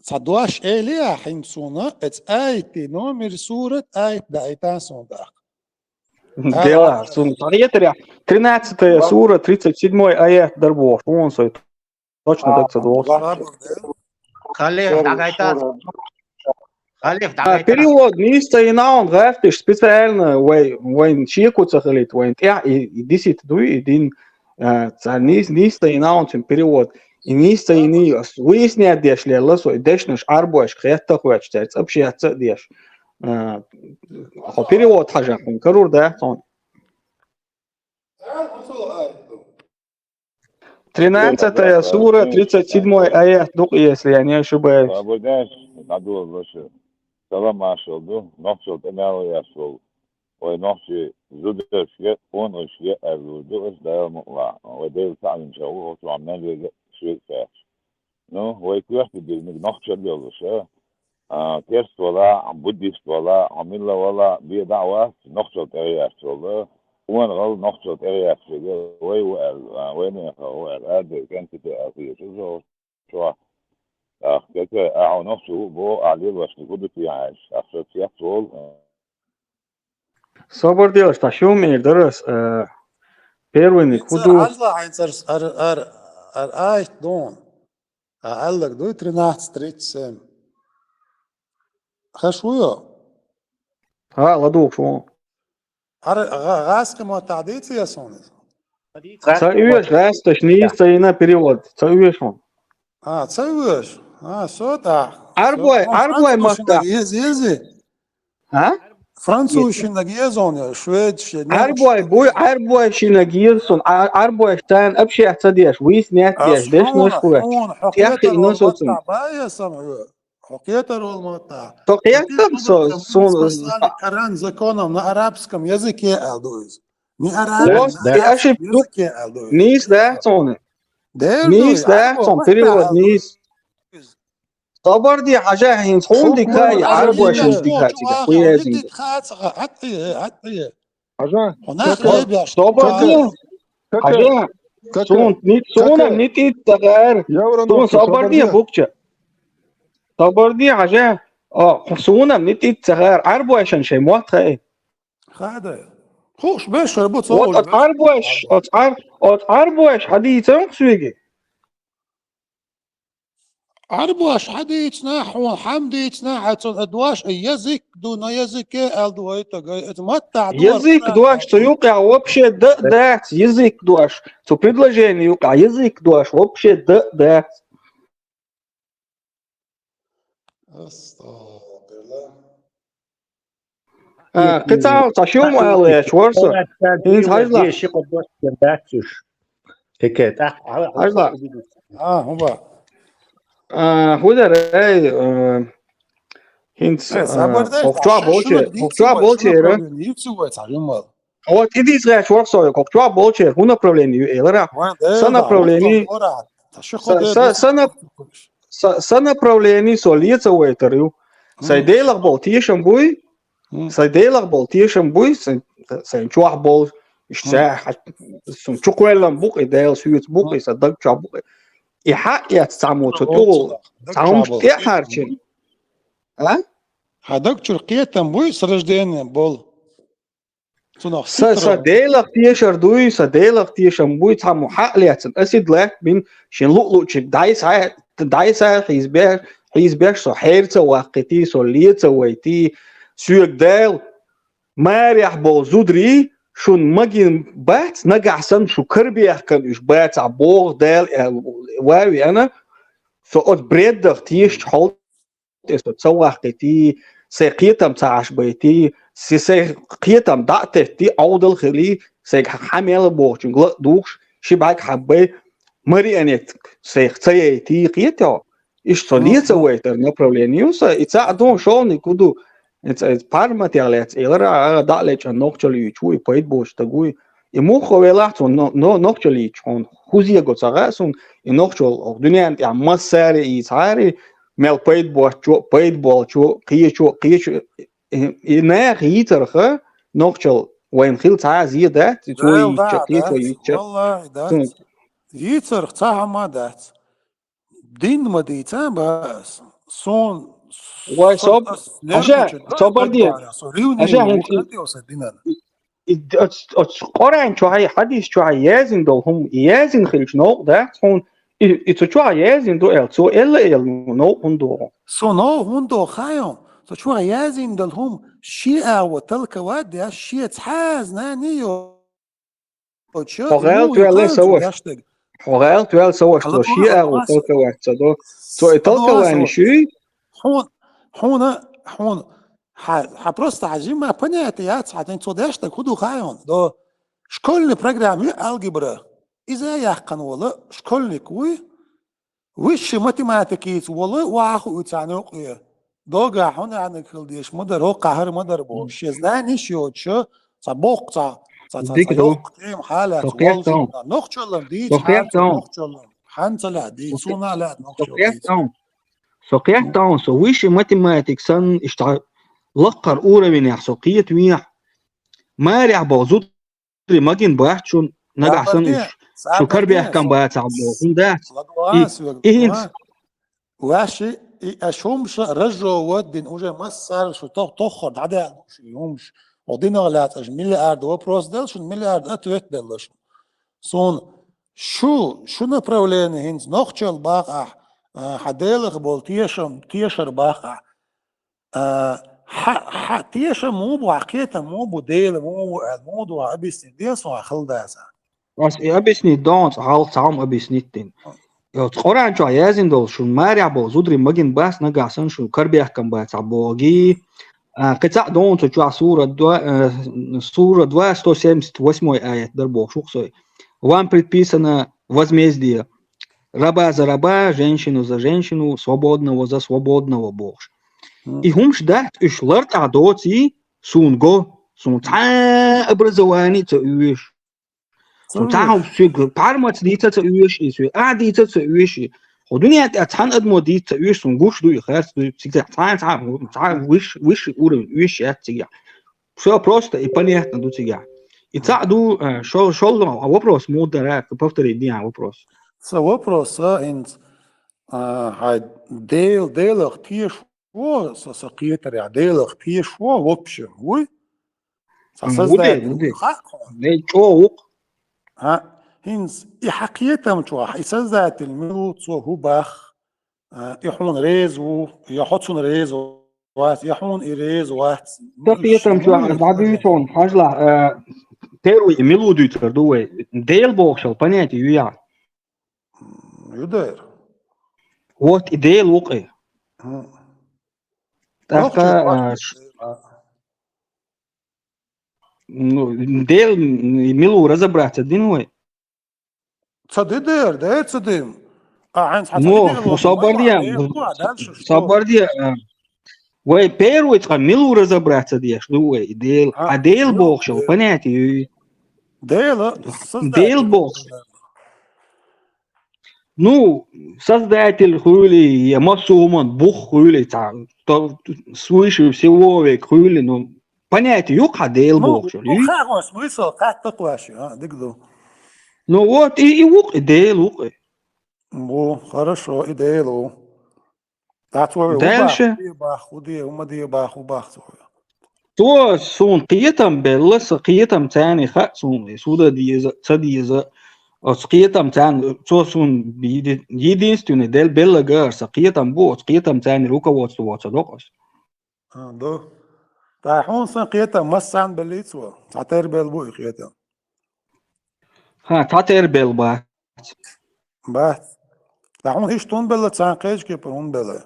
цхьа дош элий ахь хӀинца суна, эц аятий номер, сурат, аят даийтан суна даккха. Делахь, суна схьахетарехь, тринадцатая сура, тридцать седьмой аят дара бохуш, вон сой точно даг ца догӀуш. Халех дӀагайта. Халех А, дӀагайта. Перевод нийса ца йина хьуна гӀаьртиш специально вай, вайн шеко ца хилийта, вайн тӀехь и, и дисита дуй, и дин, а, цара нийса, нийса ца йина хьуна цуьнан перевод. И нийса ца йиний, ас выяснять деш лелла со, и дешнаш Ӏарбойшка хетта а хоьттуш, цаьрца общаться а деш. А, хьо перевод хьажахь, хьуна карур дац хьуна. Тринадцатая сура, тридцать седьмой аят ду-кх, если я не ошибаюсь. Сабурдеш, дӀадолалаш. Салам маршалла ду, нохчалла тӀе мел яц волу. Вай нохчий зударшка, къонахашка аьлла ду, аш Дала мукъ лахь. Вай Дела цхьаъ винчу ву, оцу мел вега шега кхаьчча. Ну, вай коьрта дирниг нохчалла йолуш, а, керст вала, буддист вала, хьо милла вала, бен дӀа а вац, нохчалла тӀе яц волу, къонахалла нохчалла тӀе яц шега, вай ву аьлла, а, вайнехан ву аьлла, аьлла, кӀентий тӀе аьлла, хеташ ву. Чохь. Ах, кека, ахьа нохчо ву боху, ахьа лелошна хӀун ду те хьаьжча? Ах, со цец волу. Собар делаш, тхьа шума эр дара ас, э, первыйник хӀун ду? Хьажла хьайн цара ар, ар, ар, айт дон. А аьллаг дуй тринадцать тридцать семь. Хаш ву йо? ХӀа, ладугӀуш ву. Ар, гӀа-, гӀаскхи маттахь дийца я суна иза? Ца оьшу, гӀаскхаш нийса ца йина перевод. Ца оьшу хьуна. А, ца оьшу. А, со тӀаккха. Арбой, арбой маттахь. Еза, еза. А? Французшиннаг еза хьуна, шведш я, немцш. Арбой, буй, арбойшиннаг еза суна. А, арбойш тайна общаться ца деш, выяснять деш, дешнаш хӀоьттуш. ТӀехь хиъна со цунна. Хьо кхетар волу маттахь. Со кхетам со, суна. Универсальный Коран законом на арабском языке аьлла ду иза. Не араб, вот, на арабском языке аьлла ду иза. Нийса дац хьуна. Нийса дац хьуна, перевод нийса. Собар де, хьажа, хӀинца хьуна дика ю, арбойшинца дика ю, хӀун еза. Хьажа. Собар де. Хьажа. Суна, суна нитӀит ца хаьара. Суна собар де, букча. Собар де, хьажа. О, суна нитӀит ца хаьара. Арбойшан шайн мотт хаьа. Хада. Хуш беш хӀара бу ца. Вот оцу арбойш, оцу ар-, оцу арбойш хьадийцан соьга. Арбош хьадийцина, хьуна хьан дийцина, хьан цунна дош, язык ду, на языке аьлла ду вайтагай, это маттахь ду. Язык дош цу юкъахь вообще дан а дац, язык дош. Цу предложени юкъахь язык дош вообще дан а дац. Астагфирулла. А, кхин цхьа, цхьа шума ала еш вара со. ХӀинца хьажла. Хьажла. А, хӀун бара? А, хӀун дара, эй, э, хӀинца, э, хӀокху чохь болчера, хӀокху чохь болчера. Вот и дийца гӀерташ вара со, хӀокху чохь болчера, хӀун направление ю элира? Сан направление. Са, са, са, нап-, са, са направление со ле ца вайтар ю. Сай Делах бол тешам буй, сай Делах бол тешам буй, сай, сай чохь бол, иш ца, сум чу кхоьллам бу-кх и, Дела соьца бу-кх и, са даг чохь бу-кх и. И хьаъ яц цхьаммо цо тӀехула, цхьаммо тӀехьарчина. А? Хьан даг чуьра кхетам буй, с рождения бол? Цунах са, са хитро. Делах тешар дуй, са Делах тешам буй, цхьаммо хьаъ лаьцна. Ас и лаьтта бин, шен луъ-луъчиг дӀайса, дӀайса хьийзабеш, хьийзабеш со хьер ца ваккхийтий, со ле ца вайтий, соьга Дала марехь болу зударий шуна магийна бац, нагахь санна шу карабехкан уьш бацахь боху Дала, аьлла, ван веана, со оцу бредах тешачу хьал тӀе со ца ваккхийтий, сайн кхетам ца Ӏаш байтий, се-, сайн кхетам дӀа а теттий, Ӏовдал хилий, сайга хьан мел бохучуьнга ла а духуш, ши бӀаьрг хьаббай, марионетка сайх ца яйтий, кхетий хьо? Иштта со ле ца вайтар направление ю сан, и цхьаъ ду, шолгӀаниг хӀун ду, и ца-, и паргӀатех лаьцна элира, а, дӀа а лечкъина нохчалла юьйцуш ву, и пайда боцу стаг вуй. И муха велахь цунна но-, но-, нохчалла йийцча хьуна, хӀун зен го ца хаьа суна, и нохчалла оха дуьненна тӀехь массаре йийцахьара, мел пайда боцучо а, пайда болчо а, кхечо а, кхечо а, и, и наха йийцарха нохчалла вайна хила цхьа а зен дац, и цо йийцча, кхечо йийцча. Валлахи, дац. Йийцарх цхьа хӀума дац. Дин ма дийца а бац. Суна, вай, со-, соб-, ас нервничать, собар де. Со ревнивый, хӀинца и, хӀинца и, оц-, оцу Къуръан чохь, хьадис чохь яздина долу хӀума, яздина хилча новкъа дац хьуна, и, и цу чохь яздина ду аьлла, цо элла а элла, новкъа хӀунда догӀу? Со новкъа хӀунда догӀу хаьий хьуна? Цу чохь яздина долу хӀума шен агӀо толковать деш, шен цхьа а знание йо- Хьо гӀалат ваьлла, са ваша. Хьо гӀалат ваьлла, са ваша, цо шен агӀо толковать ца до. Цо и толкование шуьй? Хьуна, хьуна, хьуна, хьан, хьан просто хьан жимма понятие яц, хьан цо деш дерг хӀун ду хаьий хьуна? До школьный программа ю алгебра. Иза яьккхина волу школьник вуй, высший математикица волу, охьахуьйцу царна юкъе. Догахь хьуна аьнниг хила дезаш ма дара, хӀокхахьара ма дара бохуш. Шен знанеш йоцуш, цхьа боккха, цхьа, цхьа, цхьа, цхьа йоккха тема хьалаьцна воллушехь, нохчаллан дийца хьарца, нохчаллан хьан ца лаьа дийца, суна а лаьа нохчалла дийца. Со кхетта хьуна, со высший математик санна, иштта лаккхара уровенехь со кхетавехь, марехь болу зуда Ри магин бац шун, нагахь санна уьш, шу карабехкам бацахь боху, хӀунда дац? И, и хӀинца. Ваьши, и аша хӀумаша разжевывать дина уже массара шу тох-, тоххара дӀадаьлла шу и хӀумаш. Хьо динах лаьцна аша миллиард вопрос делла шуна, миллиард ответ делла шуна. Суна шу, шу направление хӀинца нохчалла бакъахь, а, хьан Делах болу тешам, тешар бакъахь. А, хьан, хьан тешам муха бу, хьан кхетам муха бу, Дела муха ву аьлла, муха ду хьан объяснить де суна хьан хала дацахь? Ас и объяснить догӀу, цкъа хьалха цхьа хӀума объяснить дина. И оцу Къуръан чохь яздина долу шун марехь болу зударий магин бац, нагахь санна шун карабехкам бацахь боху. А, кхин цхьаъ догӀу цу чохь сура два, э, сура два, сто семьдесят восьмой аят дара бохуш ву-кх со. Вам предписано возмездие. Раба за раба, женщину за женщину, свободного за свободного бохуш. И хӀумаш дац, уьш лартӀахь доций, суна го, суна цхьа а образование а ца оьшу. Суна цхьа а хӀума соьга пхьармаца дийца а ца оьшу и, соьга а дийца а ца оьшу и. Хьо дуьнен тӀехь цхьана адамо дийца ца оьшу, суна гуш ду и, харц ду и, цига цхьа а, цхьа а, цхьа а высший, высший уровень оьшуш яц цигахь. Всё просто и понятно ду цигахь. И цхьаъ ду, а, шо-, шолгӀа вопрос муха дара, повторить дехьа вопрос. Сан вопрос, а, хӀинца, а, хьайн Дел-, Делах тешаш ву, сан, сан кхетарехь, Делах тешаш ву, в общем, вуй? Сан создатель вуй, хаьа хьуна? Дел чӀогӀа ву-кх. А, хӀинца и хьан кхетам чохь, и создатель мила ву, цо хӀун боху? А, и хьуна реза ву, я хьо цунна реза вац, я хьуна и реза вац. Сан кхетам чохь дӀадуьйцу хьуна, хьажалахь, а, первый и мила ву дуьйцур ду вай. Дела бохуш йолу понятие юй ахь? Ю дера. Вот и Дела ву-кх и. ТӀаккха, а, ш-, ну, Дела, м, мила ву разобраться дина вай? Ца де дера, де ца де. А, хьайна цхьа ца де дера, собар де, собар де, а. Вай первый цкъа мила ву разобраться деш ду вай, Дела. А Дела бохуш йолу понятие юй? Дела, Дела бохуш. Ну, создатель хуьлий, я массо а хӀуман бух хуьлий, цхьа, то, свыше всего век хуьлий, ну, понятие юкъа Дела Ну, бохуш. Ну, хьагӀо смысл, кхатта кхош, а, дика ду. Ну вот, и, и вукъ, и Дела вукъ. Бу, хорошо, и Дела ву. Дальше. Бах, ху де, ума де бах, ху бах цо. Цо суна кхетам белла, са кхетам царна хаьа суна, суда деза, ца деза. Оцу кхетам царна, цо суна еди-, единственный Дела белла гар, са кхетам бу, оцу кхетам царна руководство ца докъас. А, ду. Тай хьуна сан кхетам, массарна беллий цо? Цхьа тера белла бу и кхетам? Ха, цхьа тера белла бац. Бац. Тай хьуна иштта хӀунда белла, царна кхечу кепара хӀунда белла?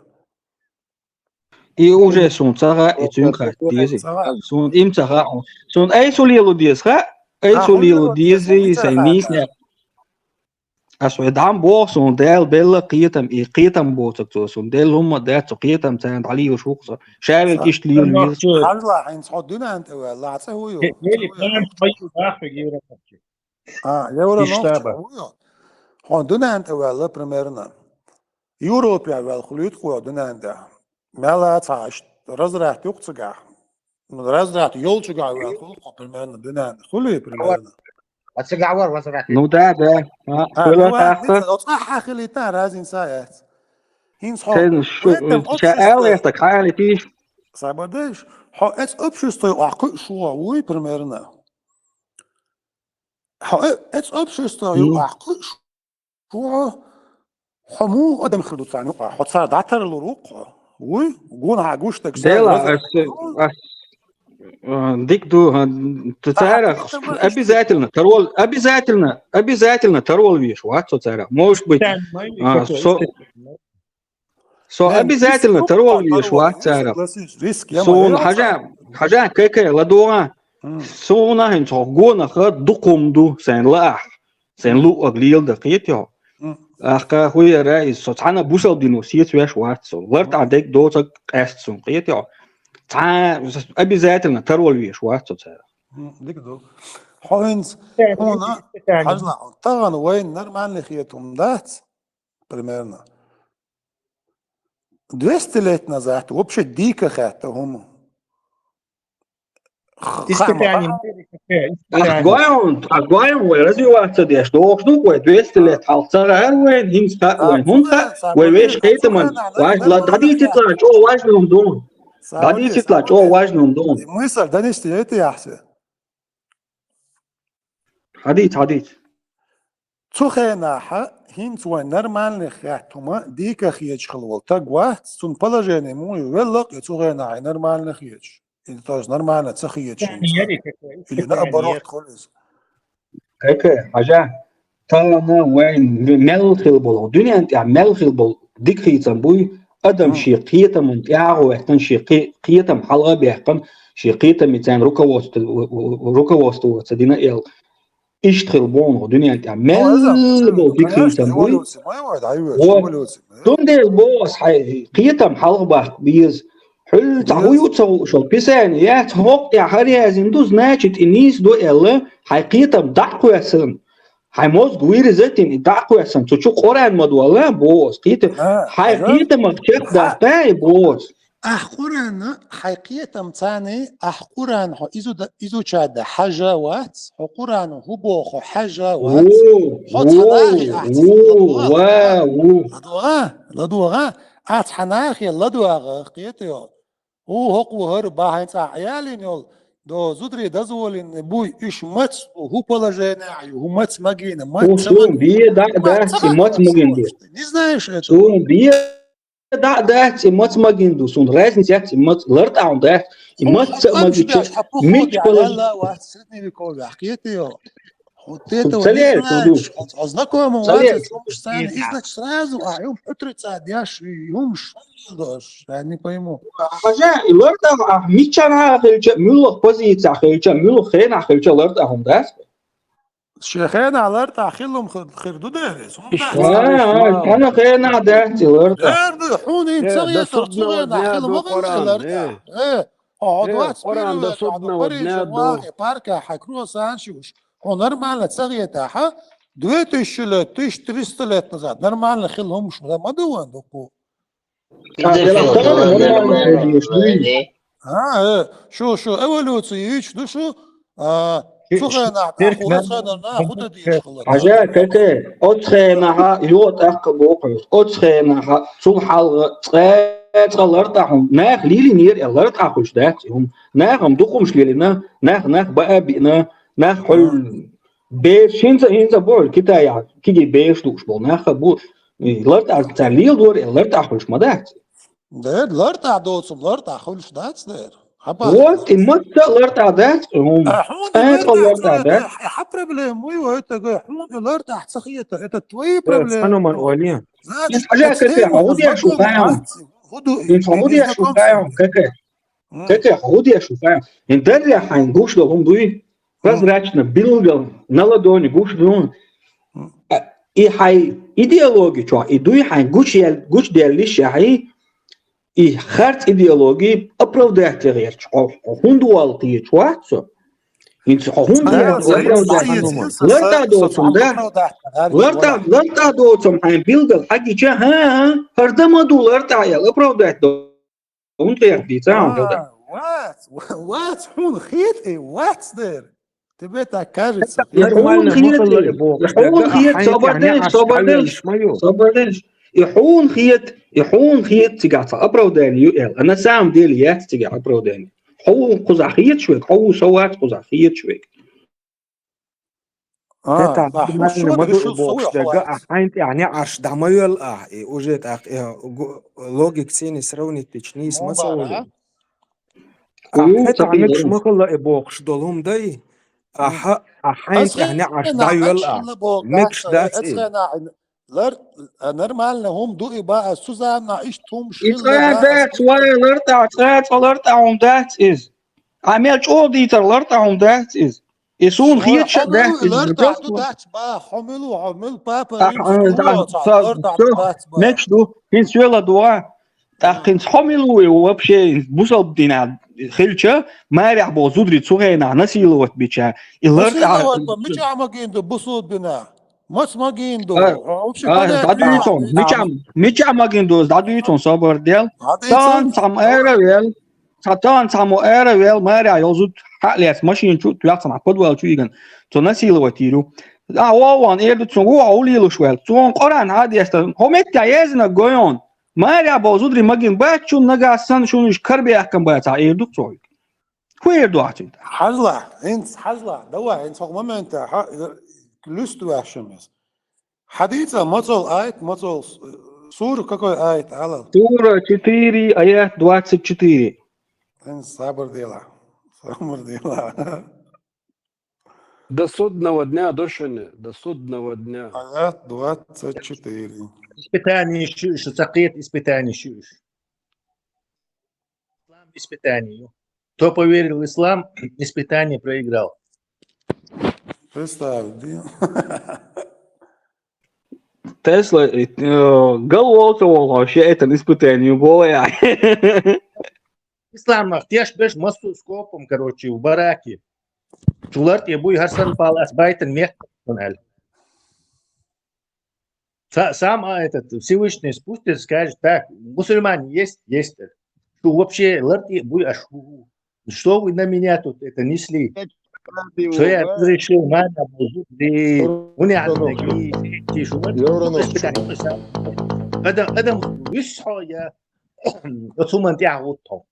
И уже суна ца хаьа, и цуьнга хаьа деза. Суна им ца хаьа. Суна айсу лело деза хаьа, айсу лело деза, сайн нийсне. Ас вай дам боху, суна Дала белла кхетам, и кхетам боцург цо, суна Дала хӀумма дац, цу кхетам царна дӀалелаш ву-кх со. Ша верг иштта лело веза. Хьажла, хьайна цхьа дуьнен тӀе ваьлла, ахь цӀе хӀу ю? ЦӀе ю, цӀе ю, бах вег Европа чу. А, Европа чу хӀу ю? Хьо дуьнен тӀе ваьлла, примерно. Европе ваьлла хуьлуьйту хьо дуьнен тӀе. Мел а цхьа иштта разряд ю-кх цигахь. Ну, разряд йолчуьнгахь ваьлла хуьлу-кх хьо примерно дуьнен. Хуьлий примерно? А цигахь вара разряд. Ну да, да. А, а, хуьлу ну, тахта. Оцу ахьа хилийта разница яц. ХӀинца хьо Кен шу, кхетам ша общество аьлла, хьалатийша. Сабадеш, хьо эц общество юкъахь кхуьуш ву, вуй примерно. Хьо э-, эц общество Ну. юкъахь кхуьуш ву, хьо муха адам хир ду царна юкъахь? Хьо цара дӀатарлур ву-кх хьо? Вуй? Гонахьа гуш дерг Дела, сара ас, ас, а, дика ду, а, т-, царах обязательно тарвал, обязательно, обязательно тарвал веш вац со царах. Может быть, а, со, со обязательно тарвал веш вац царах. Суна хьажа, хьажа, кай-кай, ладогӀа. Суна хӀинца хьо гонах дукха хӀума ду, сайн лаахь. Сайн луъаг леладар кхетий хьо? Ахка хуй яра иза, со цхьана бусалба дино сецавеш вац со. ЛартӀахь дерг доцург къаьста суна, кхетий хьо? Цхьа обязательно тарвал веш вац со царах. Дика ду. Хьо хӀинца, хьуна, хьажла, тахана вайн нормальный хетам дац, примерно. Двести лет назад вообще дика хаьтта хӀума. Испытание. Ах, гой хьуна, ах, гой хьуна, вай развиваться деш дохуш ду, вай двести лет хьалха ца гӀар вайн, хӀинца хаьа вайн, хӀунда хаьа, вай вешан кхетаман, важ-, ла-, дӀадийцитла, чӀогӀа важный хӀума ду. ДӀадийцитла, чӀогӀа важный хӀума ду. Мысль донести это яхьсе. Хьадийца, хьадийца. Цу хенахьа хӀинца вайн нормальный хетта хӀума дика хеташ хила волу таг вац, цунна положение муха ю велла-кх и цу хенахь нормальный хеташ. Или тоже нормально ца хеташ хӀинца. Или наоборот хуьлу иза. Кхе-кхе, хьажа, тахана вайн мел хила болу, дуьнен тӀехь мел хила болу дика хийцам буй, адам шен кхетаман тӀе а гӀоьттина, шен кхе-, кхетам хьалха а баьккхина, шен кхетамца руководство, руководство ца дина аьлла. Иштта хила боху дуьнен тӀехь мел болу дика хийцам буй. Вот. Цундела боху ас, хьайн кхетам хьалха баккха беза. Хьуьлла цхьа хӀу ю ца хууш волу, писание яц, хӀокху тӀехь хӀара яздина ду, значит, и нийса ду аьлла, хьайн кхетам дӀа а кхоьссина, хьайн мозг вырезать йина, и дӀа а кхоьссина, цу чу Къуръан ма ду аьлла, боху ас, кхетий? Хьайн кхетамах чекхдаккха и, боху ас. Ахь Къуръан, хьайн кхетам царний, ахь Къуръан хьо изу-, изучать дан хьажа вац, хьо Къуръано хӀу боху хьо хьажа вац. Хьо цхьа нахе ахь ца ладогӀа, ладогӀа, ладогӀа, ахь цхьа нахе ладогӀа, кхетий хьо? ХӀу хӀокхо хӀара бахьана цӀахь Ӏаялийна йолу, до зударий дозволина буй, уьш маца бу, хӀу положение ю, хӀу маца магийна, маца магийна. Суна бен дӀа а дац, и маца магийна ду. Не знаешь это? Суна бен дӀа а дац, и маца магийна ду. Суна разница яц, и маца лартӀахь дац, и маца а магийча, мича положение. Средневековье, кхетий хьо? Вот этого не знаешь. Хьо знакомый вац, хьо царна, и, значит, сразу, а, хӀумаш отрицать деш, и хӀумаш, я не пойму. Хьажа, и лартӀахь, а, миччанхьа хилча, муьлха позицехь хилча, муьлха хенахь хилча лартӀахь хӀума дац? Шен хенахь лартӀахь хилла хӀума хир ду дера иза? ХӀума дац? А, а, хьан хенахь дац и лартӀахь? Дера ду, хьуна хӀинца ца хетарх цу хенахь хилла ма хилла лартӀахь. Э, хьо, хьо двадцать первый век, хьо Париже вахе, паркахь хьайн круассанаш юуш. Хьо нормально ца хетахь, а? Две тысячи лет, тысяча триста лет назад. Нормально хилла хӀумаш ма ду вайн дукха. А, дело в том, нормально хилла хӀумаш ду. А, э, шу, шу, эволюци йийцаш ду шу, а, цу хенахь, хӀара хенахь, нах хӀу дан дезаш хилла. Хьажа, кхе, оцу хенахь, йо, тӀаккха боху хьуна. Оцу хенахь, цул хьалха, цкъа, цкъа лартӀахь хӀума. Нах лелийнера, лартӀахь хуьлуш дац и хӀума. Наха-м дукха хӀумаш лелийна, нах, нах баа биъна, нах хьуьлла. Бераш хӀинца, хӀинца боху, Китайхь кегий бераш лууш болу нах а бу, и лартӀахь цара леладора, лартӀахь хуьлуш ма дац. Дера, лартӀахь доцу, лартӀахь хуьлуш дац дера. Хьан пахьа? Вот, и мацца а лартӀахь дац, хӀума. А хьуна и лартӀахь ца хета, хьан проблема вуй, вай тага? Хьуна и лартӀахь ца хета, это твои проблемы. Хьануман оле? Значит, хьажа, кхе, хьо хӀу деш ву хаьий? ХӀу ду, хьо хӀу деш ву хаьий, кхе? Кхе, хьо хӀу деш ву хаьий? ХӀин даррехь хьайна гуш долу хӀума дуй? Прозрачно, билггал, на ладони гуш ду. А, и хьайн идеологи чохь, и дуй хьайн гучуел-, гучуделлиш яхьий, и харц идеологи оправдать ян гӀерташ, хьо, хьо хӀунда вала кхеташ вац со? ХӀинца хьо хӀунда ян оправдать? ЛартӀахь доцу-м да? ЛартӀахь, лартӀахь доцу-м хьайн билггал хьагича, хӀан, хӀан, хӀара дан ма ду лартӀахь аьлла, оправдать до. ХӀунда гӀерта дийца хьуна хилла? А, вац, ва-, вац хьуна хета и, вац дера. Тебе так кажется. И хьуна хета и, и хьуна хета, собар делаш, собар делаш, собар делаш. И хьуна хета, и хьуна хета цигахь цхьа оправдание ю аьлла. А на самом деле яц цигахь оправдание. Хьо кхузахь хеташ верг, хьо ву со вац кхузахь хеташ верг. А, хӀетахь нах нормально ма ду и бохуш дерг, а хьайн тӀехь неӀарш дӀа ма йоьлла ахь, и уже тӀаккха, э, гу-, логикаца сравнить дича нийса ма ца волу. А хӀетахь мегаш ма хилла и бохуш долу хӀума дай, а хьа-, а хьайн тӀехь неӀарш дӀа йоьлла ахь, мегаш дац и. Лар-, а, нормально хӀума ду и бан ас, цу заманахь иштта хӀумаш хилла. И цкъа дац, вай, лартӀахь, цкъа, цкъа лартӀахь хӀума дац иза. Ахь мел чӀогӀа дийцар, лартӀахь хӀума дац иза. И суна хеташ а дац иза. ЛартӀахь ду дац бан, хьо мила ву, хьо мила папа римский ву, лартӀахь ду дац бан. Мегаш ду, хӀинца соьла дугӀа. ТӀаккха хӀинца хьо мила ву и вообще, бусалба динехь хилча, марехь болу зударий цу хенахь насиловать бича, и лартӀахь. Насиловать бан, мичахь магийна ду бусалба динехь? Маца магийна ду? Вообще понятно. ДӀадуьйцу хьуна, мичахь, мичахь магийна ду, дӀадуьйцу хьуна, собар дел. Тахана цхьаммо ара а вел, цхьа тахана цхьаммо ара а вел, марехь йолу зуда хьа а лаьцна машина чу а тоьхна, цхьана подвал чу а йигна, цо насиловать йийр ю. А, вон, вон, эр ду цунна, вон, хьо хӀун лелош ваьлла? Цо хьуна Къуръан хьадеста, хьо меттехь яздина гой хьуна. Марехь болу зударий магийна бац шуна, нагахь санна шуна уьш карабаьккхина бацахь, эр ду-кх цо хьоьга. ХӀун эр ду ахь цуьнга? Хьажалахь, хӀинца хьажалахь, давай, хӀинца хӀокху моментехь хьа-, луьста ваьхьа шуна иза. Хьадийца, мацалла аят, мацалла с-, сура какой аят, Ӏалал? Сура четыре, аят двадцать четыре. ХӀинца сабар делахь. Сабар делахь. До судного дня, до шуны, до судного дня. Аят двадцать четыре. Испытание шу, шу ца кхета испытание шу. Ислам испытание. Кто поверил в ислам, испытание проиграл. Представь, да? Тесла, э, гал волчу волхо, шейтан испытание болу я. Исламах теш беш массу скопом, короче, в бараке. Цу лартӀе буй, хӀара санна палас байтан мехкан аьлла. Са-, сам, а, этот, Всевышний спустится, скажет: «Так, мусульмане есть?» «Есть». «Шу вообще лартӀе буй, аш хӀу? Что вы на меня тут это несли?» Что я разрешил маме обозу? Адам, Адам, вис хьо я. Оцу ман тӀехь гӀутту.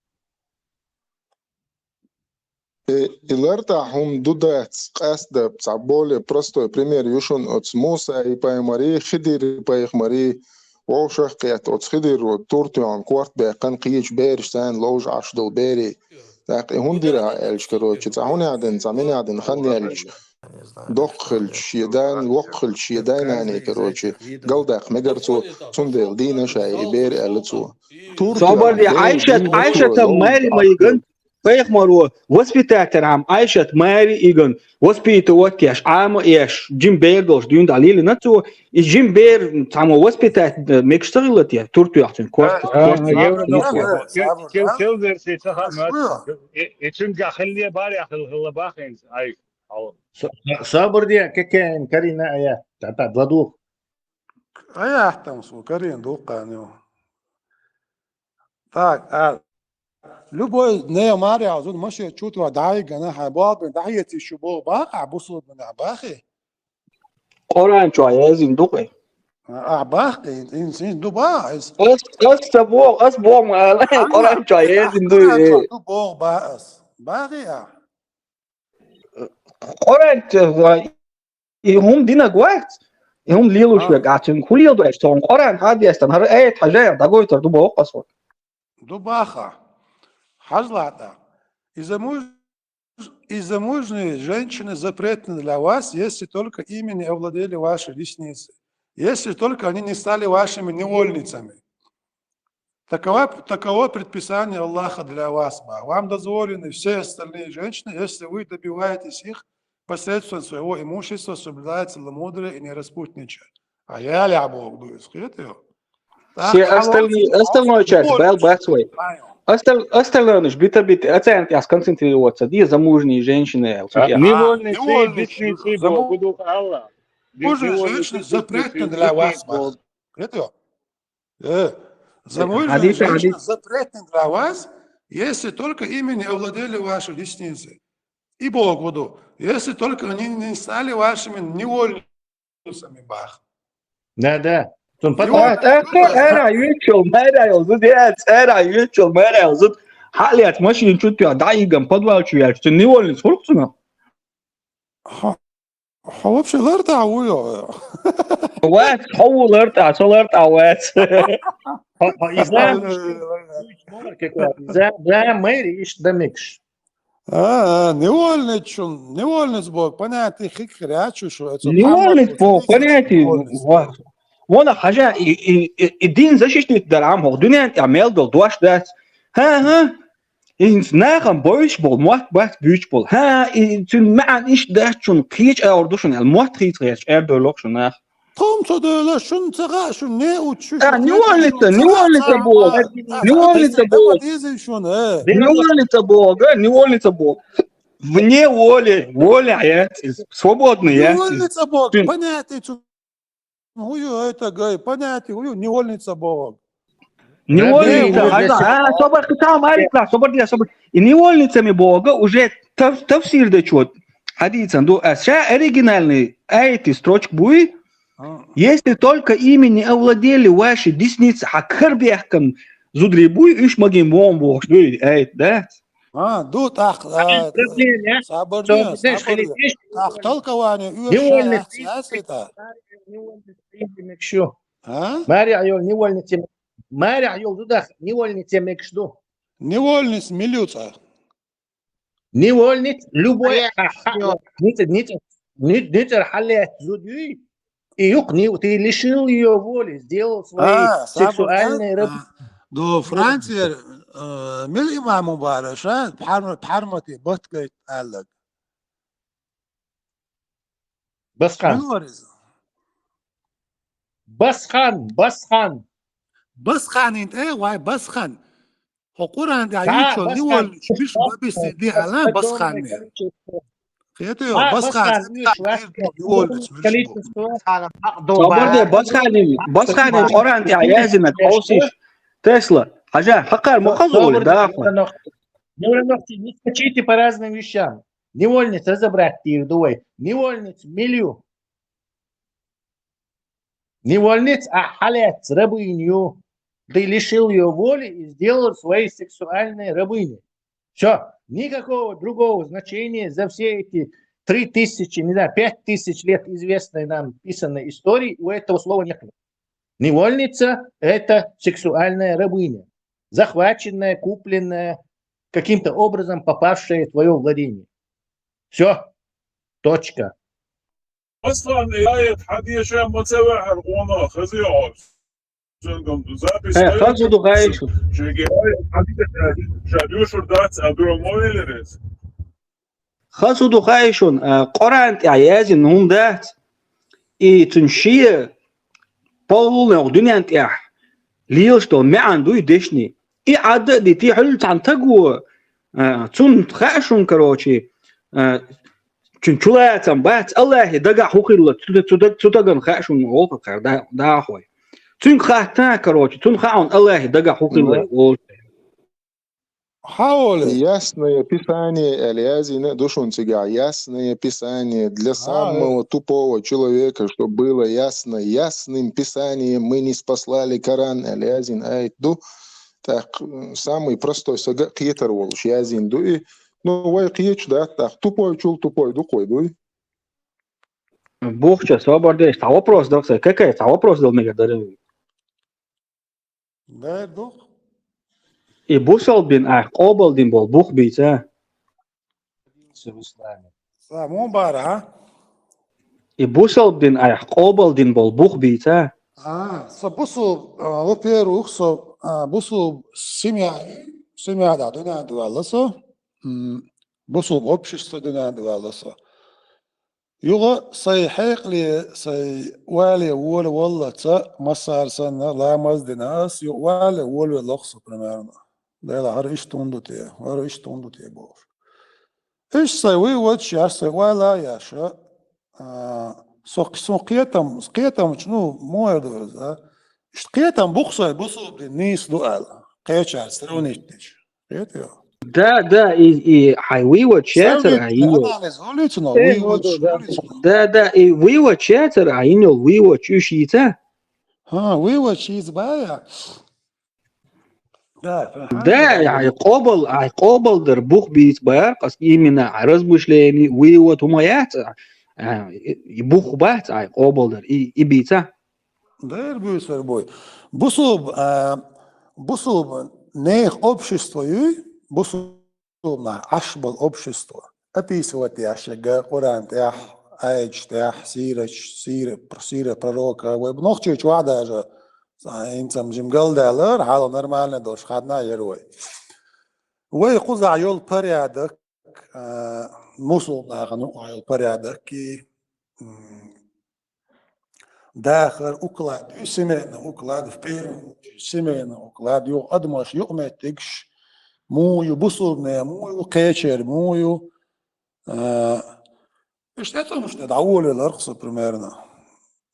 Э, и лартӀахь хӀума ду дац, къаьстда, цхьа более простой пример ю шуна оцу Муса и пайхамари, Хидир и пайхамари, вовшах а кхетта, оцу Хидирро тур тоьхна корта баьккхина кхечу бераш царна ловза Ӏаш долу берий. ТӀаккха и хӀунда дира аьлча, короче, цхьа хӀун яздина, цхьа мин яздина хан яьлча, доккха хилча, шен дайна воккха хилча, шен дайнане, короче, галдаккха мегара цо, цундела дийна ша и бер аьлла цо. Тур тоьхна Айшат, Айшата маьри ма йиган, пайхамаро воспитать яр хьама Айшат маьри йиган, воспитывать еш, Ӏама еш, жим бер долуш дуьйна дӀа лелина цо, и жим бер цхьаммо воспитать мегаш ца хилла те, тур тоьхна цуьнан корта, корта. Кел-, кел-, келзерчий ца хаьа моьтту. И, и цуьнга хилла, барехь хилла, хилла бахийна, ай, хьал. Со-, сабар де, кекен, карина ая. ТӀаккха ладугӀу. Ай, ахтамсу, карен дуккханю. Так, а, любой не маря, зуд машин чутва даигана, хай бабин, дахьети шу бо баха, бусулбина бахи. Къуръан чу язин дукъе. А, бахи, ин, ин, ин дуба, ис. Ас, ас са бо, ас бо ма, Къуръан чу язин дуй. Ду бо ба ас. Бахи, а. Къуръан чу, ва, и хӀума динаг вац, и хӀума лелуш вег, а цуьнга хӀу леладу аьлча, цуьнга Къуръан хьадестан, хӀара аят хьажа, дагойтар ду боху ас ван. Ду баха. Хьажлата. И замуж-, и замужние женщины запретны для вас, если только ими не овладели ваши десницы, если только они не стали вашими невольницами. Такова, таково предписание Аллаха для вас, ба. Вам дозволены все остальные женщины, если вы добиваетесь их посредством своего имущества, соблюдая целомудрие и не распутничая. А я лябу дуй, скажите его. Так, все остальные, остальное часть, бал бац вай. Остал-, остальное ж бита-бита, оценки, а сконцентрироваться, где замужние женщины, а, невольницы, невольницы, битницы, замуж-, Богу дух Аллах. Замужние женщины запретны для вас, ба. Скажите его. Э, замужние женщины запретны для вас, если только ими не овладели ваши десницы. И Бог буду, если только они не стали вашими невольницами, бах. Да, да. Цун подвал. Ара, ара, ючул, мара, юзу, дец, ара, ючул, мара, юзу. Халят машин чуть я, да, игам подвал чу я, цун невольниц хурцуна. Ха. Хьо вообще лартӀа вуй? Вац, хьо ву лартӀа, со лартӀа вац. Хьо, хьо, иза, иза, иза, мэри иш дамикш. А, а, невольницун, невольниц бо, понятие хик хрячу, шо это. Невольниц бо, понятие, ва-, вона хьажа, и, и, и, и дин защитить дар ам хо, дуьнен тӀа мел дол дош дац. Ха, ха. Инц нахам бойш бол, мотт бац буьйч бол. Ха, и цуьнан маьӀан иш дац шуна, кхеча агӀор ду шуна, аьлла, мотт хийца гӀерташ, эр дойлох шуна нах. Тхом цо дойло, шуна ца хаьа, шуна не уц, шу шуна не уьллица, не уьллица бо. Не уьллица бо. Не уьллица бо, не уьллица бо. Вне воли, воля яц, свободный яц. Не уьллица бо, понятие цу ХӀу ю, это гай, понятие, хӀу ю, невольница боху. Невольница, да, а, да, а, собар, там, Алик, да, собар, да, собар. И невольницами боху уже тав-, тафсир дечо хьадийцан ду. А ша оригинальный аят и строчка буй. А. Если только ими не овладели ваши десницы, хьа кара бехкан зударий буй, уьш магийна боху бохуш дуй, аят, да? А, ду тӀаккха, а, проблема, сабар, сабар. ТӀаккха толкование оьшу яц, яц это. Невольница, невольница, невольница, а? Маря йол, невольница, маря йол ду дах, невольница мегаш ду. Невольница мила ю цӀа? Невольница любой, а, ха-, ница, ница, ни-, ницар хьаллаьцна зуда юй, и юкъ ни-, ты лишил её воли, сделал своей сексуальной раб-. А, ду Франция, э, мила имам бара, ша, пхьарма-, пхьармати батгайт аьллаг. Басхан. Мила вар иза? Басхан, Басхан. Басханин тӀе, вай, Басхан. Хьо Къуръан тӀехь йийчул, невольница миш бабиси ди алан Басханне. Хетаю, Басхан, невольница миш бу. Собар де, Басханин, Басханин Къуръан тӀехь яздинарг хьовсийша. Тесла, хьажа, хьакхар ма хаза олий, да, ахьа? Невольница, не скачите по разным вещам. Невольниц разобрать дийр ду вай. Невольниц мила ю? Невольниц ахь хьалаьцна рабыня ю. Ты лишил её воли и сделал своей сексуальной рабыней. Всё. Никакого другого значения за все эти три тысячи, не знаю, пять тысяч лет известной нам писанной истории у этого слова нет. Невольница — это сексуальная рабыня, захваченная, купленная, каким-то образом попавшая в твоё владение. Всё. Точка. Аслан, аят хьадеша ма ца ваьхьара къонах, хаза йогӀуш. Цуьнгахь запись. Э, хаза ду гӀайшу. Шеге аят хьадеша, ша дуьйцур дац, а дуьхьал ма велира иза. Хаза ду гӀайшун, а, Къуръан тӀехь яздина хӀума дац. И цуьнан шен полный дуьнен тӀехь лелаш долу маьӀан дуй дешнийн. И Ӏадда а дитий, хьуьлла цхьана таго, а, цунна хаьа шуна, короче, а, Цуьнан чулацам бац, Аллахьи дагахь хӀун хилла, цу, цу, даг- цу тагана хаьа шуна олхакхара да- дахой. Цуьнга хаттана, короче, цунна хаьа хьуна Аллахьи дагахь хӀун хилла, олу. Хьаоле. Ясное Писание аьлла язйина а ду шуна цигахь. Ясное Писание для самого тупого человека, чтобы было ясно. Ясным Писанием мы ниспослали Коран аьлла язйина аят ду. ТӀаккха самый простой сага а кхетар волуш язйина ду и. Ну, вай кхечу дац, тӀаккха тупойчул тупой ду-кх вай, дуй? Бухча, собар де, цхьа вопрос дара сайн. Какая цхьа вопрос дала мегар дара? Дер ду. И бусалба дин айхьа къобалдина болу бух бийца? Са мун бара, а? И бусалба дин айхьа къобалдина болу бух бийца? А, со бусалба, а, во-первых, со, а, бусалба семья, семья да дуьнен дуьхьал со. М, бусалба общество дуьнен дуьхьал со. Юха сайн хьекъале, сайн вале волаваллалц, массара санна, ламаз дина ас, юха вале волавелла-кх со, примерно. Делахь, хӀара иштта хӀунда те, хӀара иштта хӀунда те бохуш. Иштта сайн вуй ваччаш, сайн ойла а еш, а, со, со кхетам, кхетамчу, ну, муха эр ду иза, а? Иштта кхетам бу-кх сайн бусалба дин нийса ду аьлла, кхечаьрца сравнить дича. Кхетий хьо? Да, да, и, и хьайн вуй ваччаш яцара а йина йолу. Анализ хуьлийца но, э, вуй ваччаш хуьлийца но. Да, да, и вуй ваччаш яцара а йина йолу, вуй ваччаш уьш йийца? ХӀа, вуй ваччаш йийца баья? Да, да, хьайн къобал, хьайн къобалдар бух бийца бара, къаьстта именно хьайн размышление, вывод хӀума яц, а, и, и бух бац хьайн къобалдар, и, и бийца? Дера буьйсур буй. Бусулба, а, бусулба нехан общество юй, бусулба нах Ӏаш болу общество. Описывать еш яга Къуръан тӀехь, аяташ тӀехь, сирачу, сира, сира пророка, вай нохчийчу вахь даже, хӀинца-м жима галдаьллара, хьала нормально долуш хадна яра вай. Вай кхузахь йолу порядок, а, мусулба нахана юкъахь йолу порядок и, м, дахар, уклад, семейный уклад, в первую очередь, семейный уклад, юха адамаш юкъаметтигаш муха ю, бусулбане муха ю, кхечера муха ю, а, иштта цунаш тӀе дӀаволавелларх со примерно.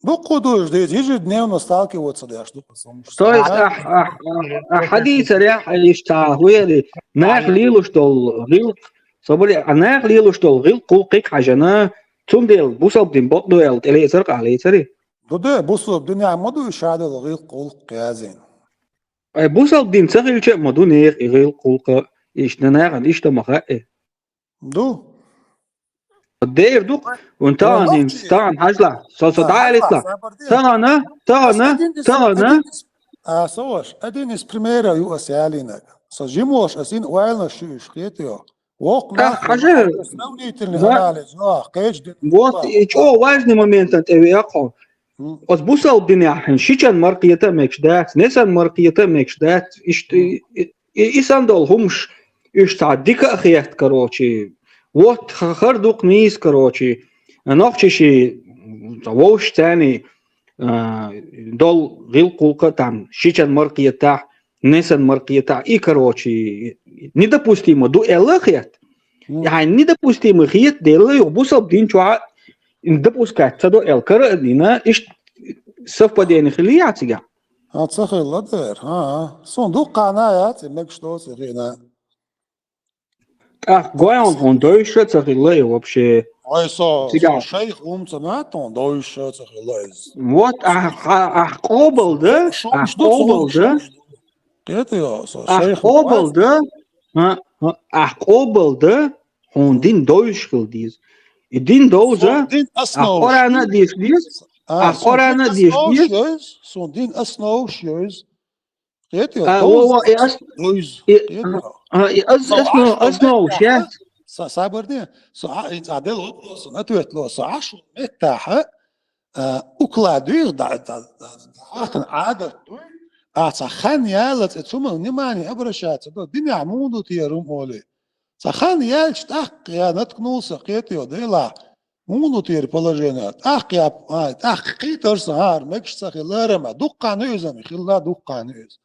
Дуккха ду уьш дийца, ежедневно сталкиваться деш ду-кх со. То есть, ахь, ахь, ахь, ахь хьадийцарехь, иштта хӀун яри, нах лелош долу гӀиллакх, собаре, а нах лелош долу гӀиллакх-гӀуллакх кхин хьажана, цундела бусалба дин бакъ ду аьлла, тӀелецар къахьлецари? Ду де, бусалба динехь ма ду и шадолу гӀиллакх-гӀуллакх язйина. Ай, бусалба дин ца хилча а ма ду нехан и гӀиллакх-гӀуллакх, иштта нахана иштта ма хаьа. Ду. Дер ду, вон тахана, тахана хьажла, со, со дӀаалийтла. Тахана, тахана, тахана. А, со ваш, один из примеров ю ас ялийнарг. Со жимош ас ин ойланаш ю уьш, кхетий хьо? Воккха нах хьажа. Сравнительный анализ, а, кхечу дин. Вот, и чӀогӀа важный моментан тӀе веа хьо. Оцу бусалба динехь шичан мара кхета а мегаш дац, несан мара кхета а мегаш дац. Иштта и, и, и, и сан долу хӀумаш, уьш цхьа дика а хетта, короче. Вот ха-, хар дукха нийса, короче. Нохчий ши вовшашца, а, долу гӀиллакх-гӀуллакх а там шичан мара кхетахь, несан мара кхетахь, и, короче, недопустимо ду аьлла а хетта. Хьайн недопустимо хетта делла юха бусалба дин чохь а допускать ца до аьлла кара а дина, иштта совпадение хилийя цигахь? А, ца хилла дера, а, а. Суна дуккха а яц, и мегаш доцу хина. ТӀаккха гой хьуна, хьуна довзуш а ца хилла и вообще. Ой, со, цигахь со шайх хӀума ца ма хьуна довзуш а ца хилла иза. Вот, ахь, ахь, ахь къобал да, ахь къобал да. Кхетий хьо, со шайх хӀума къобал да. А, а, ахь къобал да, хьуна дин довзуш хила деза. И дин довза, ахь Къуръан а деша деза, ахь Къуръан а деша деза. Суна дин основаш йойза. Кхетий хьо? А, во, во, и ас-, и, а, и ас-, основ-, основаш яц. Са-, сабар де. Со, а, и, а, дел вопросан ответ ло. Со Ӏаш меттахьа, а, уклад дуьйх, да, да, да, да, Ӏадат дуй. А, ца хан яла цӀе цума внимание обращаться до. Динехь муха ду те хӀума олий? Ца хан яьлча тӀаккха я наткнулся, кхетий хьо, делахь. Муха ду те положение? ТӀаккха я, а, тӀаккха кхийтар сан, хӀара мегаш ца хилара ма. Дуккха а ю иза, хилла дуккха а ю иза.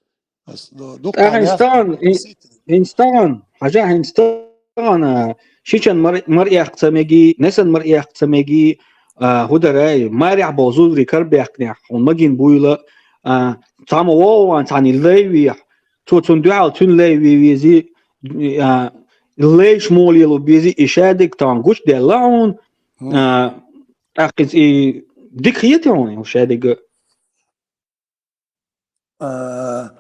Ас ду-, дуккха а ю. ТӀаккха хӀинца тахана, хӀинца тахана, хьажа, хӀинца тахана, а, Шичан мар-, маръяьккха ца меги, несан маръяьккха ца меги, а, хӀу дара, марехь болу зударий карабаьккхинехь, хьуна магийна буйла, а, цхьамма вогӀу ван цхьаьна лай вехь, цо цунна дуьхьал цуьнан лай ве вези, а, лайш мо лело бези, и шадерг тахана гучудаьлла хьуна, а, тӀаккха иза и дика хета хьуна, и шадерг? А,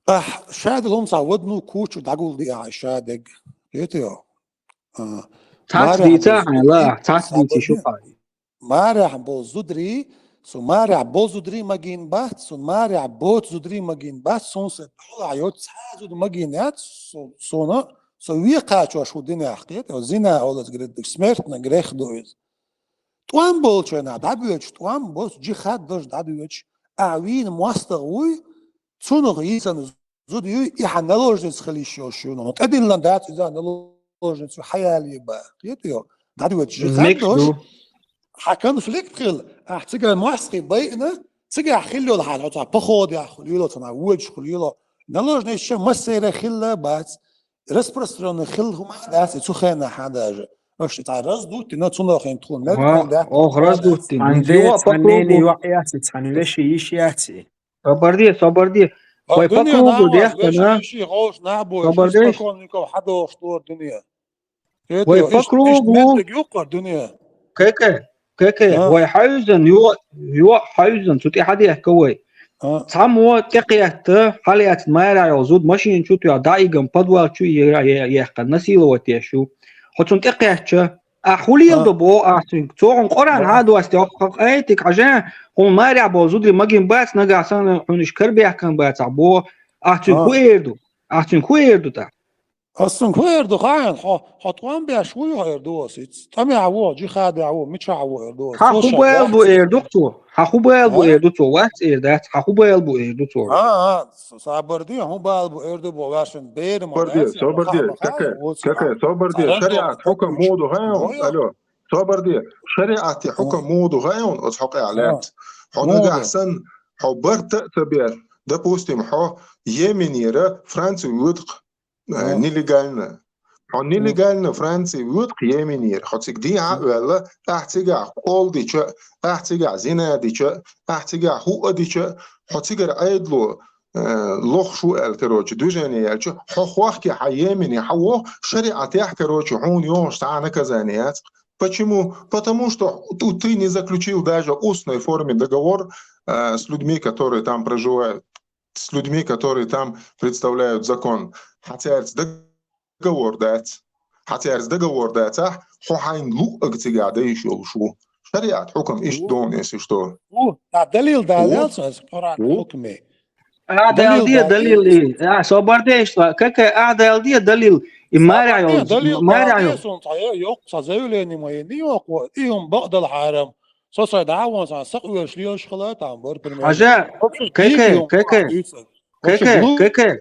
ахь шадерг хӀума цхьа вадну кучу дӀагулдиа ахь шадерг. Хетайо? А, цхьацца марехь дийца болу хьайла, зударий, цхьацца дийца шу хьай. Марехь болу зударий, со марехь болу зударий магийна бац, со марехь боцу зударий магийна бац, сон сан пхьалахь йоцу цхьа а зуда магийна яц, со, сона, со векхачош хӀу динехь, хетайо? Зина олаз грехь ду, смертный грех ду иза. ТӀом болчу хенахь дӀабоьдуш, тӀом боцу, джихад долуш дӀадоьдуш, ахь вийна мостагӀа вуй, цунах йийцина зуда юй, и хьан наложница хила йиш йолуш ю, ну, тӀедиллина дац иза наложница, хьаяле бан. Хетайо? ДӀадоьдуш джихад долуш, хьан конфликт хилла, ахь цигара мостагӀий байина, цигахь хилла йолу хьан хьо цхьа походехь хуьлийла, цхьа водаш хуьлийла, наложница массеран хилла бац. Распространённый хилла хӀума дац и цу хенахь даже. Аша цхьа раздуттина, цунах хӀинца тхуна меттиг дац. Ох, раздуттина. Цхьана деца, цхьана нене йоӀ яц и, цхьана вешин йиша яц и. Собар де, собар де. Вай по кругу дехкана. Вешин йишин гӀовш нах бу, собар де. Спокойников хьадохуш дора дуьне. Вай по кругу. Меттиг юккъара дуьне. Кеке, кеке, вай хьаьвзина, йо-, йоӀ хьаьвзина, цу тӀе хьадехка вай. Цхьаммо тӀекхетта, хьалаэцна марехь йолу зуда машина чу тоьхна, дӀаигна подвал чу е-, е-, ехкана, насиловать еш ю. Хьо цунна тӀекхаьчча, ахь хӀу леладо боху ахь цуьнга? Цо хьуна Къуръан хьадоссий, хьо, хьо айтиг хьажа, хьуна марехь болу зударий магийна бац, нагахь санна хьуна уьш карабаьккхина бацахь боху, ахь цуьнга хӀу эр ду? Ахь цуьнга хӀу эр ду тӀаккха? Ас цуьнга хӀу эр ду хаьий, хьо, хьо тӀом беш вуй хьо эр ду ас иза? ТӀамехь ву, джихадехь ву, мичахь ву эр ду ас? Хьан хӀу бала бу эр ду цо? Хьан хӀу бала бу эр ду цо? Вац эр дац, хьан хӀу бала бу эр ду цо? А, а, с-, сабар де, хӀун бала бу эр ду бо, ваьшин берам. Собар де, собар де, кеке, кеке, собар де, шариат хьукам муха ду хаьий? Алло, собар де, шариатан хьукам муха ду хаьий, оцу хьокъехь лаьцна? Хьо нагахь санна, хьо барт а ца бер, допустим, хьо Йеменера Франци воьду-кх, э, нелегально. Хьо нелегально Франци воьду-кх Йеменера, хьо цига дехьа а ваьлла, ахь цигахь къола дича, ахь цигахь зина дича, ахь цигахь хӀуъа дича, хьо цигара Ӏедало, э, лохуш ву аьлла, короче, движение яьлча, хьо хохке хьан Йемене хьан воху, шариатехь, короче, хьуна йогӀуш цхьа а наказание яц-кх. Почему? Потому что ту-, ты не заключил даже в устной форме договор, э, с людьми, которые там проживают, с людьми, которые там представляют закон. Хьан цаьрца договор дац. Хьан цаьрца договор дацахь, хьо хьайна луъург цигахь дан йиш йолуш ву. Шариат хьукам иштта ду, если что. Ву, а далил даллалц ас Къуръан хьукме. Ахь далил де далил и. А, собар де иштта, кеке, ахь далил де далил. И марехь йолу, далил марехь йолу. Сон цхьа йо-, йоккха цхьа заявление ма йина, йоккха, и хӀума бакъдала хьарам. Со сайн дӀа а вон сан сакъоьруш лелаш хила, там бар пример. Хьажа, кеке, кеке, кеке, кеке.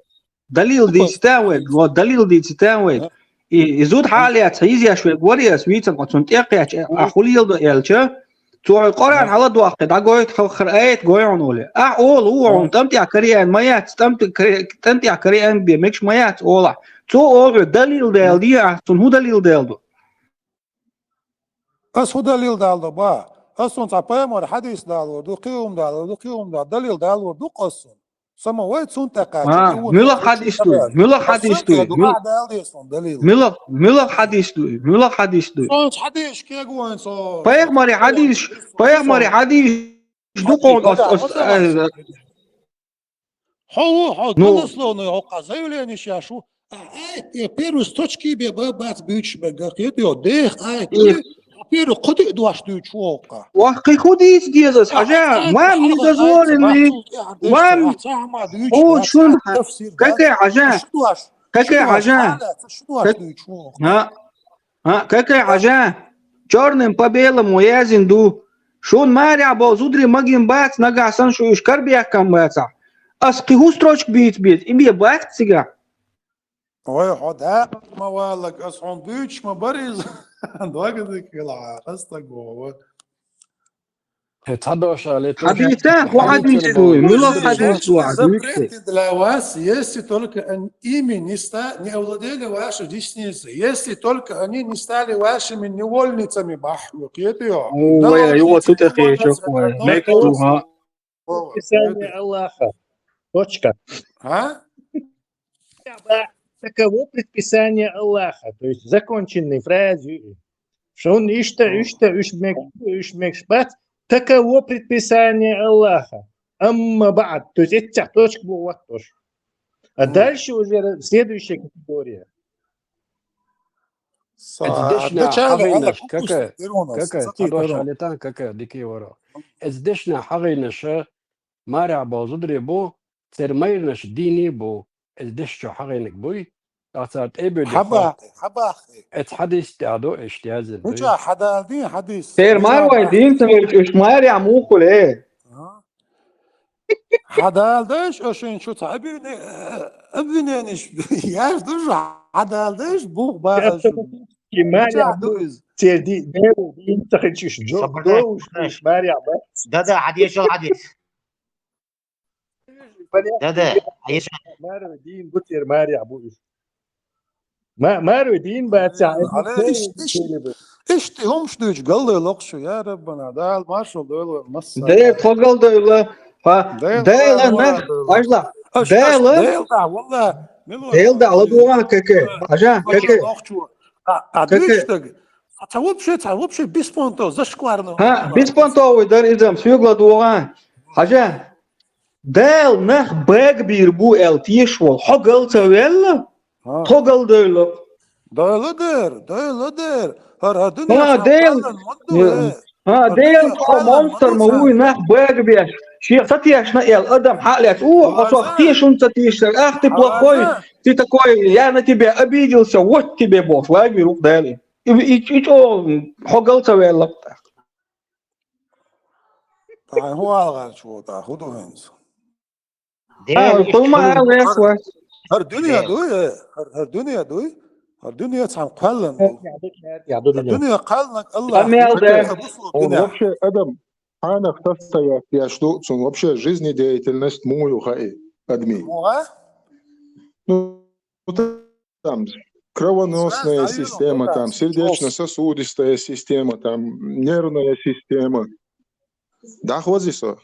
Далил дийцитан вай, вот далил дийцитан вай. И, и зуда хьалаяц, хьийзеш вай гори ас вийцан, оцунна тӀекхаьчча, а хӀу леладо аьлча, цо хьуна Къуръан хьаладоккхий, дӀагойту хьо хӀара аят гой хьуна олий. Ахь олу ву хьуна, тӀамтӀехь караеана ма яц, тӀамтӀе-, каре-, тӀамтӀехь караеана бен мегаш ма яц олахь. Цо олу хьуна далил дала де ахь, цунна хӀун далил дала ду? Ас хӀун далил далдо, ба? Ас цунна цхьа пайхамар хьадис далор ду, кхин хӀума далор ду, кхин хӀума далор, далил далор ду-кх ас цунна. Сама вай цунна тӀекхача, а, и вон муьлха хьадис ду? Муьлха хьадис ду? Ахь далдеш сан далил. Муьлха, муьлха хьадис ду? Муьлха хьадис ду? Сон хьадис кегу вайн со. Пайхамари хьадис, пайхамари хьадис ду кхуна ас, ас, ас, Хьо ву, хьо, ну, голословно, хьо кхуза заявление еш ву. А, ай, э, первый строчки бе ба-, бац буьйцуш бе, га, хетайо, дех, ай, э, первый кху тӀе дош дуьйцуш ву хьо кхуза. Вах, кхин хӀун дийца деза ас, хьажа? Вам не дозволено, вам, о, шун, тафсир, кеке, хьажа, кеке, хьажа. Шу дош дуьйцуш ву хьо кхуза. А, кеке, хьажа, чёрным по белому яздина ду. Шуна марехь болу зударий магийна бац, нагахь санна шу уьш карабехкан бацахь. Ас кхин хӀун строчка бийца беза, и бен бац цигахь? Вай, хьо дакъа ма валлаг, ас хьуна буьйцуш ма бара иза. Дог дика хила хьан, ас стаг ву. Э, цхьа дош али, то есть Хьадийца, хӀун хьадийца дуй? Муьлха хьадийца ду, хьадийца? Запрет для вас, если только они ими не ста-, не овладели ваши десницей, если только они не стали вашими невольницами, бахьу, кхетиё? О, вай, югъа цу тӀе кхечо, вай. Мекъу, ха. Предписание Аллаха. Точка. А? Таково предписание Аллаха. То есть законченный фразы. Шун иштта, иштта, уьш мегаш, уьш мегаш бац. Таково предписание Аллаха. Амма ба'д. То есть этих точка бу вот тоже. А дальше уже следующая категория. Эцдешна хьагӀийнаш, кака, кака, цхьа дош али тан, кака, дикий варо. Эцдешна хьагӀийнаша маря бозудри бу, цер майрнаш дини бу, эцдешчо хьагӀийнаг буй, тӀаккха цар тӀебеди хо. Хьаба, хьаба. Эц хьадис тӀаду, эш тязин. Уча хьадалдин хьадис. Тер марвай дин цамир чуш маря мухуле. Хьадалдаш, ошин шу цхьа обвине-, обвинениш яш душ, хьадалдаш, бух бааш. Маря ду из. Церди, дин цахичиш, жо, Сабрдай, доуш, маря ба. Да-да, хьадийшал хьадис. Да-да, хьадийшал. Марвай дин бу цер маря бу из. Ма-, марвай дин бац, Ала иш-, иш-, ишти хӀумш дуьйч галлай локху шу, я Раббана, Дала маршал дойла вай масса. Де тхо галдойла, ха, Дела Дела дойла, нах, дойла. ажла, Аш, аш, Дела, Дела, да, валла, милуа. Дела да ала дугӀан каке, ажа, каке, Локху шу. А, а Каке. дуьйч даг. А ца вообще, ца вообще беспонтово, зашкварно. Ха, беспонтовый дар изам, суьгла дугӀан, ажа, Дела нах бага бийр бу эл теш вол, хьо гал ца велла, Ха. тхо галдойла. Дойла дер, дойла дер. Хар, хар Ха, дуьнья Дела, ца мадду. ха, Дела тхо монстр ма вуй нах бага беш. Шех ца тешна эл адам хьалец. У, хьо сох тешун ца тешна, ах ты плохой, ты такой, я на тебя обиделся, вот тебе бос, вай бир ух Дела. И, и, и чо, хьо гал ца велла. Тай хӀу алгӀарч ву, тай хӀу ду хӀинца? А, хӀу ма алгӀарч ву. Хар дуьнья дуй, э? Хар, хар дуьнья дуй? Хар дуьнья цхьан кхоьллан ду. Хар дуьнья кхоьллан Аллах. Амел да. Он вообще адам хьанах состоять яш ду, цун вообще жизнедеятельность муй ю хаи адми. Муха? Ну, там кровеносная система, там сердечно-сосудистая система, там нервная система. Да, хвази со.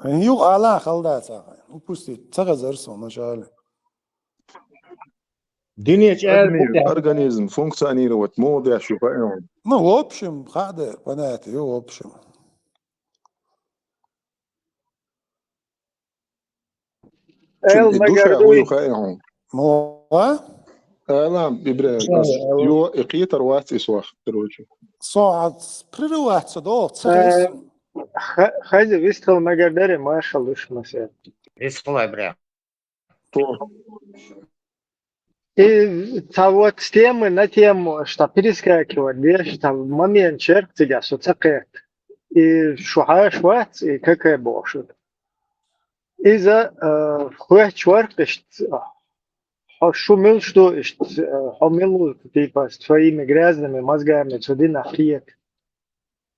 Ю ала халда ца. Упустить. Ца газар со вначале. Динечи эр Организм функционировать мол деш ю хаи. Ну, в общем, хада, понятно, ю, в общем. Эл Чу и душа магардуй. Ю хаи. Муха? Алам, Ибрагим, ас ю и кхетар вац и сох, короче. Со ас прерываться до, ца хеза. Ха-, хази вистхал магардари, маршал уш масе. Вистхал, Ибрагим. И ца вот с темы на тему, что перескакивать, да, что момент черк тебя, что ца кхет. И шу хьаш вац, и какая бошут. Иза, э, хоьттуш вара иштта, хьо шу мила ду иштта, э, хьо мила ву, типа, с твоими грязными мозгами цу динах кхета.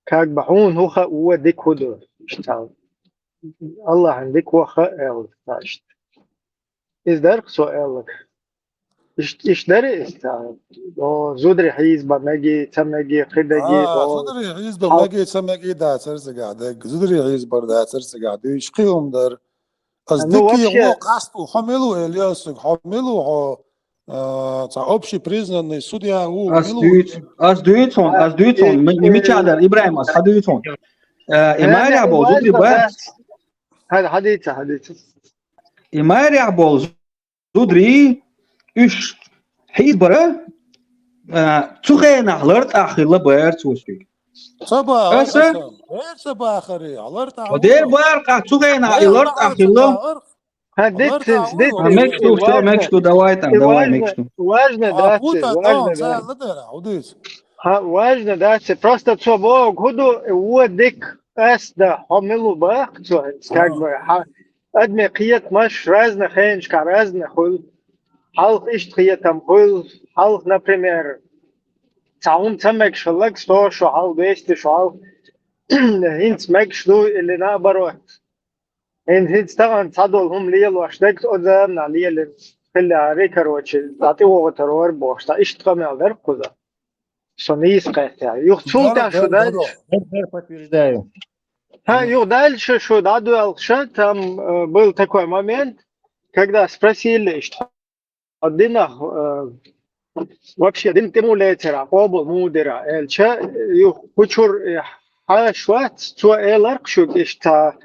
Как бы хьуна хӀу хаьа, дика хӀу ду, иштта. Аллахьан дика ву хаьа аьлла, иштта. Иза дара-кх со аьлларг. Иш-, иштта дара иза цхьа? О, зударий хьийзабан мега, ца мега, кхидерг, а, о, зударий хьийзабан мега, ца мега дацара цигахь дерг. Зударий хьийзабар дацара цигахь дуьйцуш кхин хӀума дара. Ас дика вообще гӀо къаста ву, хьо мила ву, Ильясик, хьо мила ву, хьо, а, цхьа общепризнанный судья ву, ас мила ву? Дуьйцу, ас дуьйцу хьуна, ас дуьйцу хьуна, ми-, мичахь дара, Ибрагим, ас хьадуьйцу хьуна. Э, и марехь болу зударий бац. Хьан, хьадийца, хьадийца. И марехь болу зударий, уьш хьийзабара, а, цу хенахь лартӀахь хилла бара цо шуьга. Ца бахара аса? Аса. Бер ца бахара, лартӀахь. Дер бара, цу хенахь и лартӀахь хилла. Хьан диццинца, диццинца. Мекаш ду, всё, мекаш ду, давай там, давай, мекаш ду. Важно, важно, да, важно, да. Хьан, важно, да, просто цо боху, хӀу ду, вон дика, ас да, хьо мила ву боху цо, как бы, хьан, адме кхетамаш разных хенашкахь разных хуьлу. Хьалха иштта кхетам хуьлу, хьалха, например, цхьа хӀума ца мегаш хилларг, сто шо хьалха, двести шо хьалха. хӀинца мегаш ду или наоборот. ХӀинца, хӀинца тахана цхьадолу хӀума лелош дерг, оцу заманахь лелина хиллехьара, короче, дӀа тӀе вогӀур вара бохуш, цхьа иштта къамел дара кхуза. Со нийса кхетта. Юха цул тӀаьхьа шу дальше. Подтверждаю. ХӀа, юха дальше шу дӀадоьлхуш, там, э, был такой момент, когда спросили, иштта, хьо динах, э, вообще дин тӀе муха лецира, къобал муха дира, аьлча, юха кху чуьра, э, хьаша вац, цо элира-кх шуьга иштта,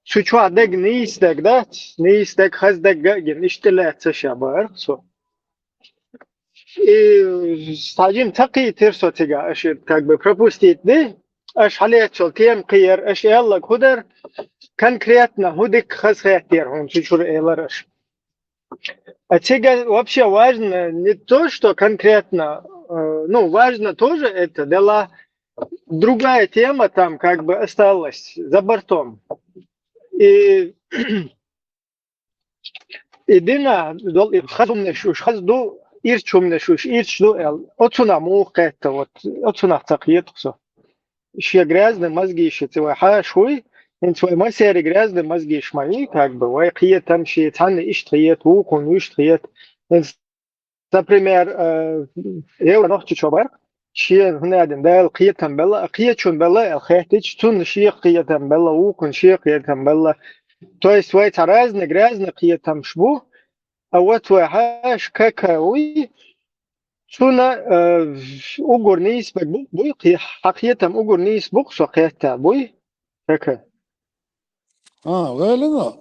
цу чохь дерг нийса дерг дац, нийса дерг, хаза дерг а гина, иштта тӀелаьцна ша бохура-кх цо. И схьажим ца кхийтира со цигахь, аша как бы пропустить ди, аша хьалеццал тема кхиира, аша аьлларг хӀун дара, конкретно хӀун дика хаза хеттера хьуна цу чуьра, элира аша. А цига вообще важно не то, что конкретно, э, ну, важно тоже это, была другая тема там как бы осталась за бортом. И, и дина, дол-, и хаза хӀуманаш уьш хаза ду, ирча хӀуманаш уьш ирча ду аьлла. Оцунах муха кхетта, вот, оцунах ца кхета со. Шен грязный мозги шица вай хьаша вуй, хӀинца вай массеран грязный мозги ма ю, как бы, вай кхетам шен цхьанна иштта хета, вукхунна вуьшта хета. ХӀинца, например, э, Эва Нохчийчоь бара, шен хӀунадина Дала кхетам белла, а кхечун белла аьлла хеттича, цунна шен кхетам белла, вукхунна шен кхетам белла. То есть вай цхьа разный грязный кхетамаш бу, а вот вай хьаша кака вуй, цунна, э, угар нийса бу-, буй, кхе-, хьан кхетам угар нийса бу-кх со кхетта, буй? Кака. А, валлахӀи,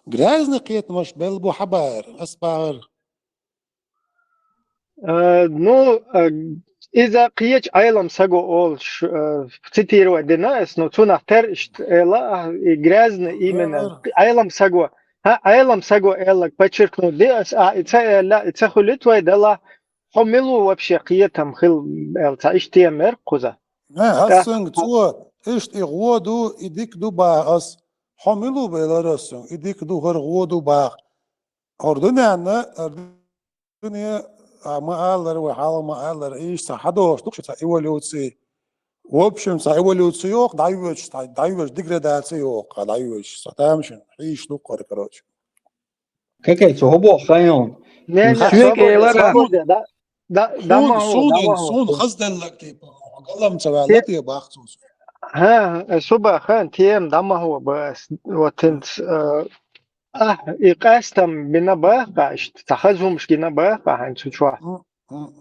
грязный кхетамаш белла бу хьан бахара, ас бахара. Э, ну, э, иза кхечу Ӏелам саго олуш, э, цитировать дина ас, ну, цунах тера иштта эла, а, и грязный именно Ара. Ӏелам саго. ХӀа, Ӏелам саго элларг подчеркнуть ди ас, а, и ца элла, и ца хуьлуьйту вай дала, хьо мила ву вообще кхетам хила аьлла, цхьа иштта тема яра кхуза. Не, ас ТӀаккха санга цо, иштта и гӀо ду, и дика ду баха ас. Хьо мила ву, элира ас цуьнга, и дика ду, хӀара гӀо ду баха. ХӀара дуьненна, хӀара дуьне, а, ма-аллара, вай хьалха ма-аллара, иштта цхьа хьадогӀуш ду-кх шу цхьа эволюци. В общем, цхьа эволюци йоху, дӀайоьдуш, дӀа-, дӀайоьдуш, деградаци йоху, дӀайоьдуш. Цхьа тамашийна хьийзаш ду-кх хӀара, короче. Какай, цо хӀун боху хан йолу? Не, не, Соьга свобода, элира. Свобода, да, да, да, суна, ма хӀу, суна, да, ма хӀу, суна суна. Хазделлаг, типа, галам ца ваьлла те, те бах цо. ХӀа, э, су баха, тема да ма хӀу, ба, вот, хӀинца, э, ахь, и къаьстам бина баха, иштта, цхьа хаза хӀумаш гина баха, хьайн цу чохь. М, м.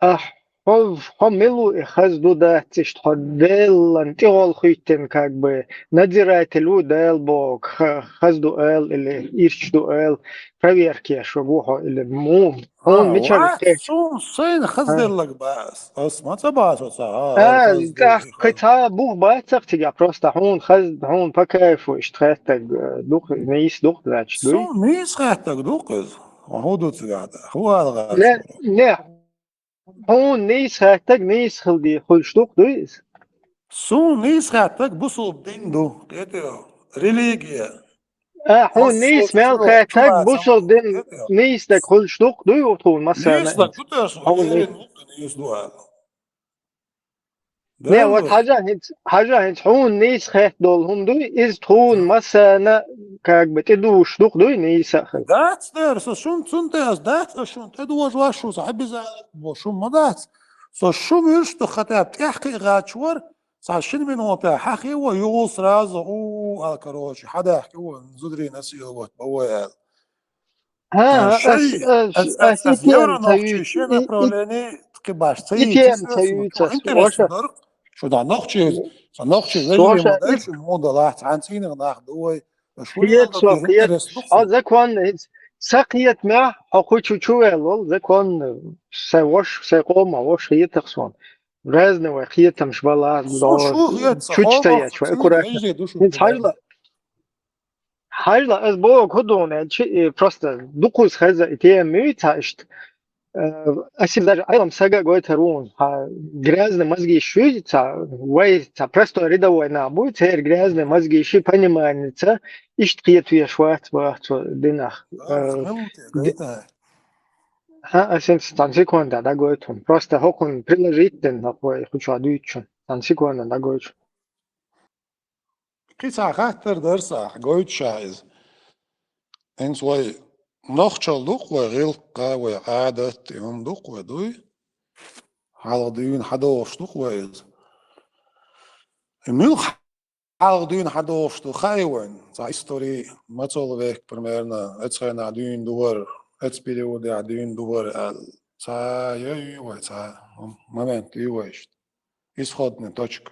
Ахь, хьо, хьо мила ву и хаза ду дац, иштта хьо Делан тӀехула хӀиттина, как бы, надзиратель ву Дала боху, ха-, хаза ду ала или ирча ду ала, проверка еш ву хьо или муха? Хьуна А, мичара вац, те? Суна сайна хаза А. деллаг бац. Ас ма ца бацо ца, а, А, хаза ду, тӀаккха хаза. Кхин цхьа бух бацахь цигахь, просто хьуна хаза, хьуна по кайфу иштта хеттаг, э, дукха, нийса дукха, значит, дуй? Суна нийса хеттаг ду-кх иза. ХӀун ду цигахь да? ХӀун ала гӀаш Не, вара? Не, хьуна нийса хеттаг, нийса хила де хуьлуш ду-кх, дуй иза? Суна нийса хеттаг бусулба дин ду, кхетий? Религия. А, хьуна нийса мел хеттаг, бусулба дин нийса дерг хуьлуш ду-кх, дуй, тхуна массарна? Нийса дерг ду те, со хьуна уверен ву, нийса ду аьлла. Не, вот хьажа хӀинца, хьажа хӀинца хьуна нийса хетта долу хӀума дуй, иза тхуна массарна, как бы, тӀедугӀуш ду-кх, дуй, нийса а хила? Дац дера, со шуна цунна тӀе ас дац, ас шуна тӀедожош шу, со хьан биза бо шуна ма дац. Со шу вуьрш ду хатӀа тӀехь кхиъ гӀачвар, цхьа шина минута хьахийво, югӀул сразу, у, ала, короче, хьадаьхкиво, зударий насиловать бо вай аьлла. ХӀа, а, ас, шай, ас, ас, ас, ас и тема ца юьйцу, и, и, направление, кхин баш ца и юьйцу, тема ца юьйцу ас, интересно Ваша. Дар. Шу да нохчи, ца нохчи вежарий Ваша, ма дай, и шу муха далахь, цхьана цӀийнах нах ду вай. Шу хетсо, хетсо. Хьо законно, хӀинца ца кхетамехь, хьо кху чу чу ваьллал, законно, сайн вош, сайн къоман вош хетах сон. Разный вай кхетамаш бала, Шу, шу хетса, чу чу ца хьо яч вай, аккуратно. Вежарий ду шу. ХӀинца хьажла, Хьажла, ас боху хӀун ду аьлча, и просто дукхуза хеза и тема муьйца иштта. Э, ас даже Ӏелам сага гойтар ву, хьан грязный мозги шуьйца, вай ца простой рядовой нах буй, церан грязный мозги ши пониманица, иштта кхетавеш вац, бах, цо динах. Э, ди-, хьан, ас хӀинца цхьана секунда дӀагойтун. Просто хӀокхунна приложить дина, хӀокху вай хӀучохь дуьйцучун. Цхьана секунда дӀагойтун. Кхин цхьа хаттар дара сахь, гойту ша иза. ХӀинца вай нохчалла ду-кх вай гӀиллакх, вай Ӏадат, и хӀума ду-кх вай, дуй? Хьалха дуьйна хьадогӀуш ду-кх вай иза. И муьлха хьалха дуьйна хьадогӀуш ду хаьий вайна? Цхьа истори, мацалла век, примерно, оцу хенахь дуьйна ду вара, оцу периодехь дуьйна ду вара аьлла. Цхьа йой вай, цхьа момент ю вай иштта. Исходная точка.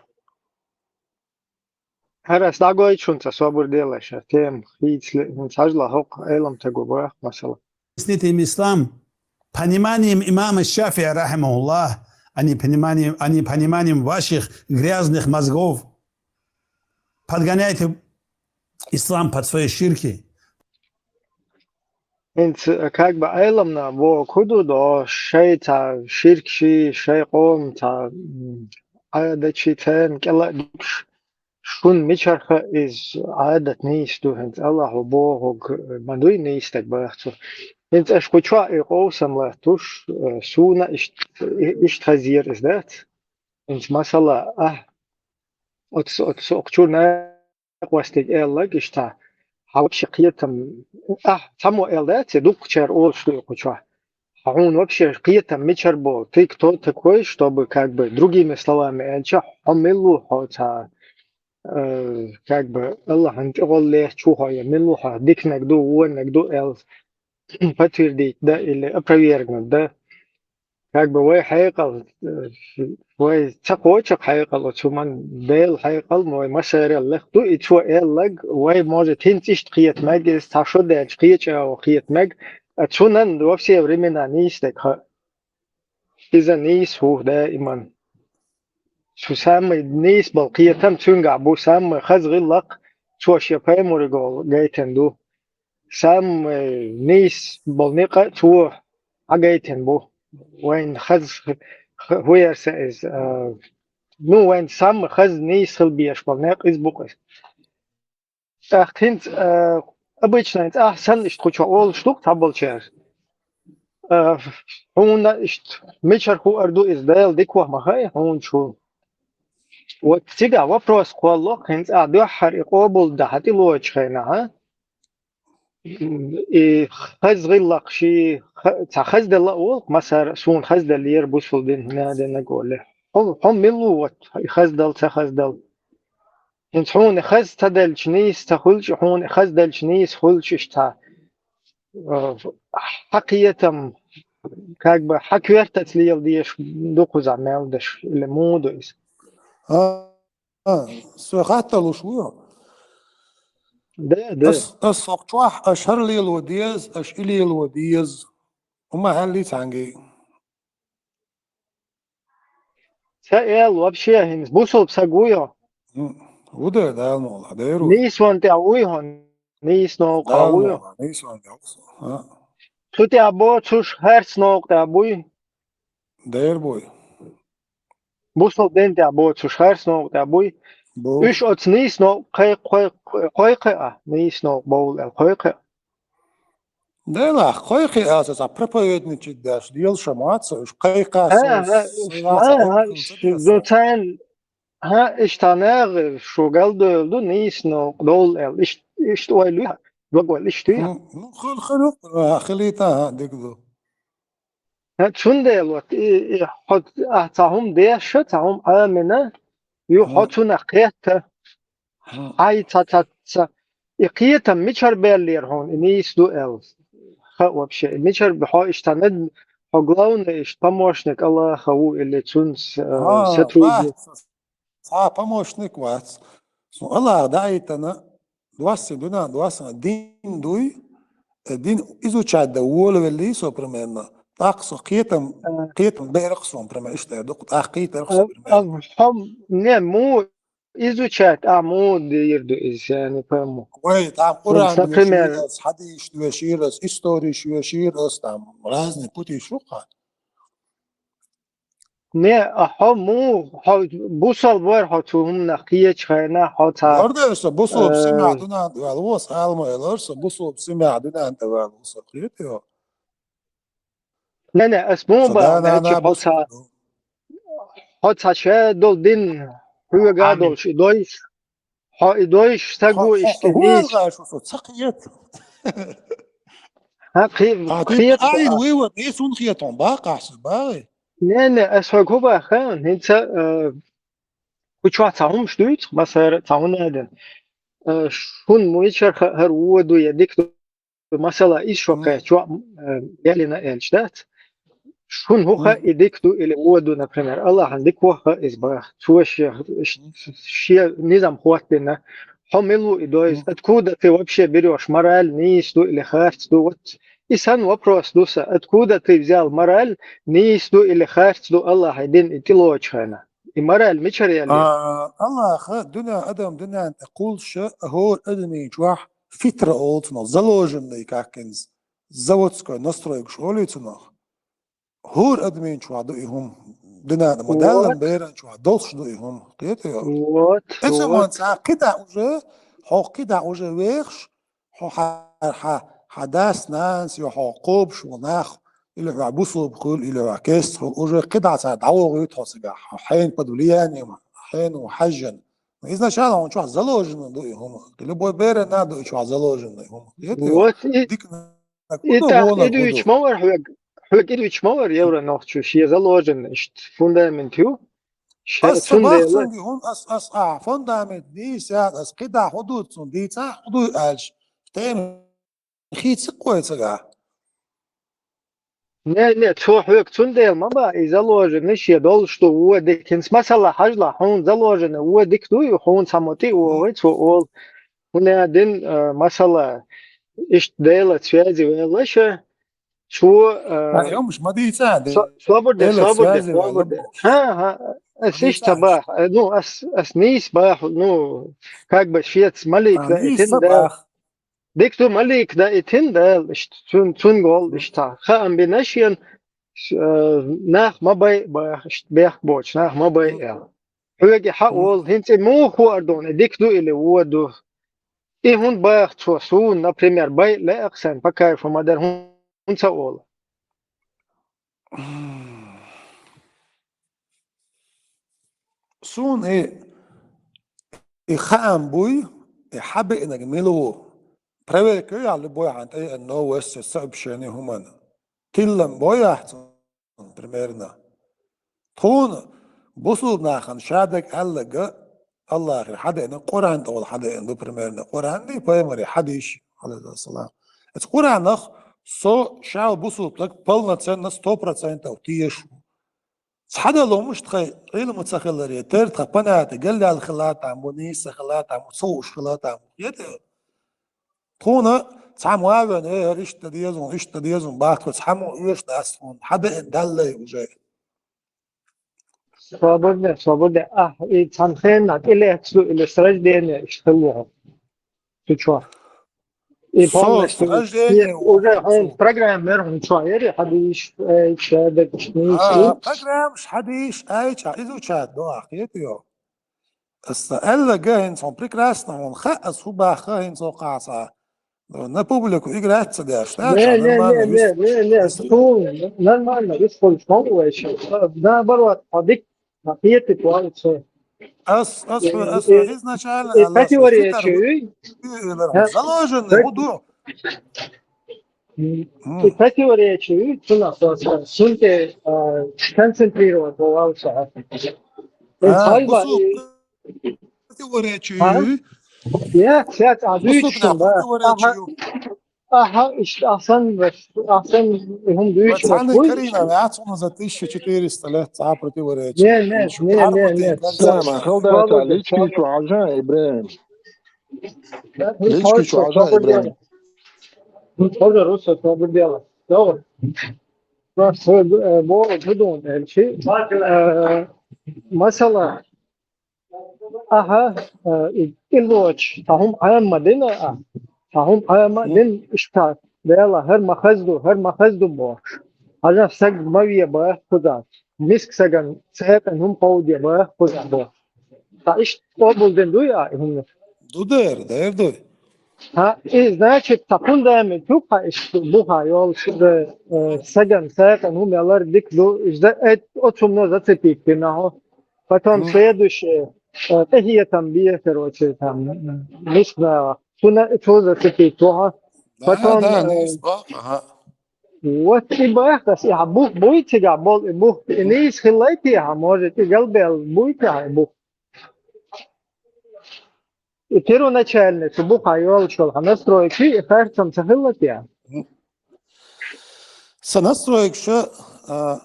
ХӀара ас дӀагойту шуна, цхьа собар делахь, ша тема хийцале, хӀинца хьажал, хӀокху Ӏеламстага баха масала. Объяснить им ислам пониманием имама Шафи'и, рахимахуллах, а не пониманием, а не пониманием ваших грязных мозгов. Подгоняйте ислам под свои ширки. ХӀинца, как бы, Ӏеламнах бохург хӀун ду, до шайн цхьа ширкаш, шайн къоман цхьа, м, Ӏадаташ, царна кӀел а дикаш, шуна мичара хаьа иза Ӏадат нийса ду, хӀинца Аллахьо бохург ма дуй нийса стаг баха цо. ХӀинца аша кху чохь и къовсам латтош, э, суна иштта, и-, иштта хазъера иза, дац? ХӀинца масала, ахь, оцу, оцу, оцу чуьра накъостиг аьлларг иштта, хьан вообще кхетам, ахь, цхьаммо аьлла дац, дуккхачара олуш ду и кху чохь. Хьуна вообще кхетам мичара болу? Ты кто такой, чтобы, как бы, другими словами аьлча, хьо мила ву, хьо цхьа, э, как бы, Аллахьан тӀе гӀолла лаьтташ ву хьо, я мила ву хьо, диканиг ду, вониг ду аьлла, подтвердить дан или опровергнуть дан? Как бы вай хьекъал, э, вай ца кхочу хьекъал, оцу хӀуманна Делан хьекъал вай массарел лакха ду, и цо аьлларг, вай, может, хӀинца иштта кхета мега, иза цхьа шо даьлча кхечу а кхета мега, а цунна во все времена нийса дерг хаьа. Иза нийса ву даиман. Цу самый нийса болу кхетам цуьнгахь бу, самый хаза гӀиллакх цо шен пайхамарига гайтина ду. Самый нийса болу некъ а цо хьагайтина бу. Вайн хаза, х-, хӀун яра сан иза, а, ну, вайн самый хаза нийса хила безаш болу некъ иза бу-кх иза. ТӀаккха хӀинца, а, обычно хӀинца ахь санна иштта кху чохь олуш ду-кх цхьаболчара. А, хьуна иштта мичара хуур ду иза, Дела дика ву ма хаьа хьуна шу. Вот цигахь вопрос кхолло-кх, хӀинца ахь дуьххьара и къобалдан хьан тӀелоцучу хенахь, а? И хаза гӀиллакх ши, ха-, цхьа хазделла а волу-кх, масала, суна хазделлера бусул дин, наденнаг оле. Хьо, хьо мила ву, вот, и хаздал, ца хаздал? ХӀинца хьуна и хаза ца делча нийса ца хуьлча, хьуна и хаза делча нийса хуьлча иштта, э, хьан кхетам, как бы, хьан коьртаца лела дезаш ду кхузахь мел даш, или муха ду иза? А, а, со хаттар луш ву хьо? Да, да. Ас, ас хӀокху чохь, аша хӀара лело деза, аша и лело деза. Хьума хьаьллий цхьаьнгий? Ца аьлла, вообще, хӀинца бусулба саг вуй хьо? М, ву дера, Дала мукъ лахь, дера ву. Нийсонан тӀехь вуй хьо? Нийса новкъа Дала вуй хьо? Мукъ лахь, нийсонан тӀехь ву со. А. Цу тӀехь боцуш, харц новкъа тӀехь буй? Дера буй. Бусулба дин тӀехь боцуш, харц новкъа тӀехь буй? Бу. Уьш оцу нийса новкъа кхой-, кхой-, кхойкхуьа, нийса новкъа бовла аьлла, кхойкхуьа? Делахь, кхойкхий аса цхьа проповедничать деш, лела ша ма вац со уьш, кхайкха со, ХӀа, хӀа, со уьш, вац хӀа, хӀа, хӀа, уьш, ца деза. Ду царна, хӀа, иштта наха шу галдевлла ду, нийса новкъа довла аьлла, ишт-, иштта ойла ю, дог ойла иштта ю. М, ну, хила, хила, а, хилийта, хӀа, дика ду. ХӀа, цундела вот, и, и, хьо, а, цхьа хӀума деш, цхьа хӀума Ӏамина, ю хьо ХӀа. Цунах кхетта. ХӀа. Хьай ца, ца, ца. И кхетам мичара баьллера хьуна, и нийса ду аьлла? Ха вообще. Мичара б-, хьо иштта над-, хьо главный иштта помощник Аллаха ву или цунца, э, ХӀа, сотрудник? Вац, цхьа помощник вац. Со Аллаха даийтана, доссий дуьнен, доссана дин дуй, э, дин изучать дан волавеллий со, примерно. ТӀаккха со кхетам, Э. Кхетам дайракх сон, примерно, иштта ду-кх, тӀаккха кхийттарх со, а, примерно. А, хьо, не, му, изучать, а, муха дийр ду иза, я не пойму. Вай, там Къуръан например, доьшийр ас, хьадисаш доьшийр ас, историш доьшийр ас, там разный путиш ю-кх. Не, а хьо муха, хьо бусалба вара хьо цу хӀуманах кхечу хенахь, хьо цхьа, Лорда со бусалба э, симехь дуьнен тӀе ваьлла ву, ас хьалма элира, со бусалба симехь дуьнен тӀе ваьлла ву, со кхетий хьо? Не, не, ас муха боху, да, да, да, хьо цхьа, хьо цхьа ша долу дин хьоьга а долуш и дойуш, Хьо и дойш саго иштта дийс. Хьо ца кхета. Хьа кхи- А, кхета. Ай, вывод, и сун хетон, бакъахьа, бай. Не, не, ас хьога хӀу баха, хӀинца, э, хӀу чохь ца хӀумаш дуьйцу, масара ца хӀуна а дина. Э, шун муйчарха хӀара воду я дика ду, масала, ис шо кхаьчо, э, ялина элча дац. Шун хӀуха и дика ду или воду, например, Аллахьан дика ваха иза баха. Цо шен, шен низам хӀоттина. Хьо мила ву и дойз? Откуда ты вообще берёшь? Мораль нийса ду или харц ду? Вот и сан вопрос ду са. Откуда ты взял мораль? Нийса ду или харц ду Аллахьа дин и тӀелочу хенахь? И мораль мичара яьлла? А, Аллахьа дуьнен адам дуьнен тӀе кхуллуш, хӀора адамийн чохь фитра олу цунах, заложенный, как инз, заводской настройкаш олий цунах. ХӀора адамийн чохь ду и хӀума. Дуьнен тӀе ма даллан беран чохь долуш ду и хӀума. Кхетий? Вот, вот. Эцаман цхьа кхидӀа уже, хьо кхидӀа уже вехаш, хьо хьа, хьа, хьа дас, нанас, я хьо кхобуш ву нах, или хьо бусулба хуьлу, или хьо кест хуьлу, уже кхидӀа цхьа дӀавогӀуьйту хьо цигахь, хьо хьенан под влиянием, хьенан хьаьжжина. Изначально хьуна чохь заложено ду и хӀума. Любой беран а ду и чохь заложено и хӀума. Кхетий? Вот и, дика, и так, и дуьйцуш ма вара хьоьга, хьоьга и дуьйцуш ма вара евро нохчо, шен заложено иштта фундамент ю. Ас ца бахцунги хӀума, ас, ас, а, фундамент дийца, ас кхидӀа хӀу ду цунна дийца, хӀу ду аьлча, тема хийца кхой цигахь. Не, не, цо хьоьга цундела ма баха, и заложено шен долуш ду вон дика. ХӀинца масала хьажалахь, хьуна заложено вон дика дуй, хьуна цхьаммо тӀе а вогӀий, цо олу. ХӀуна дин, э, масала, иштта Делан связи ваьлла ша, цо, э, Ай, хӀумаш ма дийца, де. Со-, собар де, Делан собар де, связи ваьлла собар де. бохуш. Ха, ха, ас иштта ца баха, э, ну, ас, ас нийса баха, ну, как бы шеца малик, а, да, и нийса тин, да. Баха. Дика ду, малик, да, и тин, да, иштта, цун, цун гол, иштта. Хаам бина шен, э, нах ма бай, баха, иштта бехк боцуш, нах ма бай, э. Хьоьга хьа олу, хӀинца и муха хӀу ардона, и дика ду или вон ду? И хӀунда баха цо суна, например, бай лаьа-кх сайн, по кайфу ма дара, хӀунда ца олу? Суна и, и хаам буй, и хьабеънарг мила ву. Проверка ю яхь любой хьан тӀе а новости, сообщение хӀуманна. Тиллам бой яхь цунна, примерно. Тхуна бусулба нахана шадерг аьлларг Аллахьера хьадеана, Къуръан тӀехула хьадеана ду, примерно. Къуръан ди, пайхамаре хьадийш, алейхиссалам. Эцу Къуръанах со ша бусулба стаг полноценно, сто процентов теша ву. Цхьадолу хӀумаш тхайн Ӏилма ца хиларе, тера тхан понятие галъяьлла хила там бу, нийса ца хила там бу, ца хууш хила там бу. Хетий? Тхуна цхьамма ван вен, э, хӀара иштта дан деза хьуна, иштта дан деза хьуна бах тхо, цхьаммо оьшуш дац тхуна, хьадеана даллалц уже. Свободно, свободно. А, и цхьана хенахь тӀелаьцна ду или с рождения иштта хилла хьо? Цу чохь. И со полностью с рождения уже хьуна программа мер хьуна чохь яри, хьадийш, э, шадерг, а, нийса. Программаш хьадийш, айча, изучать до, а, хетий? Аса аьлларг хӀинца хьуна прекрасно хьуна хаьа, аса хӀу баха хӀинца хьо кхаца. На публику играть ца деш, да? Не, не, не, не, не, не, нормально, вис хуьлуш ма ву вайша. Наоборот, хьо дика, хьо кхетий вайша. Ас, ас, ас, изначально, и противоречие, заложенный, хӀу ду. И противоречие, цунах, цунах, цунах, а, концентрировать вайша. А, бусулба противоречие. А? Я, я, а, бусулба дуьйцуш, да. Противоречие. Аха, аха, иштта ахсан, ахсан, хӀума дуьйцуш. Пацаны, Карина, вац хьуна за тысяча четыреста лет цхьа противоречие. Не, не, не, не, не. Сама, халда, лички чу хьажа, Ибрахим. Лички чу хьажа, Ибрахим. Ну, тоже русское, свободное дело. Добре. Просто, э, бо-, будун, э, чи, э, масала, Аха, э, и, и лоч, цхьа хӀума Ӏама дина а, цхьа хӀума Ӏама дина иштта, Дела, хӀара ма хаза ду, хӀара ма хаза ду бохуш. Хьажа, саг ма ве баха кхузахь. Миска сагана цхьаькхина хӀума кховда баха кхузахь бохуш. Ткъа иштта къобалдина дуй а и хӀума? Ду дера, дера дуй. Хьа, и, значит, цхьа фундамент ю-кх хьан иштта бу хьан йолуш, э, сагана цхьаькхина хӀума ялар дика ду, иза, э, оцу хӀумано зацепить дина хьо. Потом следующее. э, къахетам бе, короче, там, м, мишта, цунна, цо зацепить ву хьо. Да, потом, да, э, не из-, ага. Вот и бах, ас и хьа бух буй цигахь болу, и бух, и нийса хилла те хьа, может, и галбел буй те хьа и бух. И первоначальный, цу бухахь йолуш йолу хьан настройкаш, и харцам ца хилла те? Сан настройкаш, а,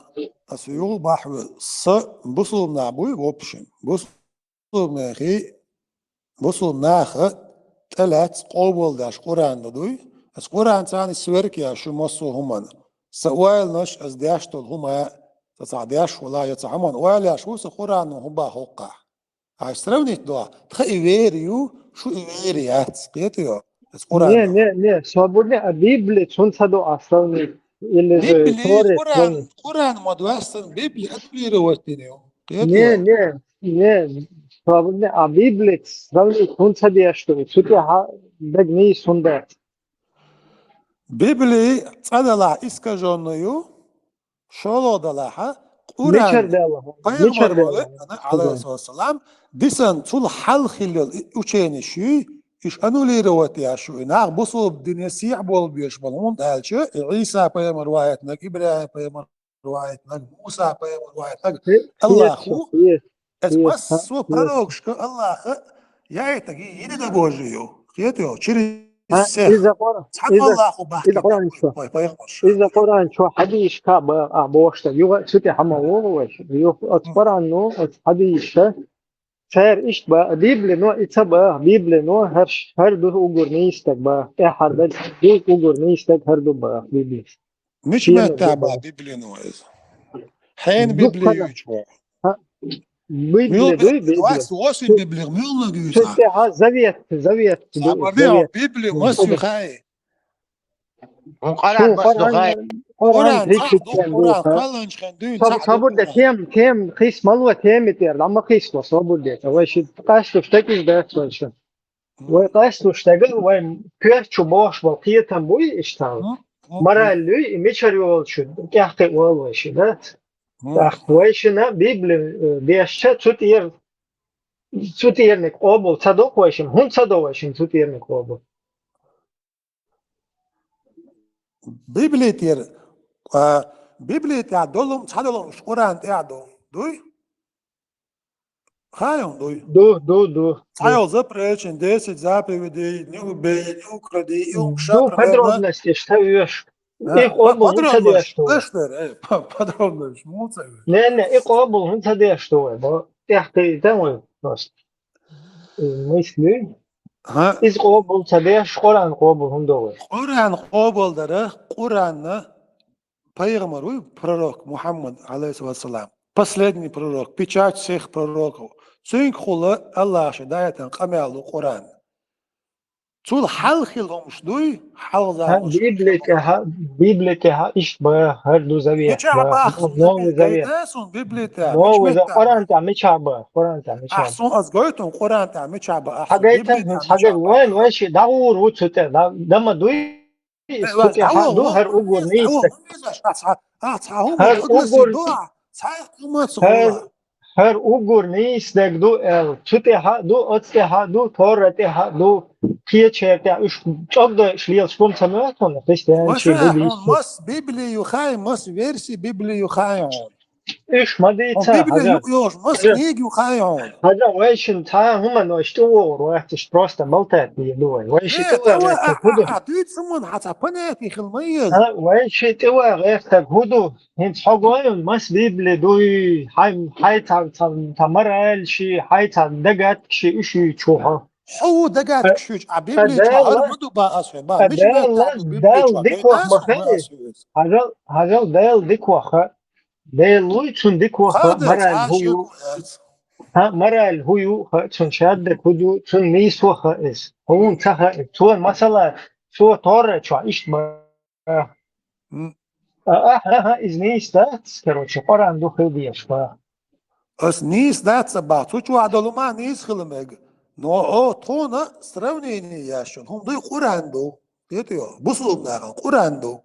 ас юха бахьа, сан бусулба нах буй, в общем. Бусулба нахи, бусулба наха тӀелаьцна къобалдеш Къуръан ду дуй? Ас Къуръан царна сверка еш ю массо а хӀуманна. Сан ойланаш, ас деш долу хӀума, сан цхьа деш вала, я цхьа хӀуманна ойла еш ву, сан Къуръано хӀун боху хӀокхахь. Аш сравнить до. Тхан и вер ю, шу и вер яц. Кхетайо? Ас Къуръан. Не, не, не, свободный, а Библия, цунца до а сравнить. Или же Библия, Торы, Къуръан, Торы. Къуръан ма доьссина, Библия аннулировать дина ю. Кхетайо? Не, не, не, свободный, а Библия сравнить, цунца деш ду. Цу тӀехь даг нийса хӀун дац. Библия цӀа далахь искажённый ю, шолгӀа далахь, Къуръан, мичара далахь, пайхамар мичара ву далахь, веана, алейхиссалам, дисан цул хьалха хилла йолу и учениш юй, уьш аннулировать еш ю, и нах бусулба дине сехьа болу беш болу, хӀунда аьлча и Ӏийса пайхамар ву хьаьтнарг, ИбрахӀим пайхамар ву хьаьтнарг, Муса пайхамар ву хьаьтнарг, Аллахо, эцу массо а пророкашка Аллаха яийтарг единобожие ю. Кхетайо? Через всех. Иза Къуръан, цхьа Аллахо бахкийтарг вай пайхамарш. Иза Къуръан чохь хьадисашкахь боху, а бохуш даг. Юха цу тӀехь хьан ма вогӀу вайша. Юха оцу Къуръано, оцу хьадисаша, цара иштта боху, Библино и ца боху, Библино хӀара ду уггар нийса стаг боху. ТӀаьххьара ду уггар нийса стаг хӀара ду боху Библино. Мича меттехь боху Библино иза? Хьенан Библи ю чохь? Библи дуй, Библи. Васин Библи, муьллаг ю цхьа? Цу тӀехь завет, завет ду, завет. Библи мас ю хай? Хьуна Къуръан мас ду хай? Къуръан, Къуръан, Къуръан кхоьллинчу хенахь дуьйна цхьаъ ду Къуръан. Тем, тем, кхис мало теми тӀера, дан ма кхис ма, свобода. Вай ши къаьстуш текиз дац вай ши. Вай къаьстуш дагал, вай коьрта чу бохуш болу кхетам буй иштта? Мораль юй, и мичара йолчу тӀаьхьа кхиа волу вай ши, да? ТӀаккха вай шина Библи, э, дешча, цу тӀера, цу тӀерниг къобал ца доккху вай шина. ХӀунда ца до вай шина цу тӀерниг къобал? Библи тӀера, а, Библи тӀехь долу, цхьа долу Къуръан тӀехь ду, дуй? Хаьий хьуна, дуй? Ду, ду, ду. Цхьа йолу запрещение, десять заповедей, не убей, не укради, и хӀума ша проблема. Подробностей ша ца оьшу. А, и къобал хӀун ца деш ду вай? Подробностей, э, по-, подробностей, муха ца оьшу? Не, не, и къобал хӀун ца деш ду вай? Бо, тӀехь кхийтта вай просто. Э, мысли. Иза къобал ца деш, Къуръан къобал хӀунда до вай? Къуръан къобал дара, Къуръанна пайхамар вуй, пророк Мухьаммад, алейхиссалату вассалам, последний пророк, печать всех пророков. Цуьнгахула Аллаха шен даийтина къамел ду Къуръан. Цул хьалха хилла хӀумаш дуй, хьалха заманаш. Библи тӀехь, Библи тӀехь иштта боху, хӀара ду завет. Мичахь боху, Новый Завет. Гайта суна Библи тӀехь, Новый Завет, Къуръан тӀехь мичахь боху, Къуръан тӀехь мичахь боху. Ахь суна ас гойту, Къуръан тӀехь мичахь боху, ахь суна Библи тӀехь мичахь боху. Хьагайтина, вайн, вайн ши дӀагӀур ву цу тӀе, да, да ма дуй? Э, ас дӀагӀур ву, хӀара уггар нийса стаг. Ахь ца, ахь цхьа хӀума хӀара уггар, цхьа хӀума ца хӀара, хӀара уггар нийса стаг ду аьлла. Цу тӀехь а ду, оцу тӀехь а ду, Тора тӀехь а ду, кхечеран тӀехь уьш чӀогдайш лелаш хӀума ца моьтту хьуна, христианчий, буддистчий. Мас Библи ю хаьий, мас верси Библи ю хаьий хьуна? Уьш ма дийца, Библи юкъа йолуш, мас книга ю хаьий хьуна? Хьажа, вай шин цхьа а хӀуманаш тӀе вогӀур вац, иштта просто болтать дийр ду вай. Вай ши тӀе вогӀур вац, хӀун ду? Ахь дуьйцу хӀуманна, хьан цхьа понятие хила ма еза. Вай ши тӀе вогӀур вац, хӀун ду? ХӀинца хьо гой, мас Библи дуй, хьайн, хьайн цхьа, цхьа, цхьа мораль ши, хьайн цхьа догадка ши, уьш юьйцу хьо. Хьо ву догадка шуьйцу, а Библи чохь хӀара ма ду боху ас хьоьга, боху, мича меттехь ду Библи чохь, гайта суна боху ас хьоьга. Хьажал, хьажал, Дала дика ваха, Дела луй цунна дика ваха, мораль хӀун ю? ХӀа, мораль хӀун ю, хӀа, цунна шадерг хӀун ду, цунна нийса ваха иза. ХӀунда ца хаьа, цо масала, цо Тора чохь иштта ма А, ахьа, ахьа, иза нийса дац, короче, Къуръан ду хила дезаш боху. Ас нийса дац ца боху, цу чохь долу ма нийса хила мега. Но о, тхуна сравнение еш йолу хӀума дуй, Къуръан ду. Кхетайо, бусулба нахана Къуръан ду.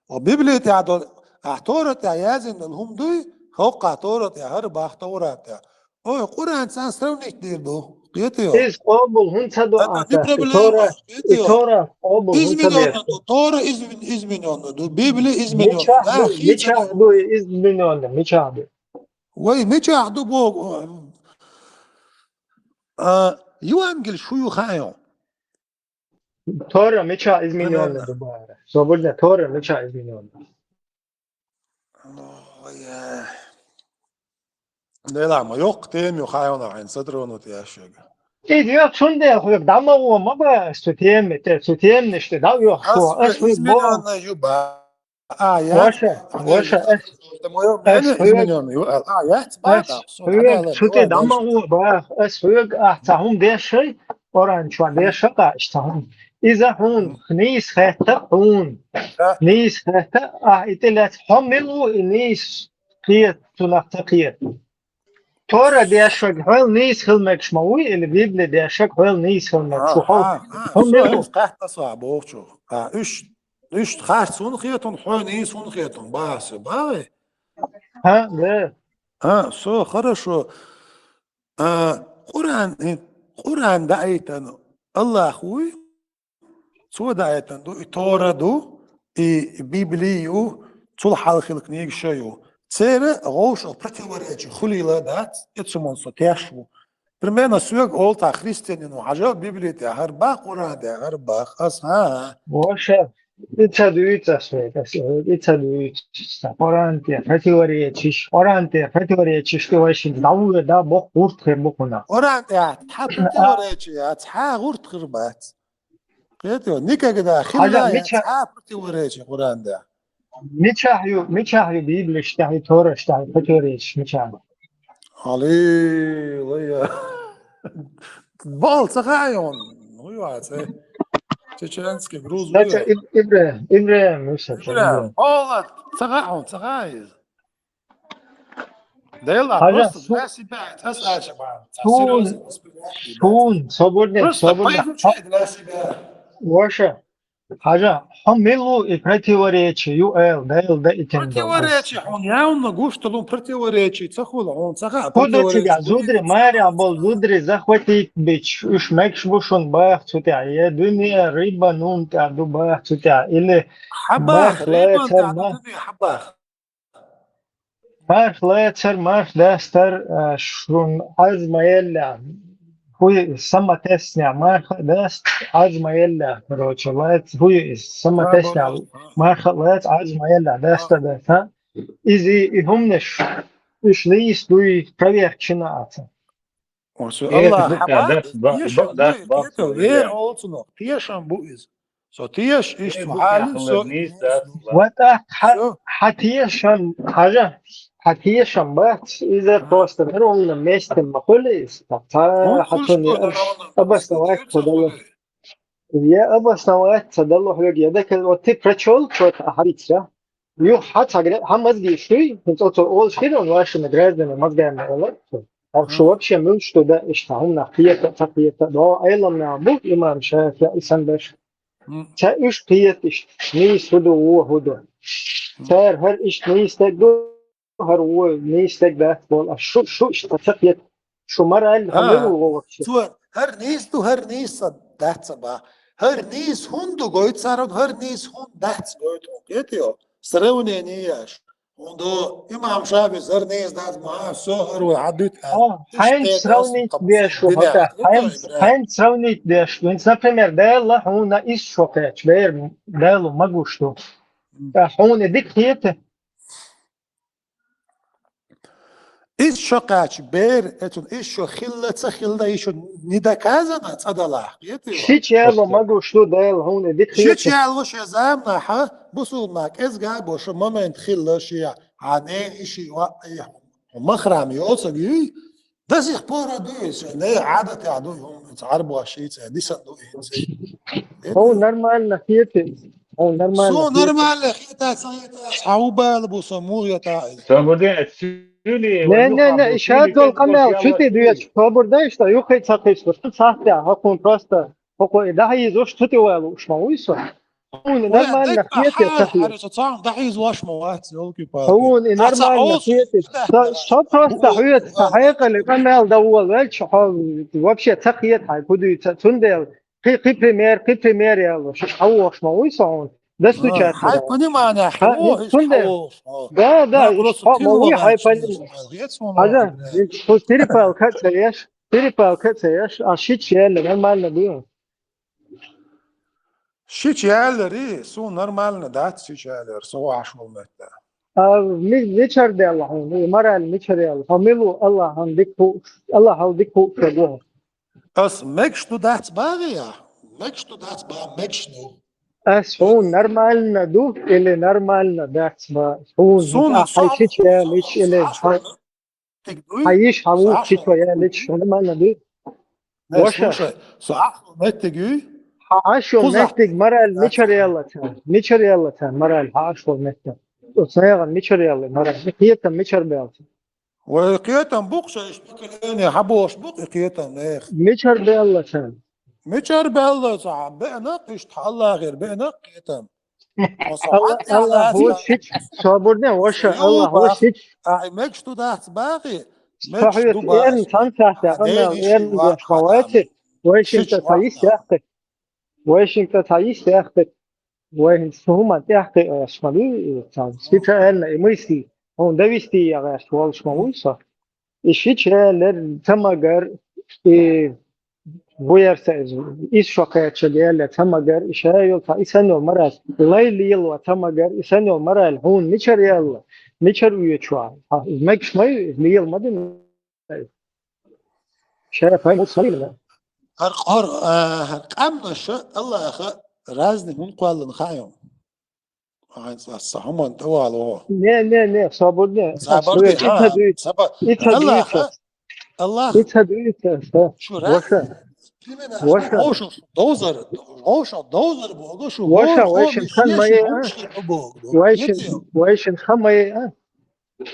О, Библи тӀехь долу, ахь Тора тӀехь яздина долу хӀума дуй, хӀокхахь Тора тӀехь, хӀара боху Тора тӀехь. Ой, Къуръан царна сравнить дийр ду. Кхетий хьо? Из къобал хӀунда ца до Это не ахьа? И проблема, Тора, и кхетий хьо? Тора къобал хӀунда ца Изменённо деш? ду, Тора измен-, изменённо ду, Библия изменённо. Мичахь Да, ду, хийца. мичахь ду и изменённо, мичахь ду? Вай, мичахь ду боху? А, Евангелие шу ю хаьа? Тора мичахь изменённо ду бара? Собарна, Тора мичахь изменённо? Ой, э. Дела, ма йоккха тема ю хаьа хьуна, хьайн сатрону тешшега. Идёт, цундела хьоьга дӀа ма гӀо, ма ба ас цу теме тӀе, цу теманаш тӀе дӀа а йохуш. Ас Ас хьоьга изменённо ю ба. А, яц. Ваша, ваша, ас, Моё ас мнение хьоьга, изменённо ю. А, яц, ба, ас да, со хьоьга хьанала цу тӀе давай дӀа ма дальше. гӀо, ба, ас хьоьга ахь цхьа хӀума деш шай, Къуръан чохь деш ша кхаьчча цхьа хӀума. Иза хьуна нийса хетта хьуна. Да. Нийса хетта, ахь и тӀе лаьцна хьо мила ву и нийса кхета, цунах ца кхета. Тора дешшаг хьоьл нийса хила мегаш ма вуй, или Библи дешшаг хьоьл нийса хила мегаш ву? Хьо, А, а, хьо со мила ву? хӀинца кхетта со бохучух. А, уьш, уьш харц хӀунда хетун, хьо нийса хӀунда хетун, ба со, ба вай? Хьа, да. А, со, хорошо. А, Къуръан, э, Къуръан даийтан Аллах вуй? Цо даийтан ду, и Тора ду, и Библи ю, цул хьалха хилла книга ша ю. Церан гӀовшах противоречи хуьлийла дац, и цу ман со теш ву. Примерно соьга олу цхьа христианин ву, хьажа Библи тӀе хӀара бах, Къуръан тӀе хӀара бах, ас, хӀа, хӀа. Ваша, и ца дуьйцу ас вай, ас, и ца дуьйцу. Къуръан тӀе противоречиш, Къуръан тӀе противоречиш тӀе вай шин дӀавуьйр да, боккха гӀурт хир бу хьуна. Къуръан тӀе цхьа противоречи яц, цхьа гӀурт хир бац. Кхетий хьо, никогда хилла Хьажа, яц, мича- цхьа противоречи Къуръан тӀе. Мичахь ю, мичахь ю Библиш тӀехь, Тораш тӀехь, противоречиш мичахь ю? Аллилуйя. Бал ца хаьа хьуна? Ну, ю, а, ца. Чеченский, грузин. Дача Иб-, Ибра-, Ибрахим, Муса, Ибрахим. Ола, ца хаьа хьуна, ца хаьа иза. Дела, Хьажа, просто су-, для себя, ца сача бан. сун, сун, соборник, Просто соборник. поизучай для себя. Ваша. Хьажа, хьо мила ву и противоречи ю аьлла, Дала даийтина долу? Противоречи, хьуна явно гуш долу противоречи ца хуьлу, хьуна ца хаьа Хьо ду противоречи. цигахь зударий, марехь болу зударий захватить бича, уьш мегаш бу шуна баха цу тӀехь, я дуьне рибан тӀехь ду баха цу тӀехь, или Хьан баха, марха лацар, рибан тӀехь ду ма-, дуьне, хьан баха. марха лацар, марха дастар, а, шуна Ӏаз ма елла. ХӀуй самотесня, марха даст, Ӏаз ма елла, короче, лац, хӀуй самотесня, марха лац, Ӏаз ма елла, даста даста. Иза и хӀуманаш, уьш нийса дуй, проверка шина аца. Оцу Аллах хьан баха, тешам бу иза, кхетий хьо, вер олу цунах, тешам бу иза. Со теша, иштта хьалин со. Вот ахь, хьан тешам, хьажа, хьан тешам бац, иза просто на ровном месте ма хуьлу иза. Ца хьан цунна обосновать ца дало. Я обосновать ца дало хьоьга, я декал, вот ты прочёл что-то, а хьадийцира. Юха хьан ца гре-, хьан мозги шуй, хӀинца оцо олуш хир он вашими гражданами мозгами олар. Ах шу вообще муьлш ду да, иштта хьаннах кхета, ца кхета, до Ӏелам нах бу, имам Шафиъ, и сан беш. Ца уьш кхета иштта, нийса хӀу ду, вон хӀу ду. Цара хӀара иштта нийса стаг ду, хӀара вон нийса стаг дац боху, а шу, шу иштта ца кхета. Шу мораль хьан мила ву вообще? Цо хӀара нийса ду, хӀара нийса дац ца баха. ХӀара нийса хӀунда ду гойту цара, хӀара нийса хӀунда дац гойту хьуна, кхетий хьо? Сравнение еш. ХӀунда имам Шафиъ хӀара нийса дац баха, со хӀара ву хьан дуьту аьлла. Хьайн сравнить деш ву, хьайн, хьайн сравнить деш ву. Например, Дала хьуна исс шо кхеча, бер, Дала ма гуш ду. Хьуна дика хета? Исс шо кхаьчча бер, эцун исс шо хилла, ца хилла, и шу не доказано, цӀа далахь, кхетий хьо? Шича яла ма гуш ду, Дала хьуна дика хета. Шича яла шен заманахьа, бусулба нах кӀезга а бо, шу момент хилла шен, хьан нена и ши ваъ, и хьо махрам йоцург юй, до сих пор а ду иза, не Ӏадатехь ду, хӀума, цхьа Ӏарбош шийца, дисан ду иза. Хьо нормально хета иза. Хьо нормально хета. Со нормально хета, ца хета, хьан хӀу бала бу со, муха хета иза? Не, не, не, и шадол къамел чу тӀе доьчу, собар дай, что юххе ца кхишлуш, шу цхьаьхьтехь, хӀокхун просто, хӀокхо и дӀахьийзош, цу тӀе валуш ма вуй со. Хьуна нормально хетий ца хьийза? Хьарча цхьаъ дахьийза ваш ма вац, ёлки-палки. Хьуна и нормально хетий. Со просто хьоьца ца хьекъале къамел дан волавелча, хьо вообще ца хета хьай, кху дуьйца. Цундела кхи, кхи пример, кхи пример яла. Шиш хьавохаш ма вуй со хьуна. Достучаться. Хьай понимание хьавохаш. Да, да, хьо ма вуй хьай понимание. Хьажа, хьо перепалка ца еш, перепалка ца еш, а шича яьлла нормально дуй. Шича яьллари, суна нормально дац шича яьллар, со вахаш волу метта. А ми-, мичара даьлла хьуна, и мораль мичара яьлла? Хьо мила ву Аллахьан дика хууш, Аллахьал дика хууш ву хьо? Ас мегаш ду дац бахий ахь? Мегаш ду дац бахий, мегаш ду. Ас хьуна нормально ду или нормально дац бахий? Хьуна ахь хьай шича яьллича или хьай Хьан йиш хьан вух шича яьллича, хьуна нормально дуй? Ваша, слушай, со ахь шо меттиг юй? Хьан Ӏаш йолу меттиг мораль мичара яьлла царна? Мичара яьлла царна мораль хьан Ӏаш йолу меттиг? Оцу наьгӀан мичара яьлла мораль? И кхетам мичара баьлла царна? Вай кхетам бу-кх шайн поколение, хьан бохуш бу-кх и кхетам, эх? Мичара баьлла царна? Мичара баьлла царна? Беана-кх иштта, хьан Аллахера беана-кх кхетам. Аллахьо шича, собарне, ваша, Аллахьо шича. Ахь мегаш ду дац бахий? Со хьоьца эрна цхьана сахьтехь къамел эрна деш ма вац, вайшинна тӀе цхьа йист яьккхи. Вайшинна тӀе цхьа йист яьккхи. Вай хӀинца цу хӀуманна тӀаьхьакхиош ма дуй, цхьа шича аьлла, и мысли, хьуна довести яхаш волуш ма вуй со. И шича яьллар, ца магар, и ву яра сан иза, иза шо кхаьчча яьлла ца магар, и ша йолу цхьа, и санна йолу мораль, лай лело ца магар, и санна йолу мораль хьуна мичара яьлла, мичара оьцуш ву хьо? Иза мегаш ма ю, иза лела ма ду. Ша пай муц ма лела. ХӀара къор-, а, хӀара къаьмнаша Аллаха разный хӀума кхоьллина хаьа хьуна. Ахьа сан хӀуманна тӀе вала вогӀу. Не, не, не, собарне. Собарне, и ца дуьйцу. Собар-, и ца дуьйцу. Аллах. И ца дуьйцу, ша. Шу раз. Ваша. Именно, ваша. Вовшах довзар, вовшах довзар боху, шу. Ваша, вовшах вайшин хан ма е, а? Вовшах боху. Вайшин, вайшин хан ма е, а?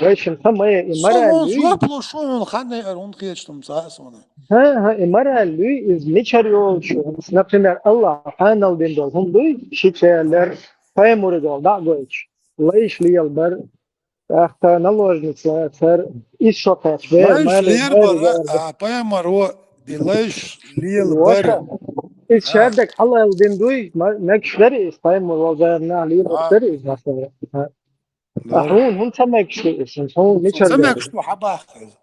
Вайшин хан ма е, и мораль юй. Сон жоп лу шуна, хан не ар хӀунда кхеташ тум ца а суна. ХӀа, хӀа, и мораль юй, иза мичара йолчу, например, Аллах хьанал дина долу хӀума дуй, шича яьллар, пайхамаре долу дӀа а гойтуш, лайш лелабар, тӀаккха наложница лацар, иза шо кхаьчча, вер, лайш лелабар, а, пайхамаро и лайш лелабар. Ваша. Иза шаьрдаг хьалал дина дуй, ма-, мегаш дарий иза, пайхамар волу дара нах лелабар дарий иза, масала. А хьуна хӀунда ца мегаш ду иза? Хьуна мичара ца мегаш ду хьан бахка иза?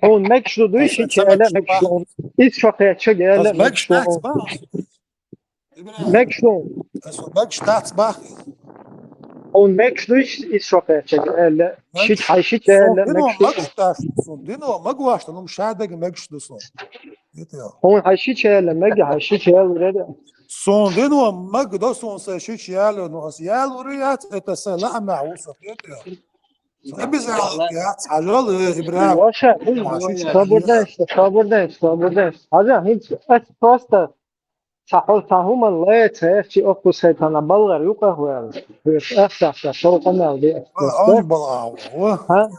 Хьуна мегаш ду дуй, шича яьлла мегаш ду. Иза шо кхаьчча яьлла мегаш ду. Мегаш ду. Аса мегаш дац бах. Хьуна мегаш ду иза шо кхаьчча яьлла. Шича хьай шича яьлла мегаш ду. Мегаш дац, сон дино мегаш ду, ну шаьрдаг мегаш ду сон. Хьуна хьай шича яьлла мега, хьай шича яьлла реда. Сон дино мега до сон сайн шича яьлла, ну аса яьлла вури яц, это сайн лаамехь ву со, хетий? Обязательно яц, хьажал, э, Ибрахим. Ваша, хьажал, хьажал, хьажал. Хьажа, хӀинца ас просто цхьа хьо-, цхьа хӀуманна лаьца, ас чи оккху сайтана балгӀар юкъахваьлла. Хьоьца ахчахьца шов къамел де ас. Ой, балгӀа, ва? ХӀа?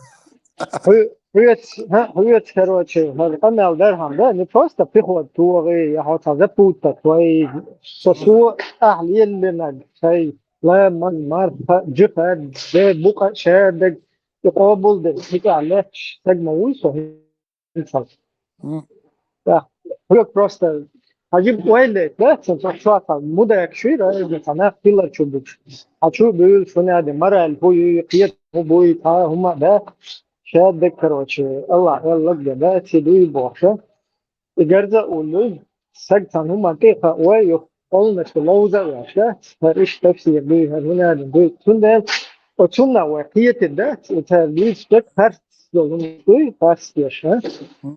Хьо-, хьоьца, хӀа, хьоьца, короче, хӀара къамел дархьама, да, не просто приход тогӀи, я хьо цхьа запутать вай, со, со ахь леллинарг, шай, ла, ман, марха, джихад, де, букъа, шаьрдаг, и къобалдина, хӀинца лаьтташ, стаг ма вуй со, хӀинца. М. Да. Хьоьга просто хьажиб ойла лайта, да? Сан цхьа чохь цхьа мудакаш вира, иза цхьа нах хилар чу буьгуш. Хьан чу буьйлуш, хӀун аьлла, мораль хӀу юй, кхета хӀу буй, цхьа хӀума, да? Шаьрдаг, короче, Аллах, Аллах, да, да, ци дуй бохуша. И гарза а уллуй, саг цхьана хӀуманна тӀе а хаой, юха къовланаш ловза а веш, да? ХӀара иштта тафсир дуй, хӀара хӀун аьлла дуй. Цундела, оцунна вай кхетий, да? Цара дуьйцу дерг харц долу хӀума дуй, харц деш, а?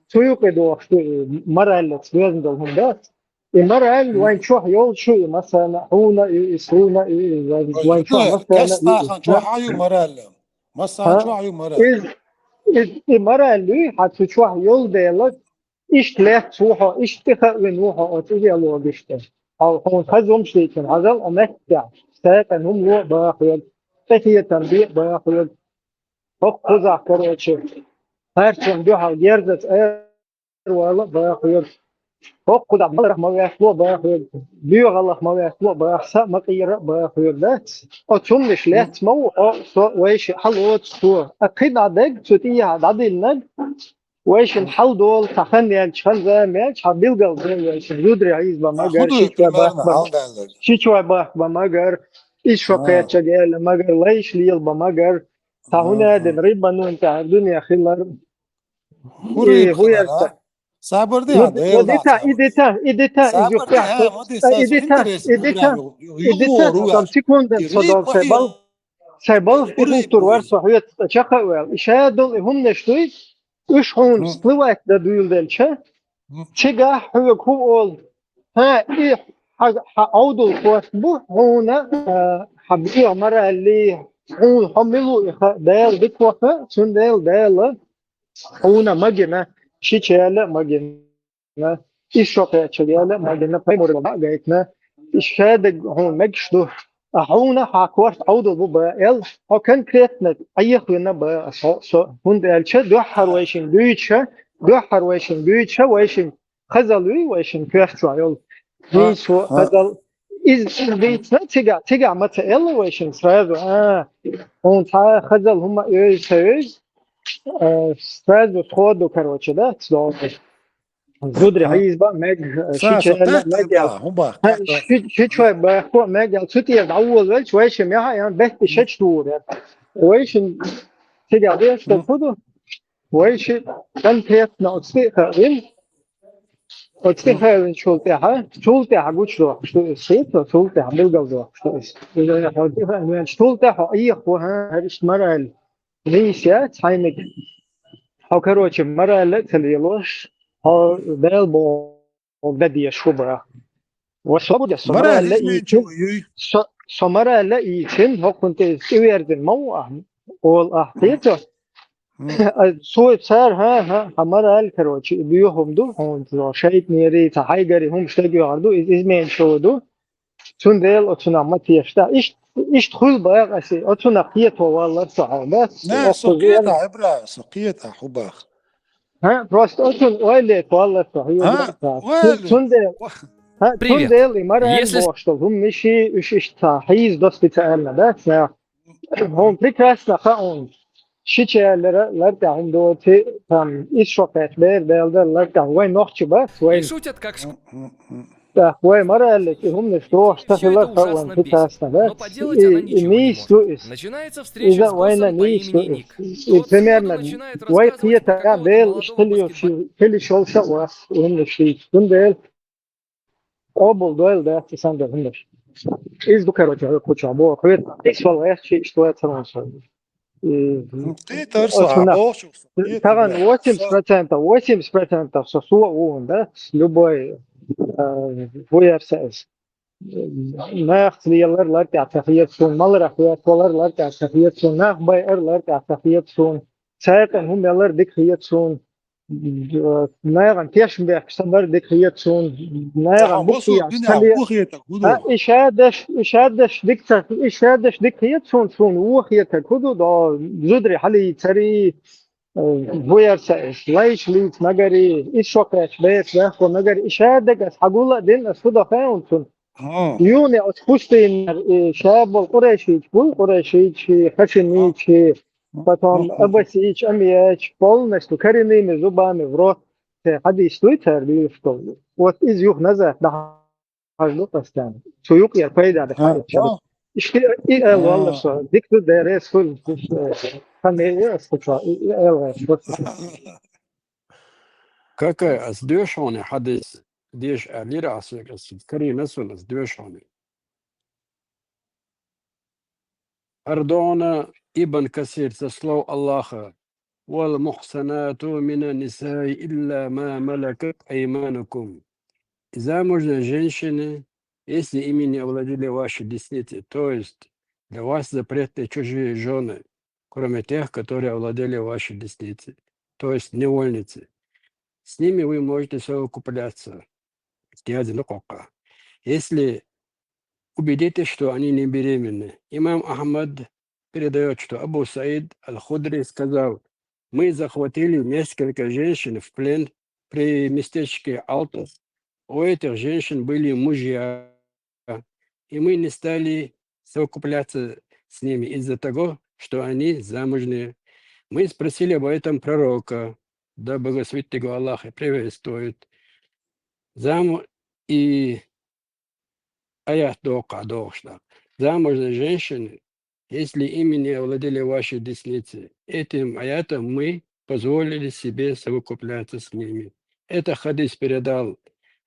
Цу юкъе дохуш ду, и мораллаца доьзна долу хӀума дац. И мораль вайн чохь йолчу, и массарна а, хьуна а ю, и суна а ю, и вайн, вайн чохь массарна а ю. Массарна чохь а ю мораль. Массарна чохь а ю мораль. Иза, иза, и мораль юй, хьан цу чохь йолу дела, иштта лаьцна ву хьо, иштта тӀехаъвина ву хьо оцу идеологишна. Хьо, хьуна хаза хӀумаш дийцина, хьажал, а меттехь, стайкъан хӀума ло а бахоьгу, къинхетам бе а бахоьгу. ХӀокху кхузахь, короче, харцонна дуьхьал герзаца аравала а бахоьгу. ХӀокху дӀа маларах ма ваьхло а баха хьоьга, боьхаллах ма ваьхло а баха, са а ма къера а баха хьоьга, дац? Оцу хӀуманаш лаьцна ма ву хьо, со вайша хьалоцу тхо. А кхин а дӀа дерг, цу тӀехьа дӀадиллинарг, вайшинна хьал долу цхьа хан яьлча, хан-зама яьлча, хьан билгал дойла вайшинна. Зударий хьийза бан ма гар, шичой бахка бан ма гар, шичой бахка бан ма гар, иза шо кхаьчча аьлла ма гар, лайш лела бан ма гар. Цхьа хӀун аьлла, рибанун тӀехь дуьне хилар. ХӀун яра ца? Сабар де, Дела, и дита, и дита, и дита, и юхтехь, и дита, и дита, и дита, там секунда, со дов, сай бал, сай бал, и хултур вар со хьоьца чакха а ваьлла. И шадолу и хӀуманаш дуй, уьш хьуна всплывать дан дуьйладелча, цигахь хьоьга хӀун олу? ХӀа, и хьан Ӏовдал хӀотта бу хьуна, хьан бегӀа мораль, хьуна хьо мила ву и хаа, Дала дика ваха, цундела Дала хьуна ма гина, шича яьлла а ма гина. Иза шо кхаьчча яьлла а ма гина, пайхамаран дӀа а гайтина, иза шадаг хьуна мегаш ду. А хьуна хьан корта Ӏовдал бу бан аьлла, хьо конкретно Ӏехавина бан ас хьо, со, хӀунда аьлча дуьххьара вайшинга дуьйцуша, дуьххьара вайшинга дуьйцуша, вайшинга хазалла юй вайшинна коьрта чохь йолу. Дуьйцу хазалла. Иза, иза дийцина цигахь, цигахь ма ца элла вайшинна сразу, а, хьуна цхьа а хазалла хӀума а оьзу ца оьзу, а, сразу схо ду, короче, да, ца догӀу. Зударий хьийза бан мега, шича яьлла мега аьлла. Ши-, шичой бахка а мега аьлла. Цу тӀера дӀаволавелча, вайшимма яхьа а ян бетта шечу духур яра. Вайшинна цигахь деш дан хӀун ду? Вайши конкретно оцу тӀе а хаавина, оцу тӀе хаавинчул тӀаьхьа, цул тӀаьхьа гучудоккхуш ду иза, шийтта, цул тӀаьхьа билгалдоккхуш ду иза. Иза хьо тӀе хаавинчу, цул тӀаьхьа хьо Ӏехаво, хӀа, хӀара иштта мораль нийса яц хьайниг. Хьо, короче, мораль а ца лелош, хьо Дала бохург дан дезаш хӀу бан. Ва со бу де, со мораль а ийцина, со, со мораль а ийцина, хӀокхунна тӀе иза тӀеверзина ма ву ахь, олу ахь, кхета? М. А, цо цара, хӀан, хӀан, хьан мораль, короче, и боьха хӀума ду, хьуна цо шайтӀанера, цхьа хьайгара хӀума стаг йохур ду, иза изменчо ду. Цундела оцунах ма теша. Иштта, иштта хуьлу баха аса, оцунах кхета валлар со хьо, да? Не, со кхета, Ибрахим, со кхета, хӀу баха. ХӀа, просто оцунна ойла лета валлар со, хьо, да? Ойла. Цундела, хӀа, цундела и мораль бохуш долу хӀума миши, уьш иштта хьийза до специально, да? Хьуна прекрасно хаьа хьуна. Шича яьллера лартӀехь хӀума доций, там, иза шо кхаьчча бер баьлла дара лартӀехь. Вай нохчий бац, вай. И шутят, как шк- ТӀаккха вай мораль а, и хӀуманаш дохуш ца хилар хаьа вайн прекрасно, да? И, и нийса ду иза. Иза вайна нийса ду иза. И примерно вай кхетарехь Дела иштта хила йолуш, хила йиш йолуш а вац, и хӀуманаш дийца. Цундела къобал дойла дац и санна долу хӀуманаш. Иза ду, короче, хӀара кху чохь боху. Хьоьца нийса вала гӀерташ иштта вац хьуна со. И, ну, кхетар со, хьуна бохучух со, кхетар тахана со. Восемьдесят процентов, восемьдесят процентов со, со а ву хьуна, да? Любой, а, ву яра сан иза. Нахаца лелар лартӀехь ца хета суна, маларах ваьхкалар лартӀехь ца хета суна, нах байар лартӀехь ца хета суна, цаькъан хӀума ялар дика хета суна. Нахана тешнабехкаш ца бар дика хета суна, нахана бухтехь ца ле-, а, и шадаш, и шадаш дика ца, и шадаш дика хета суна, суна вон хетарг хӀун ду, до зударий хьалийцарий, э, ву яра сан иза, лайш лийца магарий, иза шо кхаьчча бер баьхко магарий, и шадерг ас хьагул а дина, ас хӀу до хаьа хьуна цунна. Юхане оцу пустынера, и ша болу къурайшийча бу, къурайшийча, хашимийча, потом аббасийча, аммийча, полностью коренными зубами в рот. Те хьадис дуй цара дуьйцуш долу. Вот иза юха назад дахьаш ду постоянно. Цу юкъера пайда беш хьаэцча. Иштта и эл валла со. Дика ду, деррес хуьлу. Хан мега ас кхучо, и эл валла. Какая ас доьшу хьуна хьадис? Деша аьллера ас вегас, карийна суна ас доьшу хьуна. Пардона, Ибн Касир, со слов Аллаха: «والمحصنات من النساء إلا ما ملكت أيمانكم». И замужние женщины, если ими не овладели ваши десницы, то есть для вас запретны чужие жены, кроме тех, которые овладели ваши десницы, то есть невольницы. С ними вы можете совокупляться. Если убедитесь, что они не беременны. Имам Ахмад передаёт, что Абу Саид Аль-Худри сказал: «Мы захватили несколько женщин в плен при местечке Алтас, у этих женщин были мужья, и мы не стали совокупляться с ними из-за того, что они замужние. Мы спросили об этом пророка, да благословит его Аллах и приветствует. Заму и аят докъа докъушна. Замужние женщины, если ими не овладели ваши десницы, этим аятом мы позволили себе совокупляться с ними. Это хадис передал,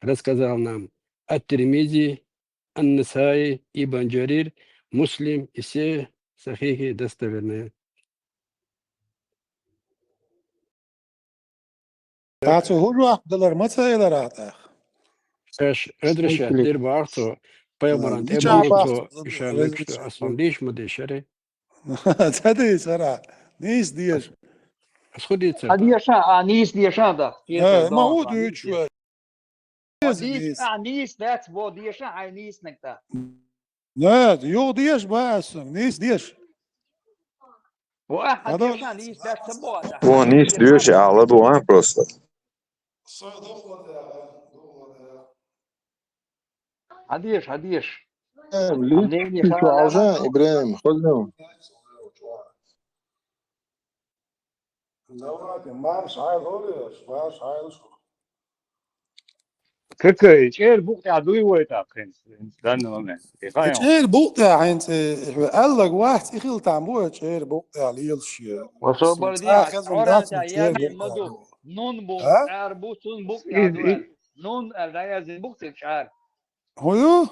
рассказал нам Ат-Тирмизи, Ан-Насаи, Ибн Джарир, Муслим, и все сахихи достоверные. Та цо хӀун жоп далар ма ца элара тӀаккха? Саш, разрешать дир бахцо, пайхамаран тӀе бахцо, иша мекшта аслан диш ма дешаре. Ца дий сара? Нийса деша. Ас ху дийцар? А деша, а нийса деша да. Э, ма хӀу дуьйцуш вай? Нийса, а, нийса дац, бо деша, хьай нийснаг да. Нет, юха деша ба ас, нийса деша. Во, а, а деша, нийса дац, ца бо, да. Во, нийса деша, ала ду, а, просто. Хьадеш, хьадеш. Э, а мнение личный хала, алжа, Ибрагим, хозлем. Давайте, марш, хьайл, хьайл, марш, хьайл, шу. Какой? ЧӀер букъ тӀа дуй вай тӀаккха хӀинца, в данный момент? Э, ЧӀер букъ тӀа хӀинца, э, аьлларг вац, и хила там бу, э, ЧӀер букъ тӀа лелаш, э. Освободи, цӀа хезна дац, ЧӀер букъ тӀа ду. Нун бу, а? ЧӀар бу, цун букъ тӀа ду. Нун, э, дӀаяздина букъ тӀа ЧӀар. ХӀун ю?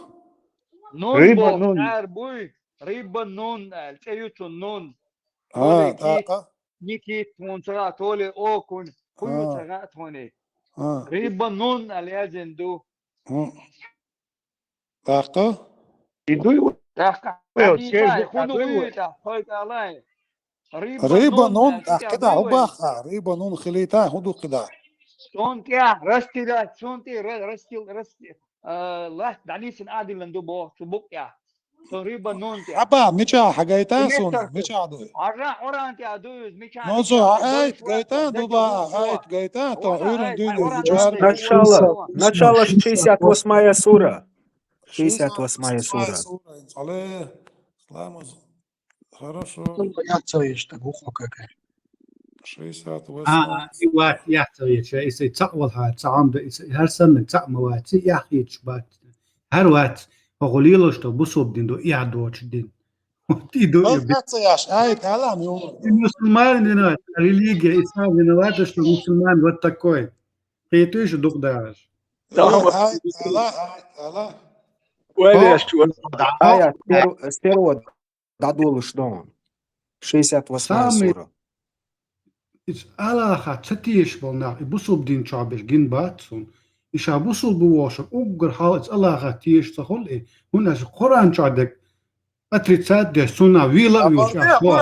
Нун боху цӀар буй, Риба Нун аьлла, цӀе ю цун Нун. А, Толе тӀаккха? Никит, тхуна ца хаьа, Толе Окунь, хӀун ю ца хаьа тхуна? А. Риба Нун аьлла яздина ду. ХӀун. ТӀаккха? И дуй у-, тӀаккха. Ой, хьан дийца, хӀун ду хӀун ю тӀаккха, хой тӀалай? Риба Нун, тӀаккха кхидӀа хӀун баха? Риба Нун хилийта, хӀун ду кхидӀа? Цун тӀехь растила, цун тӀе ра-, растил, расти-, а, латта дӀанисина адилан ду боху цу букъ тӀехь. Цу Риба Нун тӀехь. Хьаба, мичахь хьагайта суна, мичахь ду? Хьажа Къуръан тӀехь ду иза, мичахь? Ну, цу хьан айт гайта, дуба, айт гайта, то хьуьйран дуьйна. Начало, начало шестьдесят восьмая сура. Шестьдесят восьмая сура. Хорошо. Яц ца еш, так, ухо какая. Шестьдесят восьмая. А, а, и вац, яц ца еш, и сай цхьаъ валахьа, цхьа Ӏамда, и сай хӀара санна цхьаъ ма вац, и яхь ечуш бац. ХӀара вац, хӀокху лелош ду бусулба дин ду, эхь доцуш дин. Вот и ду. Хаза яц ца еш, ай, талам ю. И мусульман виноват, религия, ислам виноват, что мусульман вот такой. Кхетуй шу дукха дахьаш. Ай, ай, ала, ай, ала. Ой, хо-, веш, вот. Ай, ай, с первого дӀадолуш ду хьуна. Шестьдесят восьмая сура. Иза Аллахах ца тешаш болу нах, и бусулба дин чохь берш гина бац суна. И ша бусулба ву вовшар уггар хьалха иза Аллахах тешаш ца хуьлу и, хӀунда аьлча Къуръан чохь дерг отрицать деш, цунах вела а вуьйлуш, а, хьо.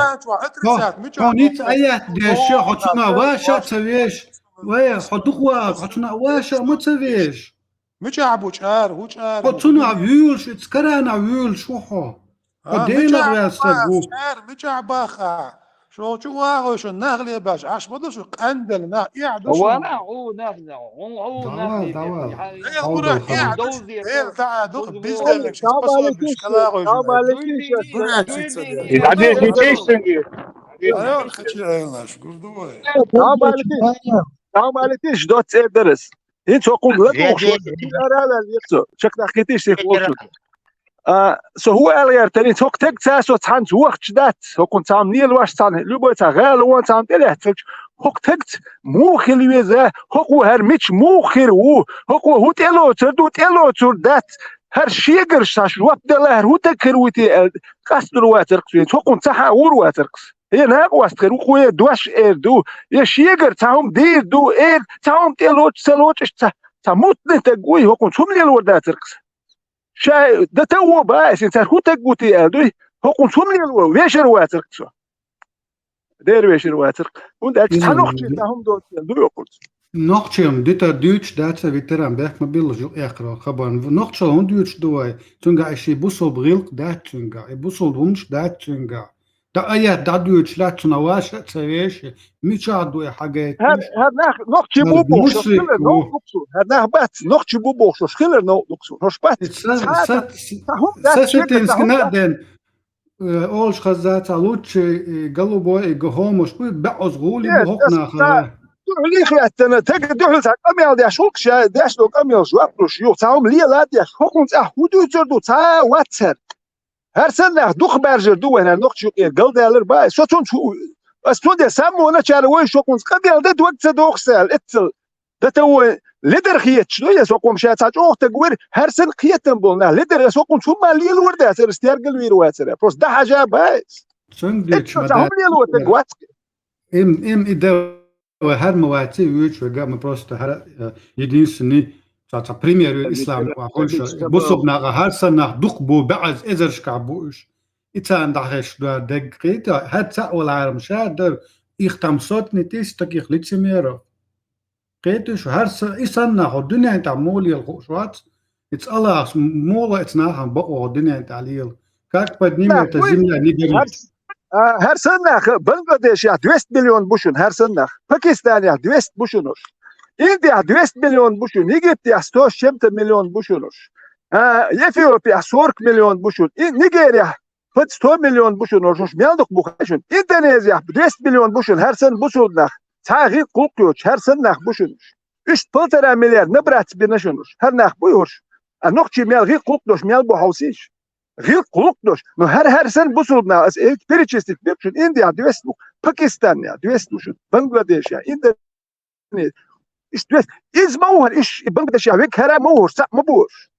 Хьо ницкъ аят деш, хьо цунах ваша а ца веш. Вай, хьо дукха ваха, хьо цунах ваша а ма ца веш. Мичахь бу чӀара, хӀу чӀара? Хьо цунах вуьйлуш, иза Коранах вуьйлуш ву хьо. Хьо Делах ваьлла стаг ву. ЧӀара мичахь баха? Шо чу вагӀой шун нах лебаш, Ӏаш ма ду шу къандала нах, эхь ду шу. Вана хьу нах, хьу, хьу нах. Давай, давай. Эл гура эхь ду, эл даа ду, безделлиг шу, способный шу, калагӀой шу. Гура чица де. Айо, хачи айлаш, гурдувай. Салам алейкум. Салам алейкум, доц эрдарас. ХӀинца хӀокхунна ладугӀуш вара, ара а ваьлла, лекхо, чекхдаккхийтийша, сих волчу. А, со хӀун аьлла гӀертара, хӀинца хӀокху тегца со цхьаьнца вахча дац, хӀокхунна цхьамма лелош цхьаьна, любой цхьа гӀала вон цхьамма тӀелаьцна, хӀокху тегца муха хила веза, хӀокхо хӀара мича муха хир ву, хӀокхо хӀун тӀелоцур ду, тӀелоцур дац, хӀара шегарш цхьа жоп дала, хӀара хӀун таг хир ву те аьлла, къастор вацаркх со, хӀинца хӀокхунна цхьа хьан вур вацаркх со. Я накъост хир ву, хӀокхо я дош эр ду, я шегара цхьа хӀума дийр ду, эр, цхьа хӀума тӀелоцу, ца лоцуш, цхьа, цхьа муттаниг таг вуй, хӀокхунца хӀума лелор дацаркх со. Ша дата а вон бан аса, цара хӀун таг ву те аьлла дуй, хӀокхунца хӀума лело, вешар вацаркх со. Дера вешар вацаркх. ХӀунда аьлча цхьа нохчи цхьа хӀума доцу аьлла дуй хӀокхунца. Нохчем дитар дуьйцуш дац, ветеран, бехк ма биллалаш юкъ эккхарал хабарна. Нохчо хӀунда дуьйцуш ду вай? Цуьнгахь и шен бусулба гӀиллакх дац цуьнгахь, и бусулба хӀуманаш дац цуьнгахь. Да аят дӀадуьйчу лаьцна ваша а ца веши, мичахь ду и хьагайташ? ХӀара нах нохчий бу бохуш, хилар новкъа дукха суна. ХӀара нах бац, нохчий бу бохуш, хилар новкъа дукха суна. Хьош бац. Сосетинский на ден, олуш хазза ца лучший, голубой и гохомуш бу, баьӀоза гӀулий бу хӀокху нахала. Дуьхьал хӀоьттина, тега дуьхьал цхьа къамел деш, хӀулкхаш деш долу къамел жоп луш, юха цхьа хӀума лела а деш, хӀокхунца ахь хӀун дуьйцур ду, цхьа а ваццара. ХӀара санна нах дукха баьржар ду вайн, хӀара нохчий юкъера галдалар баьй. Со цунца хӀу-, ас цундела саммо начара вай шо кхунца къамел дан дог ца дохуш аьлла, эццал. Дан тан вай ледар хеташ ду, я со кху-м ша цхьа чӀогӀа таг вира, хӀара санна кхетам болу нах ледар, ас хӀокхунца хӀумма лелор дац, ас тергал вийр вацара. Просто дан хьажа баьй. Цуьнга дуьйцуш ма дац. Хьума лело таг вац. Им, им и дан Вай хӀара ма вац и вуьйцу вайга, ма просто хӀара, э, единственный, цхьа, цхьа пример ю ислам, бусулба наха хӀара санна нах дукха бу, баьӀаза эзаршкахь бу уьш. И царна дӀахезаш дуьйцу дерг кхета, хӀара цхьаъ вала хьарам ша дара, их там сотни тысяч таких лицемеров. Кхетий шу, хӀара са-, и санна нах хӀокху дуьнен тӀехь муха лела хууш вац, и цкъа лахахь муха лаьа цу нахана бакъо хӀокху дуьнен тӀехь лела. Как поднимется земля, не горит. А, хӀара санна нах Бангладешехь двести миллион бу шуна, хӀара санна нах. Пакистанехь двести бу шуна уьш. Индехь двести миллион бу шуна, Египтехь сто с чем-то миллион бу шуна уьш. А, Эфиопехь сорок миллион бу шуна. И Нигерехь под сто миллион бу шуна уьш, уьш мел дукха бу хаьий шуна. Индонезехь двести миллион бу шуна, хӀара санна бусулба нах. Цхьа а гӀиллакх-гӀуллакх йоцуш, хӀара санна нах бу шуна уьш. Уьш полтора миллиард набраться бина шуна уьш. ХӀара нах буй хӀорш. А нохчий мел гӀиллакх-гӀуллакх йоцуш мел бу хьовсийша. ГӀиллакх-гӀуллакх йоцуш. Ну, хӀара, хӀара санна бусулба нах, ас э, перечислить беш шуна, Индехь двести бу, Пакистанехь двести бу шуна, Бангладешехь, Индонезия. Иш двести. Иза ма ву хӀара, иш, и Бангладешехь вега хӀара ма ву хӀорш, цхьаъ ма бу хӀорш.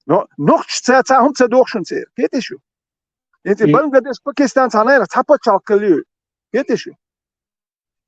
Но нохчаша цхьа хӀума ца доху шуна церан. Кхетий шу? ХӀинца и Бангладеш, Пакистан цхьа найрах цхьа пачхьалкх хила ю. Кхетий шу?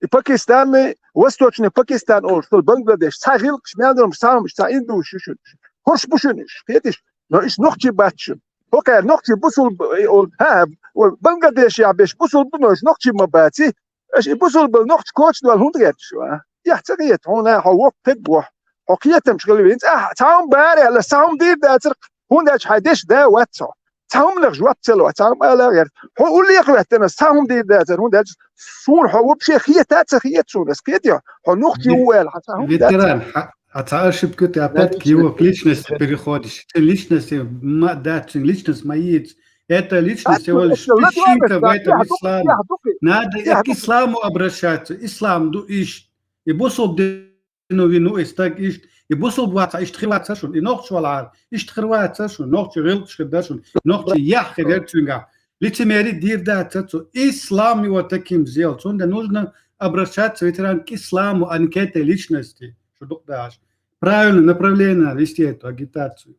И Пакистанный, Восточный Пакистан олуш долу Бангладеш, цхьа гӀиллакхаш мел долуш, цхьа хӀумаш, цхьа индуш ю шуна. ХӀорш бу шуна уьш, кхетий шу? Но уьш нохчий бац шуна. ХӀокхара нохчий бусулба, э, олу, хӀа, хӀа, Бангладешехь беш бусулба, но уьш нохчий ма баций. Аша и бусулба нохчий коча дол хӀунда гӀерташ ву, а? Эхь ца хета, хьуна хьо воккха таг ву. Хьо кхетамаш хила веза. Ахь цхьа хӀума бара аьлла, цхьа хӀума дийр дацара, хӀунда аьлча хьайн дешан да вац хьо. Цхьа хӀуманах жоп ца ло, цхьа хӀума ала гӀерта. Хьо уллехь а веттина, цхьа хӀума дийр дацара, хӀунда аьлча суна хьо вообще хета а ца хета суна, ас кхетий хьо, хьо нохчий ву аьлла, хьан цхьа хӀума дац. Ветеран, хьа-, хьан цхьа ошибка ю, ты опять к его к личности переходишь. Цуьнан личности ма дац, цуьнан личность ма йийца. Эта личность всего лишь песчинка в этом исламе. Надо к исламу обращаться. Ислам ду иштта. И бусулба дин ву вина ву и стаг иштта. И бусулба вацахь иштта хир вац шуна. И нохчи валахьара иштта хир вац шуна. Нохчи гӀиллакхаш хир дара шуна. Нохчи яхь хир яра цуьнгахь. Лицемери дийр дац цо. Ислам его таким сделал. Цундела нужно обращаться, ветеран, к исламу, а не к этой личности. Шу дукха дахьаш. Правильное направление вести эту агитацию.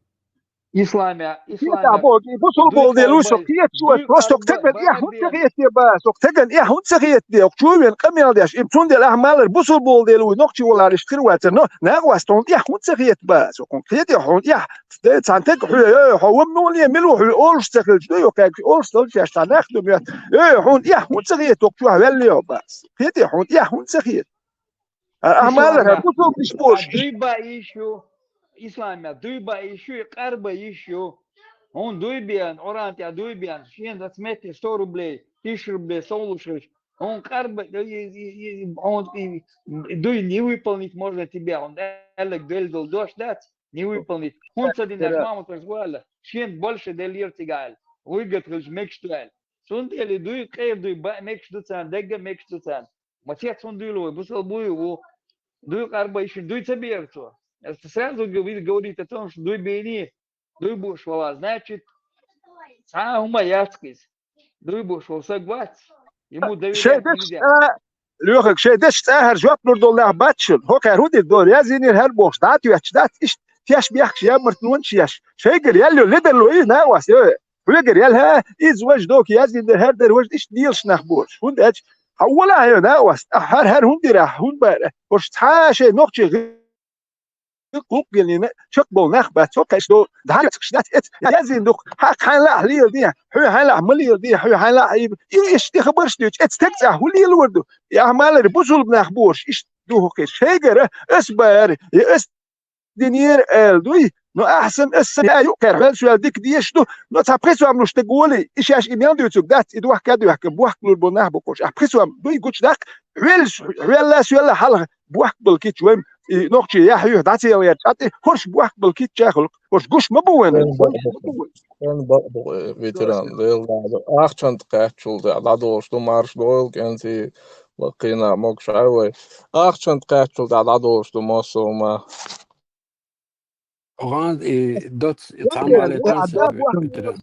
Исламе, исламе. Бог, и бусулба болу дела ву со кхеташ ву, просто хӀокху тагана эхь хӀунда ца хетаде бац, хӀокху тагана эхь хӀунда ца хетаде, хӀокху чу вен къамел деш, и цундела ахь малар бусулба болу дела ву, нохчи валар иштта хир вацара, но накъост хьуна эхь хӀунда ца хета бац, хьуна кхетий хьуна эхь, цхьана таг хьоьга, э, хьо вамнуне мила ву хьоьга олуш ца хилча, ду, йо, кхаьг, олуш ца хилча, цхьа нах ду моьтту, э, хьуна эхь хӀунда ца хета, хӀокху чохь ваьлла йо бац, кхетий хьуна эхь хӀунда ца хета. Ахьа малар, хӀара бусулба иштта бохуш. Дуй бан йиш ю, исламехь дуй бан йиш ю, и къарба йиш ю. ХӀунда дуй бен, Къуръан тӀехь дуй бен, шена дац метте сто рублей, тысяча рублей, сов луш хилча. ХӀунда къарба, и, и, и, хӀунда и, и дуй не выполнить можно тебе, хӀунда аьлларг делла долу дош дац, не выполнить. ХӀунда ца дина, Мамуташ ву аьлла, шена больше деллера цигахь аьлла, выгода хилча мегаш ду аьлла. Цундела и дуй, къера дуй бан мегаш ду царна, дегга мегаш ду царна. Ма цец хӀунда дуьйлу вай, бусалба вуй ву. Дуй къарба йиш ю, дуй ца бера цо. Это сразу говорит о том, что дуй бийний, дуй бууш вала, значит, цхьа а хӀума яц иза. Дуй бууш волу саг вац. Ему доверять нельзя. Лоьхаг, шайн дешан цӀахьара жоп лур долу нах бац шуна. ХӀокхара хӀун дийр дора, яздинера хӀара бохуш, дӀа а тоьттуш дац, иштта теш бехкаш ямартлонаш еш. Шайгара ял йо, ледарло и накъост, йо. Хьоьгара ял хӀа, иза важа дока яздинера хӀара дара важа, иштта лелаш нах бохуш. ХӀунда аьлча, хьан вала хьайо накъост, ахьа хӀара, хӀара хӀунда дира, хӀунда бара? ХӀорш цхьа а шайн нохчий гӀи-, гӀуллакх геллина, чекхболу нах бац, цо кхаьчна долу, дӀа а ца кхаьчна дац, эца яздина ду-кх, хьакха хьайн лаахь леладе, хьоьга хьайн лаахь ма леладе, хьоьга хьайн лаахь ийба. И иштта тӀе хабарш дуьйцу, эца теган цӀахь хӀун лелор ду? И ахьа малар бусалба нах бохуш, иштта ду хӀокхуьнца. Шайгара ас бара, я ас динера аьлла дуй, Ну, ахьа санна, ас санна а юкъера хьоьлла-соьлла дика дезаш ду, но цхьа пхи сом луш дерг волий, и шаьш и мел дуьйцург дац, и дохка а доьхка, бохкалур бу нах бу кхуш. Ахьа пхи сом дуй гучадаккха, хьоьллас-, хьоьлла-соьлла хьалха бохкабала кийча вайна, и нохчий яхь юьхь дӀа ца ялгӀерча, атӀи хӀорш бохкабала кийча а хилла, хӀорш гуш ма бу вайна. Эн бакъ бу, эн бакъ бу, э, ветеран, Дела дала. Ахчанца кхаьччул тӀехьа дӀадолуш ду, марша дойла, кӀентий, лакхийна могуш Ӏа вай. Ахчанца кхаьччул тӀехьа дӀадолуш ду массо а хӀума. Охан и доц, и цхьа мала тан сетара.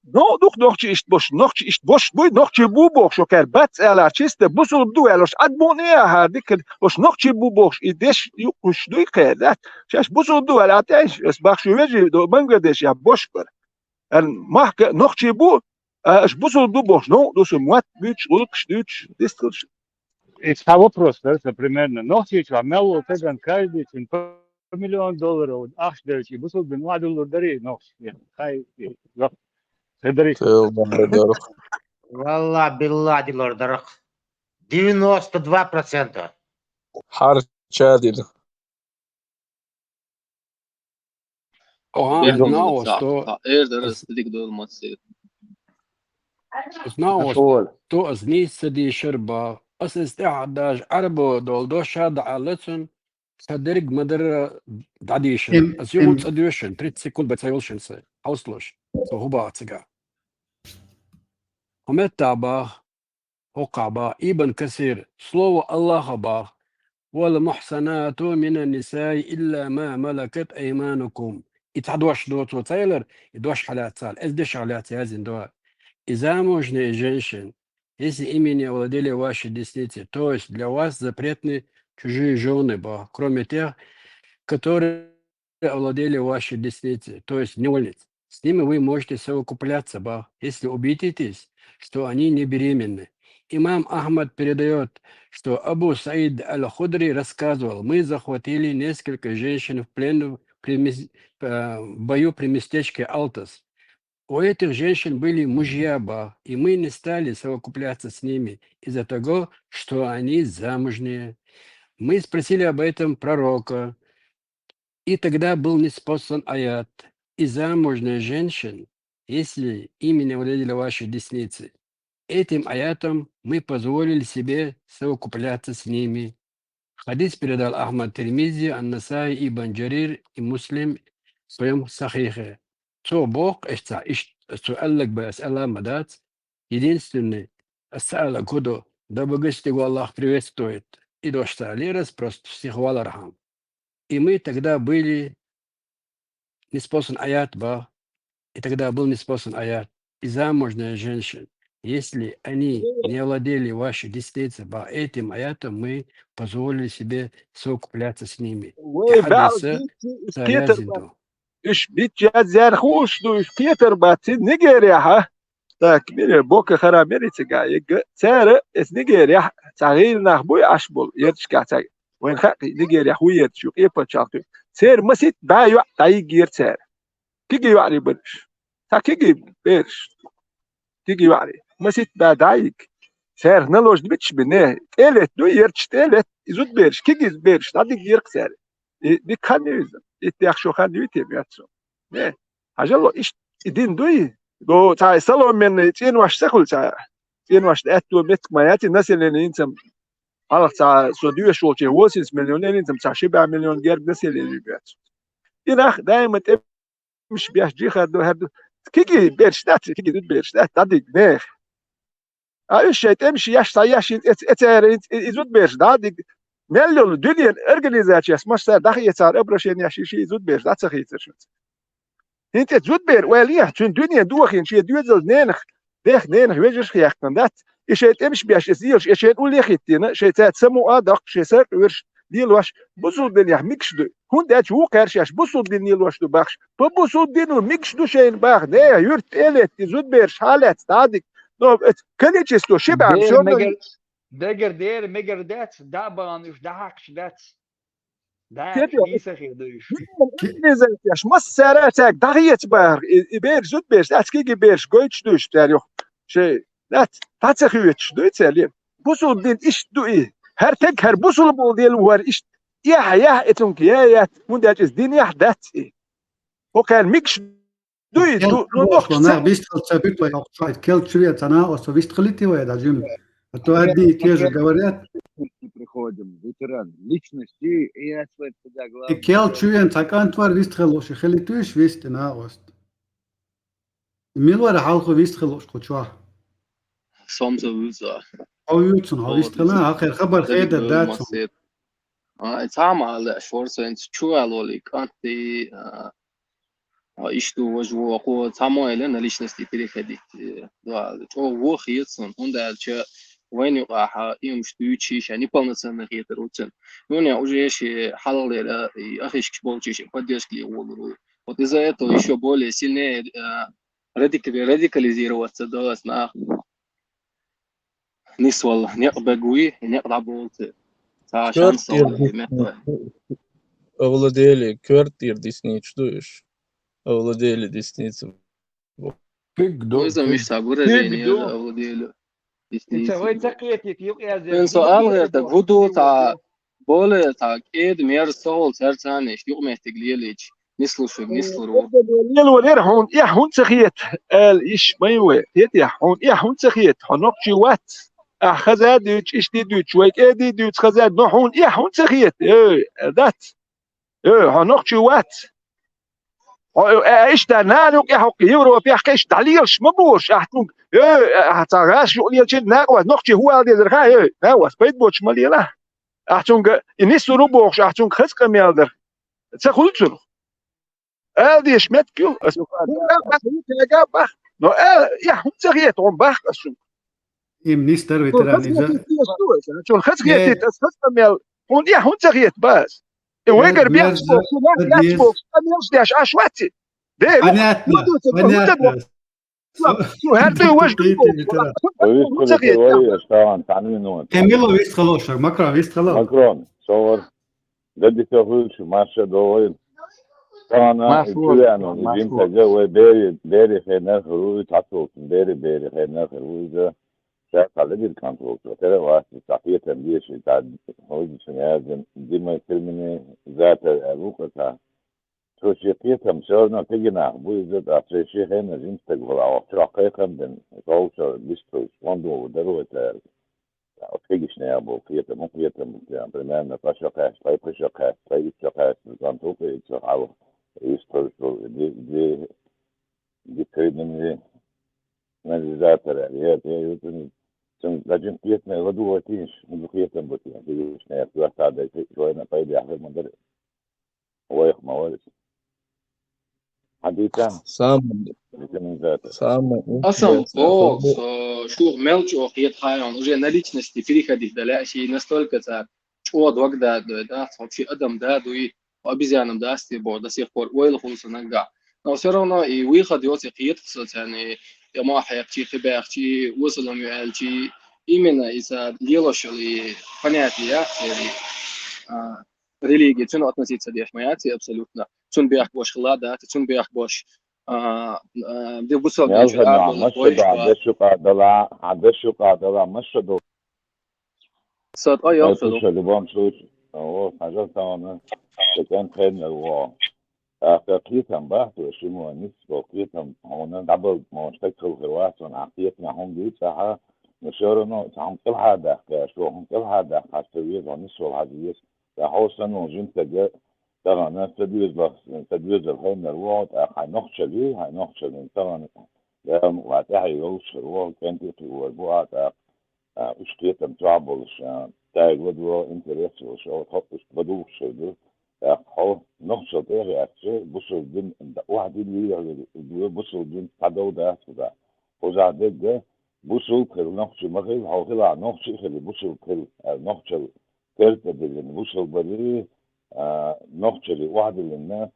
Ну, дукха нохчий иштта бош, нохчий иштта бош буй, нохчий бу бохуш, окхер бац аьлла, чисто бусулба ду аьлла, ош Ӏад мукъане а хьардиккхина, ош нохчий бу бохуш, и деш юкъуш дуй кхер, да? Шаьш бусулба ду аьлла, тӀаьш, ас бахшу вежи, до Бангладеш я бош бар. Ан махка нохчий бу, а, аш бусулба ду бохуш, ну, ду су мотт буьйцуш, гӀуллакхаш дуьйцуш, дистхилш. И цхьа вопрос, да, примерно. Нохчийчохь мел волу стаган каждый цуьнан по миллион долларов ахча делча, и бусулба дин ладугӀур дарий нохчий? Хай, и, йо, хир дарий? Тел бахьа дарх. Валла, билла, дилур дарх. Девяносто два процента. Хьарча дина. Оха, Эр ас нагӀо долу сто, а, эр дара ас ас дика долу массер. Ас нагӀо Ас ас олу. То ас нийса ца дийшар бах. Ас ас тӀехь даже Ӏарбо долу дош ша дӀаалла цунна, ша дерг ма-дарра дӀадийшар. Ин, Ас юхур ин. цӀа доьшуш, тридцать секунд бен ца йолуш сан. Хьовсалуш. Со хӀу бах цига. Хьо меттахь бах. ХӀокхахь бах Ибн Касир, слово Аллаха бах: «Вал мухсанату минан нисаи илла ма малакат айманукум». И цхьа дош доцо ца елар, и дош хьалаьццал, эс дешах лаьцна яздина до. И замужняя женщина, если ими не овладели ваши десницы, то есть для вас запретны чужие жены, бах, кроме тех, которые овладели ваши десницы, то есть невольниц. С ними вы можете совокупляться, бах, если убедитесь, что они не беременны. Имам Ахмад передаёт, что Абу Саид аль-Худри рассказывал: «Мы захватили несколько женщин в плен в, при мес-, э, в бою при местечке Алтас. У этих женщин были мужья, бах, и мы не стали совокупляться с ними из-за того, что они замужние. Мы спросили об этом пророка, и тогда был ниспослан аят: и замужняя женщин, если ими не овладели ваши десницы. Этим аятом мы позволили себе совокупляться с ними». Хадис передал Ахмад, Тирмизи, Ан-Насаи, Ибн Джарир и Муслим в своём Сахихе. Цо боху, аш ца иш-, цо аллаг бай, ас алла ма дац. Единственный, ас ца аллаг хӀу ду, да богостигу Аллах приветствует. И дош ца лерас просто всех валархьам. И мы тогда были ниспослан аят, бах. И тогда был ниспослан аят. И замужняя женщина, если они не овладели ваши десницы, бах, этим аятом мы позволили себе совокупляться с ними. Вай, И хадиса баъ, ца язин ду. Уьш бичча язъяьр хууш ду, уьш кхетар бац, Нигерияхьа. Так, мира, Боко Харам мира цига, егга. Цара, эс Нигерияхь, цхьа гӀийла нах буй Ӏаш болу, ерчка цхьа. Вайн хаьа, Нигерияхь ву ерчу, ю, къепачалх ю. Церан масит бӀе йоӀ дӀайиггера цара. Киги йоӀарий бараш. Цхьа киги бераш. Киги йоӀарий. Масит бӀе дӀайиг. Церах наложни бича бина. ТӀелет ду, ерчу тӀелет. И зудбераш, киги бераш, дӀадиггера цара. И дика хан ю иза. И тӀех шо хан ю те, моьтту со. Не. Хьажало, иштта и дин дуй? До цхьа саломенный цӀенош ца хуьлу цхьа. ЦӀеношна аьтту меттиг ма яц, и население йинцам. Хьалха цхьа со доьшуш волче восемьдесят миллион, йинцам цхьа ши бӀе миллион герга население моьтту. И нах даима тӀе тӀемаш беш, джихад ду, хӀара ду. Киги берш дац, киги зудберш дац, дӀадигна нехан. А уьш шайн тӀемаш еш, схьаеш, хӀинца эц-, эцара, хӀинца и, и зудберш дӀадигна. Мел йолу дуьненан организацияс массара дӀахецара обращение еш, и ши зудберш дӀа ца хийцара шуьца. ХӀинца эц зудбер, ойла ехьа, цуьнан дуьне дохийна шен доьзалш ненах, дех ненах вежарш а хехкана дац. И шайн тӀемаш беш, эс лелаш, и шайн улле а хӀиттийна, шайн цаьрца самукъа а доккхуш, шайн саркъа верш лелош, бусулба динехь мегаш ду. ХӀунда аьлча вукхара шаьш бусулба дин лелош ду бахаш. По бусулба дино мегаш ду шайна баха. Не, юьртан тӀе а летта, и зудберш хьалаьцна дӀадигна. Но эц количество ши бӀе Дера всё равно мегар, дагар дера мегар дац, дӀа а бахана уьш дӀахьакхаш дац. Да, Кепе. Нийса хир ду уьш. Организацияш массара а цаьрга дӀахеца бахар. И, и бераш зудберш, аьцкиги бераш гойтуш дуьйш цара юха. Шей, дац, дӀа ца хоьцуш дуй цара ле. Бусулба дин иштта ду и. ХӀара тег, хӀара бусулба волу дела ву хӀара иштта. яхь, яхь, и цунга я, яц, хӀунда аьлча иза дин яхь дац и. Хьо кхаьр микаш дуй, ду, ду, нохча ца. Нах вистхила ца буьту вай, хьо чохь кел чу вен ца накъост, вистхилийтий вай, да, жимма. А то одни и те же говорят. Приходим, ветеран, личности, и я свой всегда главный. И кел чу вен цхьа кӀант вар вистхила луш, хилийтуьйш вист и накъост. Мила вара хьалха вистхила луш кху чохь? Со-м ца вуьйцу. Хьо вуьйцу, хьо вистхила, хьан хабар хедар дац. А, цхьа ма аьлла, шорсенца чу валолий, кӀант и, а, а, иштта вож воху, цхьа ма аьлла, на личности переходить, э, да, чӀогӀа воху хета суна, хӀунда аьлча вайна юкъахь иймаш дуьйцуш, ша неполноценный хетар ву цуьнан. Нуна уже ши хьалхалера, и ахишкаш болчу ши поддержка ле волур ву. Вот из-за этого ещё более сильнее, э, радика-, радикализироваться до нас нах. Нисвала некъ бегуй, некъ дӀаболу те. Ца шанс овладели, коьртера десницу ду уьш. Овладели десницу. Фиг ду, вайзам фиг. Виш ца выражение овладели десницу. Ца вай ца кхетийта, юкъ яздеш. Эн со алгӀертаг, хӀу ду цхьа, боле цхьа, кӀеда мерза ца волу цаьрца цхьаьна, юкъаметтиг лелийча, нислушиг, нислур ву. Лело лера хьуна, эхь хӀунда ца хета, аьлла, иш май вай, хетехь, хьуна эхь хӀунда ца хета, хьо нохчий вац. Ахь хаза а дуьйцуш, иштта а дуьйцуш, вай кӀеда а дуьйцу хаза а, но хьуна эхь хӀунда ца хета, эй, аьлла дац. Э, хьо нохчий вац. Хьо, э, э, иштта нана юкъа хьокху Европехь кхиш дӀалелаш ма бохуш, ахь цунга, э, э, ахь цхьа гӀаш юкъа лелча накъа вац, нохчий хӀу ала дезара хаьа, э, накъа вац, пайда боцуш ма лела. Ахь цунга и нисур ву бохуш, ахь цунга хаза къамел дара. Ца хуьлу цунах. Ала дезаш меттиг ю, ас хӀунда а бах, хӀунда а бах. Но ала, я хӀунда ца хета, хьуна бах ас цунга. Им нисдар ветеран иза. Чун хаза хетийта, ас хаза къамел, хьуна я хӀунда ца хета, бах ас. И вайгара бехк бохуш, шу нах яц бохуш, къамелаш деш Ӏаш вац и. Де, понятно, понятно. Шу хӀара дуй важа дуй бохуш, хӀунда ца хета? Кхин мила вистхало шаг, Макрон вистхало? Макрон, со вара. Дан дика хуьлуш, марша догӀийла. Тахана и чу веана, и жимтага вай бери, бери хенар хир ву, и цхьаццалц бери, бери хенар хир ву иза. Ша цхьа ледира кӀант волчо, тера вац, цхьа кхетам дезаш, и цхьа хӀуьйзучун яздина, демократизатор аьлла ву-кх цхьа. Цо шен кхетам, всё равно кегий нах бу иза, ткъа цо шен хенан жима стаг вала, оха чохь кхайкхам бина, товчо бистхуьлуш, вандо ву дарой цара. Оцу кегийчу нехан болу кхетам, хӀун кхетам бу, примерно, ткъа шо кхаьчча, ткъа пхи шо кхаьчча, ткъа итт шо кхаьчча, кӀант ву-кх и, цо хьалха, иза тхуьлуш долу, ди-, ди-, дисциплинаризатор аьлла, я, я, я, цуьнан, цуьнан жима кхетаме ладугӀуьйтийша, хӀунда кхетам бу цуьнан, кегийчу нехан коьрта дайта, шайна пайдехь хир ма дара. Вайх ма вара иза. Хьан дийцан? Самый. Витаминизатор. Самый. Асан интересный. О, со, шух мел чӀогӀа хета хьайна, уже на личности переходить дале, ши настолько цара чӀогӀа дог да, да, да, вообще адам да, дуй, обезьянам дац те боху, до сих пор ойла хуьлу сан наггахь. Но всё равно и выход йоцу, и кхетах со царна, и, и ма хьекхчи, кхин баьхчи, осалам ю аьлчи, именно и ца лелош йолу и понятие, церан, а, религия, цуьнан относиться деш ма яц и абсолютно. Цуьнан бехк бош хила а дац, цуьнан бехк бош, а, а, де бусалба деш а, мел хӀара маша догӀа, хьан деш юкъа дала, хьан деш юкъа дала, маша догӀа. Сан ткъа йоккхуш ду. Любом случае, вот, хьажал тахана, секунд хеннара вогӀу. ТӀаккха кхетам бахьа, Шимон, нисбо кхетам, хьуна дӀабалда, ма стаг хила хир вац, хьуна ахь кхетамехь хӀума дуьйцу ахьа, но всё равно, цхьа хӀума кӀелхьардаьккха, шо хӀума кӀелхьардаьккха, хьан ца веза, хьо нисвала хьажа веза, ткъа хьо санна жима стаг, тахана ца доьзалах, ца доьзал хеннара вогӀу, тӀаккха хьайн нохчалла ю, хьайн нохчалла тахана, Дала мукъ лахь, тӀаьхье йолуш хир ву, кӀентий кхиор бу а, тӀаккха, а, уьш кхетам чохь болуш, а, тайга ладогӀа интерес йолуш, а, хӀокху уьш бадугӀуш хир ду. ТӀаккха хьо нохчалла тӀе а гӀерташ, бусалба дин, охьадилла вийр, бусалба дин цхьа дов дац хӀокху. Кхузахь дерг, бусалба хила нохчи ма хила, хьо хилахь нохчи а хила, бусалба хила, аьлла, нохчалла керта а диллина, бусалба барий, а, нохчаллий охьадиллина,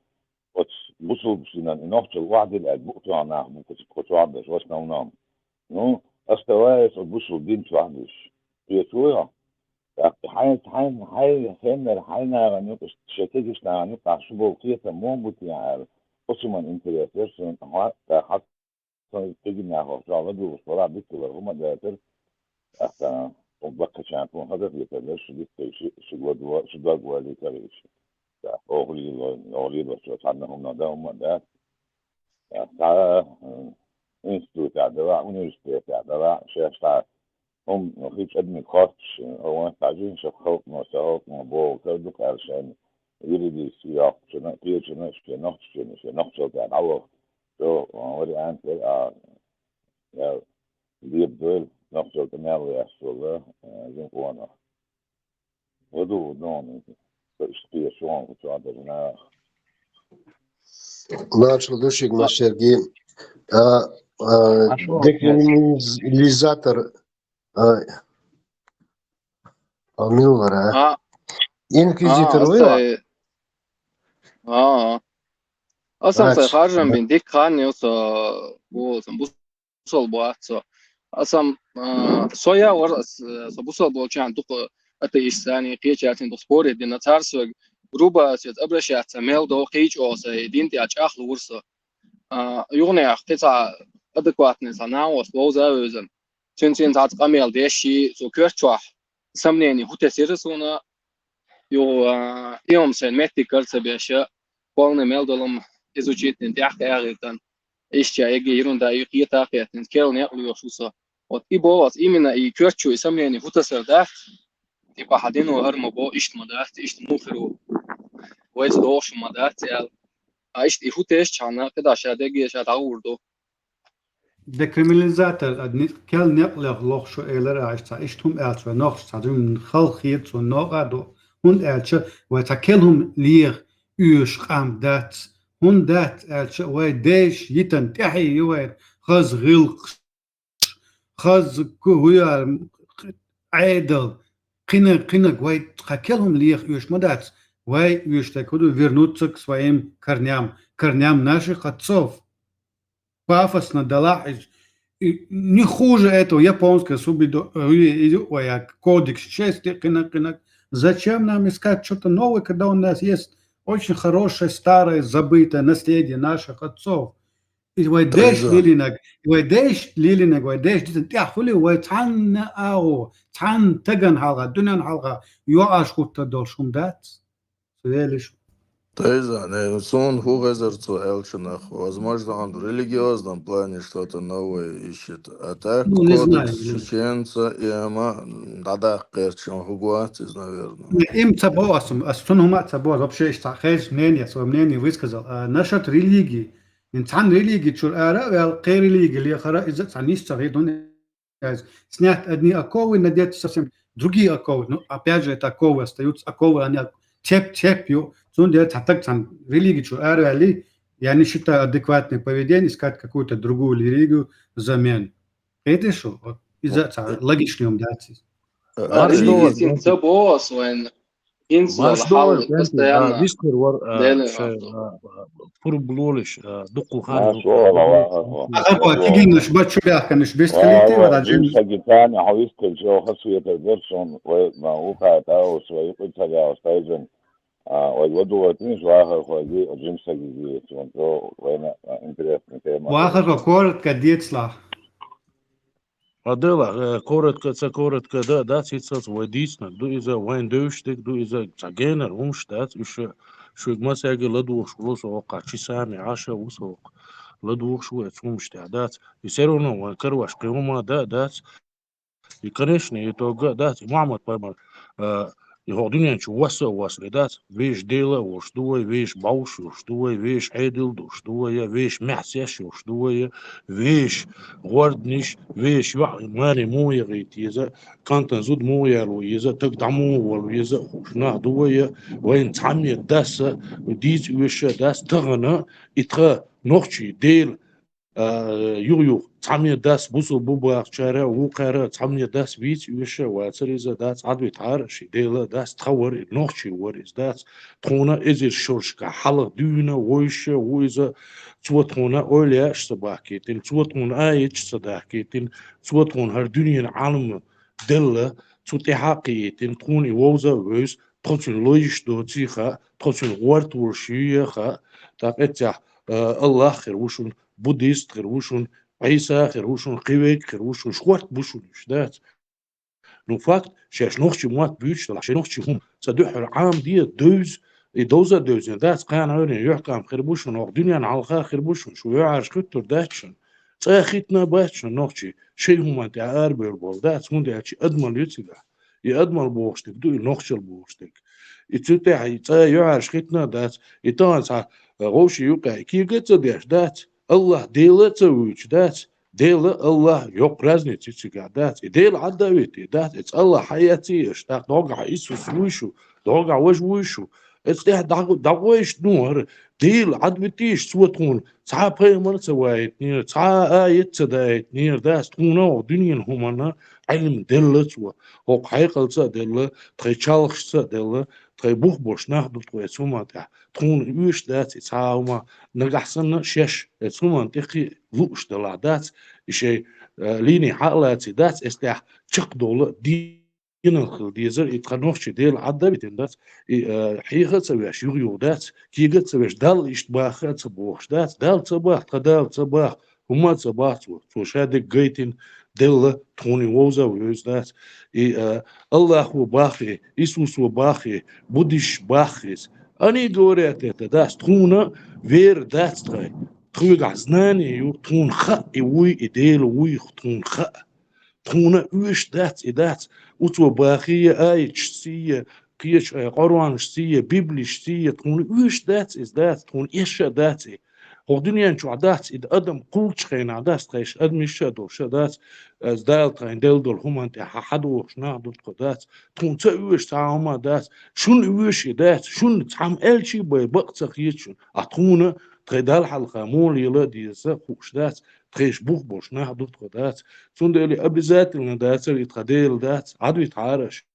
оцу бусалба динан и нохчалла охьадилла аьлла бу тоьхна нах бу кху, кху чохь берш в основном. Ну, оставаясь оцу бусалба дин чохь берш. Кхеташ ву хьо? ТӀаккха хьайн, хьайн, хьайн хеннара хьайн нахана юкъа, шайн кегийчу нахана юкъахь шу болу кхетам муха бу те аьлла, оцу хӀуманна интерес яра суна, тӀаккха хьан Сан кегий нахах чохь ладугӀуш валахь, дика хилар хӀума а дацара. ТӀаккха Баккхача тхона хаза хетар, шу дитта, шу, шу гладва-, шу дагвали кариш. Да, охлила, охлила, шу цхьанна хӀума да, хӀума да. Да, цхьа, э, институтехь дала, университетехь дала, шаьш цхьа хӀума хи чӀадмик хоттуш, э, ван хьажин, ша халкъ ма, ша халкъ ма боху, кара ду кхаьршан, юридически йоккхучунна, кхечунна, шен нохчочунна, шен нохчалла тӀехь дӀаваха. Цо, э, вариант яра, а, я лебадойла, нохчалла тӀе мел ваьшшалла, э, жин къонах. Ва ду, ва ду, ва ду. Иштта кхечу вон кху чохь дара нах. Маршалла ду шуьга, Машерги. А, а, Маршалла. Декриминализатор, а, а, мила вара? А. Инквизитор А, вуй аса ван? Э, а, а. Аса, аса Ач. Харжам бин дик хан, йо, со, о, сан бу- бусалба вац со. Аса, а, со я вар, ас, со бусалба волчохь дукха атеисташца, кхечаьрца дукха спорить дина, цара соьга грубо соьца обращаться мел до, кхечу оха сан дин тӀехь чӀагӀлур со. А, юханехь кхин цхьа адекватный цхьа нах ву со, вовза а вевзина. Цуьнан цхьацца къамел деш, цу коьрта чохь сомнение хӀу тесира суна, юха, а, и хӀума сайн меттиг кара ца беш, полный мел долу-м изучить дина тӀаьхьа кхаьгӀира тхан. Иштта ерриге ерунда ю, кхета а кхеттина, керла некъ лоьхуш ву со. Вот и боху аса, именно и коьрта чу и сомнение хӀу тасар дац, типа хьан дино хӀара ма бо, иштта ма дац, иштта муха хир ву, вайца догӀуш ма дац аьлла. А иштта и хӀу тесчхьана, кхидӀа ша дегге ша дӀагӀур ду. Декриминализатор, а, ни-, керла некъ лех лохуш ву элира аша цхьа, иштта хӀума аьлча вай нохчаша цхьа жимма халха хета цунна новкъа а ду, хӀунда аьлча вай цхьа керла хӀума леха оьшу къам дац, хӀунда дац аьлча вай дайша йитина тӀаьхье ю вай хаза гӀиллакхаш, хаза ку-, хӀу яра, Ӏедал, кхинаг, кхинаг вай цхьа керла хӀума леха оьшу ма дац, вай оьшу дерг хӀу ду, вернуться к своим корням, корням наших отцов. Пафосно далахь иза. И не хуже этого японского субидо-, э, и, и, ой, а, кодекс чести, кхинаг, кхинаг. Зачем нам искать что-то новое, когда у нас есть очень хорошее, старое, забытое наследие наших отцов? И вай дайша лелийнарг, и вай дайша лелийнарг, вай дайша дитина тӀехь хуьлий, вай цхьанна а гӀо, цхьанна тагана хьалха, дуьненна хьалха йоӀаш хӀуттур долуш хӀума дац? Со велиш. Тайза, не, суна хӀун хезар цо аьллачунах, возможно, он в религиозном плане что-то новое ищет. А так, ну, не знаю, кодекс чеченца и ама дӀадаккха гӀерташ хӀун вац иза, наверное. Не, им ца боху ас, ас цунна хӀума а ца боху, вообще иштта хезаш мнение, своё мнение высказал. А насчёт религии, ин цхьана религи чуьра ара а ваьлла, кхин религи лехара, иза цхьа нис ца хир ду, снять одни оковы, надеть совсем другие оковы. Ну, опять же, это оковы остаются, оковы, они от-, цепь, цепь ю. Цундела цхьа таг цхьана религи чуьра араваьлли, я не считаю адекватное поведение искать какую-то другую религию взамен. Кхетий шу? Вот иза цхьа логичный хӀума дац иза. Марш ду, религица вайн. Ца боху ас вайн. Марш ду, хьал вайн, постоянно. А, вистхир вар, а, Дела шай, а, а, пурба лолуш, а, дуккхул хан. Марш ду, ва, ва, ва, ва. Ага, ба, кигинаш, ба, чу баьхканаш, бистхилийти, ва, ва, ва, да, Джим. Джим Сагитани, хьо вистхилча, хасуьйтар дерш, он, вай, ма, ухайта, ус, вай, юкъа ца ваьлла, тайзан. А, вай, ва ду, вай, тинш, вахар, хой, Джим Сагитани, он, то, вайна, а, интересная тема. Вахар, коротко, децлахь. А дела, э, коротко, ца коротко, да, дац, хӀинццалц вай дийцинарг ду иза, вайн девзаш дерг ду иза, цхьа генара хӀумаш дац, уьш шуьга масега ладугӀуш ву со воккхахь, чи сами Ӏаша ву со воккха. ЛадугӀуш ву эцу хӀумаш тӀехь дац. И всё равно вайн карош кхин хӀума да а дац. И, конечно, итога дац, и Мухьаммад пайхамар, э, И хӀокху дуьнен чу васса а воссале дац, вешан Дела а волуш ду вай, вешан бӀовш йолуш ду вай, вешан Ӏедал а долуш ду вай, вешан маьхзеш йолуш ду вай, вешан гӀорданаш, вешан йоӀ маре муха яхийта еза, кӀантана зуда муха яло еза, таг дӀа муха вала веза а хууш нах ду вай, вайна цхьаммо дас а дийца оьшуш а дац, тахана и тхан нохчий Дела а, юха-юха, цхьаммо дас бусалба бу бахачара, вукхара, цхьаммо дас вийца оьшуш а вацара иза, дац, Ӏадвитахьара ши Дела, дац, тхан вара иза, нохчий вара иза, дац, тхуна эзар шерашкахь хьалха дуьйна вовзаш а ву иза, цо тхуна эвлаяаш ца бахкийтина, цо тхуна аяташ ца дахкийтина, цо тхуна хӀара дуьненан Ӏалам делла, цу тӀаьхьа а кхиийтина, тхуна и вовза а вевза, тхо цуьнан ловзуш доций хаьа, тхо цуьнан гӀорта волуш юй а хаьа, тӀаккха эццехь, а, Аллах хир ву шуна, буддист хир ву шуна, Ӏийса хир ву шуна, кхин верг хир ву шуна, шортта бу шуна уьш, дац. Ну, факт, шаьш нохчий мотт буьйцуш делахь, шаьш нохчий хӀума цӀа дуьххьара Ӏамаде, девза, и довза а девзина дац, кхана Ӏуьйренна юьхькӀам хир бу шуна, хӀокху дуьненна хьалха хир бу шуна, шу юьхьӀаьржа хӀуьттур дац шуна. ЦӀа хӀиттина а бац шуна нохчий, шайн хӀуманна тӀехь арабевлла болу дац, хӀунда аьлча и адамалла ю цигахь. И адамалла бохуш дерг ду, и нохчалла бохуш дерг. И цу тӀехь и цӀа юьхьӀаьржа хӀиттина а дац, и тахана цхьа, э, вовшийн юкъахь и кега а ца деш дац, АллахӀ Дела а ца вуьйцуш дац, Дела, АллахӀ, йоккха разница ю цигахь дац. И Дела Ӏад а витий дац, и цӀа АллахӀ хьаэций аша, тӀаккха дӀогахь Исус вуй шу, дӀогахь важа вуй шу. Эцу тӀехь дӀагӀо-, дӀагӀойша ну хӀара, Дела Ӏад витийша цо тхуна, цхьа а пайхамар а ца вайтинера, цхьа а аят а ца даийтинера дац, тхуна хӀокху дуьненан хӀуманна Ӏилма делла цо, хӀокху хьекъалца а делла, тхайн чалхашца а делла, тхайн бух болуш нах ду тхо эцу хӀуманна тӀехь. Тхуна оьшуш дац и цхьа а хӀума, нагахь санна шаьш эцу хӀуманна тӀе кхин лууш делахь дац, и шайн, э, линий хьа а лаций дац, эцу тӀехь чекхдовла а дийна хила дезара, и тхан нохчий Дела Ӏад а витина дац, и, э, хьеха а ца веш, юха-юха дац, кега а ца веш, Далла иштта баха а ца бохуш дац, Далла ца баха, тхан Далла ца баха, хӀумма а ца баха цо, цо ша дерг гайтина делла, тхуна и вовза а вевза дац. И, а, АллахӀо баха и, Исусо баха и, буддисташ баха иза. Они говорят это, дац, тхуна вера дац тхайн. Тхоьгахь знание ю, тхуна хаьа и вуй, и Дела вуй, тхуна хаьа. Тхуна оьшуш дац и дац, уцо бахийя аяташцийя, кхечу, э, Къуръанашцийя, Библишцийя, тхуна оьшуш дац иза дац, тхуна эшша а дац и. ХӀокху дуьнен чохь дац и адам кхуллучу хенахь дац, тхайша адам иштта а долуш а дац, э, Дала тхайна делла долу хӀуманна тӀехь хьа-, хьадохуш нах ду тхо дац, тхуна ца оьшу цхьа а хӀума дац, шуна оьшу и дац, шуна цхьамма аьлчий бай бакъ ца хета шуна, а тхуна тхайн Далла хьалха муха лела а деза хууш дац, тхайша бух болуш нах ду тхо дац. Цундела обязательно дацара и тхан Дела дац, Ӏадвитахьара аша.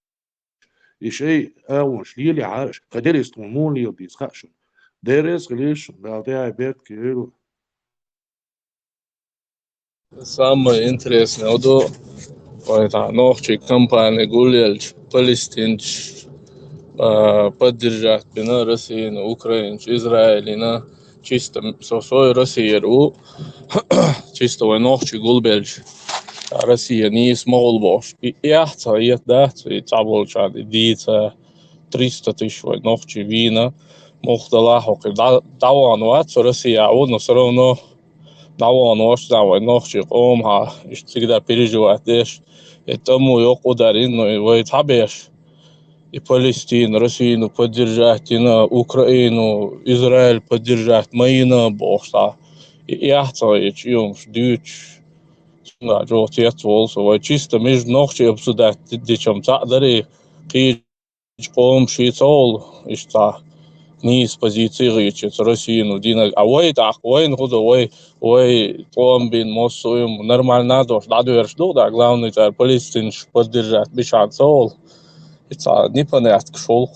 И шайн агӀонаш лелехьара аша, тхан Делаца тхуна муха лела деза хаьа шуна. Деррес а хилийша шуна, Дала тӀаьхье беркате йойла. Самое интересное, вот, ой, да, нохчий компания гулъелча, палестинцаш, а, поддержать бина Россияна, Украинаш, Израилина, чисто со сой Россияра ву, чисто вай нохчий гулбелча, Россия нийса ма гӀулбохуш. И эхь ца хета дац, и цхьаболчарна и дийца, триста тысяч вай нохчий вийна, муха далахь хӀокху дӀа-, дӀавахана вац со Россия ву, но всё равно дӀавахана вац, да, вай нохчий къоман, иштта всегда переживать деш, и тӀаму йоккха удар йина, но и вай цхьабеш. И Палестина, Россияна поддержать йина, Украину, Израиль поддержать ма йина бохуш цхьа. И эхь ца хеташ, и хӀумаш дуьйцуш, цуьнга чӀогӀа цец волу со. Вай чисто между нохчий обсуждать дечам цхьаъ дарий, кхечу къоман ши ца волу, иштта цхьа нийса позици гӀийча, цу Россияна динарг. А вай тӀаккха, вайна хӀун до, вай, вай тӀом бина массо а хӀума нормально а долуш дӀадоьрзуш ду, да, главный цара палестинцаш поддержать бичхьана ца волу. И цхьа непонятка шолгӀа.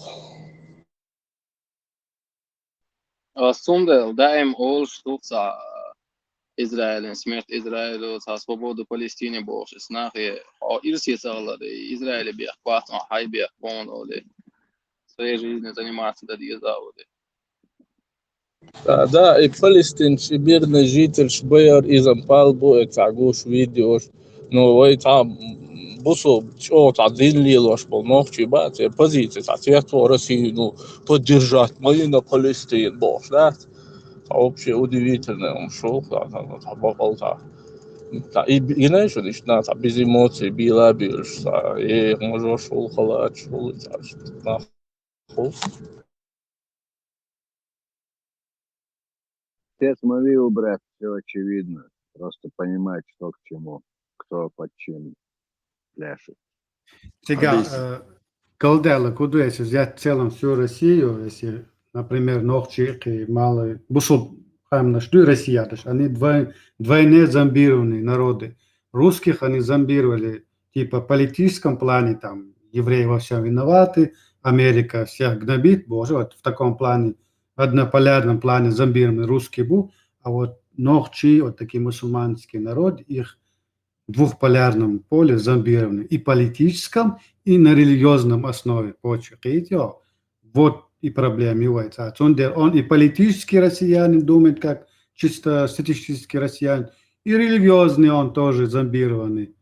Ас цундела даим олуш ду цхьа Израилан смерть Израилу, цхьа свободу Палестине бохуш, эс нахе хьо ирсе ца хиларе, Израиле бехк бац, хьай бехк бу оле, своей жизнью заниматься дан деза оле. Да, да, и палестинцаш, и мирный жительш баьр иза пал бу, и цхьа гуш видеош. Ну, вай цхьа бусул чӀогӀа цхьа дин лелош болу нохчий бац, и позици цхьа цецву Россияна поддержать ма йина Палестина бохуш дац. Цхьа вообще удивительный хӀума шолгӀа, цхьа, цхьа, цхьа бакъал цхьа. Цхьа и б-, гина шуна иштта, цхьа без эмоций бийла а буьйлуш, цхьа, э, хӀума жо шолгӀа хала а, шолгӀа цхьа, нах. Ху. Все, смотри, убрать, все очевидно. Просто понимать, что к чему, кто под чем пляшет. Цигахь, Алис. Э, калдала, куда, если взять в целом всю Россию, если, например, нохчий, кхин мала бусул къаьмнаш ду Россия, даже они двой-, двойне зомбированные народы. Русских они зомбировали, типа, в политическом плане, там, евреи во всем виноваты, Америка всех гнобит, боже, вот в таком плане, в однополярном плане зомбированный русский был, а вот нохчий, вот такие мусульманские народы, их в двухполярном поле зомбированы, и политическом, и на религиозном основе почвы. Видите, вот и проблема является. А Цундер, он и политический россиянин, думает как чисто статистический россиянин, и религиозный он тоже зомбированный.